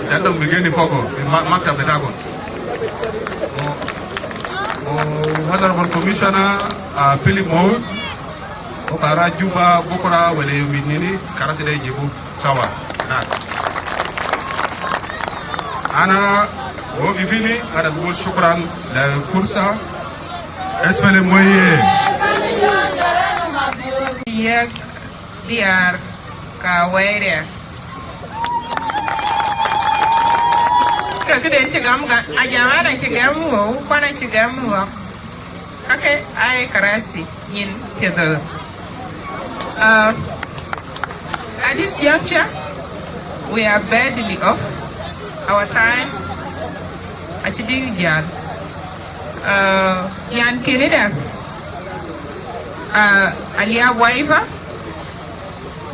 Jandom bigeni fogo fi ma- maktab bitakun. O, o Honorable Commissioner, ah, Philip Mout, o kara Juba bukura wala yomi nini karasi de jibu sawa. Na. Ana wogifini, ana bugul shukran le fursa. Esfele moye. Yek diar ka Awerial. Ke kiden ci gam ga, ajamana ci gam wo, kwana ci gam wo. Kake ai karasi nyin tedor. Uh, at this juncture, we are badly off. Our time, actually, jal. Uh, yan kinida, uh, Alia Waiva,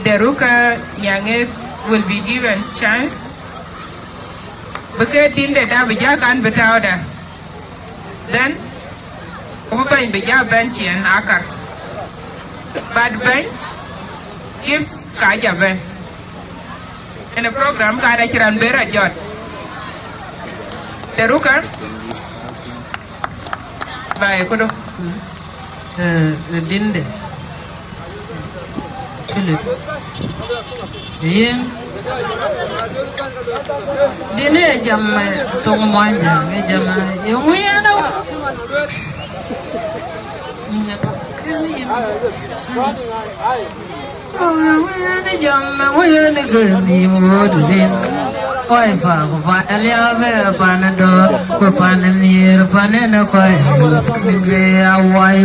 Deruka Nyange will be given chance. Because din de da bija kan bitaw da. Then, ku bi bɛ̈ny bi ja bɛ̈n ciɛn akar. But bɛ̈ny, gifts ka ja bɛ̈n. Ënë program ka da cï raan bë rɔt jɔt. Daruka. Baai, këdo. Eh, eh, dinde. Cï lëk. Yen. Dinde ë jam, eh, thoŋ Muɔnyjäŋ, ë jam, eh, yeŋö yen a-, yen. Wëën jam, wëën ke nhïïm ɣööt rin. Wai pa, ku pan liaabë, pan dɔ̈ɔ̈r, ku pan nhiëër, pan en kɔc ke awai.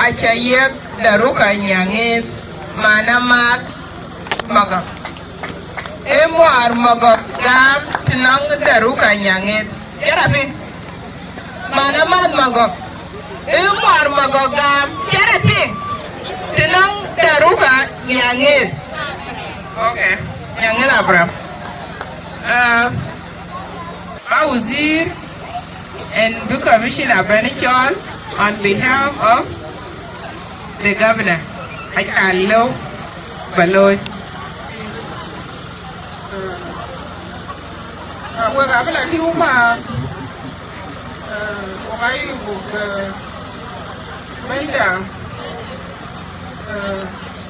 Aca yiëk Daruka Nyaŋeth, man amääth Magɔ̈k. Ee muɔɔr Magɔ̈k gam të nɔŋ Daruka Nyaŋeth. Cï rap piŋ. Man amääth Magɔ̈k. Ee muɔɔr Magɔ̈k gam. Cï rap piŋ. Të nɔŋ Daruka Nyaŋeth. Okay. Nyaŋeth Abraham. Ah, Ba wazir en bï commissioner bɛ̈n cɔɔl on behalf of the governor. Acan lëu ba looi. Wek abï la tïŋ ma, wek ayï buk bɛ̈nyda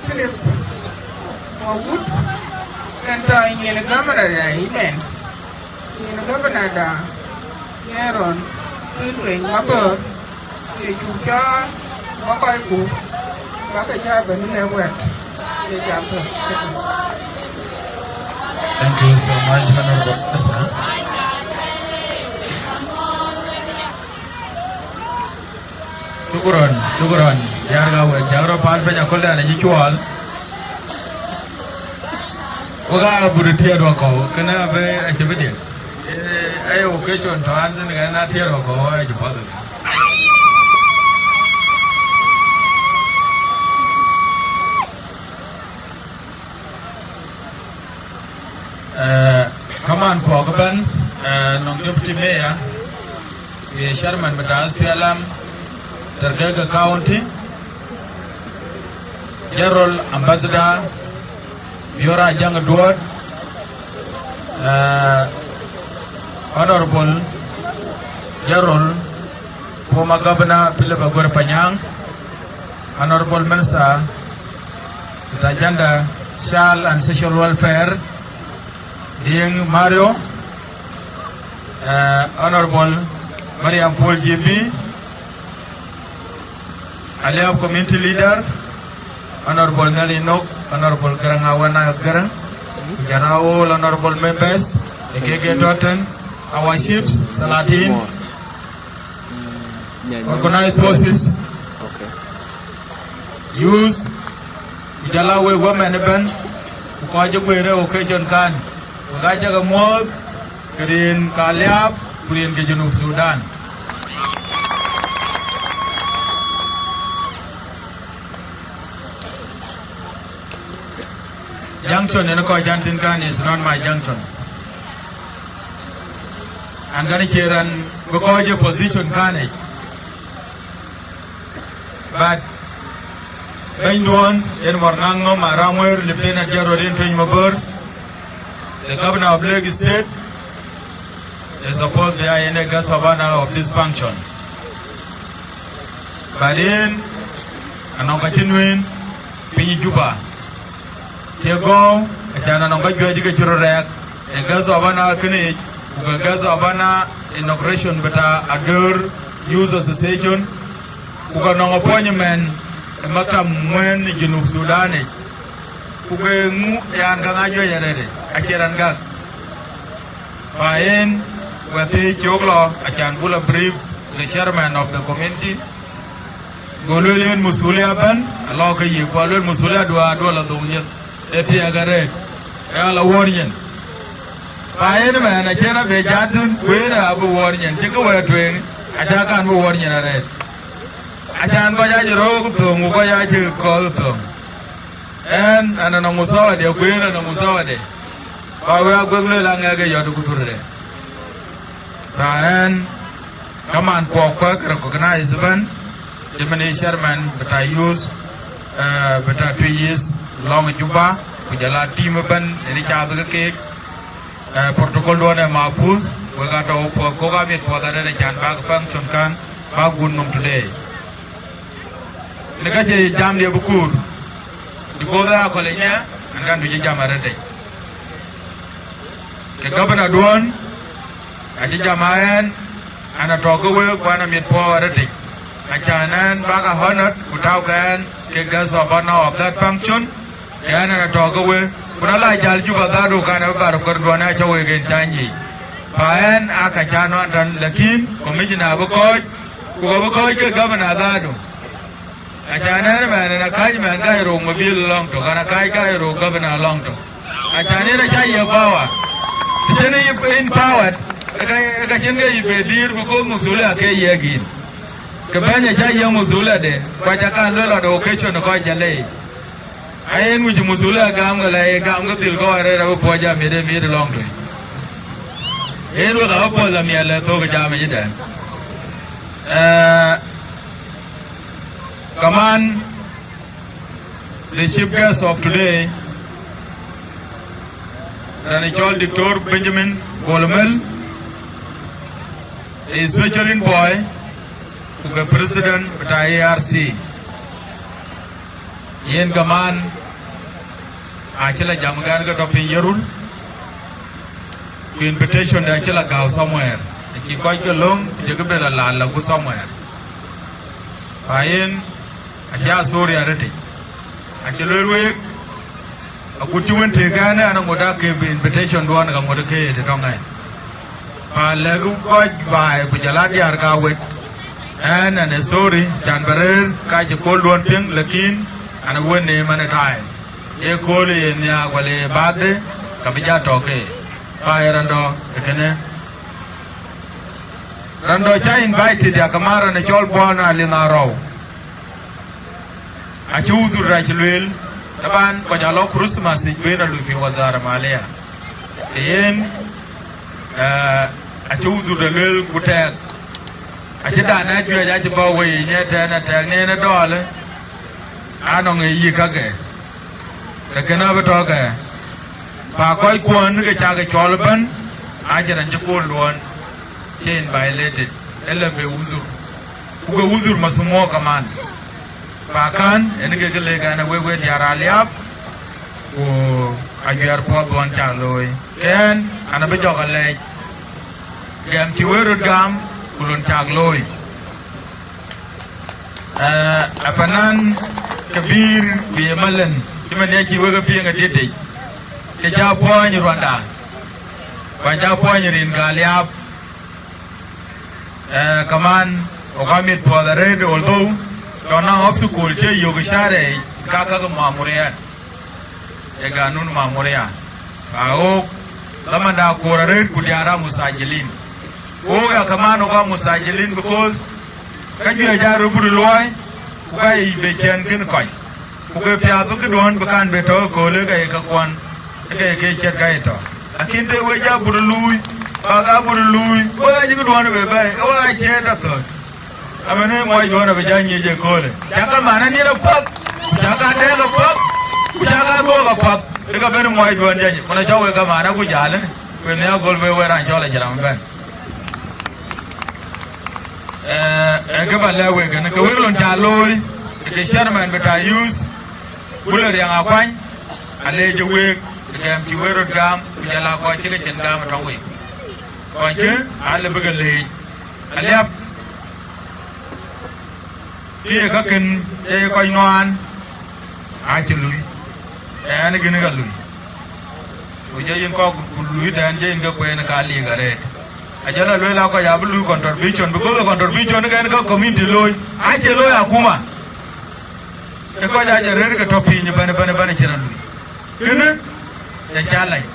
Philip Mawut, en tɔ̈ nyin governor da ëmɛn. Nyin governor da Aaron Tuïc Weny Mabor, ye cuk cɔɔl ba kɔcku ba ke ya bɛ̈n në wɛ̈t. Ye jam thok. Thank you so much, Honorable Minister. Shukran, shukran. Diäär ka wek, jak rɔt pal piny aköldɛn acï cuɔl. Wek aa bur tiɛɛt wakɔ̈u, kënë abï acï bï diɛk. Ee, aye occasion tɔ̈ an thïn, kɛn aa tiɛɛt wakɔ̈u, acï path. Eh, kaman kuɔk ëbɛ̈n, eh, nɔŋ deputy mayor, ye chairman bï ta S P L M, Tɛ̈rkɛ̈ɛ̈k County, General Ambassador Biöör Ajäŋ Duɔ̈ɔ̈t, eh, Honorable General, former Governor Philip Aguer Panyang, Honorable Minister with Agenda, Child and Social Welfare, Dieng Mario, eh, Honorable Mariam Paul G B, Aliap Community Leader, Honorable Nelly Nok, Honorable Garang Awana Garang, ku jɔl aa all honorable members, the K K Totten, our chiefs, Salatin, organized forces, youth, ku jɔl aa wek women ëbɛ̈n, ku kɔc ë guëër ë occasion kan, wek aa cä ke muɔ̈ɔ̈th, ke rin ka Aliap, ku rin ke Junub Sudan. Junction en kɔc an thïn kan is not my junction. An kan cie raan bï kɔc ë position kan yic. But bɛ̈nyduɔ̈n yen Mɔr Ŋaŋ Ŋɔm Aramwer, Lieutenant General yen Tueny Mabor, the governor of Lake State, is supposed to be in a guest of honor of this function. But yen anɔŋ ka cï nueen piny Juba. Cie gɔ̈u, acan anɔŋ ka juëc ke cï röt rɛɛk, ë guest of honor kënë yic, ku ke guest of honor inauguration bï ta Adoor Youth Association, ku ke nɔŋ appointment ë maktam ŋuɛ̈ɛ̈n ë Junub Sudan yic, ku ke ŋu, yan, ka ŋa juëc arëëtë, acie raan gak. Fa yen, wɛ̈t thiëëc cök lɔ, acan buk la brief the chairman of the community, go lueel yen masulia ëbɛ̈n, alɔ ke yïk, ku alueel masulia duɔ̈, aduɔ̈ la dhuk nyin, ë thiɛɛk arëët, ë ala wuɔ̈ɔ̈r nyin. Fa yen ëmɛn, acïn abï jat thïn, ku yen abï wuɔ̈ɔ̈r nyin, cï kë wɛ̈ɛ̈t tueŋ, aca kan bï wuɔ̈ɔ̈r nyin arëët. Acan kɔc acï röök thöŋ, ku kɔc acï kɔ̈th thöŋ. Ɣɛn, ɣɛn anɔŋ muthawade, ku yen anɔŋ muthawade. Kɔc wek aguek lueel aŋɛk ë yɔt ku dhurde. Ka ɣɛn, kaman kuɔk kuɛk recognize ëbɛ̈n, cïmën ë chairman bï ta youth, eh, bï ta Twic East lɔŋ Juba, ku jɔl a team ëbɛ̈n, yen cath ke keek, eh, protocol duɔ̈n ë mahfuz, wek atɔ̈ puɔth, kok amit puɔth arëët acan bäk function kan, bäk gut nɔm today. Në ka cï jam dië bï kuur, because ë akɔ̈l ë nyiɛɛr, an, kan du cï jam arëtic. Ke governor duɔ̈n, acï jam a ɣɛn, an, atɔ̈ ke wek, ku an, amit puɔ̈u arëtic. Acan ɣɛn bäk a honored, ku tääu ke ɣɛn ke guest of honor of that function, ke ɣɛn, an, atɔ̈ ke wek. Ku na la jäl Juba dhadu, kan abï bar kɔ̈r duɔ̈n acä wek en cä nyic. Fa ɣɛn, aa ka cä nɔn tɔn, lakin commissioner abï kɔ̈ɔ̈c, ku abï kɔ̈ɔ̈c ke governor dhadu. Acan ɣɛn ëmɛn, ɣɛn akääc mɛn gäi röök mobil lɔŋ tök, ɣɛn akääc gäi röök governor lɔŋ tök. Acan yen acä ye power. Të cïn yï empowered, ë ka, ë ka cïn ke yï bï dïïr, because masulia ke yiëk yïn. Ke bɛ̈ny acä ye masuliade, ku acä kan lueel on occasion kɔc cä leec. Ayen wïc masulia gam ke la ye gam ke dhil kɔc arëët abï puɔ̈c amit ë mit lɔŋ tui. Yen wek apuɔl amiɛl ë thok jam ë yitɛn. Eh, kaman, the chief guest of today, raan ë cɔl Doctor Benjamin Bol Mel, the special envoy, ku ke president bita A R C. Yen kaman, acï la jam gɛn ke tɔ piny ye rul, ku invitation de acï la gäu somewhere. Acï kɔc ke löŋ, ku jëkï bɛ la laal la ku somewhere. Fa yen, acï a sorry arëtic. Acï lueel week, agut cï wën tëëk ɛn, ɛn aŋot ake invitation duɔn ka ŋot ke ye të tɔŋ ɛn. Pa lɛ̈k kɔc baai ku jɔl a diäär ka wet. Ɛn, ɛn ë sorry, can bɛ rëër ka cï kööl duɔn piŋ, lakin ɛn ë wën neem ɛn ë time. Ye kööl ye nhiaak wala ye birthday, ka bï ja tɔ ke. Pa ye randɔ ë kënë. Randɔ ca invited ya kaman raan ë cɔl Bɔn Alin Arɔu. Acï udhur rac lueel, taban kɔc alɔ Christmas yic ben alui fi wazara malia. Ke yen, eh, acï udhur de lueel ku tɛɛk. Acï dan a juëc acï bä wei nyɛ tɛn a tɛɛk ni en ë dɔɔlë, anɔŋ ë yï kakɛ. Ke kën abï tɔ̈kɛ, pa kɔc kuɔn ke cakë cɔl ëbɛ̈n, acï raan cï kööl duɔn, cï en violated, ëlë be udhur. Ku ke udhur masumuɔ kaman. Pa kän, en ke ke lek ɛn ë wek wek diäär Aliap, ku ajuɛɛr puɔth duɔn cak looi. Kɛn, an abï jɔk alɛɛc, gɛm cï wek röt gam, ku lon cak looi. Eh, apanan ke bïïr ku ye malën, cï man ya cï wek e piŋ adïtic, ke ca puɔny ruanda, ku aca puɔny rin ka Aliap. Eh, kaman, wok amit puɔth arëët, although, cɔn na obstacle cï yök ë share, ka ka ke mamuriat. Ë ganun mamuria. Fa wok, dhamanda koor arëët ku diäär a musajilin. Wok ya kaman wok a musajilin because ka juëc a röt bï luɔi, ku ka yic be cɛn kën kɔc. Ku ke piath bï këduɔn bï kan be tɔ ëköölë ke ye ke kuɔn, ke ye ke ciɛt ka ye tɔ. Lakin të we ja bï röt luui, bak a bï röt luui, wek a cï këduɔn be bɛ̈ɛ̈i, wek a ciɛɛt athööc. Amënë muɔc duɔn abï ja nyic ëköölë. Cak ka man anït apath, ku cak ka dɛɛk apath, ku cak ka dhuɔ̈k apath. Ë ka ben muɔc duɔn ja nyic. Kun acɔk wek ka man aku jalë, ku ë nhiaak gol be wek raan cɔl Ajiram ëbɛ̈n. Eh, eh, kë ba lɛ̈k wek kënë, ke wek lon ca looi, ke chairman bita youth, Bul Riɛŋ Akuany, aleec ë wek, ë gɛm cï wek röt gam, ku jɔl a kɔc cï ke cin gam ë tɔŋ wek. Kɔckë, alë bï ke leec. Aliap, kë ye kakën, ee kɔc nuaan, acï lui. Ɛn gïn ka lui. Ku jɔ yïn kɔk ku lui tɛn jɔ yïn ke kueen ka liik arëët. Ajɔl a lueel a kɔc abï lui contribution, because the contribution ke en ka community looi, acie looi akuma. Ë kɔc acï rëër ke tɔ piny ëbɛ̈n, ëbɛ̈n, ëbɛ̈n acïn rɔt lui. Kënë, ë challenge.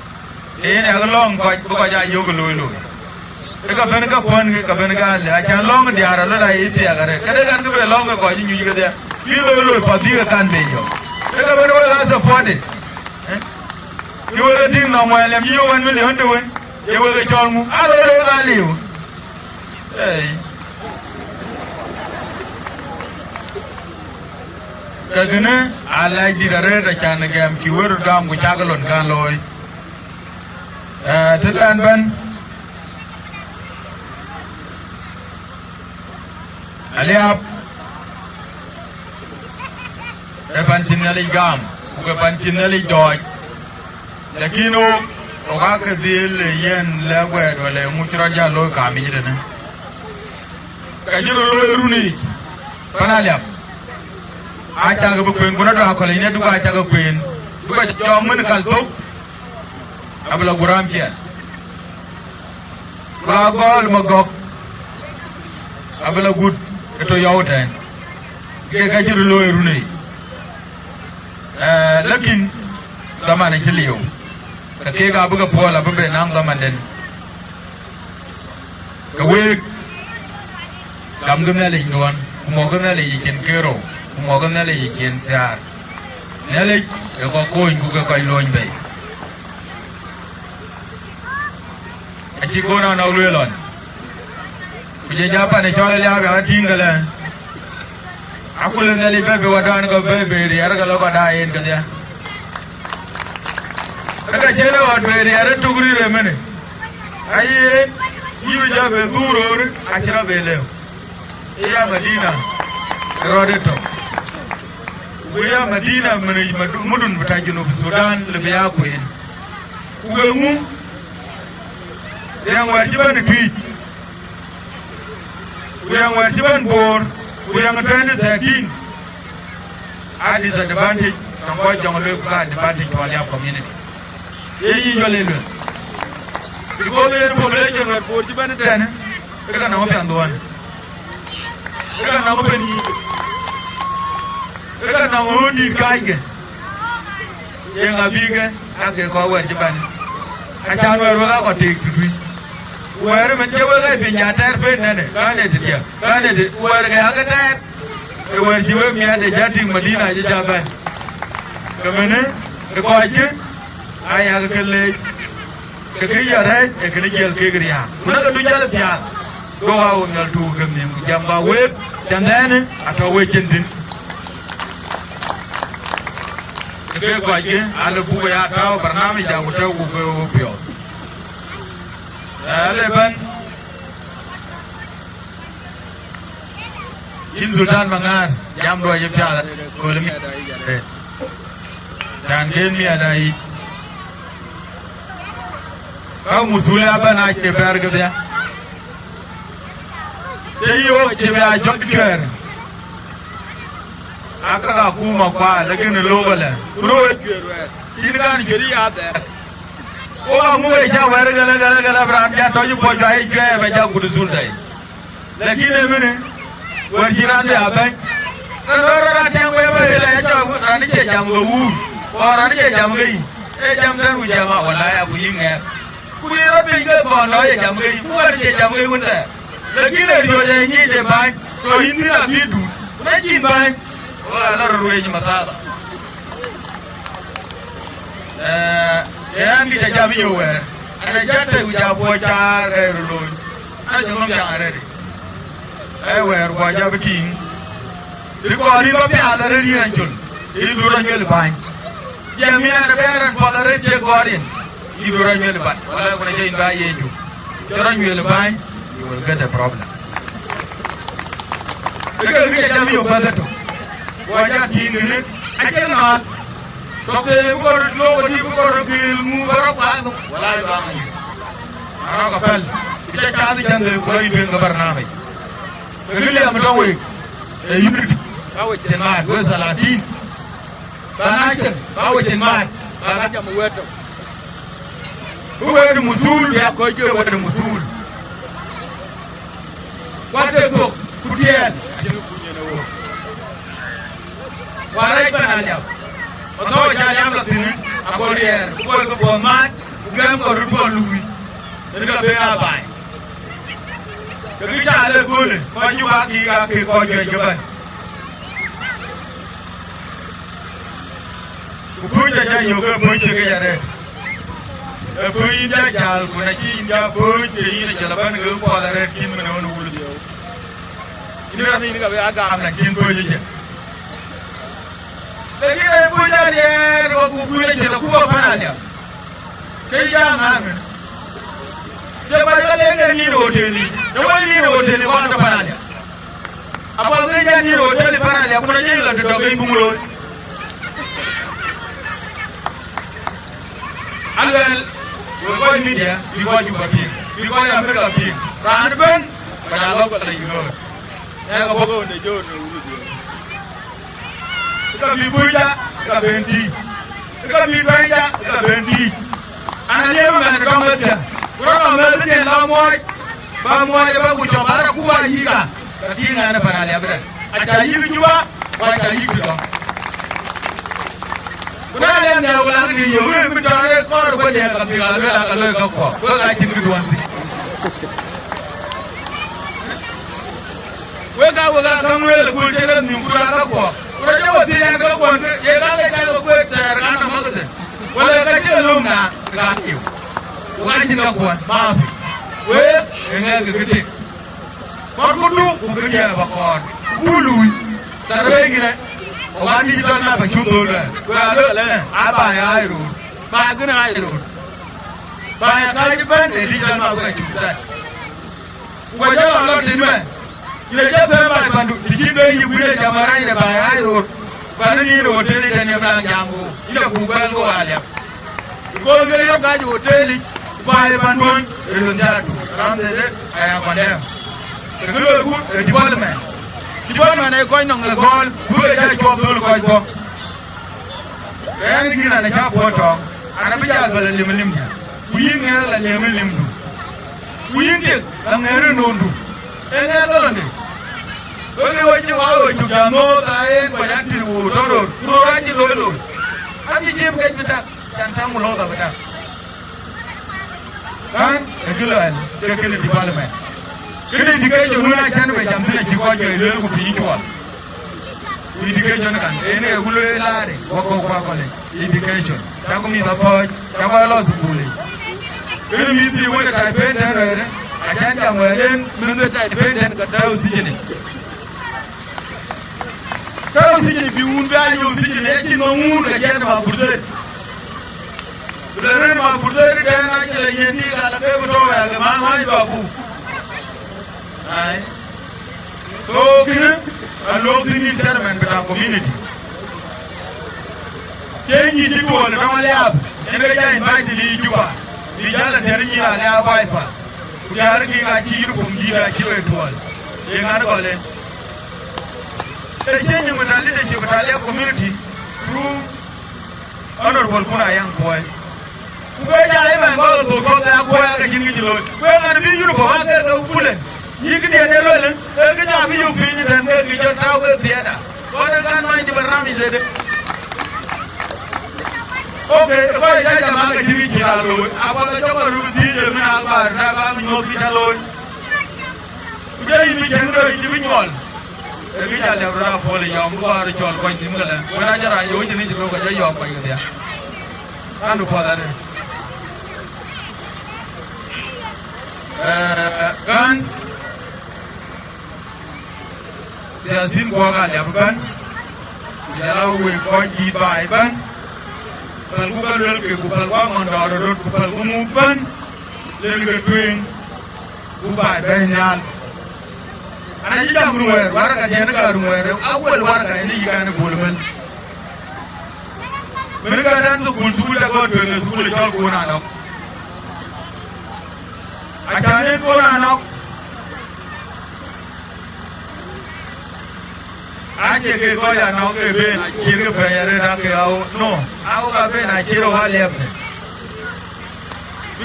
Ke yen yak lɔ̈ŋ kɔc, bï kɔc aa yök looi looi. Ë ka ben ka kuɔn, ke ka ben ka le, acan lɔ̈ŋ diäär alɔ la yï thiaak arëët. Këde kan kë be lɔ̈ŋ ke kɔc nyuc kedhie. Bï looi looi path bï ke kan be yök. Ë ka ben wek aa supported. Eh? Kë wek e tïŋ nɔm wɛɛr liɛm cï yök one million de wën. Ye wek e cɔl ŋu? Aa looi looi ka liu. Ei. Ke kënë aa lɛc dït arëët acan gɛm cï wek röt gam ku cak lon kan looi. Eh, të lɛn bɛ̈n, Aliap, ee pan cï Nhialic gam, ku ke pan cï Nhialic dɔɔc. Lakin wok, wok aake dhil ë yen lɛ̈k wɛɛt wala ŋu cï rɔt jal looi kaamic tënë. Ka cï röt looi runic, pan Aliap. Acäkï bï kueen, ku na dua akɔ̈l yic, duk acäkï kueen. Duk acɔɔk mën kal thok, abï la guram ciɛɛl. Ku la gɔɔl ma gɔ̈k, abï la gut ë tɔ yɔu tɛ̈ɛ̈n. Ke ka cï röt looi runic. Eh, lakin dhaman acï liu. Ka kek abï ke puɔl abï ben naŋ dhamanden. Ke week, gamkï Nhialic nuɔɔn, ku mɔkkï Nhialic ë cin kerou, ku mɔkkï Nhialic ë cin thiaar. Nhialic ë kɔc kony ku ke kɔc lony bei. Acï kɔn anɔk lueel ɣɔn. Ku jɔ ja pan ë cɔl ë liaap ya tïŋ ke lɛ. Aköl ë Nhialic bɛ̈ bï wädan ke bɛ̈ bï riɛɛr ke lɔ kɔn aa yen kedhie. Ke ka cïn ë ɣɔt bï riɛɛr ë tuk rïïr ëmënë. Aye, yï bï jɔ bï dhuur röör, acï rɔt bï lëu. Ë ya Madina, rɔt ë tök. Ku ya Madina, mën mudun bï ta Junub Sudan, lë bï ya kueen. Ku eeŋu? Riɛŋ wɛ̈ɛ̈r cï bɛ̈n ë Tuic, ku riɛŋ wɛ̈ɛ̈r cï bɛ̈n Bor, ku riɛŋ ë twenty thirteen, a disadvantage tɔŋ kɔc jɔŋ lueel ku ka advantage to Aliap community. Ye yï jɔ le luel. Because yen population wɛ̈ɛ̈r Bor cï bɛ̈n ëtɛ̈në, ke ka nɔŋ piɛth dhuɔ̈n. Ke ka nɔŋ piny yiic. Ke ka nɔŋ ɣööt dït kaackë. Yeŋa bï ke, aa ke kɔc wɛ̈ɛ̈r cï bɛ̈n. Acan wɛ̈ɛ̈r wek aa kɔc teek tëtui. Wɛ̈ɛ̈r ëmën cï wek aa piny ya tɛɛr pen nɛnë, kɛn ee tëdiɛ̈, kɛn ee të, wɛ̈ɛ̈r ke ya ke tɛɛr. Ee wɛ̈ɛ̈r cï wek miɛt ë ja tïŋ Madina cï ja bɛ̈n. Ke mënë, ke kɔckë, aa yak ke leec. Ke kë ya rɛɛc, ee kënë jiɛl kek riääk. Ku na ke du jäl piath, duɔ̈k aa ɣo nhial tuuk ke nhïïm, ku jam ba week, cän dhɛ̈ɛ̈në, atɔ̈ wek cin thïn. Ke kɔckë, alë buk ya tääu barnamij, ja ku tɔ̈u ku ke ɣo piɔ̈ɔ̈th. Alë bɛ̈n, yïn Sultan Maŋar, jam duɔ̈ ye piath, kööl mi. Cän kën miɛt aa yic. Ka muthul ya bɛ̈n aa cie bɛ̈ɛ̈r kedhie. Ke yï ɣok cï bï a jɔt cuɛ̈ɛ̈r. Aa käk akuma kuaar, lakin ë look ëlë. Ku röt cuɛ̈ɛ̈r wɛ̈ɛ̈r. Cïn kan cuɛ̈ɛ̈r ya dhɛɛk. Wok aŋu ke cä wɛ̈ɛ̈r gɛlë, gɛlë, gɛlë, bï raan bï a tɔc puɔc juai cuɛ̈ɛ̈r bɛ ja kut sulta yic. Lakin ëmënë, wɛ̈ɛ̈r cï raan bï a bɛ̈ny. Raan rɔt rɔt a tiɛŋ wek bä ëlë ya jɔ raan ë cie jam ke wuur, ku raan ë cie jam ke yic, ee jam tɛ̈n ku jam a wala ya ku yï ŋɛɛr. Ku yï rɔt piny ke kɔn nɔ ye jam ke yic, ku wɛ̈ɛ̈r ë cie jam ke yic wën thɛɛr. Lakin ë riɔ̈ɔ̈c ë nyic de bäny, tɔ yïn thïn abï dut, ku na cïn bäny, wek ala röt ruëëc mathaaba. Ee, ke ɣɛn kë ca jam yök wɛ̈ɛ̈r, ɛn a jat tɛ̈ ku ja puɔ̈c caar ke röt looi, ɛn a jɔ nhom jaŋ arëëtic. Ee wɛ̈ɛ̈r guɔ ja bï tïŋ, bï kɔɔr yïn bä piath arëët yïn acol, yïn du rɔt nyuel ë bäny. Jam yïn ɛn a bɛ̈ɛ̈r ɛn puɔth arëët cie gɔɔr yïn, yïn du rɔt nyuel ë bäny. Wala ku na jɔ yïn bä Yecu, cï rɔt nyuel ë bäny, you will get a problem. Ke ke kë ca jam yök bäth etök. Ku aca tïŋ kënë, acie ŋaal. Tɔ ke bï kɔn röt luɔk ëdï, bï kɔn röt gëël ŋu, bï rɔt kuath, wala ë luaŋ ayï. Arɔk apɛl, bï ca cath ë cändhe, ku lɔ yï tueŋ ke barnamij. Ke kë liɛm ë tɔŋ week, ee unity. Ka we cin maat, we thalatin. Bä na cin, bä we cin maat, bä ka jam ë wɛ̈ɛ̈t tök. Bï wɛ̈ɛ̈t ë muthul, bï a kɔc ke wɛ̈ɛ̈t ë muthul. Kuat de thok, ku tiɛɛl, acïn kë kuny en ë wok. Kuat rɛc pan Aliap. Ku thɔɔc cä Aliap lɔ thïn, akɔn riɛɛr, ku gɔl ke puɔth maat, ku gɛ̈m kɔn röt puɔl luui. Yen ka ben a baai. Ke kë ca le köölë, kɔc jup aa kï, aa kï kɔc juëc ke bɛ̈n. Ku pööc ca jɔ yök ke pööc thiek arëët. Ee pööc yïn ja jäl, ku na cï yïn ja pööc, ke yïn acï lɔ bɛ̈n ke puɔth arëët kïn mën ë ɣön ë wul dhiëëu. Yïn raan yïn ka bï a gam, lakin pööc ëcë. Lakin ee pööc arëët, wä ku kuc acï lɔ ku wä pan Aliap. Ke yï ja ŋaam ë. Ke kɔc ke leek en nïn ë hotel yic. Ë wën nïn ë hotel yic, kɔn tɔ pan Aliap. Apuɔth ke jat nïn ë hotel ë pan Aliap, ku na jɔ yï lɔ tëtök ke yïn bï ŋö looi? Aluɛl, we kɔc media, bï kɔc Juba piŋ, bï kɔc America piŋ. Raan ëbɛ̈n, ka ca lɔ ka la yï looi. Ee ka bɔ̈ ke wën de John në wun ë John. Ka bï pööcda, ka ben tïc. Ka bï bɛ̈nyda, ka ben tïc. An, aliëëm mɛn ë tɔŋ wedhie. Ku rɔt nɔm mɛnhdiɛ̈n la muɔɔc, ba muɔɔc ëbɛ̈n ku cɔk ba rɔt ku ba yïk a, ka tïŋ ɛn ë pan Aliap ëdɛ̈. Aca yïk Juba, ku aca yïk tëtɔ̈. Ku na Aliap nhiaar ku lak në yök, wëë bï tɔ̈ rëër kɔɔr ë kuëndiɛ̈, ka bïk a luel, aa ka looi käkuɔ. Wek acïn kë duɔ̈n thïn. Wek aa wek aa käŋ lueel ë kööl cï rɛ̈n nhïïm, ku raan käkuɔ. Ku rɔt cï we thiëëc ɛn käkuɔn, ke ye ka ke cak ke kueet thɛɛr kan nɔm makëthe. Wala ka cï ke löm na, ke ka piu. Wek acïn käkuɔn, ma piu. Wek, ë ŋɛk kë tik. Kɔt ku duk, ku kë diɛɛr ba kɔɔr. Ku lui. Tɛ̈ rëër kïnë. Ë wan digital map acuk dhöl luɛɛl. Ku aa lueel ë, aa baai aa röör. Baai kënë aa röör. Baai aa kääc ëbɛ̈n ë digital map ka cuk set. Ku ka jɔl a lɔ tënë mɛn. Ye jɔ thɛɛr baai pandu, të cïn bɛ yï guiir ë jam ë rany de baai aa röör. Pan ë nïn ë hotel ë tɛ̈n ye bï naŋ jam ku, yïn abuk bɛ̈n ku aa liap. Because ke yök kääc ë hotel yic, ku baai ë panduön, ë lon thiaadu. Raan dhëëdë, aya condemn. Ke kë loiku, ë development. Development ee kɔc nɔŋ ë gɔ̈ɔ̈l, ku ke jɔ cuɔp dhöl kɔc bɔ̈. Ɣɛn kïn an, acä puɔ̈u tɔŋ, an, abï jal bɛ lɔ lim ë limdï, ku yïn ŋɛk lɔ lim ë limdu, ku yïn tik lɔ ŋɛ̈ɛ̈r ë nöömdu, ee ŋɛk ë lɔnde. Wek ë we cï wä we cuk jam ŋoot aa en kɔc an, tït wuu tɔ röör, ku röör acï looi looi. An, cï jiëëm kec bï tak, can täŋ ku lɔ̈ɔ̈th abï tak. Kan, ë kë luɛɛl, ke kënë development. Kënë education wën acän bɛ jam thïn acï kɔc juëc lueel ku piny cuɔl. Ku education kan, en ee ku lueel laarë, wakɔ̈u ku akɔ̈l education. Cak mïth apɔ̈ɔ̈c, cak kɔc lɔ thukul yic. Kënë mïth thii wën ë tai pen tɛ̈n wɛ̈ɛ̈r, acän jam wɛ̈ɛ̈r en, mïth ë tai pen tɛ̈n ka tääu thijin yic. Tääu thijin yic bï wun bï a yök thijin yic, acïn nɔm wun ka jiɛɛn ma burthet. Ku le rëër ma burthet tɛ̈n acï lɔ yen dïïk ala ke bï tɔ̈u ya ke man wany dɔpu. Ai. So kënë, a luɔk thïn yïn chairman bï ta community. Cie nyïïn cï tuɔɔl ë tɔŋ aliap, en ke jɔ invite lïï Juba. Bï jäl a tɛ̈r nyïïn aliap bai pa. Ku diäär kï ka cï uniform dïït acï we tuɔɔl. Ye ŋan gɔl en. Ë cie nyiŋ bï ta leadership bï ta aliap community. Through Honorable Kun Ayaŋ Kuɔi. Ku ke jai man ba dhuk kɔ̈th ya kuɔɔi ake cïn kë cï looi. Ku eeŋa bï uniform ake ke pulen? Yï këdiɛ̈n ee lueel, ee kë jɔ bï yök piny tɛ̈n ke kë jɔ tääu ke theater. Kɔn ee kan many cï bɛ ram yï thede. Okay, kɔc ë jam ake cïn kë cï raan looi. Apath acɔk aruk thiëëc ë min akbar, na ba mi nyuɔ̈th kë cä looi. Ku jɔ yïn bï cɛn kërɔc cï bï nyuɔl. Ee kë ca lɛp rɔt apuɔl ë yɔm, bï kɔɔr cɔl kɔc thïn këlë. Wën acï raan jɔ wec cïn cï looi ka jɔ yɔm kɔc kedhie. Andu puɔth arëët. Ee, kan, siasin guɔ̈k aliap ëbɛ̈n. Ku jɔl a wek kɔc dït baai ëbɛ̈n. Pälku ka luelkë, ku pälku amɔ̈n dɔɔr ë röt, ku pälku muk ëbɛ̈n. Lelkë tueŋ. Ku baai bɛ̈ɛ̈i nhial. An, acï jam ruɛɛr, waraka diɛn ka ruɛɛr, awel waraka en yï kan ë bol mën. Mën ka dan thukul, thukul da gɔ̈t tueŋ ë thukul ë cɔl Kun Anɔk. Acan en Kun Anɔk. Acie ke kɔc anɔk ke ben acir ke pɛ̈i arëët ake ɣau, no, ɣau ka ben acir ɣɔ̈k aliɛpde.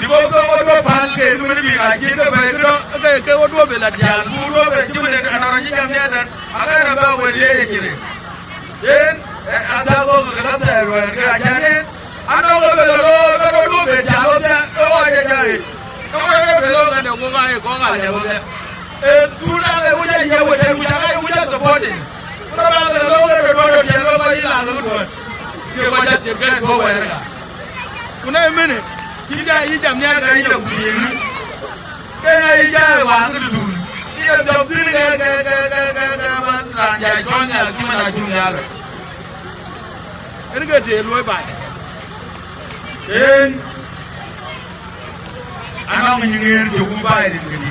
Because ke wo duɔ̈p päl ke kë mën bïk acir ke pɛ̈i këdɔ̈, ke, ke wo duɔ̈p ë la tial, ku duɔ̈p ë cï mën anɔrɔ cï jam nhiaar tɛ̈n, akɛn abä wël ye ye cï rëër. Yen, eh, adhal kɔ̈k ke ka thɛɛr ruɛɛr ke acan en, anɔk ë bɛ lɔ looi, bɛ rɔt duɔ̈p ë tial ɣɔ̈k thɛɛr, ë ɣɔc aca ɣet. Ke wek ë bɛ looi, ka de wok aa ye kɔ̈k aa lɛ̈k ɣɔ̈k thɛɛr. Ee, thul dak ë wic a yiëk we tɛ̈n, ku cak aa ye wic a supporting. Ku rɔt aa ke lɔ looi, ke rɔt duɔ̈n tiɛl looi, kɔc yï la ke duɔ̈n. Ke kɔc a tiɛt kɛ̈t bɔ̈ wɛɛr ka. Ku na ëmënë, cï ja yï jam nhial ka yï dɔm ku yiëëŋë. Ke ŋa yï ja ë waak ë duun. Cï ke dhiɔp thïn ke, ke, ke, ke, ke, ke, man raan ja cɔl nhial, cï man a cuŋ nhial. Yen ke tëë luɔi baai. Yen anɔŋ nyiŋeer cök wïc baai rin kedï.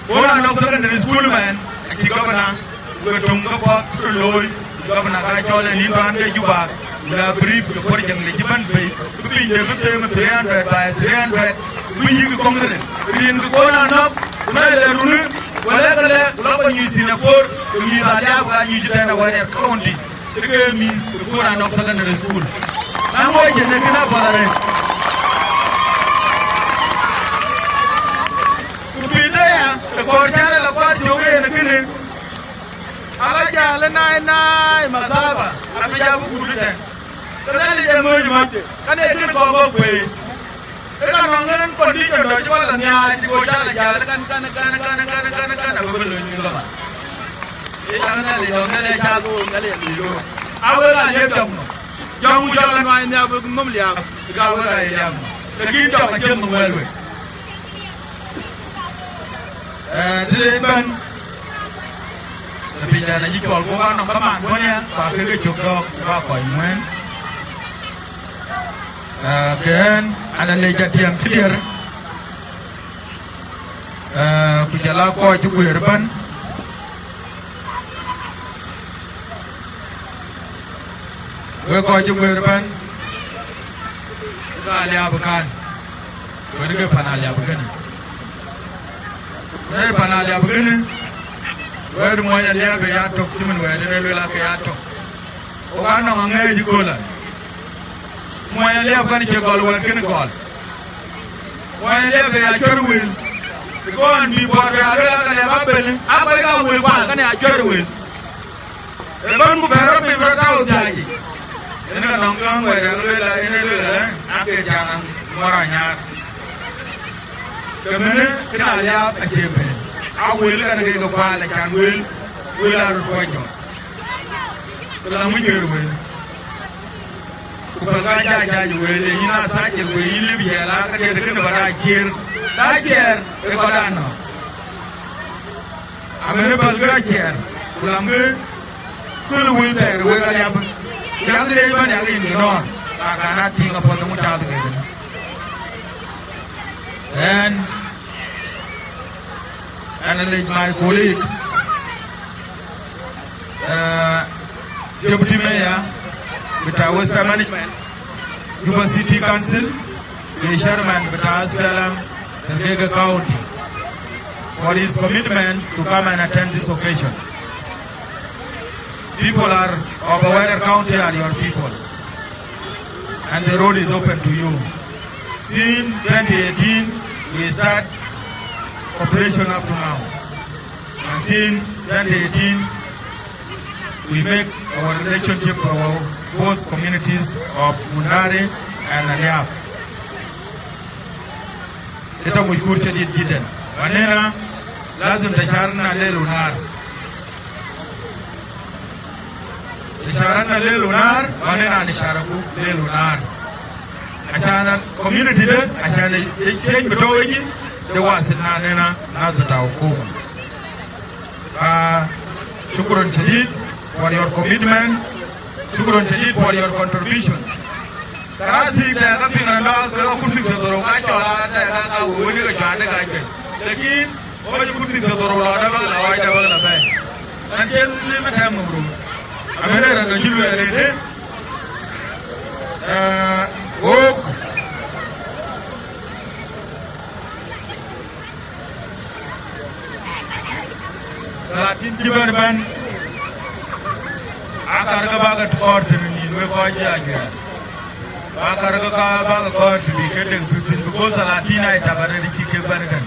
Kun Anɔk Secondary School man, acï gɔbana, ku ke töŋ ke puɔth cï röt looi, gɔbana ka cɔl en yïn tɔ̈ an ke Juba, ku la brief ke project de cï bɛ̈n bei, bï piny de bï them three hundred by three hundred, bï yïk concrete. Rin ke Kun Anɔk, ku na le runë, ku lɛ̈k ke lɛ̈k, ku lɔ ke nyuc Singapore, ke mïth Aliap ka nyuc tɛ̈n Awerial County. Ke mïth ke Kun Anɔk Secondary School. Na wɔ jënë kënë apuɔth arëët. Ku pïïrde ya, ë kɔɔr cän ë la kuaar cök ë yen kënë. Ala jäl ë naai naai mathaba, abï jam bï kut ëtɛ̈n. Ke Nhialic ë möc mɔ̈c, ka de kënë kɔɔr bɔ̈ kueer. Ë ka nɔŋ en condition dɔ̈ cï wal la nhiaac, go cä la jäl, kan, kan, abï bï lööny mïth kaman. Ë cak Nhialic dɔ̈, Nhialic cak, Nhialic abï lööny. A wek aa liep jɔŋ nɔm. Jɔŋ ku cɔl anuany nhiaar wek nɔm liaap, ë ka wek aa ye liaap nɔm. Lakin jɔŋ acïn nɔm wɛl wek. Tëde bɛ̈n, ke pinydɛn acï cɔl, ku anɔŋ kamaan bɔ̈ nia, ku akek cök dɔ̈ɔ̈k, ku akɔc muɛɛn. Ke ɣɛn, an, alec atiɛm cï diɛɛr, ku jɔl a kɔc cï guëër ëbɛ̈n. Wek kɔc cï guëër ëbɛ̈n, ke Aliap kan, wën ke pan Aliap kënë. Wën pan Aliap kënë, wɛ̈t muɔny Aliap ë ya tök, cïmën wɛ̈t ënë luel ake ya tök. Ku ka nɔŋ aŋɛɛc ëkööl an, muɔny Aliap kan cie gɔl wɛ̈t kënë gɔl. Wɛ̈t Aliap ë ya cuɛ̈r wël. Bï kɔn bï bɔ̈ɔ̈r bï ya luel ake Aliap abël, akɔc ka wël kual kan ya cuɛ̈r wël. Ëbɛ̈n ku bɛ̈ɛ̈r rɔt piny rɔt tɔ̈u dhiaac yic. Ënë ka nɔŋ käŋ wɛ̈t yak lueel, ënë lueel ëlë, ake caŋ ŋuɔ̈r anyar. Ke mënë kënë Aliap acie bɛ̈n. A wël kan ke ke kual acan wël, wël a röt kuɔny jɔt. Ku la ŋö cuëër wël. Ku pɛ̈l ka jac jac wël, ye yïn a thajil, ku ye yïn lip yɛl, a ke diɛt kënë ba da ciëër. Da ciɛɛr, ë kɔc da nɔ̈k. Amënë päl ke aciɛɛr, ku lamkë kën wël thɛɛr wek Aliap. Yak leec bän yak yïn ke nɔɔr, ka kan a tïŋ apuɔth ë ŋö cath kek. Ɣɛn, ɣɛn alec my colleague, eh, Deputy Mayor, bita Western Management, Juba City Council, the chairman, bita S P L M, Thargeigha County, for his commitment to come and attend this occasion. People are of Awerial County are your people, and the road is open to you. Since twenty eighteen, we start operation up to now. And since twenty eighteen, we make our relationship for our both communities of Mundari and Aliap. Ita mushkur shadid jiddan. Wanena lazim tasharna lel unar. Tasharna lel unar, wanena nisharaku lel unar. Ashan community de, ashan change bito weji, de wasit na nena nas bita hukuma. Ah, shukran shadid for your commitment. Shukran shadid for your contribution. Karasi tɛ̈ ka piŋ rɔt lɔ ke kursi ke dhorou ka cɔl a tɛ̈ ka ka wëni ke cuande ka cuɛc. Lakin wɔ cï kursi ke dhorou lɔ dä bäk la wai dä bäk la bɛ̈i. An cen ni bï tɛ̈m mumrum. Amënë rɛn acï luɛɛl rëëtë. Eh, wok. Salatin cï bɛ̈n bɛ̈n, akar ke bäk kɔɔr tënë nïn wek kɔc jɔ ajuɛɛr. Akar ke ka bäk kɔɔr të bï ke dek bï thïn, because salatin aa tabare cï kek bɛ̈n kën.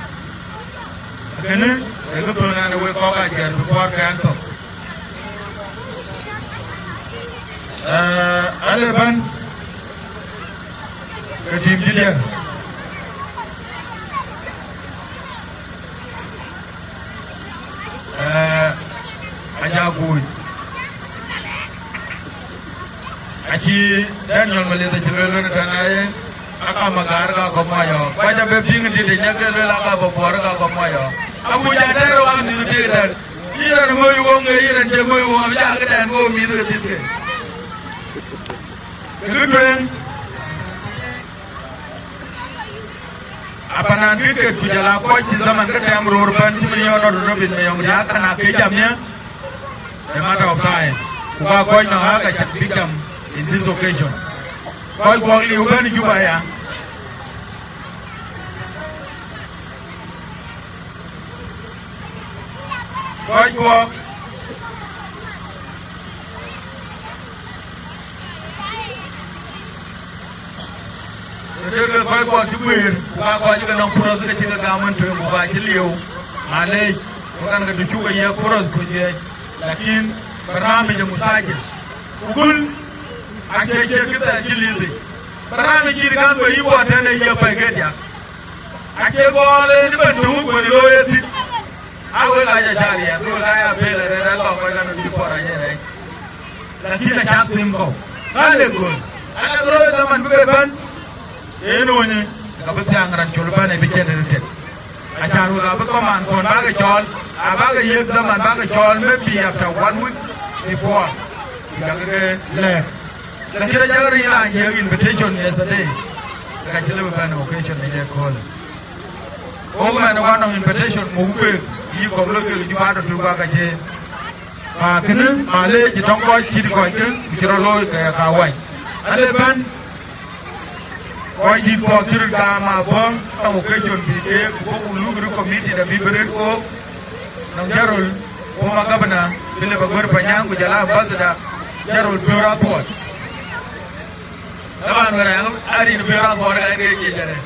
Kënë, ee kë thöl nɛn wek kɔc ajuɛɛr bï kuɔɔr kɛn thok. Eh, ale bɛ̈n, ke tim cï diɛɛr. Eh, aja kuc. Acï Daniel Malith acï lueel wën tɛ̈n aye, aka Magar ka kɔ̈k muɔc ɣɔ̈k. Kuac abï piŋ dït ë nyɛk ke lueel aka bɔ̈ Buɔɔr ka kɔ̈k muɔc ɣɔ̈k. Akuc atɛ̈ɛ̈r wok mïth tik tɛ̈n. Yïn rɛn ŋöi woŋ, ke yïn rɛn cï ŋöi woŋ, abï cak tɛ̈n ke wo mïth ke thïn ke. Kë tueŋ, apanan kë ket ku jɔl a kɔc cï dhaman ke tɛm röör bɛ̈n cï Mayor Nɔt Robin Mayɔŋ Riak, kan aa ke jam nia, a matter of time. Ku ka kɔc nɔŋ aa ka cak bï jam in this occasion. Kɔc kuɔk liu bɛ̈n Juba ya. Kɔc kuɔk. Ke ke kɔc kuɔk cï guëër, ku ka kɔc ke nɔŋ puros ke cï ke gam en tueŋ, ku ka cï lieu. Malec, ku kan ke të cuk ke yiëk puros ku jiɛc. Lakin barnamij ë musajil. Ku gul, acie cie kë thɛɛr cï lithi. Barnamij cït kan bë yï buɔt tënë yiëk pɛ̈i ke diäk. Acie gɔɔl en bɛ̈n töŋ wën looi ë thïn. A wek aa jɔ cä riɛɛr, wek aa ya pel arëët, an lɔ kɔc kan bï puɔr aye rɛɛc. Lakin acäk thim kɔ̈u. Ɣän ë göl. An lak röör ë dhaman bï ke bɛ̈n. Yen wönyë, ka bï thiaŋ raan col bɛ̈n ë bï cɛn rëët tek. Acan wek abï command kɔn bäkë cɔɔl, abäkë yiëk zaman bäkë cɔɔl, maybe after one week before. Ku jakë ke lɛ̈k. Lakin ajak raan yiëk invitation yesterday. Ka cï lëu bï bɛ̈n occasion ë ye köölë. Wok mɛn wan nɔŋ invitation muk pek, yï kɔ̈k lɔ kek Juba tɔ̈ tök bäkë cï. Ka kënë, malec, tɔŋ kɔc cït kɔckë, ku cï rɔt looi ke ka wac. Alë bɛ̈n, kɔc dït kɔ̈k cï röt gam abɔ̈, tɔŋ occasion bï keek, ku bɔ̈ ku luk röt committee da bï bï rëër kook, nɔŋ General, former governor, Philip Aguer Panyang, ku jɔl a ambassador, General Biöör Athuɔɔc. Taban wën ë arin Biöör Athuɔɔc ka ë rëër yic arë.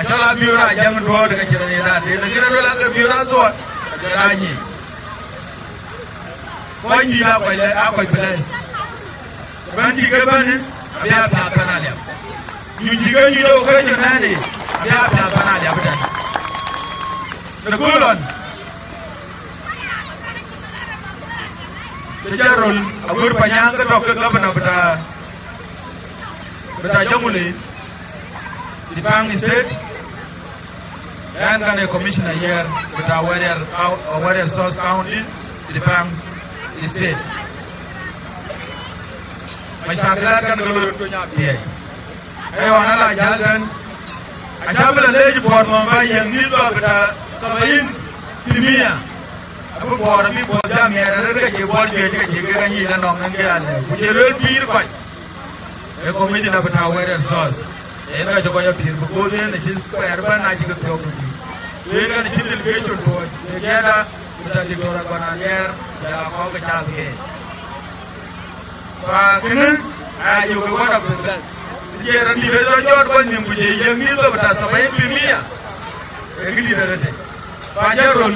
Acɔl a Biöör Ajäŋ Duɔ̈ɔ̈t ka cï rɔt yen daat, lakin ë luel ake Biöör Athuɔɔc, ka cï rɔt nyic. Kɔc dït aa kɔc lɛ, aa kɔc bless. Bɛ̈n cï ke bɛ̈n, abï a piath pan Aliap. Nyuc cï ke nyuc ë occasion nɛn ë, abï a piath pan Aliap ëtɛ̈n. Të kööl ɣɔn, të General Aguer Panyang ke tɔ̈ ke governor bï ta, bï ta Jonglei, Dipang State, ɣɛn kan ë commissioner yer bï ta Awerial Cou-, Awerial South County, Dipang State. Mashakilat kan ke loi röt piɛc. Ee ɣɔn ala jäl tɛ̈n, acä bï lɔ leec buɔɔr nɔm ba yiëk mïth ba bï ta sabain fi mia. Abï buɔɔr abï buɔɔr jam miɛt arëët ka cï buɔɔr juëc ka cï kek anyic la nɔm en ke alë. Ku cï luel pïïr kɔc. Ee commissioner bï ta Awerial South. Ee yen ka cï kɔc apïïr, because yen acï kuɛɛr bɛ̈n acï ke thiɔ̈k tök. Ku yen kan acï delegation tuɔɔc. Ee jɛɛda, ku ta Diktor Aguer Panyang, jɔl a kɔ̈k ke cath ke. Fa kënë, aa yök ë one of the best. Ye raan dït ë rɔt jɔt kɔc nïïm ku jɔ yiëk mïth bï ta sabain fi mia. Ee këdït arëët. Fa General,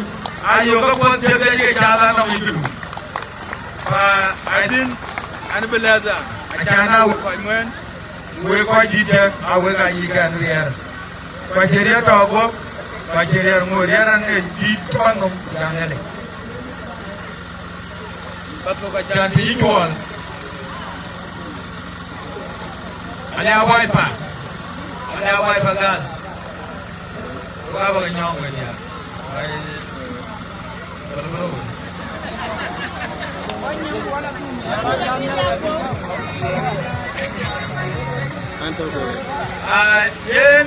aa yök apuɔth thiëk ke ye cath anɔŋ yic këdu. Fa, I think, an bï lɛ̈ɛ̈th an, acan aa wek kɔc ŋuɛ̈ɛ̈n, wek kɔc dït cä, aa wek aa yic kɛn riɛɛr. Ku acie riɛɛr tɔ̈ guɔ̈p, ku acie riɛɛr ŋö, riɛɛr an, ee dït tɔ̈ nhom, jaŋ Nhialic. Can të yï cuɔl. Aliap Wiper. Aliap Wiper girls. Ku ka bä ke nyɔɔŋ wën ya. Ai, bä lɔ bä lɔ wën. An tɔ̈ ku. Ah, yen.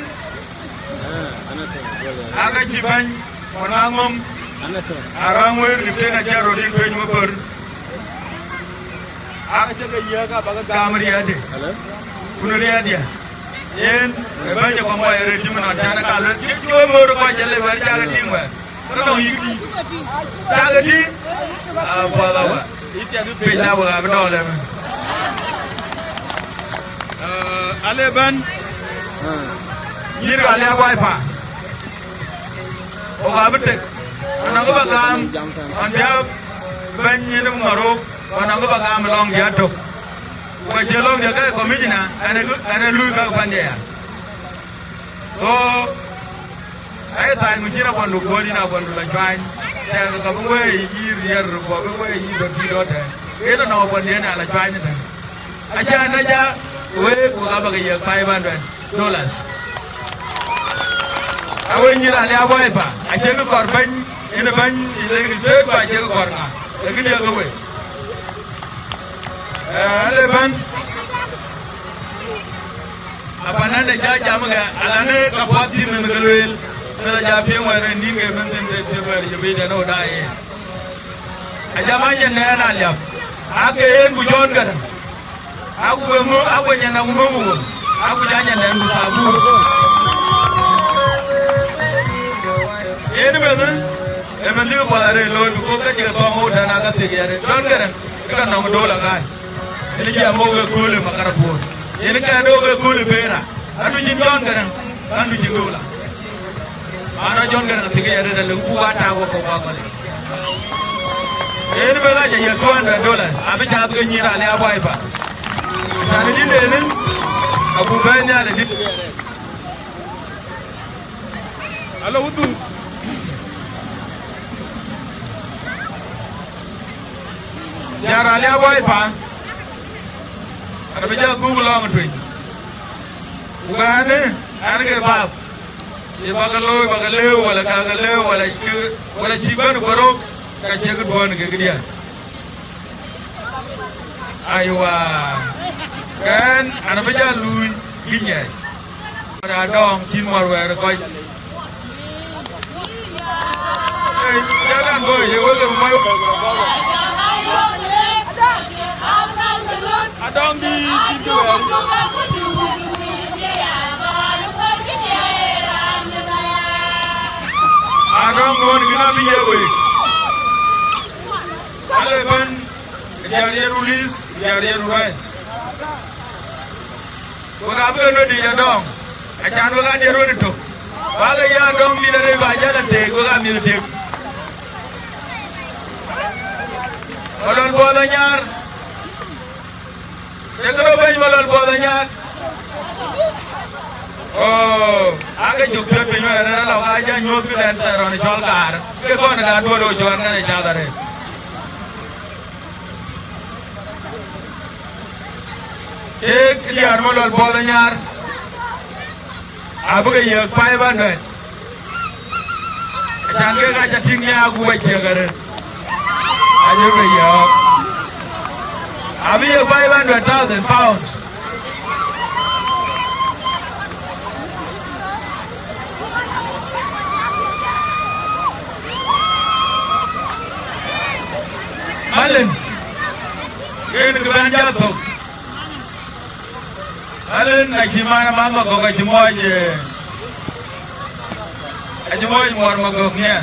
Aa ka cï bäny, ku na ŋöm, aa ŋuëër Lieutenant General rin tueny mabär. Aa ka cï ke yiëk aa bä ke gam riɛɛtde. Kun riɛɛtdiɛ̈. Yen, ë bäny ë kɔŋ wai rëët cï min ɣɔn cän ë ka luel, cï cuööm ɣöör kɔc ë le wɛ̈ɛ̈r cak ë tïŋ wɛ̈ɛ̈r. Ke nɔŋ yïk tïŋ. Cak ë tïŋ. Aa, puɔth awä. Yï tiɛt bï piny la wek abï dɔɔl ëmën. Aa, ale bän. Yïn ka Aliap Wiper. Wok abï tek. Anɔŋ kë bä gam, on behalf bɛ̈ny yen ë Marok, ku anɔŋ kë bä gam lɔŋ diɛ̈ tök. Ku acie lɔŋ diɛ̈ ke commissioner, ɛn ë, ɛn ë luui käk pan diɛ̈ ya. So, aye thany ku cïn abuɔndu kuɔ̈ɔ̈t yïn abuɔndu la cuany. Tɛ̈ɛ̈k ka bï wëi yï riɛr, ku bï wëi yï dɔ̈t bï dɔ̈t tɛ̈ɛ̈n. Yen anɔŋ abuɔndu yen ala cuany tɛ̈ɛ̈n. Acä na ja week, ku ka bä ke yiëk five hundred dollars. Awe nyïïr Aliap Wiper, acie kë kɔɔr bɛ̈ny, yen ë bɛ̈ny Lakes State, ku acie kë kɔɔr ŋa, ee kë liɛk ke we. Ee, ale bän, apan ande ja jam ke, alanë ka puɔth cï mɛnh ke lueel, mɛnh ja piɛŋ wɛ̈ɛ̈r ë nïn ke mɛnh thïn, të piɛŋ wɛ̈ɛ̈r ë jɔ biic tɛ̈n ë ɣöt aa yen. Ajam anyɛn nɛn Aliap, ake yen ku John Garang. Aku be ŋö, aku nyɛn aku ŋö ku won. Aku ja nyɛn nɛn ku thabu. Yen meth, ë meth dï puɔth arëët looi, because ka cï ke thɔŋ ɣöt tɛ̈n aa ka thiek yɛn. John Garang, ë ka nɔŋ dola gai. Yen jiɛɛm ɣok ë kööl ë Makarapuɔ̈r. Yen kɛɛt ɣok ë kööl ë Bera. Adu cïn John Garang, adu cïn dola. Ana John Garang thïn ke ya rëër alë ku buk aa tak wok kɔ̈k bä kɔ̈l. Yen bï ɣac aye two hundred dollars, abï cath ke nyïïr Aliap Wiper. Tɛ̈n dït en, abuk bɛ̈ɛ̈i nhial ë dït. Alo, wudhu. Nyar Aliap Wiper, an bï jɔ dhuk lɔŋ tueny. Ku ɣɛn, ɣɛn ke bap. Ye bä ke looi, bä ke lëu, wala ka ke lëu, wala cï, wala cï bɛ̈n ku röök, ka cie këduɔ̈n ke këdiɛ̈n. Aywa. Kɛn, an, abï jal luui, gï nyiɛɛc. Adɔŋ cïn muɔr wɛɛr ë kɔc. Ee, jal an, gɔ̈i, ye wek ë muɔr. Adɔŋ dï cïn kë wɛɛr. Adɔŋ ŋuɔ̈n kïn abï ye week. Ale bɛ̈n, diäär yen release, diäär yen release. Wek abï ke nöt dït Adɔŋ, acan wek aa diɛt wën ëtök. Wak ë ya Adɔŋ dït arëët bä jäl ateek, wek aa mïth tek. Malɔl Buɔth Anyar. Ee kërou bɛ̈ny Malɔl Buɔth Anyar. Oo, aake cök piɔ̈ɔ̈th piny wën arëët alɔ ka jɔ nyuöth këdɛn thɛɛr rɔn cɔl kaar. Ke kɔn ë da duöl ë cɔl ŋɛn ë cath arëët. Keek diäär Malɔl Buɔth Anyar, abï ke yiëk five hundred. Acan kek aa ca tïŋ nhiaak ku ba ciëk arëët. Aye ke yɔ̈ɔ̈k. Abï yiëk five hundred thousand pounds. Malin, yen kë bɛ̈n jɔ thök. Malin, acï man ë Math Magök, acï muɔc, eh, acï muɔc muɔr Magök nia.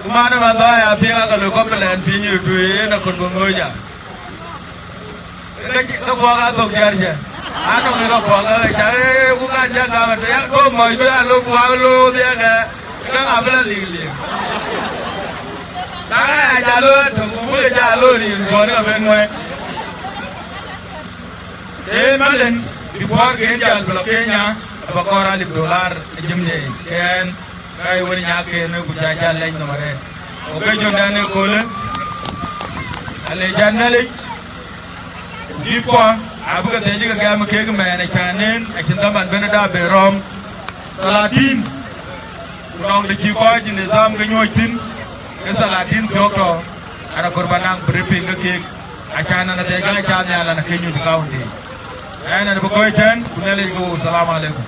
Ku man ë Math Dhɔ̈ɔ̈i apiŋ aka loi kɔ̈k lɛn piny ë tui, yen akut bï ŋööc a. Ke, ke kuɔk aa thok diäär cä. Anɔŋ ke kuɔk aa cä, ee, ku kan cä gam ë ya, go mɔc bï aa lo, ku aa lo dhiɛɛk ë, ke ŋa bï la lik lik. Ka aa ya ja lo ë tök, ku bï ke ja lo rin kɔn ka ben ŋuɛ̈ɛ̈n. Ee, Malin, before ke jal bï lɔ Kenya, aba kɔɔr alip dolar ë jimde, kɛn, ka ye wën nya ken, ku ja jal lɛc nɔm arɛɛt. Ku ke jɔn dan ë köölë, ale jat Nhialic, Dït kuɔ, abï ke thiëc ke gɛm kek mɛɛn ë cän en, acïn dhaman ben da be rɔ̈m. Salatin, ku nɔŋ të cï kɔc nidham ke nyuɔ̈c thïn, ke salatin thiɔ̈k tɔ, an, akɔɔr ba naŋ briefing ke kek, acan an, athiɛc ka ca nhial an, ake nyuc county. Ɛn, an, bï kɔc tɛ̈n, ku Nhialic ke wou. Salam aleikum.